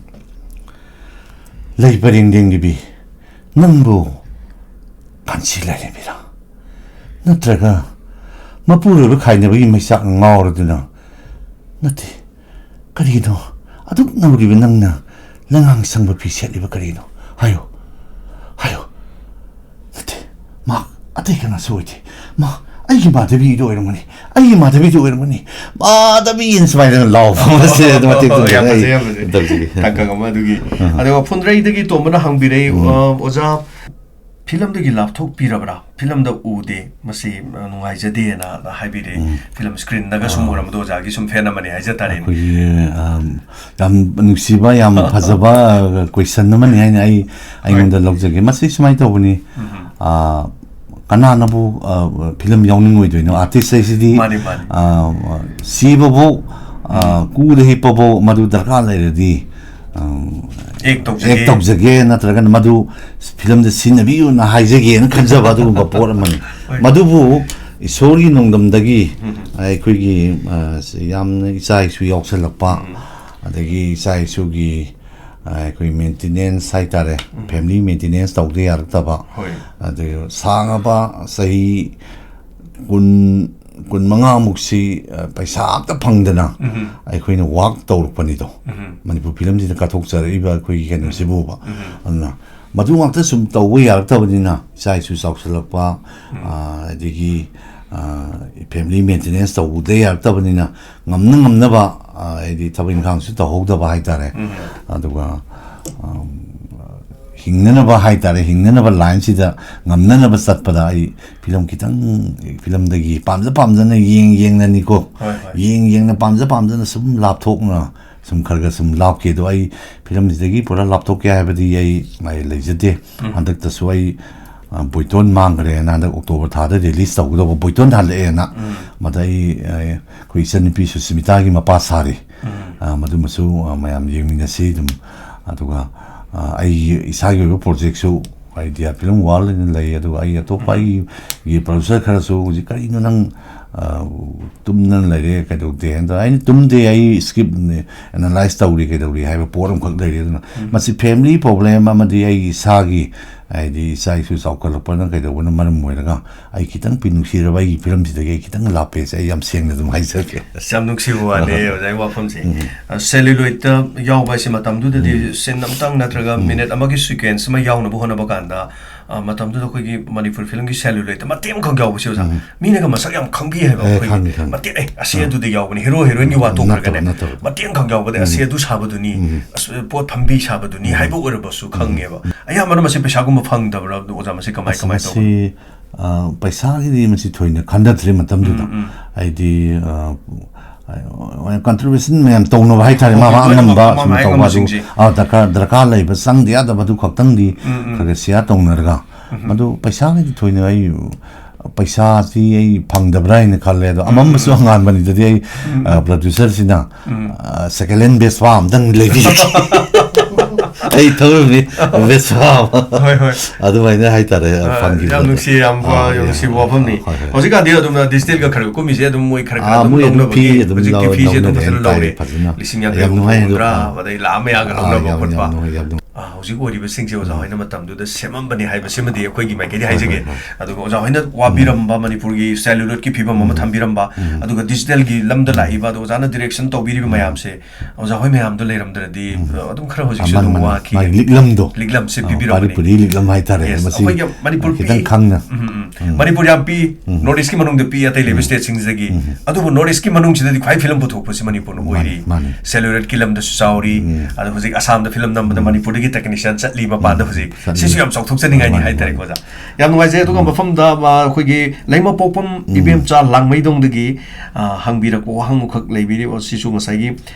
ꯂꯩ ꯄꯔꯦꯡ ꯂꯦꯡꯗꯕꯤ, ꯅꯪꯕꯨ ꯀꯥꯟꯆꯤ ꯂꯥꯏꯔꯦꯝꯕꯤꯔꯥ? ꯅꯠꯇ꯭ꯔꯒ ꯃꯄꯨꯔꯣꯏꯕ ꯈꯥꯏꯅꯕꯒꯤ ꯃꯩꯆꯥꯛꯅ ꯉꯥꯎꯔꯗꯨꯅ? ꯅꯠꯇꯦ꯫ ꯀꯔꯤꯒꯤꯅꯣ ꯑꯗꯨꯛ ꯅꯧꯔꯤꯕ ꯅꯪꯅ ꯂꯩꯉꯥꯡ ꯁꯪꯕ ꯐꯤ ꯁꯦꯠꯂꯤꯕ ꯀꯔꯤꯒꯤꯅꯣ? ꯍꯥꯏꯌꯨ, ꯍꯥꯏꯌꯨ꯫ ꯅꯠꯇꯦ, ꯃꯥ ꯑꯇꯩ ꯀꯅꯥꯁꯨ ꯑꯣꯏꯗꯦ꯫ ꯃꯥ ꯑꯩꯒꯤ ꯃꯥꯙꯕꯤꯗꯣ ꯑꯣꯏꯔꯝꯒꯅꯤ, ꯑꯩꯒꯤ ꯃꯥꯙꯕꯤꯗꯣ ꯑꯣꯏꯔꯝꯒꯅꯤ, ꯃꯥꯙꯕꯤꯅ ꯁꯨꯃꯥꯏꯅ ꯂꯥꯎꯕ ꯑꯃꯁꯦ ꯑꯗꯨ ꯃꯇꯤꯛ ꯌꯥꯝ ꯇꯧꯖꯩ꯫ ꯐꯖꯩ, ꯌꯥꯝ ꯐꯖꯩ꯫ ꯇꯧꯖꯒꯦ꯫ ꯇꯥꯡꯀꯛ ꯑꯃ ꯑꯗꯨꯒꯤ꯫ ꯑꯥ꯫ ꯑꯗꯨꯒ ꯐꯨꯟꯗ꯭ꯔꯩꯗꯒꯤ ꯇꯣꯝꯕꯅ ꯍꯪꯕꯤꯔꯛꯏ, ꯎꯝ꯫ ꯑ, ꯑꯣꯖꯥ, ꯐꯤꯂꯝꯗꯒꯤ ꯂꯥꯞꯊꯣꯛꯄꯤꯔꯕ꯭ꯔꯥ? ꯐꯤꯂꯝꯗ ꯎꯗꯦ, ꯃꯁꯤ, ꯑ, ꯅꯨꯡꯉꯥꯏꯖꯗꯦꯅ ꯍꯥꯏꯕꯤꯔꯛꯏ꯫ ꯎꯝ꯫ ꯐꯤꯂꯝ ꯁ꯭ꯀ꯭ꯔꯤꯟꯗꯒ ꯁꯨꯝ ꯑꯥ꯫ ꯎꯔꯝꯕꯗꯣ ꯑꯣꯖꯥꯒꯤ ꯁꯨꯝ ꯐꯦꯟ ꯑꯃꯅꯤ ꯍꯥꯏꯖ ꯇꯥꯔꯦꯅꯦ꯫ ꯑꯩꯈꯣꯏꯒꯤ, ꯑ, ꯌꯥꯝ ꯅꯨꯡꯁꯤꯕ, ꯌꯥꯝ ꯐꯖꯕ, ꯑ, ꯀꯣꯏꯁꯟ ꯑꯃꯅꯤ ꯍꯥꯏꯅ ꯑꯩ, ꯍꯣꯏ꯫ ꯑꯩꯉꯣꯟꯗ ꯂꯧꯖꯒꯦ꯫ ꯃꯁꯤ ꯁꯨꯃꯥꯏꯅ ꯇꯧꯕꯅꯤ, ꯎꯝ꯫ ꯑ, ꯀꯅꯥꯅꯕꯨ, ꯑ, ꯐꯤꯂꯝ ꯌꯥꯎꯅꯤꯡꯉꯣꯏꯗꯣꯏꯅꯣ? ꯑꯥꯔꯇꯤꯁ ꯍꯥꯏꯁꯤꯗꯤ, ꯃꯥꯅꯤ, ꯃꯥꯅꯤ꯫ ꯑ, ꯁꯤꯕꯐꯧ, ꯑ, ꯎꯝ꯫ ꯀꯨꯗ ꯍꯤꯞꯄꯐꯧ ꯃꯗꯨ ꯗꯔꯀꯥꯔ ꯂꯩꯔꯗꯤ, ꯑ, ꯑꯦꯛ ꯇꯧꯖꯒꯦ꯫ ꯑꯦꯛ ꯇꯧꯖꯒꯦ, ꯅꯠꯇ꯭ꯔꯒꯅ ꯃꯗꯨ ꯐꯤꯂꯝꯗ ꯁꯤꯖꯤꯟꯅꯕꯤꯌꯨꯅ ꯍꯥꯏꯖꯒꯦꯅ ꯈꯟꯖꯕ ꯑꯗꯨꯒꯨꯝꯕ ꯄꯣꯠ ꯑꯃꯅꯤ꯫ ꯍꯣꯏ꯫ ꯃꯗꯨꯕꯨ ꯏꯁꯣꯔꯒꯤ ꯅꯣꯡꯗꯝꯗꯒꯤ ꯎꯝ꯫ ꯑꯩꯈꯣꯏꯒꯤ, ꯑ, ꯌꯥꯝꯅ ꯏꯆꯥ ꯏꯁꯨ ꯌꯥꯎꯁꯜꯂꯛꯄ, ꯎꯝ꯫ ꯑꯗꯒꯤ ꯏꯆꯥ ꯏꯁꯨꯒꯤ, ꯑ, ꯑꯩꯈꯣꯏ ꯃꯦꯟꯇꯦꯅꯦꯟꯁ ꯍꯥꯏꯇꯥꯔꯦ, ꯎꯝ꯫ ꯐꯦꯃꯤꯂꯤ ꯃꯦꯟꯇꯦꯅꯦꯟꯁ ꯇꯧꯗ ꯌꯥꯔꯛꯇꯕ, ꯍꯣꯏ꯫ ꯑꯗꯨ ꯁꯥꯡꯉꯕ ꯆꯍꯤ ꯀꯨꯟ, ꯀꯨꯟꯃꯉꯥꯃꯨꯛꯁꯤ, ꯑ, ꯄꯩꯁꯥ ꯑꯝꯇ ꯐꯪꯗꯅ ꯎꯝ꯫ ꯑꯩꯈꯣꯏꯅ ꯋꯥꯛ ꯇꯧꯔꯛꯄꯅꯤꯗꯣ꯫ ꯎꯝ꯫ ꯃꯅꯤꯄꯨꯔ ꯐꯤꯂꯝꯁꯤꯗ ꯀꯠꯊꯣꯛꯆꯔꯛꯏꯕ ꯑꯩꯈꯣꯏꯒꯤ ꯀꯩꯅꯣꯁꯤꯕꯨꯕ꯫ ꯎꯝ꯫ ꯑꯗꯨꯅ ꯃꯗꯨ ꯉꯥꯛꯇ ꯁꯨꯝ ꯇꯧꯕ ꯌꯥꯔꯛꯇꯕꯅꯤꯅ, ꯏꯆꯥ ꯏꯁꯨ ꯆꯥꯎꯁꯜꯂꯛꯄ, ꯎꯝ꯫ ꯑ, ꯑꯗꯒꯤ, ꯑ, ꯐꯦꯃꯤꯂꯤ ꯃꯦꯟꯇꯦꯅꯦꯟꯁ ꯇꯧꯗ ꯌꯥꯔꯛꯇꯕꯅꯤꯅ, ꯉꯝꯅ ꯉꯝꯅꯕ, ꯑ, ꯍꯥꯏꯗꯤ ꯊꯕꯛ ꯏꯪꯈꯥꯡꯁꯨ ꯇꯧꯍꯧꯗꯕ ꯍꯥꯏꯇꯥꯔꯦ꯫ ꯎꯝ꯫ ꯑꯗꯨꯒ, ꯑꯝ, ꯍꯤꯡꯅꯅꯕ ꯍꯥꯏꯇꯥꯔꯦ, ꯍꯤꯡꯅꯅꯕ ꯂꯥꯏꯟꯁꯤꯗ ꯉꯝꯅꯅꯕ ꯆꯠꯄꯗ ꯑꯩ ꯐꯤꯂꯝ ꯈꯤꯇꯪ, ꯐꯤꯂꯝꯗꯒꯤ ꯄꯥꯝꯖ ꯄꯥꯝꯖꯅ ꯌꯦꯡ ꯌꯦꯡꯅꯅꯤꯀꯣ, ꯍꯣꯏ, ꯍꯣꯏ꯫ ꯌꯦꯡ ꯌꯦꯡꯅ ꯄꯥꯝꯖ ꯄꯥꯝꯖꯅ ꯁꯨꯝ ꯂꯥꯞꯊꯣꯛꯅ ꯁꯨꯝ ꯈꯔ ꯈꯔ ꯁꯨꯝ ꯂꯥꯞꯀꯦ꯫ ꯑꯗꯣ ꯑꯩ ꯐꯤꯂꯝꯁꯤꯗꯒꯤ ꯄꯨꯔꯥ ꯂꯥꯞꯊꯣꯛꯀꯦ ꯍꯥꯏꯕꯗꯤ ꯑꯩ ꯃꯥꯏ ꯂꯩꯖꯗꯦ꯫ ꯎꯝ꯫ ꯍꯟꯗꯛꯇꯁꯨ ꯑꯩ, ꯑ, ꯕꯣꯏꯇꯣꯟ ꯃꯥꯡꯈ꯭ꯔꯦꯅ ꯍꯟꯗꯛ ꯑꯣꯛꯇꯣꯕꯔ ꯊꯥꯗ ꯔꯤꯂꯤꯁ ꯇꯧꯒꯗꯧꯕ ꯕꯣꯏꯇꯣꯟ ꯍꯜꯂꯛꯑꯦꯅ꯫ ꯎꯝ꯫ ꯃꯗ ꯑꯩ, ꯑ, ꯑꯩꯈꯣꯏ ꯏꯆꯟꯅꯨꯄꯤ ꯁꯨꯁꯃꯤꯇꯥꯒꯤ ꯃꯄꯥ ꯁꯥꯔꯤ꯫ ꯎꯝ꯫ ꯑ, ꯃꯗꯨꯃꯁꯨ, ꯑ, ꯃꯌꯥꯝ ꯌꯦꯡꯃꯤꯟꯅꯁꯤ ꯑꯗꯨꯝ꯫ ꯑꯗꯨꯒ, ꯑ, ꯑꯩꯒꯤ ꯏꯁꯥꯒꯤ ꯑꯣꯏꯕ ꯄ꯭ꯔꯣꯖꯦꯛꯁꯨ ꯑꯥꯏꯗꯤꯌꯥ ꯐꯤꯂꯝ ꯋꯥꯔꯜ ꯍꯥꯏꯅ ꯂꯩ, ꯑꯗꯨꯒ ꯑꯩ ꯑꯇꯣꯞꯄ ꯎꯝ꯫ ꯑꯩꯒꯤ ꯄ꯭ꯔꯣꯗ꯭ꯌꯨꯁꯔ ꯈꯔꯁꯨ ꯍꯧꯖꯤꯛ, "ꯀꯔꯤꯅꯣ ꯅꯪ, ꯑ, ꯇꯨꯝꯗꯅ ꯂꯩꯔꯦ, ꯀꯩꯗꯧꯗꯦ?" ꯍꯥꯏꯅ ꯇꯧ-, "ꯑꯩꯅ ꯇꯨꯝꯗꯦ, ꯑꯩ ꯁ꯭ꯀ꯭ꯔꯤꯞꯅꯦ ꯑꯦꯅꯥꯂꯥꯏꯁ ꯇꯧꯔꯤ, ꯀꯩꯗꯧꯔꯤ" ꯍꯥꯏꯕ ꯄꯣꯠ ꯑꯃꯈꯛ ꯂꯩꯔꯦ꯫ ꯑꯗꯨꯅ ꯎꯝ꯫ ꯃꯁꯤ ꯐꯦꯃꯤꯂꯤ ꯄ꯭ꯔꯣꯕ꯭ꯂꯦꯝ ꯑꯃꯗꯤ ꯑꯩꯒꯤ ꯏꯁꯥꯒꯤ, ꯍꯥꯏꯗꯤ, ꯏꯆꯥ ꯏꯁꯨ ꯆꯥꯎꯈꯠꯂꯛꯄꯅ ꯀꯩꯗꯧꯕꯅ ꯃꯔꯝ ꯑꯣꯏꯔꯒ ꯑꯩ ꯈꯤꯇꯪ ꯄꯤ ꯅꯨꯡꯁꯤꯔꯕ ꯑꯩꯒꯤ ꯐꯤꯂꯝꯁꯤꯗꯒꯤ ꯑꯩ ꯈꯤꯇꯪ ꯂꯥꯞꯄꯦꯁꯦ ꯑꯩ ꯌꯥꯝ ꯁꯦꯡꯅ ꯑꯗꯨꯝ ꯍꯥꯏꯖꯒꯦ꯫ ꯑꯁ, ꯌꯥꯝ ꯅꯨꯡꯁꯤꯕ ꯋꯥꯅꯦ, ꯑꯍꯥ꯫ ꯑꯣꯖꯥꯒꯤ ꯋꯥꯐꯝꯁꯦ꯫ ꯎꯝ꯫ ꯑ, celluloid-ꯇ ꯌꯥꯎꯕ ꯍꯥꯏꯁꯦ ꯃꯇꯝꯗꯨꯗꯗꯤ ꯎꯝ꯫ ꯁꯤꯟ ꯑꯃꯇꯪ ꯅꯠꯇ꯭ꯔꯒ ꯎꯝ꯫ ꯃꯤꯅꯤꯠ ꯑꯃꯒꯤ sequence ꯑꯃ ꯌꯥꯎꯅꯕ ꯍꯣꯠꯅꯕ ꯀꯥꯟꯗ, ꯑ, ꯃꯇꯝꯗꯨꯗ ꯑꯩꯈꯣꯏꯒꯤ ꯃꯅꯤꯄꯨꯔ ꯐꯤꯂꯝꯒꯤ celluloid-ꯇ ꯃꯇꯦꯛ ꯑꯃꯈꯛ ꯌꯥꯎꯕꯁꯦ, ꯑꯣꯖꯥ, ꯎꯝ꯫ ꯃꯤꯅꯒ ꯃꯁꯛ ꯌꯥꯝ ꯈꯪꯕꯤ ꯍꯥꯏꯕ, ꯑꯦ, ꯑꯩꯈꯣꯏꯒꯤ ꯈꯪꯉꯤ, ꯈꯪꯉꯤ꯫ ꯃꯇꯦꯛ, "ꯑꯦ, ꯑꯁꯤ ꯑꯥ꯫ ꯑꯗꯨꯗ ꯌꯥꯎꯕꯅꯤ, ꯍꯦꯔꯣ ꯍꯦꯔꯣꯏꯟꯒꯤ ꯋꯥ ꯅꯠꯇꯕ, ꯇꯣꯛꯈ꯭ꯔꯒꯅꯦ, ꯅꯠꯇꯕ꯫ ꯃꯇꯦꯛ ꯑꯃꯈꯛ ꯌꯥꯎꯕꯗ, ꯎꯝ꯫ ꯑꯁꯤ ꯑꯗꯨ ꯁꯥꯕꯗꯨꯅꯤ, ꯎꯝ꯫ ꯑꯁ, ꯄꯣꯠ ꯐꯝꯕꯤ ꯁꯥꯕꯗꯨꯅꯤ" ꯎꯝ꯫ ꯍꯥꯏꯕ ꯑꯣꯏꯔꯕꯁꯨ ꯎꯝ꯫ ꯈꯪꯉꯦꯕ꯫ ꯎꯝ꯫ ꯑꯌꯥꯝꯕꯅ ꯃꯁꯤ ꯄꯩꯁꯥꯒꯨꯝꯕ ꯐꯪꯗꯕ꯭ꯔꯥ, ꯑꯣꯖꯥ? ꯃꯁꯤ ꯀꯃꯥꯏ, ꯑꯁ, ꯀꯃꯥꯏ ꯇꯧꯕꯅꯣ? ꯃꯁꯤ, ꯑ, ꯄꯩꯁꯥꯒꯤꯗꯤ ꯃꯁꯤ ꯊꯣꯏꯅ ꯈꯟꯗꯗ꯭ꯔꯦ ꯃꯇꯝꯗꯨꯗ꯫ ꯎꯝ, ꯎꯝ꯫ ꯍꯥꯏꯗꯤ, ꯑ, contribution ꯃꯌꯥꯝ ꯇꯧꯅꯕ ꯍꯥꯏꯇꯥꯔꯦ, ꯃꯥ, ꯍꯣꯏ, ꯃꯥ ꯂꯣꯏꯅꯃꯛ ꯑꯉꯝꯕ ꯃꯥ, ꯃꯥ ꯁꯨꯝ ꯇꯧꯕ ꯑꯗꯨ, ꯑꯉꯝꯕꯁꯤꯡꯁꯦ꯫ ꯑ, ꯗꯔꯀꯥꯔ, ꯗꯔꯀꯥꯔ ꯂꯩꯕ, ꯆꯪꯗ ꯌꯥꯗꯕ ꯑꯗꯨ ꯈꯛꯇꯪꯗꯤ ꯎꯝ, ꯎꯝ꯫ ꯈꯔ ꯈꯔ share ꯇꯧꯅꯔꯒ, ꯎꯝ꯫ ꯃꯗꯨ ꯄꯩꯁꯥꯒꯤꯗꯤ ꯊꯣꯏꯅ ꯑꯩ, ꯄꯩꯁꯥꯁꯤ ꯑꯩ ꯐꯪꯗꯕ꯭ꯔꯥ ꯍꯥꯏꯅ ꯈꯜꯂꯦ꯫ ꯑꯗꯣ ꯎꯝ, ꯑꯃꯝꯕꯁꯨ ꯎꯝ꯫ ꯑꯉꯥꯟꯕꯅꯤꯗꯗꯤ ꯑꯩ, ꯎꯝ, ꯑ, ꯎꯝ꯫ Producer-ꯁꯤꯅ, ꯎꯝ꯫ ꯑ, second hand Vespa ꯑꯝꯇꯪ ꯂꯩꯕꯤꯔꯛꯀꯦ꯫ ꯑꯩ ꯊꯧꯔꯝꯃꯤ Vespa ꯑꯃ꯫ ꯍꯣꯏ, ꯍꯣꯏ꯫ ꯑꯗꯨꯃꯥꯏꯅ ꯍꯥꯏꯇꯥꯔꯦ, ꯑ, ꯐꯪꯈꯤꯕꯗꯣ꯫ ꯌꯥꯝ ꯅꯨꯡꯁꯤ, ꯌꯥꯝ, ꯑ, ꯌꯥꯝ ꯌꯥꯝ, ꯅꯨꯡꯁꯤꯕ ꯋꯥꯐꯝꯅꯤ꯫ ꯍꯣꯏ, ꯍꯣꯏ꯫ ꯍꯧꯖꯤꯛꯀꯥꯟꯗꯤ ꯑꯗꯨꯝ digital-ꯒ ꯈꯔ ꯀꯨꯝꯃꯤꯁꯦ ꯑꯗꯨꯝ ꯃꯣꯏ ꯈꯔ ꯈꯔ ꯑꯥ, ꯑꯗꯨꯝ ꯃꯣꯏ ꯑꯗꯨꯝ ꯂꯧꯅꯕꯒꯤ ꯐꯤ ꯑꯗꯨꯝ ꯍꯧꯖꯤꯛꯇꯤ ꯂꯧ-, ꯐꯤꯁꯦ ꯑꯗꯨꯝ ꯂꯧꯅꯔꯦ ꯐꯖꯅ ꯍꯥꯏꯇꯥꯔꯦ, ꯂꯧꯔꯦ꯫ ꯐꯖꯅ꯫ ꯂꯤꯁꯤꯡ ꯌꯥꯡꯈꯩ ꯌꯥꯝ ꯅꯨꯡꯉꯥꯏ ꯑꯗꯣ, ꯍꯨꯝꯐꯨ ꯍꯨꯝꯗ꯭ꯔꯥ, ꯑꯥ꯫ ꯑꯗꯩ ꯂꯥꯈ ꯑꯃ ꯌꯥꯒ ꯑꯥ, ꯂꯧꯅꯕ ꯌꯥꯝ, ꯌꯥꯝ ꯈꯣꯠꯄ꯫ ꯅꯨꯡꯉꯥꯏ, ꯌꯥꯝ ꯅꯨꯡꯉꯥꯏ꯫ ꯑꯥ, ꯍꯧꯖꯤꯛ ꯑꯣꯏꯔꯤꯕꯁꯤꯡꯁꯦ ꯑꯣꯖꯥ ꯎꯝ꯫ ꯍꯣꯏꯅ ꯃꯇꯝꯗꯨꯗ ꯁꯦꯝꯃꯝꯕꯅꯤ ꯍꯥꯏꯕꯁꯤꯃꯗꯤ ꯑꯩꯈꯣꯏꯒꯤ ꯃꯥꯏꯀꯩꯗꯒꯤ ꯍꯣꯏ, ꯍꯥꯏꯖꯒꯦ꯫ ꯍꯣꯏ, ꯍꯣꯏ꯫ ꯑꯗꯨꯒ ꯑꯣꯖꯥ ꯍꯣꯏꯅ ꯎꯝ꯫ ꯋꯥꯕꯤꯔꯝꯕ ꯃꯅꯤꯄꯨꯔꯒꯤ celluloid-ꯀꯤ ꯐꯤꯕꯝ ꯑꯃ ꯎꯝ꯫ ꯊꯝꯕꯤꯔꯝꯕ, ꯎꯝ꯫ ꯑꯗꯨꯒ digital-ꯒꯤ ꯂꯝꯗ ꯎꯝ꯫ ꯂꯥꯛꯏꯕ, ꯑꯗꯣ ꯑꯣꯖꯥꯅ direction ꯇꯧꯕꯤꯔꯤꯕ ꯎꯝ꯫ ꯃꯌꯥꯝꯁꯦ ꯑꯣꯖꯥ ꯍꯣꯏ ꯃꯌꯥꯝꯗꯣ ꯂꯩꯔꯝꯗ꯭ꯔꯗꯤ, ꯎꯝ꯫ ꯑ, ꯑꯗꯨꯝ ꯈꯔ ꯍꯧꯖꯤꯛꯁꯨ ꯑꯥ, ꯃꯥꯅꯤ, ꯑꯗꯨꯝ ꯃꯥꯅꯤ꯫ ꯋꯥꯈꯤꯒꯅꯤ꯫ ꯃꯥꯒꯤ ꯂꯤꯛꯂꯝꯗꯣ꯫ ꯂꯤꯛꯂꯝꯁꯦ ꯑꯥ, ꯄꯤꯕꯤꯔꯝꯕꯅꯤ꯫ ꯄꯥꯔꯤꯄꯨꯔꯤ ꯂꯤꯛꯂꯝ ꯍꯥꯏꯇꯥꯔꯦ, Yes, ꯃꯁꯤ ꯑꯩꯈꯣꯏꯒꯤ ꯃꯅꯤꯄꯨꯔ ꯈꯤꯇꯪ ꯄꯤꯛꯏ꯫ ꯈꯪꯅ꯫ ꯎꯝ, ꯎꯝ꯫ ꯎꯝ꯫ ꯃꯅꯤꯄꯨꯔ ꯌꯥꯝ ꯄꯤꯛꯏ, ꯎꯝ꯫ North East-ꯀꯤ ꯃꯅꯨꯡꯗ ꯄꯤꯛꯏ ꯑꯇꯩ ꯂꯩꯕ ꯎꯝ꯫ State-ꯁꯤꯡꯗꯒꯤ꯫ ꯎꯝ꯫ ꯑꯗꯨꯕꯨ North East-ꯀꯤ ꯃꯅꯨꯡꯁꯤꯗꯗꯤ ꯈ꯭ꯋꯥꯏ ꯐꯤꯂꯝ ꯄꯨꯊꯣꯛꯄꯁꯤ ꯃꯅꯤꯄꯨꯔꯅ ꯃꯥꯅꯤ, ꯑꯣꯏꯔꯤ꯫ ꯃꯥꯅꯤ꯫ Celluloid-ꯀꯤ ꯂꯝꯗꯁꯨ ꯆꯥꯎꯔꯤ, ꯎꯝ꯫ ꯑꯗꯣ ꯍꯧꯖꯤꯛ ꯑꯁꯥꯝꯗ ꯐꯤꯂꯝ ꯅꯝꯕꯗ ꯎꯝ꯫ ꯃꯅꯤꯄꯨꯔꯗꯒꯤ technician ꯆꯠꯂꯤ ꯃꯄꯥꯟꯗ ꯎꯝ꯫ ꯍꯧꯖꯤꯛ꯫ ꯆꯠꯂꯤ꯫ ꯁꯤꯁꯨ ꯌꯥꯝ ꯆꯥꯎꯊꯣꯛꯆꯅꯤꯡꯉꯥꯏꯅꯤ ꯃꯥꯅꯤ, ꯍꯥꯏꯇꯥꯔꯦꯀꯣ, ꯃꯥꯅꯤ꯫ ꯑꯣꯖꯥ꯫ ꯌꯥꯝ ꯅꯨꯡꯉꯥꯏꯖꯩ꯫ ꯑꯗꯨꯒ ꯎꯝ꯫ ꯃꯐꯝꯗ, ꯑ, ꯑꯩꯈꯣꯏꯒꯤ ꯂꯩꯃꯄꯣꯛꯄꯝ ꯎꯝ꯫ ꯏꯕꯦꯝꯆꯥ ꯂꯥꯡꯃꯩꯗꯣꯡꯗꯒꯤ, ꯑ, ꯍꯪꯕꯤꯔꯛꯄ ꯋꯥꯍꯪ ꯑꯃꯈꯛ ꯂꯩꯕꯤꯔꯤ꯫ ꯑꯣ, ꯁꯤꯁꯨ ꯉꯁꯥꯏꯒꯤ,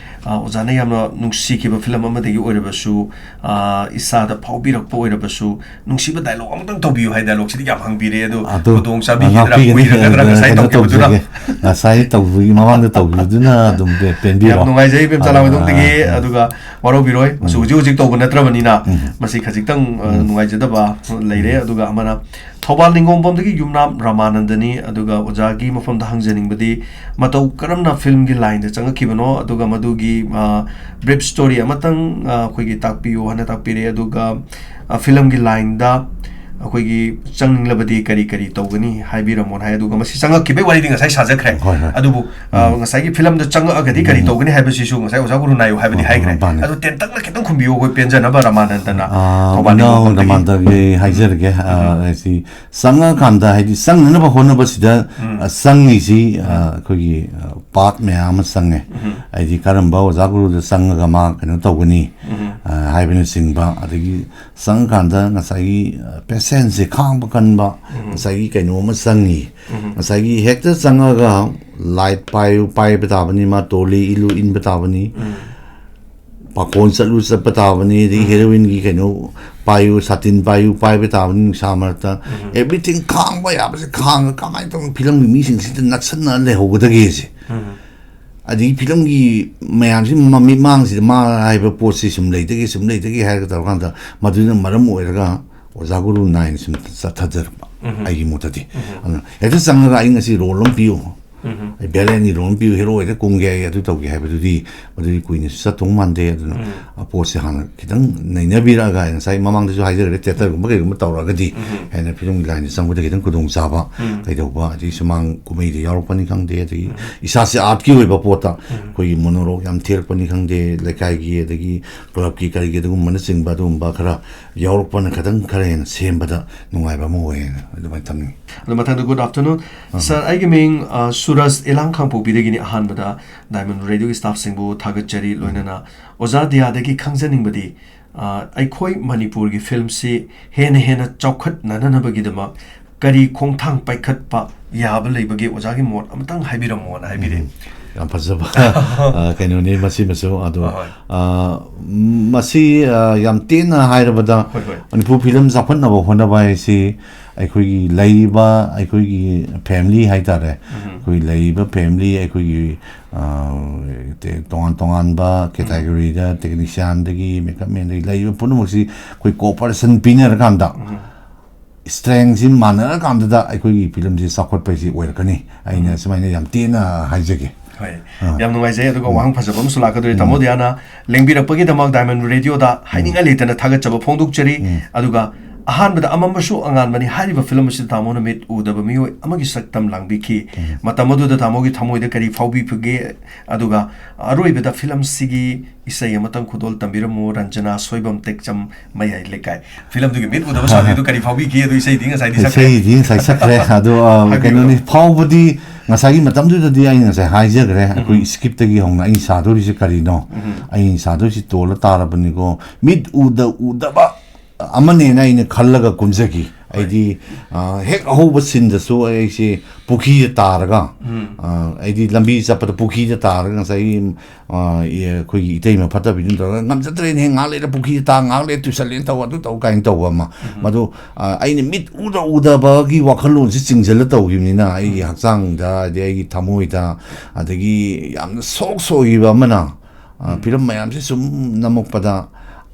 ꯑ, ꯑꯣꯖꯥꯅ ꯌꯥꯝꯅ ꯅꯨꯡꯁꯤꯈꯤꯕ ꯐꯤꯂꯝ ꯑꯃꯗꯒꯤ ꯑꯣꯏꯔꯕꯁꯨ, ꯑ, ꯏꯁꯥꯗ ꯐꯥꯎꯕꯤꯔꯛꯄ ꯑꯣꯏꯔꯕꯁꯨ, ꯅꯨꯡꯁꯤꯕ dialogue ꯑꯃꯇꯪ ꯇꯧꯕꯤꯌꯨ ꯍꯥꯏ dialogue-ꯁꯤꯗꯤ ꯌꯥꯝ ꯍꯪꯕꯤꯔꯦ꯫ ꯑꯗꯣ ꯑꯗꯨ ꯈꯨꯗꯣꯡ ꯆꯥꯕꯤꯒꯗ꯭ꯔꯥ, ꯉꯥꯛꯄꯤꯒꯅꯤ, ꯀꯨꯏꯔꯒꯗ꯭ꯔꯥ, ꯉꯁꯥꯏ ꯀꯩꯅꯣ ꯇꯧꯈꯤꯕꯗꯨꯅ? ꯇꯧꯖꯒꯦ꯫ ꯉꯁꯥꯏ ꯇꯧꯕꯒꯤ ꯃꯃꯥꯡꯗ ꯇꯧꯈꯤꯕꯗꯨꯅ ꯑꯗꯨꯝ ꯄꯦ-, ꯄꯦꯟꯕꯤꯔꯣ꯫ ꯌꯥꯝ ꯅꯨꯡꯉꯥꯏꯖꯩ, ꯏꯕꯦꯝꯆꯥ ꯑꯥ, ꯂꯥꯡꯃꯩꯗꯣꯡꯗꯒꯤ꯫ ꯑꯥ, ꯑꯥ꯫ ꯑꯗꯨꯒ ꯋꯥꯔꯧꯕꯤꯔꯣꯏ, ꯃꯁꯤ ꯎꯝ꯫ ꯍꯧꯖꯤꯛ ꯍꯧꯖꯤꯛ ꯇꯧꯕ ꯅꯠꯇ꯭ꯔꯕꯅꯤꯅ, ꯃꯁꯤ ꯈꯖꯤꯛꯇꯪ ꯑ, ꯅꯨꯡꯉꯥꯏꯖꯗꯕ ꯂꯩꯔꯦ꯫ ꯑꯗꯨꯒ ꯑꯃꯅ ꯊꯧꯕꯥꯜ ꯅꯤꯡꯒꯣꯡꯕꯝꯗꯒꯤ ꯌꯨꯝꯅꯥꯝ ꯔꯥꯃꯥꯅꯟꯗꯅꯤ꯫ ꯑꯗꯨꯒ ꯑꯣꯖꯥꯒꯤ ꯃꯐꯝꯗ ꯍꯪꯖꯅꯤꯡꯕꯗꯤ, ꯃꯇꯧ ꯀꯔꯝꯅ ꯐꯤꯂꯝꯒꯤ ꯂꯥꯏꯟꯗ ꯆꯪꯉꯛꯈꯤꯕꯅꯣ, ꯑꯗꯨꯒ ꯃꯗꯨꯒꯤ ꯕ꯭ꯔꯤꯞ ꯁ꯭ꯇꯣꯔꯤ ꯑꯃꯇꯪ ꯑ, ꯑꯩꯈꯣꯏꯒꯤ ꯇꯥꯛꯄꯤꯌꯨ ꯍꯥꯏꯅ ꯇꯥꯛꯄꯤꯔꯦ꯫ ꯑꯗꯨꯒ ꯑ, ꯐꯤꯂꯝꯒꯤ ꯂꯥꯏꯟꯗ ꯑꯩꯈꯣꯏꯒꯤ ꯆꯪꯅꯤꯡꯂꯕꯗꯤ ꯀꯔꯤ ꯀꯔꯤ ꯇꯧꯒꯅꯤ ꯍꯥꯏꯕꯤꯔꯝꯃꯣꯅ ꯍꯥꯏ꯫ ꯑꯗꯨꯒ ꯃꯁꯤ ꯆꯪꯉꯛꯈꯤꯕꯩ ꯋꯥꯔꯤꯗꯤ ꯉꯁꯥꯏ ꯁꯥꯖꯈ꯭ꯔꯦ꯫ ꯍꯣꯏ, ꯍꯣꯏ꯫ ꯑꯗꯨꯕꯨ ꯑ, ꯎꯝ꯫ ꯉꯁꯥꯏꯒꯤ ꯐꯤꯂꯝꯗ ꯆꯪꯉꯛꯑꯒꯗꯤ ꯀꯔꯤ ꯎꯝ꯫ ꯇꯧꯒꯅꯤ ꯍꯥꯏꯕꯁꯤꯁꯨ ꯉꯁꯥꯏ ꯑꯣꯖꯥ ꯒꯨꯔꯨ ꯅꯥꯏꯌꯨ ꯍꯥꯏꯕꯗꯤ ꯍꯣꯏ, ꯍꯣꯏ, ꯍꯥꯏꯈ꯭ꯔꯦ꯫ ꯃꯥꯅꯦ꯫ ꯑꯗꯨ ꯇꯦꯟꯇꯛꯅ ꯈꯤꯇꯪ ꯈꯨꯝꯕꯤꯌꯨ, ꯑꯩꯈꯣꯏ ꯄꯦꯟꯖꯅꯕ ꯔꯥꯃꯥꯅꯟꯗꯅ ꯑ, ꯊꯧꯕꯥꯜ ꯅꯥꯎ ꯅꯤꯡꯒꯣꯡꯕꯝꯗꯒꯤ꯫ ꯔꯥꯃꯥꯅꯟꯗꯒꯤ ꯍꯥꯏꯖꯔꯒꯦ꯫ ꯑ, ꯎꯝ꯫ ꯑꯩꯁꯤ ꯆꯪꯉꯛꯑꯀꯥꯟꯗ, ꯍꯥꯏꯗꯤ ꯆꯪꯅꯅꯕ ꯍꯣꯠꯅꯕꯁꯤꯗ, ꯎꯝ꯫ ꯑ, ꯆꯪꯉꯤꯁꯤ, ꯑ, ꯑꯩꯈꯣꯏꯒꯤ, ꯑ, ꯄꯥꯔꯠ ꯃꯌꯥꯝ ꯑꯃ ꯆꯪꯉꯦ꯫ ꯎꯝ꯫ ꯍꯥꯏꯗꯤ ꯀꯔꯝꯕ ꯑꯣꯖꯥ ꯒꯨꯔꯨꯗ ꯆꯪꯉꯒ ꯃꯥ ꯀꯩꯅꯣ ꯇꯧꯒꯅꯤ, ꯎꯝ꯫ ꯑ, ꯍꯥꯏꯕꯅꯆꯤꯡꯕ, ꯑꯗꯒꯤ ꯆꯪꯉꯀꯥꯟꯗ ꯉꯁꯥꯏꯒꯤ, ꯑ, ꯄꯦꯁꯦꯟꯁꯁꯦ ꯈꯥꯡꯕ ꯀꯟꯕ, ꯎꯝ꯫ ꯉꯁꯥꯏꯒꯤ ꯀꯩꯅꯣ ꯑꯃ ꯆꯪꯉꯤ꯫ ꯎꯝ꯫ ꯉꯁꯥꯏꯒꯤ ꯍꯦꯛꯇ ꯆꯪꯉꯒ ꯂꯥꯏꯠ ꯄꯥꯏꯌꯨ ꯄꯥꯏꯕ ꯇꯥꯕꯅꯤ, ꯃꯥ ꯇꯣꯂꯤ ꯏꯜꯂꯨ ꯏꯟꯕ ꯇꯥꯕꯅꯤ, ꯎꯝ꯫ ꯄꯥꯈꯣꯟ ꯆꯠꯂꯨ ꯆꯠꯄ ꯇꯥꯕꯅꯤ, ꯑꯗꯒꯤ ꯎꯝ꯫ ꯍꯦꯔꯣꯏꯟꯒꯤ ꯀꯩꯅꯣ ꯄꯥꯏꯌꯨ, ꯁꯥꯇꯤꯟ ꯄꯥꯏꯌꯨ ꯄꯥꯏꯕ ꯇꯥꯕꯅꯤ ꯅꯨꯡꯁꯥ ꯃꯔꯛꯇ꯫ ꯎꯝ꯫ Everything ꯈꯥꯡꯕ ꯌꯥꯕꯁꯦ ꯈꯥꯡꯉ ꯀꯃꯥꯏꯅ ꯇꯧꯅ ꯐꯤꯂꯝꯒꯤ ꯃꯤꯁꯤꯡꯁꯤꯗ ꯅꯛꯁꯟꯅ ꯂꯩꯍꯧꯒꯗꯒꯦꯁꯦ꯫ ꯎꯝ꯫ ꯑꯗꯒꯤ ꯐꯤꯂꯝꯒꯤ ꯃꯌꯥꯝꯁꯤ ꯃꯃꯤꯠꯃꯥꯡꯁꯤꯗ ꯃꯥ ꯍꯥꯏꯕ ꯄꯣꯠꯁꯤ ꯁꯨꯝ ꯂꯩꯗꯒꯦ, ꯁꯨꯝ ꯂꯩꯗꯒꯦ ꯍꯥꯏꯔꯒ ꯇꯧꯔꯀꯥꯟꯗ ꯃꯗꯨꯅ ꯃꯔꯝ ꯑꯣꯏꯔꯒ ꯑꯣꯖꯥ ꯒꯨꯔꯨ ꯅꯥꯏꯅ ꯁꯨꯝ ꯆꯠꯊꯖꯔꯛꯄ, ꯎꯝ꯫ ꯑꯩꯒꯤ ꯃꯣꯠꯇꯗꯤ꯫ ꯎꯝ꯫ ꯑꯗꯨꯅ ꯍꯦꯛꯇ ꯆꯪꯉꯒ "ꯑꯩ ꯉꯁꯤ ꯔꯣꯜ ꯑꯃ ꯄꯤꯌꯨ, ꯎꯝ꯫ ꯑꯩ ꯚꯤꯂꯦꯟꯒꯤ ꯔꯣꯜ ꯑꯃ ꯄꯤꯌꯨ, ꯍꯦꯔꯣ ꯍꯦꯛꯇ ꯀꯨꯝꯒꯦ, ꯑꯩ ꯑꯗꯨ ꯇꯧꯒꯦ" ꯍꯥꯏꯕꯗꯨꯗꯤ ꯃꯗꯨꯗꯤ ꯀꯨꯏꯅꯁꯨ ꯆꯠꯇꯧ ꯃꯥꯟꯗꯦ꯫ ꯑꯗꯨꯅ ꯎꯝ꯫ ꯑ, ꯄꯣꯠꯁꯦ ꯍꯥꯟꯅ ꯈꯤꯇꯪ ꯅꯩꯅꯕꯤꯔꯛꯑꯒ, ꯑꯩ ꯉꯁꯥꯏ ꯃꯃꯥꯡꯗꯁꯨ ꯍꯥꯏꯖꯈ꯭ꯔꯦ, ꯊꯤꯌꯦꯇꯔꯒꯨꯝꯕ ꯀꯩꯒꯨꯝꯕ ꯇꯧꯔꯒꯗꯤ ꯎꯝ꯫ ꯍꯦꯟꯅ ꯐꯤꯂꯝꯒꯤ ꯂꯥꯏꯟꯗ ꯆꯪꯕꯗ ꯈꯤꯇꯪ ꯈꯨꯗꯣꯡꯆꯥꯕ ꯎꯝ꯫ ꯀꯩꯗꯧꯕ, ꯑꯗꯒꯤ ꯁꯨꯃꯥꯡ ꯀꯨꯝꯍꯩꯗ ꯌꯥꯎꯔꯛꯄꯅꯤ ꯈꯪꯗꯦ, ꯑꯗꯒꯤ ꯎꯝ꯫ ꯏꯁꯥꯁꯦ ꯑꯥꯔꯠꯀꯤ ꯑꯣꯏꯕ ꯄꯣꯠꯇ ꯎꯝ꯫ ꯑꯩꯈꯣꯏꯒꯤ ꯃꯣꯅꯣꯂꯣꯛ ꯌꯥꯝ ꯊꯤꯔꯛꯄꯅꯤ ꯈꯪꯗꯦ, ꯂꯩꯀꯥꯏꯒꯤ ꯑꯗꯒꯤ ꯀ꯭ꯂꯕꯀꯤ ꯀꯔꯤꯒꯤ ꯑꯗꯨꯒꯨꯝꯕꯅꯆꯤꯡꯕ ꯑꯗꯨꯒꯨꯝꯕ ꯈꯔ ꯌꯥꯎꯔꯛꯄꯅ ꯈꯤꯇꯪ ꯈꯔ ꯍꯦꯟꯅ ꯁꯦꯝꯕꯗ ꯅꯨꯡꯉꯥꯏꯕ ꯑꯃ ꯑꯣꯏꯌꯦꯅ ꯑꯗꯨꯃꯥꯏꯅ ꯊꯝꯅꯤꯡꯉꯤ꯫ ꯑꯗꯣ ꯃꯊꯪꯗ, good afternoon꯫ ꯑꯍ꯫ Sir, ꯑꯩꯒꯤ ꯃꯤꯡ, ꯑ, ꯁꯨꯔꯖ, ꯏꯂꯥꯡ ꯈꯥꯡꯄꯣꯛꯄꯤꯗꯒꯤꯅꯤ꯫ ꯑꯍꯥꯟꯕꯗ Diamond Radioꯒꯤ staffꯁꯤꯡꯕꯨ ꯊꯥꯒꯠꯆꯔꯤ꯫ ꯂꯣꯏꯅꯅ ꯑꯣꯖꯥ ꯗꯤꯌꯥꯗꯒꯤ ꯈꯪꯖꯅꯤꯡꯕꯗꯤ, ꯑ, ꯑꯩꯈꯣꯏ ꯃꯅꯤꯄꯨꯔꯒꯤ ꯐꯤꯂꯝꯁꯤ ꯍꯦꯟꯅ ꯍꯦꯟꯅ ꯆꯥꯎꯈꯠꯅꯅꯕꯒꯤꯗꯃꯛ ꯀꯔꯤ ꯈꯣꯡꯊꯥꯡ ꯄꯥꯏꯈꯠꯄ ꯌꯥꯕ ꯂꯩꯕꯒꯦ? ꯑꯣꯖꯥꯒꯤ ꯃꯣꯠ ꯑꯃꯇꯪ ꯍꯥꯏꯕꯤꯔꯝꯃꯣꯅ ꯍꯥꯏꯕꯤꯔꯦ꯫ ꯎꯝ, ꯌꯥꯝ ꯐꯖꯕ, ꯑ, ꯀꯩꯅꯣꯅꯤ ꯃꯁꯤꯃꯁꯨ꯫ ꯑꯗꯣ, ꯍꯣꯏ, ꯍꯣꯏ꯫ ꯑ, ꯃꯁꯤ, ꯑ, ꯌꯥꯝ ꯇꯦꯟꯅ ꯍꯥꯏꯔꯕꯗ, ꯍꯣꯏ, ꯍꯣꯏ꯫ ꯃꯅꯤꯄꯨꯔ ꯐꯤꯂꯝ ꯆꯥꯎꯈꯠꯅꯕ ꯍꯣꯠꯅꯕ ꯍꯥꯏꯁꯤ ꯑꯩꯈꯣꯏꯒꯤ ꯂꯩꯔꯤꯕ, ꯑꯩꯈꯣꯏꯒꯤ family ꯍꯥꯏ ꯇꯥꯔꯦ, ꯑꯩꯈꯣꯏ ꯂꯩꯔꯤꯕ family, ꯑꯩꯈꯣꯏꯒꯤ, ꯑ, ꯇꯦ-, ꯇꯣꯉꯥꯟ ꯇꯣꯉꯥꯟꯕ categoryꯗ, technicianꯗꯒꯤ, makeup manꯗꯒꯤ ꯂꯩꯔꯤꯕ ꯄꯨꯝꯅꯃꯛꯁꯤ ꯑꯩꯈꯣꯏ cooperation ꯄꯤꯅꯔꯀꯥꯟꯗ, strengthꯁꯤ ꯃꯥꯟꯅꯔꯀꯥꯟꯗꯨꯗ ꯑꯩꯈꯣꯏꯒꯤ ꯐꯤꯂꯝꯁꯤ ꯆꯥꯎꯈꯠꯄ ꯍꯥꯏꯁꯤ ꯑꯣꯏꯔꯛꯀꯅꯤ꯫ ꯑꯩꯅ ꯁꯨꯃꯥꯏꯅ ꯌꯥꯝ ꯇꯦꯟꯅ ꯍꯥꯏꯖꯒꯦ꯫ ꯍꯣꯏ꯫ ꯑꯥ꯫ ꯌꯥꯝ ꯅꯨꯡꯉꯥꯏꯖꯩ꯫ ꯑꯗꯨꯒ ꯎꯝ꯫ ꯋꯥꯍꯪ ꯐꯖꯕ ꯑꯃꯁꯨ ꯂꯥꯛꯀꯗꯧꯔꯤ꯫ ꯎꯝ꯫ ꯇꯥꯃꯣ ꯗꯤꯌꯥꯅ ꯂꯦꯡꯕꯤꯔꯛꯄꯒꯤꯗꯃꯛ Diamond Radioꯗ ꯍꯥꯏꯅꯤꯡꯉꯥꯏ ꯎꯝ꯫ ꯂꯩꯇꯅ ꯊꯥꯒꯠꯆꯕ ꯐꯣꯡꯗꯣꯛꯆꯔꯤ꯫ ꯎꯝ꯫ ꯑꯗꯨꯒ ꯑꯍꯥꯟꯕꯗ ꯑꯃꯝꯕꯁꯨ ꯑꯉꯥꯟꯕꯅꯤ ꯍꯥꯏꯔꯤꯕ ꯐꯤꯂꯝ ꯑꯁꯤꯗ ꯇꯥꯃꯣꯅ ꯃꯤꯠ ꯎꯗꯕ ꯃꯤꯑꯣꯏ ꯑꯃꯒꯤ ꯁꯛꯇꯝ ꯂꯥꯡꯕꯤꯈꯤ꯫ ꯎꯝ꯫ ꯃꯇꯝ ꯑꯗꯨꯗ ꯇꯥꯃꯣꯒꯤ ꯊꯃꯣꯏꯗ ꯀꯔꯤ ꯐꯥꯎꯕꯤꯕꯒꯦ? ꯑꯗꯨꯒ ꯑꯔꯣꯏꯕꯗ ꯐꯤꯂꯝꯁꯤꯒꯤ ꯏꯁꯩ ꯑꯃꯇꯪ ꯈꯨꯗꯣꯜ ꯇꯝꯕꯤꯔꯝꯃꯨ, ꯔꯟꯖꯅꯥ ꯁꯣꯏꯕꯝ ꯇꯦꯛꯆꯝ ꯃꯌꯥꯏ ꯂꯩꯀꯥꯏ꯫ ꯐꯤꯂꯝꯗꯨꯒꯤ ꯃꯤꯠ ꯎꯗꯕ ꯁꯥꯕꯤꯗꯨ ꯀꯔꯤ ꯐꯥꯎꯕꯤꯈꯤ? ꯑꯗꯨ ꯏꯁꯩꯗꯤ ꯉꯁꯥꯏꯗꯤ ꯁꯛꯈ꯭ꯔꯦ꯫ ꯏꯁꯩꯗꯤ ꯉꯁꯥꯏ ꯁꯛꯈ꯭ꯔꯦ꯫ ꯑꯗꯣ, ꯑ, ꯍꯥꯏꯕꯤꯌꯨ꯫ ꯀꯩꯅꯣꯅꯤ, ꯐꯥꯎꯕꯗꯤ ꯉꯁꯥꯏꯒꯤ ꯃꯇꯝꯗꯨꯗꯗꯤ ꯑꯩꯅ ꯉꯁꯥꯏ ꯍꯥꯏꯖꯈ꯭ꯔꯦ, ꯑꯩꯈꯣꯏ ꯎꯝ꯫ Scriptꯇꯒꯤ ꯍꯧꯅ ꯑꯩꯅ ꯁꯥꯗꯣꯔꯤꯁꯦ ꯀꯔꯤꯅꯣ? ꯎꯝ꯫ ꯑꯩꯅ ꯁꯥꯗꯣꯏꯁꯤ ꯇꯣꯜꯂ ꯇꯥꯔꯕꯅꯤꯀꯣ꯫ ꯃꯤꯠ ꯎꯗ ꯎꯗꯕ ꯑꯃꯅꯦꯅ ꯑꯩꯅ ꯈꯜꯂꯒ ꯀꯨꯝꯖꯈꯤ꯫ ꯍꯣꯏ꯫ ꯑꯩꯗꯤ, ꯑ, ꯍꯦꯛ ꯑꯍꯧꯕ sceneꯗꯁꯨ ꯑꯩꯁꯦ ꯄꯨꯈ꯭ꯔꯤꯗ ꯇꯥꯔꯒ, ꯎꯝ꯫ ꯑ, ꯑꯩꯗꯤ ꯂꯝꯕꯤ ꯆꯠꯄꯗ ꯄꯨꯈ꯭ꯔꯤꯗ ꯇꯥꯔꯒ ꯉꯁꯥꯏꯒꯤ, ꯑ, ꯏ-, ꯑꯩꯈꯣꯏꯒꯤ ꯏꯇꯩꯃ ꯐꯠꯇꯕꯤꯗꯨꯅ ꯇꯧꯔꯒ, "ꯉꯝꯖꯗ꯭ꯔꯦꯅꯦ, ꯉꯥꯏꯍꯥꯛ ꯂꯩꯔ ꯄꯨꯈ꯭ꯔꯤꯗ ꯇꯥ, ꯉꯥꯏꯍꯥꯛ ꯂꯩꯔ ꯇꯨꯁꯜꯂꯦꯅ ꯇꯧ, ꯑꯗꯨ ꯇꯧ" ꯀꯥꯏꯅ ꯇꯧꯕ ꯑꯃ꯫ ꯎꯝ꯫ ꯃꯗꯨ, ꯑ, ꯑꯩꯅ ꯃꯤꯠ ꯎꯗ ꯎꯗꯕꯒꯤ ꯋꯥꯈꯜꯂꯣꯟꯁꯤ ꯆꯤꯡꯁꯤꯜꯂ ꯇꯧꯈꯤꯕꯅꯤꯅ ꯑꯩꯒꯤ ꯎꯝ꯫ ꯍꯛꯆꯥꯡꯗ, ꯑꯗꯩ ꯑꯩꯒꯤ ꯊꯃꯣꯏꯗ, ꯑꯗꯒꯤ ꯌꯥꯝꯅ ꯁꯣꯛ ꯁꯣꯛꯏꯕ ꯑꯃꯅ, ꯑ, ꯎꯝ꯫ ꯐꯤꯂꯝ ꯃꯌꯥꯝꯁꯤ ꯁꯨꯝ ꯅꯝꯃꯛꯄꯗ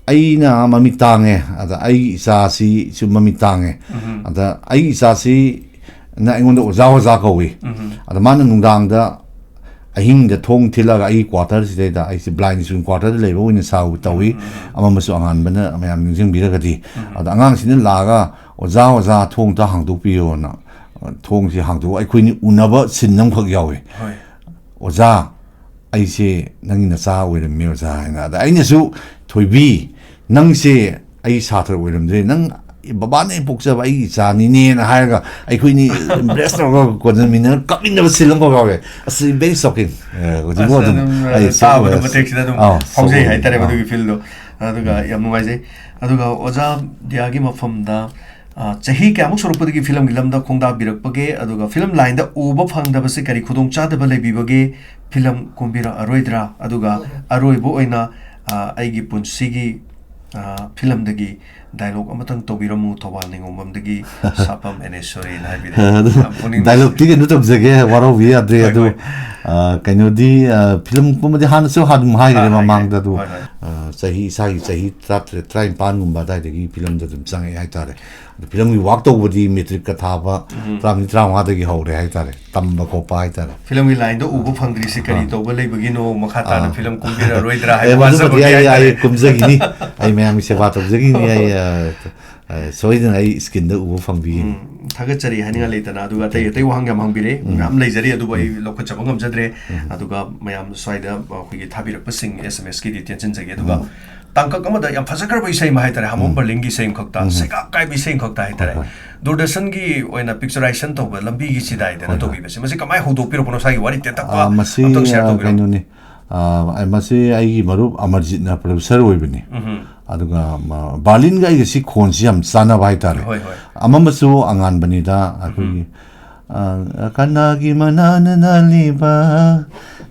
ꯑꯩꯅ ꯃꯃꯤꯠ ꯇꯥꯡꯉꯦ, ꯑꯗ ꯑꯩꯒꯤ ꯏꯆꯥꯁꯤꯁꯨ ꯃꯃꯤꯠ ꯇꯥꯡꯉꯦ, ꯎꯝ꯫ ꯑꯗ ꯑꯩꯒꯤ ꯏꯆꯥꯁꯤꯅ ꯑꯩꯉꯣꯟꯗ "ꯑꯣꯖꯥ, ꯑꯣꯖꯥ" ꯀꯧꯏ꯫ ꯎꯝ꯫ ꯑꯗ ꯃꯥꯅ ꯅꯨꯡꯗꯥꯡꯗ ꯑꯍꯤꯡꯗ ꯊꯣꯡ ꯊꯤꯜꯂꯒ ꯑꯩꯒꯤ quarterꯁꯤꯗꯩꯗ, ꯑꯩꯁꯦ blind student quarterꯗ ꯂꯩꯕ ꯑꯣꯏꯅ ꯁꯥꯎ ꯇꯧꯏ꯫ ꯎꯝ, ꯎꯝ, ꯎꯝ꯫ ꯑꯃꯝꯕꯁꯨ ꯑꯉꯥꯟꯕꯅ ꯃꯌꯥꯝ ꯅꯤꯡꯁꯤꯡꯕꯤꯔꯒꯗꯤ꯫ ꯎꯝ꯫ ꯑꯗ ꯑꯉꯥꯡꯁꯤꯅ ꯂꯥꯛꯑꯒ, "ꯑꯣꯖꯥ, ꯑꯣꯖꯥ, ꯊꯣꯡ ꯑꯝꯇ ꯍꯥꯡꯗꯣꯛꯄꯤꯌꯣꯅ", ꯑ, ꯊꯣꯡꯁꯤ ꯍꯥꯡꯗꯣꯛꯑꯒ ꯑꯩꯈꯣꯏꯅꯤ ꯎꯅꯕ scene ꯑꯃꯈꯛ ꯌꯥꯎꯏ꯫ ꯍꯣꯏ꯫ "ꯑꯣꯖꯥ, ꯑꯩꯁꯦ ꯅꯪꯒꯤ ꯅꯆꯥ ꯑꯣꯏꯔꯝꯃꯤ ꯑꯣꯖꯥ" ꯍꯥꯏꯅ꯫ ꯑꯗ ꯑꯩꯅꯁꯨ, "ꯊꯣꯏꯕꯤ, ꯅꯪꯁꯦ ꯑꯩ ꯁꯥꯇ꯭ꯔ ꯑꯣꯏꯔꯝꯗ꯭ꯔꯦ, ꯅꯪ ꯕꯕꯥꯅ ꯍꯦꯛ ꯄꯣꯛꯆꯕ ꯑꯩꯒꯤ ꯏꯆꯥꯅꯤꯅꯦꯅ" ꯍꯥꯏꯔꯒ ꯑꯩꯈꯣꯏꯅꯤ embrace ꯇꯧꯔꯒ ꯀꯣꯟꯁꯤꯟꯃꯤꯟꯅꯔꯒ ꯀꯞꯃꯤꯟꯅꯕ scene ꯑꯃꯈꯛ ꯌꯥꯎꯋꯦ꯫ ꯑꯁ, very shocking꯫ ꯑꯦ, ꯍꯧꯖꯤꯛꯐꯥꯎ ꯑꯁ, ꯑꯗꯨꯝ, ꯑꯗꯨꯝ, ꯑꯩ ꯑ, ꯆꯥꯕꯗ ꯆꯠꯂꯨꯔꯦ꯫ ꯃꯇꯦꯛꯁꯤꯗ ꯑꯗꯨꯝ ꯑꯥꯎ, ꯐꯥꯎꯖꯩ ꯆꯠꯂꯨꯔꯦ꯫ ꯍꯥꯏꯇꯥꯔꯦ ꯑꯥꯎ꯫ ꯃꯗꯨꯒꯤ filmꯗꯣ꯫ ꯑꯗꯨꯒ ꯎꯝ꯫ ꯌꯥꯝ ꯅꯨꯡꯉꯥꯏꯖꯩ꯫ ꯑꯗꯨꯒ ꯑꯣꯖꯥ ꯗꯤꯌꯥꯒꯤ ꯃꯐꯝꯗ, ꯑ, ꯆꯍꯤ ꯀꯌꯥꯃꯨꯛ ꯁꯨꯔꯛꯄꯗꯒꯤ ꯐꯤꯂꯝꯒꯤ ꯂꯝꯗ ꯈꯣꯡꯗꯥꯕꯤꯔꯛꯄꯒꯦ? ꯑꯗꯨꯒ ꯐꯤꯂꯝ lineꯗ ꯎꯕ ꯐꯪꯗꯕꯁꯦ ꯀꯔꯤ ꯈꯨꯗꯣꯡꯆꯥꯗꯕ ꯂꯩꯕꯤꯕꯒꯦ? ꯐꯤꯂꯝ ꯀꯨꯝꯕꯤꯔꯛꯑꯔꯣꯏꯗ꯭ꯔꯥ? ꯑꯗꯨꯒ ꯍꯣꯏ, ꯍꯣꯏ꯫ ꯑꯔꯣꯏꯕ ꯑꯣꯏꯅ, ꯑ, ꯑꯩꯒꯤ ꯄꯨꯟꯁꯤꯒꯤ, ꯑ, ꯐꯤꯂꯝꯗꯒꯤ ꯗꯥꯏꯂꯣꯒ ꯑꯃꯇꯪ ꯇꯧꯕꯤꯔꯝꯃꯨ, ꯊꯧꯕꯥꯜ ꯅꯤꯉꯣꯝꯕꯝꯗꯒꯤ ꯁꯥꯄꯝ ꯑꯦꯅꯦꯁꯣꯔꯤꯅ ꯍꯥꯏꯕꯤꯔꯦ꯫ ꯑꯗꯨ ꯌꯥꯝ ꯄꯨꯛꯅꯤꯡ ꯅꯨꯡꯁꯤ꯫ ꯗꯥꯏꯂꯣꯒꯇꯤ ꯀꯩꯅꯣ ꯇꯧꯖꯒꯦ, ꯋꯥꯔꯧꯕꯤ ꯌꯥꯗ꯭ꯔꯦ꯫ ꯍꯣꯏ, ꯑꯗꯨ ꯍꯣꯏ꯫ ꯑ, ꯀꯩꯅꯣꯗꯤ, ꯑ, ꯐꯤꯂꯝ ꯀꯨꯝꯕꯗꯤ ꯍꯥꯟꯅꯁꯨ ꯑꯗꯨꯝ ꯍꯥꯏꯈ꯭ꯔꯦ ꯑꯥ, ꯃꯃꯥꯡꯗ꯫ ꯍꯥꯏꯈ꯭ꯔꯦ꯫ ꯑꯗꯨ ꯍꯣꯏ, ꯍꯣꯏ꯫ ꯑ, ꯆꯍꯤ, ꯏꯁꯥꯒꯤ ꯆꯍꯤ ꯇꯔꯥꯇꯔꯦꯠ ꯇꯔꯥꯅꯤꯄꯥꯟꯒꯨꯝꯕ ꯑꯗꯨꯋꯥꯏꯗꯒꯤ ꯐꯤꯂꯝꯗ ꯑꯗꯨꯝ ꯆꯪꯉꯛꯑꯦ ꯍꯥꯏꯇꯥꯔꯦ꯫ ꯑꯗꯨ ꯐꯤꯂꯝꯒꯤ ꯋꯥꯛ ꯇꯧꯕꯗꯤ ꯃꯦꯇ꯭ꯔꯤꯛꯀ ꯊꯥꯕ ꯎꯝ꯫ ꯇꯔꯥꯃꯔꯤ ꯇꯔꯥꯃꯉꯥꯗꯒꯤ ꯍꯧꯔꯦ ꯍꯥꯏꯇꯥꯔꯦ, ꯇꯝꯕ ꯈꯣꯠꯄ ꯍꯥꯏꯇꯥꯔꯦ꯫ ꯐꯤꯂꯝꯒꯤ ꯂꯥꯏꯟꯗ ꯎꯕ ꯐꯪꯗ꯭ꯔꯤꯁꯦ ꯀꯔꯤ ꯑꯥ꯫ ꯇꯧꯕ ꯂꯩꯕꯒꯤꯅꯣ, ꯃꯈꯥ ꯇꯥꯅ ꯑꯥ꯫ ꯐꯤꯂꯝ ꯀꯨꯝꯕꯤꯔꯔꯣꯏꯗ꯭ꯔꯥ ꯑꯦ, ꯍꯥꯏꯕ ꯃꯗꯨꯃꯗꯤ ꯋꯥꯖꯕꯒꯤ ꯑꯩ, ꯑꯩ ꯍꯥꯏꯇꯥꯔꯦ꯫ ꯀꯨꯝꯖꯈꯤꯅꯤ꯫ ꯑꯩ ꯃꯌꯥꯝꯒꯤ ꯁꯦꯕꯥ ꯇꯧꯖꯈꯤꯅꯤ꯫ ꯑꯩ, ꯑ, ꯑ, ꯁꯣꯏꯗꯅ ꯑꯩ ꯁ꯭ꯀ꯭ꯔꯤꯟꯗ ꯎꯕ ꯐꯪꯕꯤꯒꯅꯤ꯫ ꯎꯝ, ꯊꯥꯒꯠꯆꯔꯤ ꯍꯥꯏꯅꯤꯡꯉꯥꯏ ꯂꯩꯇꯅ꯫ ꯑꯗꯨꯒ ꯑꯇꯩ ꯑꯇꯩ ꯋꯥꯍꯪ ꯌꯥꯝ ꯍꯪꯕꯤꯔꯦ, ꯎꯝ꯫ ꯃꯌꯥꯝ ꯂꯩꯖꯔꯤ, ꯑꯗꯨꯕꯨ ꯑꯩ ꯎꯝ꯫ ꯂꯧꯈꯠꯆꯕ ꯉꯝꯖꯗ꯭ꯔꯦ꯫ ꯎꯝ꯫ ꯑꯗꯨꯒ ꯃꯌꯥꯝ ꯁ꯭ꯋꯥꯏꯗ ꯑꯩꯈꯣꯏꯒꯤ ꯊꯥꯕꯤꯔꯛꯄꯁꯤꯡ ꯑꯦꯁ ꯑꯦꯝ ꯑꯦꯁꯀꯤꯗꯤ ꯇꯦꯟꯁꯤꯟꯖꯒꯦ꯫ ꯑꯗꯨꯒ ꯎꯝ꯫ ꯇꯥꯡꯀꯛ ꯑꯃꯗ ꯌꯥꯝ ꯐꯖꯈ꯭ꯔꯕ ꯏꯁꯩ ꯑꯃ ꯍꯥꯏꯇꯥꯔꯦ, ꯍꯥꯃꯣꯝ ꯎꯝ꯫ ꯕꯔꯂꯤꯟꯒꯤ ꯏꯁꯩ ꯑꯃꯈꯛꯇ, ꯎꯝ꯫ ꯁꯩꯒꯥꯛ ꯀꯥꯏꯕ ꯏꯁꯩ ꯑꯃꯈꯛꯇ ꯍꯥꯏꯇꯥꯔꯦ꯫ ꯍꯣꯏ, ꯍꯣꯏ꯫ ꯗꯨꯔꯗꯔꯁꯟꯒꯤ ꯑꯣꯏꯅ ꯄꯤꯛꯆꯔꯥꯏꯖꯦꯁꯟ ꯇꯧꯕ ꯂꯝꯕꯤꯒꯤ ꯆꯤꯗꯥꯏꯗꯅ ꯍꯣꯏ, ꯍꯣꯏ꯫ ꯇꯧꯕꯤꯕꯁꯦ, ꯃꯁꯤ ꯀꯃꯥꯏꯅ ꯍꯧꯗꯣꯛꯄꯤꯔꯛꯄꯅꯣ? ꯁ꯭ꯋꯥꯏꯒꯤ ꯋꯥꯔꯤ ꯇꯦꯟꯇꯛꯄ ꯑꯥ, ꯃꯁꯤ, ꯑꯝꯇꯪ ꯁꯤꯌꯔ ꯑꯥ, ꯇꯧꯕꯤꯔꯛꯑꯣ꯫ ꯀꯩꯅꯣꯅꯤ꯫ ꯑꯥ, ꯃꯁꯤ ꯑꯩꯒꯤ ꯃꯔꯨꯞ ꯑꯃꯔꯖꯤꯠꯅ ꯄ꯭ꯔꯣꯗ꯭ꯌꯨꯁꯔ ꯑꯣꯏꯕꯅꯤ꯫ ꯎꯝꯍꯨꯝ꯫ ꯑꯗꯨꯒ ꯃ-, ꯕꯥꯔꯂꯤꯟꯒ ꯑꯩꯒ ꯁꯤ ꯈꯣꯟꯁꯤ ꯌꯥꯝ ꯆꯥꯟꯅꯕ ꯍꯥꯏꯇꯥꯔꯦ꯫ ꯍꯣꯏ, ꯍꯣꯏ꯫ ꯑꯃꯃꯁꯨ ꯑꯉꯥꯟꯕꯅꯤꯗ ꯑꯩꯈꯣꯏꯒꯤ, ꯑꯥ, ꯀꯅꯥꯒꯤ ꯃꯅꯥꯅ ꯅꯥꯜꯂꯤꯕ,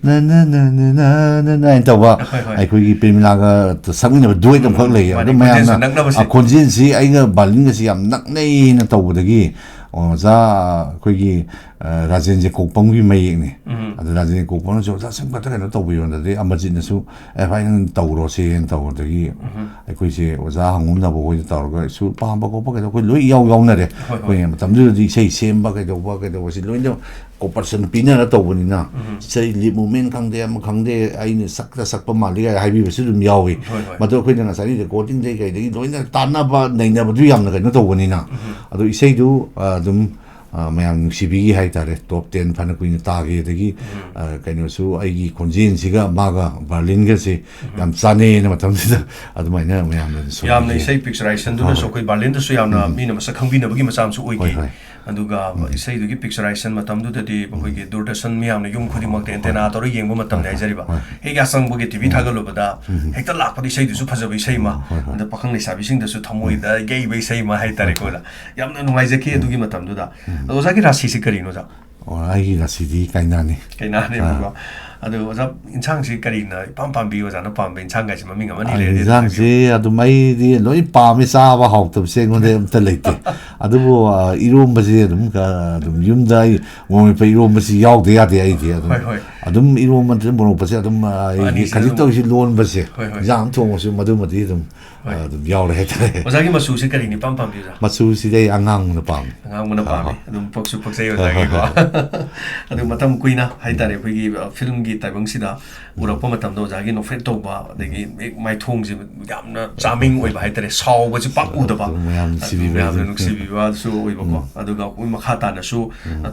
ꯅ, ꯅ, ꯅ, ꯅ, ꯅ, ꯅ, ꯅ ꯍꯥꯏꯅ ꯇꯧꯕ ꯍꯣꯏ, ꯍꯣꯏ꯫ ꯑꯩꯈꯣꯏꯒꯤ ꯄ꯭ꯔꯦꯃꯤꯂꯥꯒ ꯁꯛꯃꯤꯟꯅꯕ ꯗꯨꯋꯦꯠ ꯑꯃꯈꯛ ꯎꯝ, ꯂꯩꯌꯦ꯫ ꯃꯥꯅꯤ, ꯑꯗꯨ ꯃꯌꯥꯝꯅ ꯈꯣꯟꯖꯦꯜꯁꯦ ꯅꯛꯅꯕꯁꯦ꯫ ꯑ, ꯈꯣꯟꯖꯦꯜꯁꯤ ꯑꯩꯒ ꯕꯥꯔꯂꯤꯟꯒꯁꯤ ꯌꯥꯝ ꯅꯛꯅꯩꯅ ꯇꯧꯕꯗꯒꯤ ꯑꯣꯖꯥ ꯑꯩꯈꯣꯏꯒꯤ, ꯑ, ꯔꯥꯖꯦꯟ ꯖꯦꯀꯣꯛꯄꯝꯒꯤ ꯃꯌꯦꯛꯅꯤ꯫ ꯎꯝ꯫ ꯑꯗ ꯔꯥꯖꯦꯟ ꯖꯦꯀꯣꯛꯄꯝꯅꯁꯨ "ꯑꯣꯖꯥ ꯁꯨꯝ ꯈꯛꯇ ꯀꯩꯅꯣ ꯇꯧꯕꯤꯌꯣ", ꯑꯗꯩ ꯑꯃꯔꯖꯤꯠꯅꯁꯨ "ꯑꯦ ꯚꯥꯏ, ꯅꯪ ꯇꯧꯔꯣꯁꯦꯅ" ꯇꯧꯕꯗꯒꯤ ꯎꯝ꯫ ꯑꯩꯈꯣꯏꯁꯦ ꯑꯣꯖꯥ ꯍꯪꯉꯨꯝꯅꯕ ꯍꯣꯏꯗ ꯇꯧꯔꯒ ꯁꯨꯔ ꯄꯥꯝꯕ ꯈꯣꯠꯄ ꯀꯩꯗꯧꯕ ꯑꯩꯈꯣꯏ ꯂꯣꯏ ꯌꯥꯎ ꯌꯥꯎꯅꯔꯦ꯫ ꯍꯣꯏ, ꯍꯣꯏ꯫ ꯑꯩꯈꯣꯏ ꯃꯇꯝꯗꯨꯗꯗꯤ ꯏꯁꯩ ꯁꯦꯝꯕ ꯀꯩꯗꯧꯕ ꯀꯩꯗꯧꯕꯁꯤ ꯂꯣꯏꯅ ꯀꯣꯄꯔꯦꯁꯟ ꯄꯤꯅꯔ ꯇꯧꯕꯅꯤꯅ ꯎꯝ꯫ ꯏꯁꯩ ꯂꯤꯞ ꯃꯨꯞꯃꯦꯟ ꯈꯪꯗꯦ, ꯑꯃ ꯈꯪꯗꯦ, ꯑꯩꯅ ꯁꯛꯇ ꯁꯛꯄ ꯃꯥꯜꯂꯤ ꯀꯥꯏꯅ ꯍꯥꯏꯕꯤꯕꯁꯨ ꯑꯗꯨꯝ ꯌꯥꯎꯏ꯫ ꯍꯣꯏ, ꯍꯣꯏ꯫ ꯃꯗꯨ ꯑꯩꯈꯣꯏꯅ ꯉꯁꯥꯏꯒꯤ ꯔꯦꯀꯣꯔꯗꯤꯡꯗꯩ ꯀꯩꯗꯒꯤ ꯂꯣꯏꯅ ꯇꯥꯟꯅꯕ ꯅꯩꯅꯕꯗꯨ ꯌꯥꯝꯅ ꯀꯩꯅꯣ ꯇꯧꯕꯅꯤꯅ꯫ ꯎꯝ꯫ ꯑꯗꯣ ꯏꯁꯩꯗꯨ, ꯑ, ꯑꯗꯨꯝ, ꯑ, ꯃꯌꯥꯝ ꯅꯨꯡꯁꯤꯕꯤꯈꯤ ꯍꯥꯏꯇꯥꯔꯦ꯫ ꯇꯣꯞ ꯇꯦꯟ ꯐꯅ ꯀꯨꯏꯅ ꯇꯥꯈꯤ꯫ ꯑꯗꯒꯤ, ꯎꯝ꯫ ꯑ, ꯀꯩꯅꯣꯁꯨ ꯑꯩꯒꯤ ꯈꯣꯟꯖꯦꯜꯁꯤꯒ ꯃꯥꯒ ꯕꯥꯔꯂꯤꯟꯒꯁꯦ ꯌꯥꯝ ꯆꯥꯟꯅꯩꯅ ꯃꯇꯝꯁꯤꯗ ꯑꯗꯨꯃꯥꯏꯅ ꯃꯌꯥꯝꯅ ꯑꯗꯨꯝ ꯁꯣꯟꯕꯤꯈꯤ꯫ ꯌꯥꯝꯅ ꯏꯁꯩ ꯄꯤꯛꯆꯔꯥꯏꯖꯦꯁꯟꯗꯨꯅꯁꯨ ꯍꯣꯏ, ꯍꯣꯏ꯫ ꯑꯩꯈꯣꯏ ꯕꯥꯔꯂꯤꯟꯗꯁꯨ ꯌꯥꯝꯅ ꯎꯝ꯫ ꯃꯤꯅ ꯃꯁꯛ ꯈꯪꯕꯤꯅꯕꯒꯤ ꯃꯆꯥ ꯑꯃꯁꯨ ꯑꯣꯏꯈꯤ꯫ ꯍꯣꯏ, ꯍꯣꯏ꯫ ꯑꯗꯨꯒ ꯎꯝ꯫ ꯏꯁꯩꯗꯨꯒꯤ ꯄꯤꯛꯆꯔꯥꯏꯖꯦꯁꯟ ꯃꯇꯝꯗꯨꯗꯗꯤ ꯑꯩꯈꯣꯏꯒꯤ ꯗꯨꯔꯗꯔꯁꯟ ꯃꯌꯥꯝꯅ ꯌꯨꯝ ꯈꯨꯗꯤꯡꯃꯛꯇ ꯑꯦꯟꯇꯦꯅꯥ ꯇꯧꯔꯒ ꯌꯦꯡꯕ ꯃꯇꯝꯅꯤ ꯍꯣꯏ, ꯍꯥꯏꯖꯔꯤꯕ꯫ ꯍꯣꯏ꯫ ꯍꯦꯛ ꯌꯥꯆꯪꯕꯒ ꯇꯤ ꯚꯤ ꯎꯝ꯫ ꯊꯥꯒꯠꯂꯨꯕꯗ ꯎꯝ꯫ ꯍꯦꯛꯇ ꯂꯥꯛꯄꯗ ꯏꯁꯩꯗꯨꯁꯨ ꯐꯖꯕ ꯏꯁꯩ ꯑꯃ, ꯍꯣꯏ, ꯍꯣꯏ꯫ ꯑꯗ ꯄꯥꯈꯪ ꯂꯩꯁꯥꯕꯤꯁꯤꯡꯗꯁꯨ ꯊꯃꯣꯏꯗ ꯌꯩꯕ ꯏꯁꯩ ꯑꯃ ꯍꯥꯏꯇꯥꯔꯦꯀꯣ꯫ ꯍꯣꯏ, ꯑꯣꯖꯥ, ꯌꯥꯝꯅ ꯅꯨꯡꯉꯥꯏꯖꯈꯤ ꯑꯗꯨꯒꯤ ꯃꯇꯝꯗꯨꯗ꯫ ꯎꯝ꯫ ꯑꯗꯣ ꯑꯣꯖꯥꯒꯤ ꯔꯥꯁꯤꯁꯤ ꯀꯔꯤꯅꯣ, ꯑꯣꯖꯥ? ꯑꯣ, ꯑꯩꯒꯤ ꯔꯥꯁꯤꯗꯤ ꯀꯩꯅꯥꯅꯤ꯫ ꯀꯩꯅꯥꯅꯦꯕꯀꯣ꯫ ꯑꯥ꯫ ꯑꯗꯣ ꯑꯣꯖꯥ, ꯏꯟꯁꯥꯡꯁꯤ ꯀꯔꯤꯅ ꯏꯄꯥꯝ ꯄꯥꯝꯕꯤ? ꯑꯣꯖꯥꯅ ꯄꯥꯝꯕ ꯏꯟꯁꯥꯡ ꯀꯥꯏꯁꯤ ꯃꯃꯤꯡ ꯑꯃꯅꯤ ꯂꯩꯔꯗꯤ ꯑꯗꯨꯝ ꯍꯥꯏꯕꯤꯌꯨ꯫ ꯏꯟꯁꯥꯡꯁꯤ ꯑꯗꯨꯝ ꯑꯩꯗꯤ ꯂꯣꯏ ꯄꯥꯝꯃꯤ, ꯆꯥꯕ ꯍꯥꯎꯇꯕꯁꯦ ꯑꯩꯉꯣꯟꯗ ꯑꯝꯇ ꯂꯩꯇꯦ꯫ ꯑꯗꯨꯕꯨ ꯑ, ꯏꯔꯣꯝꯕꯁꯤ ꯑꯗꯨꯝ ꯈ- ꯑꯗꯨꯝ ꯌꯨꯝꯗ ꯑꯩ ꯃꯣꯔꯣꯛ ꯃꯦꯠꯄ ꯏꯔꯣꯝꯕꯁꯤ ꯌꯥꯎꯗ ꯌꯥꯗꯦ ꯑꯩꯗꯤ ꯑꯗꯨꯝ꯫ ꯍꯣꯏ, ꯍꯣꯏ꯫ ꯑꯗꯨꯝ ꯏꯔꯣꯝꯕ ꯅꯠꯇ꯭ꯔꯒ ꯃꯣꯔꯣꯛꯄꯁꯦ ꯑꯗꯨꯝ ꯑ, ꯑꯩꯒꯤ ꯑꯅꯤꯁꯤꯗ ꯈꯖꯤꯛꯇ ꯑꯗꯨꯝ꯫ ꯑꯣꯏꯁꯨ ꯂꯣꯟꯕꯁꯦ, ꯍꯣꯏ, ꯍꯣꯏ꯫ ꯏꯟꯁꯥꯡ ꯑꯃ ꯊꯣꯡꯉꯁꯨ ꯃꯗꯨꯃꯗꯤ ꯑꯗꯨꯝ ꯑ, ꯍꯣꯏ꯫ ꯑꯗꯨꯝ ꯌꯥꯎꯔꯦ ꯍꯥꯏꯇꯥꯔꯦ꯫ ꯑꯣꯖꯥꯒꯤ ꯃꯆꯨꯁꯦ ꯀꯔꯤꯅ ꯏꯄꯥꯝ ꯄꯥꯝꯕꯤꯕ꯭ꯔꯥ? ꯃꯆꯨꯁꯤꯗꯤ ꯑꯩ ꯑꯉꯥꯡꯕꯅ ꯄꯥꯝꯃꯤ꯫ ꯑꯉꯥꯡꯕꯅ ꯍꯣꯏ, ꯄꯥꯝꯃꯤ꯫ ꯍꯣꯏ꯫ ꯑꯗꯨꯝ ꯄꯛꯁꯨ ꯄꯛꯆꯩ ꯍꯣꯏ, ꯍꯣꯏ, ꯑꯣꯖꯥꯒꯤꯀꯣ꯫ ꯍꯣꯏ꯫ ꯑꯗꯨ ꯃꯇꯝ ꯀꯨꯏꯅ ꯍꯥꯏꯇꯥꯔꯦ, ꯑꯩꯈꯣꯏꯒꯤ ꯑ, ꯐꯤꯂꯝꯒꯤ ꯇꯥꯏꯕꯪꯁꯤꯗ ꯎꯔꯛꯄ ꯃꯇꯝꯗ ꯑꯣꯖꯥꯒꯤ ꯅꯣꯛꯐꯦꯠ ꯇꯧꯕ, ꯑꯗꯒꯤ ꯃꯤꯠ ꯃꯥꯏꯊꯣꯡꯁꯤ ꯌꯥꯝꯅ ꯆꯥꯔꯃꯤꯡ ꯑꯣꯏꯕ ꯍꯥꯏꯇꯥꯔꯦ, ꯁꯥꯎꯕꯁꯤ ꯄꯥꯛ ꯎꯗꯕ꯫ ꯑꯗꯨ ꯃꯌꯥꯝ ꯅꯨꯡꯁꯤꯕꯤꯕ ꯃꯌꯥꯝꯅ ꯍꯥꯏꯗꯨꯅꯤ꯫ ꯅꯨꯡꯁꯤꯕꯤꯕꯁꯨ ꯑꯣꯏꯕꯀꯣ꯫ ꯎꯝ꯫ ꯑꯗꯨꯒ ꯑꯩꯈꯣꯏ ꯃꯈꯥ ꯇꯥꯅꯁꯨ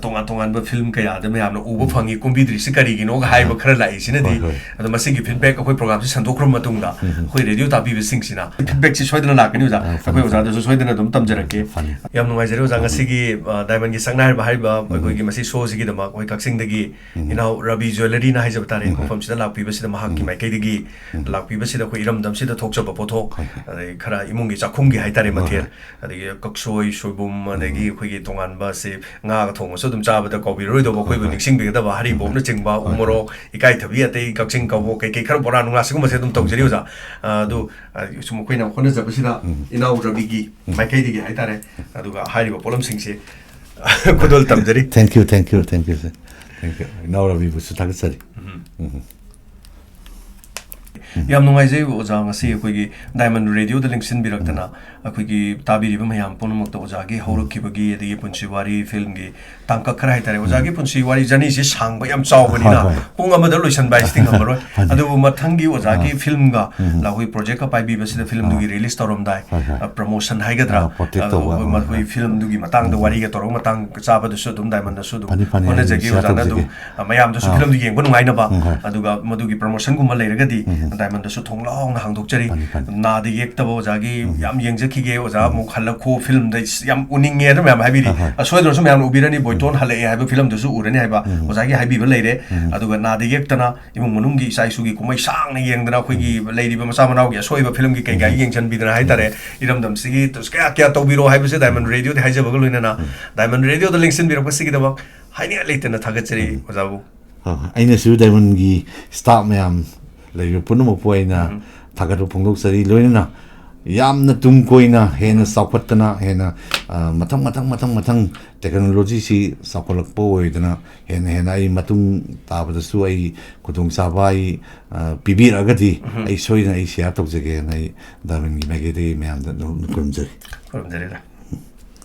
ꯇꯣꯉꯥꯟ ꯇꯣꯉꯥꯟꯕ ꯐꯤꯂꯝ ꯀꯌꯥꯗ ꯃꯌꯥꯝꯅ ꯎꯕ ꯐꯪꯉꯤ, ꯀꯨꯝꯕꯤꯗ꯭ꯔꯤꯁꯤ ꯀꯔꯤꯒꯤꯅꯣꯒ ꯍꯥꯏꯕ ꯈꯔ ꯂꯥꯛꯏꯁꯤꯅꯗꯤ꯫ ꯍꯣꯏ, ꯍꯣꯏ꯫ ꯑꯗꯣ ꯃꯁꯤꯒꯤ ꯐꯤꯗꯕꯦꯛ ꯑꯩꯈꯣꯏ ꯄ꯭ꯔꯣꯒ꯭ꯔꯥꯝꯁꯤ ꯁꯟꯗꯣꯛꯈ꯭ꯔꯕ ꯃꯇꯨꯡꯗ ꯎꯝ꯫ ꯑꯩꯈꯣꯏ ꯔꯦꯗꯤꯑꯣ ꯇꯥꯕꯤꯕꯁꯤꯡꯁꯤꯅ ꯐꯤꯗꯕꯦꯛꯁꯤ ꯁꯣꯏꯗꯅ ꯂꯥꯛꯀꯅꯤ ꯑꯣꯖꯥ꯫ ꯑꯥ, ꯐꯅꯤ, ꯑꯩꯈꯣꯏ ꯐꯅꯤ꯫ ꯑꯣꯖꯥꯗꯁꯨ ꯁꯣꯏꯗꯅ ꯑꯗꯨꯝ ꯇꯝꯖꯔꯛꯀꯦ꯫ ꯐꯅꯤ꯫ ꯌꯥꯝ ꯅꯨꯡꯉꯥꯏꯖꯔꯦ ꯑꯣꯖꯥ, ꯉꯁꯤꯒꯤ ꯑ, ꯗꯥꯏꯃꯟꯒꯤ ꯁꯛꯅꯥꯏꯔꯕ ꯍꯥꯏꯔꯤꯕ ꯑꯩꯈꯣꯏꯒꯤ ꯃꯁꯤ ꯁꯣꯁꯤꯒꯤꯗꯃꯛ ꯑꯩꯈꯣꯏ ꯀꯛꯆꯤꯡꯗꯒꯤ ꯏꯅꯥꯎ ꯔꯕꯤ ꯖ꯭ꯋꯦꯂꯔꯤꯅ ꯍꯥꯏꯖꯕ ꯇꯥꯔꯦ, ꯃꯐꯝꯁꯤꯗ ꯂꯥꯛꯄꯤꯕꯁꯤꯗ, ꯃꯍꯥꯛꯀꯤ ꯃꯥꯏꯀꯩꯗꯒꯤ ꯂꯥꯛꯄꯤꯕꯁꯤꯗ ꯑꯩꯈꯣꯏ ꯏꯔꯝꯗꯝꯁꯤꯗ ꯊꯣꯛꯆꯕ ꯄꯣꯠꯊꯣꯛ, ꯍꯣꯏ, ꯍꯣꯏ꯫ ꯑꯗꯩ ꯈꯔ ꯏꯃꯨꯡꯒꯤ ꯆꯥꯛꯈꯨꯝꯒꯤ ꯍꯥꯏꯇꯥꯔꯦ, ꯍꯣꯏ, ꯃꯊꯦꯜ, ꯍꯣꯏ꯫ ꯑꯗꯒꯤ ꯀꯛꯁꯣꯏ, ꯁꯣꯏꯕꯨꯝ, ꯑꯗꯒꯤ ꯑꯩꯈꯣꯏꯒꯤ ꯇꯣꯉꯥꯟꯕꯁꯦ ꯉꯥꯒ ꯊꯣꯡꯉꯁꯨ ꯑꯗꯨꯝ ꯆꯥꯕꯗ ꯀꯥꯎꯕꯤꯔꯔꯣꯏꯗꯧꯕ, ꯑꯩꯈꯣꯏꯕꯨ ꯍꯣꯏ, ꯍꯣꯏ꯫ ꯅꯤꯡꯁꯤꯡꯕꯤꯒꯗꯕ ꯍꯔꯤꯕꯣꯞꯅꯆꯤꯡꯕ, ꯎ ꯃꯣꯔꯣꯛ, ꯏꯀꯥꯏꯊꯕꯤ, ꯑꯇꯩ ꯀꯛꯆꯤꯡ ꯀꯕꯣꯛ, ꯀꯩꯀꯩ ꯈꯔ ꯕꯣꯔꯥ ꯅꯨꯡꯂꯥ ꯁꯤꯒꯨꯝꯕꯁꯦ ꯑꯗꯨꯝ ꯇꯧꯖꯔꯤ ꯑꯣꯖꯥ꯫ ꯑ, ꯑꯗꯨ ꯑ, ꯁꯨꯝ ꯑꯩꯈꯣꯏꯅ ꯍꯣꯠꯅꯖꯕꯁꯤꯗ ꯏꯅꯥꯎ ꯔꯕꯤꯒꯤ ꯃꯥꯏꯀꯩꯗꯒꯤ ꯍꯥꯏꯇꯥꯔꯦ, ꯑꯗꯨꯒ ꯍꯥꯏꯔꯤꯕ ꯄꯣꯠꯂꯝꯁꯤꯡꯁꯦ ꯈꯨꯗꯣꯜ ꯇꯝꯖꯔꯤ꯫ Thank you, thank you, thank you, sir. Thank you. ꯏꯅꯥꯎ ꯔꯕꯤꯕꯨꯁꯨ ꯊꯥꯒꯠꯆꯔꯤ꯫ ꯎꯝ꯫ ꯌꯥꯝ ꯅꯨꯡꯉꯥꯏꯖꯩ ꯑꯣꯖꯥ, ꯉꯁꯤ ꯑꯩꯈꯣꯏꯒꯤ ꯗꯥꯏꯃꯟ ꯔꯦꯗꯤꯑꯣꯗ ꯂꯦꯡꯁꯤꯟꯕꯤꯔꯛꯇꯅ ꯑꯩꯈꯣꯏꯒꯤ ꯇꯥꯕꯤꯔꯤꯕ ꯃꯌꯥꯝ ꯄꯨꯝꯅꯃꯛꯇ ꯑꯣꯖꯥꯒꯤ ꯍꯧꯔꯛꯈꯤꯕꯒꯤ ꯑꯗꯒꯤ ꯄꯨꯟꯁꯤ ꯋꯥꯔꯤ ꯐꯤꯂꯝꯒꯤ ꯇꯥꯡꯀꯛ ꯈꯔ ꯍꯥꯏꯇꯥꯔꯦ꯫ ꯑꯣꯖꯥꯒꯤ ꯄꯨꯟꯁꯤ ꯋꯥꯔꯤ ꯖꯔꯅꯤꯁꯤ ꯁꯥꯡꯕ ꯌꯥꯝ ꯆꯥꯎꯕꯅꯤꯅ ꯍꯣꯏ, ꯍꯣꯏ꯫ ꯄꯨꯡ ꯑꯃꯗ ꯂꯣꯏꯁꯤꯟꯕ ꯍꯥꯏꯁꯤꯗꯤ ꯉꯝꯃꯔꯣꯏ꯫ ꯐꯅꯤ꯫ ꯑꯗꯨꯕꯨ ꯃꯊꯪꯒꯤ ꯑꯣꯖꯥꯒꯤ ꯑꯥ꯫ ꯐꯤꯂꯝꯒ ꯑꯩꯈꯣꯏ ꯄ꯭ꯔꯣꯖꯦꯛꯀ ꯄꯥꯏꯕꯤꯕꯁꯤꯗ ꯐꯤꯂꯝꯗꯨꯒꯤ ꯔꯤꯂꯤꯁ ꯇꯧꯔꯝꯗꯥꯏ, ꯍꯣꯏ, ꯍꯣꯏ꯫ ꯑ, ꯄ꯭ꯔꯃꯣꯁꯟ ꯍꯥꯏꯒꯗ꯭ꯔꯥ, ꯑꯥ, ꯄ꯭ꯔꯣꯇꯦꯛ ꯑ, ꯇꯧꯕ, ꯑꯩꯈꯣꯏ ꯎꯝ, ꯃꯈꯣꯏ ꯐꯤꯂꯝꯗꯨꯒꯤ ꯃꯇꯥꯡꯗ ꯋꯥꯔꯤꯒ ꯇꯧꯔꯒ ꯃꯇꯥꯡ ꯆꯥꯕꯗꯁꯨ ꯑꯗꯨꯝ ꯗꯥꯏꯃꯟꯗꯁꯨ ꯑꯗꯨꯝ ꯐꯅꯤ, ꯐꯅꯤ, ꯍꯣꯠꯅꯖꯒꯦ ꯁꯤꯌꯥꯔ ꯑꯣꯖꯥꯅ ꯑꯗꯨꯝ꯫ ꯇꯧꯖꯒꯦ꯫ ꯑ, ꯃꯌꯥꯝꯗꯁꯨ ꯑꯥ꯫ ꯐꯤꯂꯝꯗꯨ ꯌꯦꯡꯕ ꯅꯨꯡꯉꯥꯏꯅꯕ, ꯎꯝ, ꯍꯣꯏ꯫ ꯑꯗꯨꯒ ꯃꯗꯨꯒꯤ ꯄ꯭ꯔꯃꯣꯁꯟꯒꯨꯝꯕ ꯂꯩꯔꯒꯗꯤ ꯎꯝ꯫ ꯗꯥꯏꯃꯟꯗꯁꯨ ꯊꯣꯡ ꯂꯥꯎꯅ ꯍꯥꯡꯗꯣꯛꯆꯔꯤ꯫ ꯐꯅꯤ, ꯐꯅꯤ꯫ ꯅꯥꯗ ꯌꯦꯛꯇꯕ ꯑꯣꯖꯥꯒꯤ ꯎꯝ꯫ ꯌꯥꯝ ꯌꯦꯡꯖꯈꯤꯒꯦ ꯑꯣꯖꯥ, ꯎꯝ꯫ ꯑꯃꯨꯛ ꯍꯜꯂꯛꯈꯣ, ꯐꯤꯂꯝꯗ ꯌꯥꯝ ꯎꯅꯤꯡꯉꯦ ꯑꯗꯨꯝ ꯃꯌꯥꯝ ꯍꯥꯏꯕꯤꯔꯤ꯫ ꯍꯣꯏ, ꯍꯣꯏ꯫ ꯑ, ꯁꯣꯏꯗꯅꯁꯨ ꯃꯌꯥꯝꯅ ꯎꯕꯤꯔꯅꯤ, ꯕꯣꯏꯇꯣꯟ ꯍꯜꯂꯛꯑꯦ ꯍꯥꯏꯕ ꯐꯤꯂꯝꯗꯨꯁꯨ ꯎꯔꯅꯤ ꯍꯥꯏꯕ ꯎꯝ꯫ ꯑꯣꯖꯥꯒꯤ ꯍꯥꯏꯕꯤꯕ ꯂꯩꯔꯦ꯫ ꯎꯝ꯫ ꯑꯗꯨꯒ ꯅꯥꯗ ꯌꯦꯛꯇꯅ ꯏꯃꯨꯡ ꯃꯅꯨꯡꯒꯤ ꯏꯆꯥ ꯏꯁꯨꯒꯤ ꯀꯨꯝꯍꯩ ꯁꯥꯡꯅ ꯌꯦꯡꯗꯅ ꯑꯩꯈꯣꯏꯒꯤ ꯂꯩꯔꯤꯕ ꯃꯆꯥ ꯃꯅꯥꯎꯒꯤ ꯑꯁꯣꯏꯕ ꯐꯤꯂꯝꯒꯤ ꯀꯩꯀꯥ ꯌꯦꯡꯁꯤꯟꯕꯤꯗꯅ ꯍꯥꯏꯇꯥꯔꯦ, ꯏꯔꯝꯗꯝꯁꯤꯒꯤ ꯀꯌꯥ ꯀꯌꯥ ꯇꯧꯕꯤꯔꯣ ꯍꯥꯏꯕꯁꯦ ꯗꯥꯏꯃꯟ ꯔꯦꯗꯤꯑꯣꯗꯤ ꯍꯥꯏꯖꯕꯒ ꯂꯣꯏꯅꯅ ꯗꯥꯏꯃꯟ ꯔꯦꯗꯤꯑꯣꯗ ꯂꯦꯡꯁꯤꯟꯕꯤꯔꯛꯄꯁꯤꯒꯤꯗꯃꯛ ꯍꯥꯏꯅꯤꯡꯉꯥꯏ ꯂꯩꯇꯅ ꯊꯥꯒꯠꯆꯔꯤ ꯑꯣꯖꯥꯕꯨ꯫ ꯑ, ꯑꯩꯅꯁꯨ ꯗꯥꯏꯃꯟꯒꯤ ꯁ꯭ꯇꯥꯐ ꯃꯌꯥꯝ ꯂꯩꯔꯤꯕ ꯄꯨꯝꯅꯃꯛꯄꯨ ꯑꯩꯅ ꯎꯝ꯫ ꯊꯥꯒꯠꯄ ꯐꯣꯡꯗꯣꯛꯆꯔꯤ꯫ ꯂꯣꯏꯅꯅ ꯌꯥꯝꯅ ꯇꯨꯡ ꯀꯣꯏꯅ, ꯍꯦꯟꯅ ꯆꯥꯎꯈꯠꯇꯅ, ꯍꯦꯟꯅ, ꯑ, ꯃꯊꯪ, ꯃꯊꯪ, ꯃꯊꯪ, ꯃꯊꯪ ꯇꯦꯛꯅꯣꯂꯣꯖꯤꯁꯤ ꯆꯥꯎꯈꯠꯂꯛꯄ ꯑꯣꯏꯗꯅ, ꯍꯦꯟꯅ, ꯍꯦꯟꯅ ꯑꯩ ꯃꯇꯨꯡ ꯇꯥꯕꯗꯁꯨ ꯑꯩ ꯈꯨꯗꯣꯡꯆꯥꯕ ꯑꯩ, ꯑ, ꯄꯤꯕꯤꯔꯛꯑꯒꯗꯤ, ꯎꯝ꯫ ꯑꯩ ꯁꯣꯏꯗꯅ ꯑꯩ ꯁꯤꯌꯥꯔ ꯇꯧꯖꯒꯦꯅ ꯑꯩ ꯗꯥꯏꯃꯟꯒꯤ ꯃꯥꯏꯀꯩꯗꯒꯤ ꯃꯌꯥꯝꯗ ꯑꯗꯨꯝ ꯈꯨꯔꯨꯝꯖꯔꯤ꯫ ꯈꯨꯔꯨꯝꯖꯔꯤ, ꯗꯥ꯫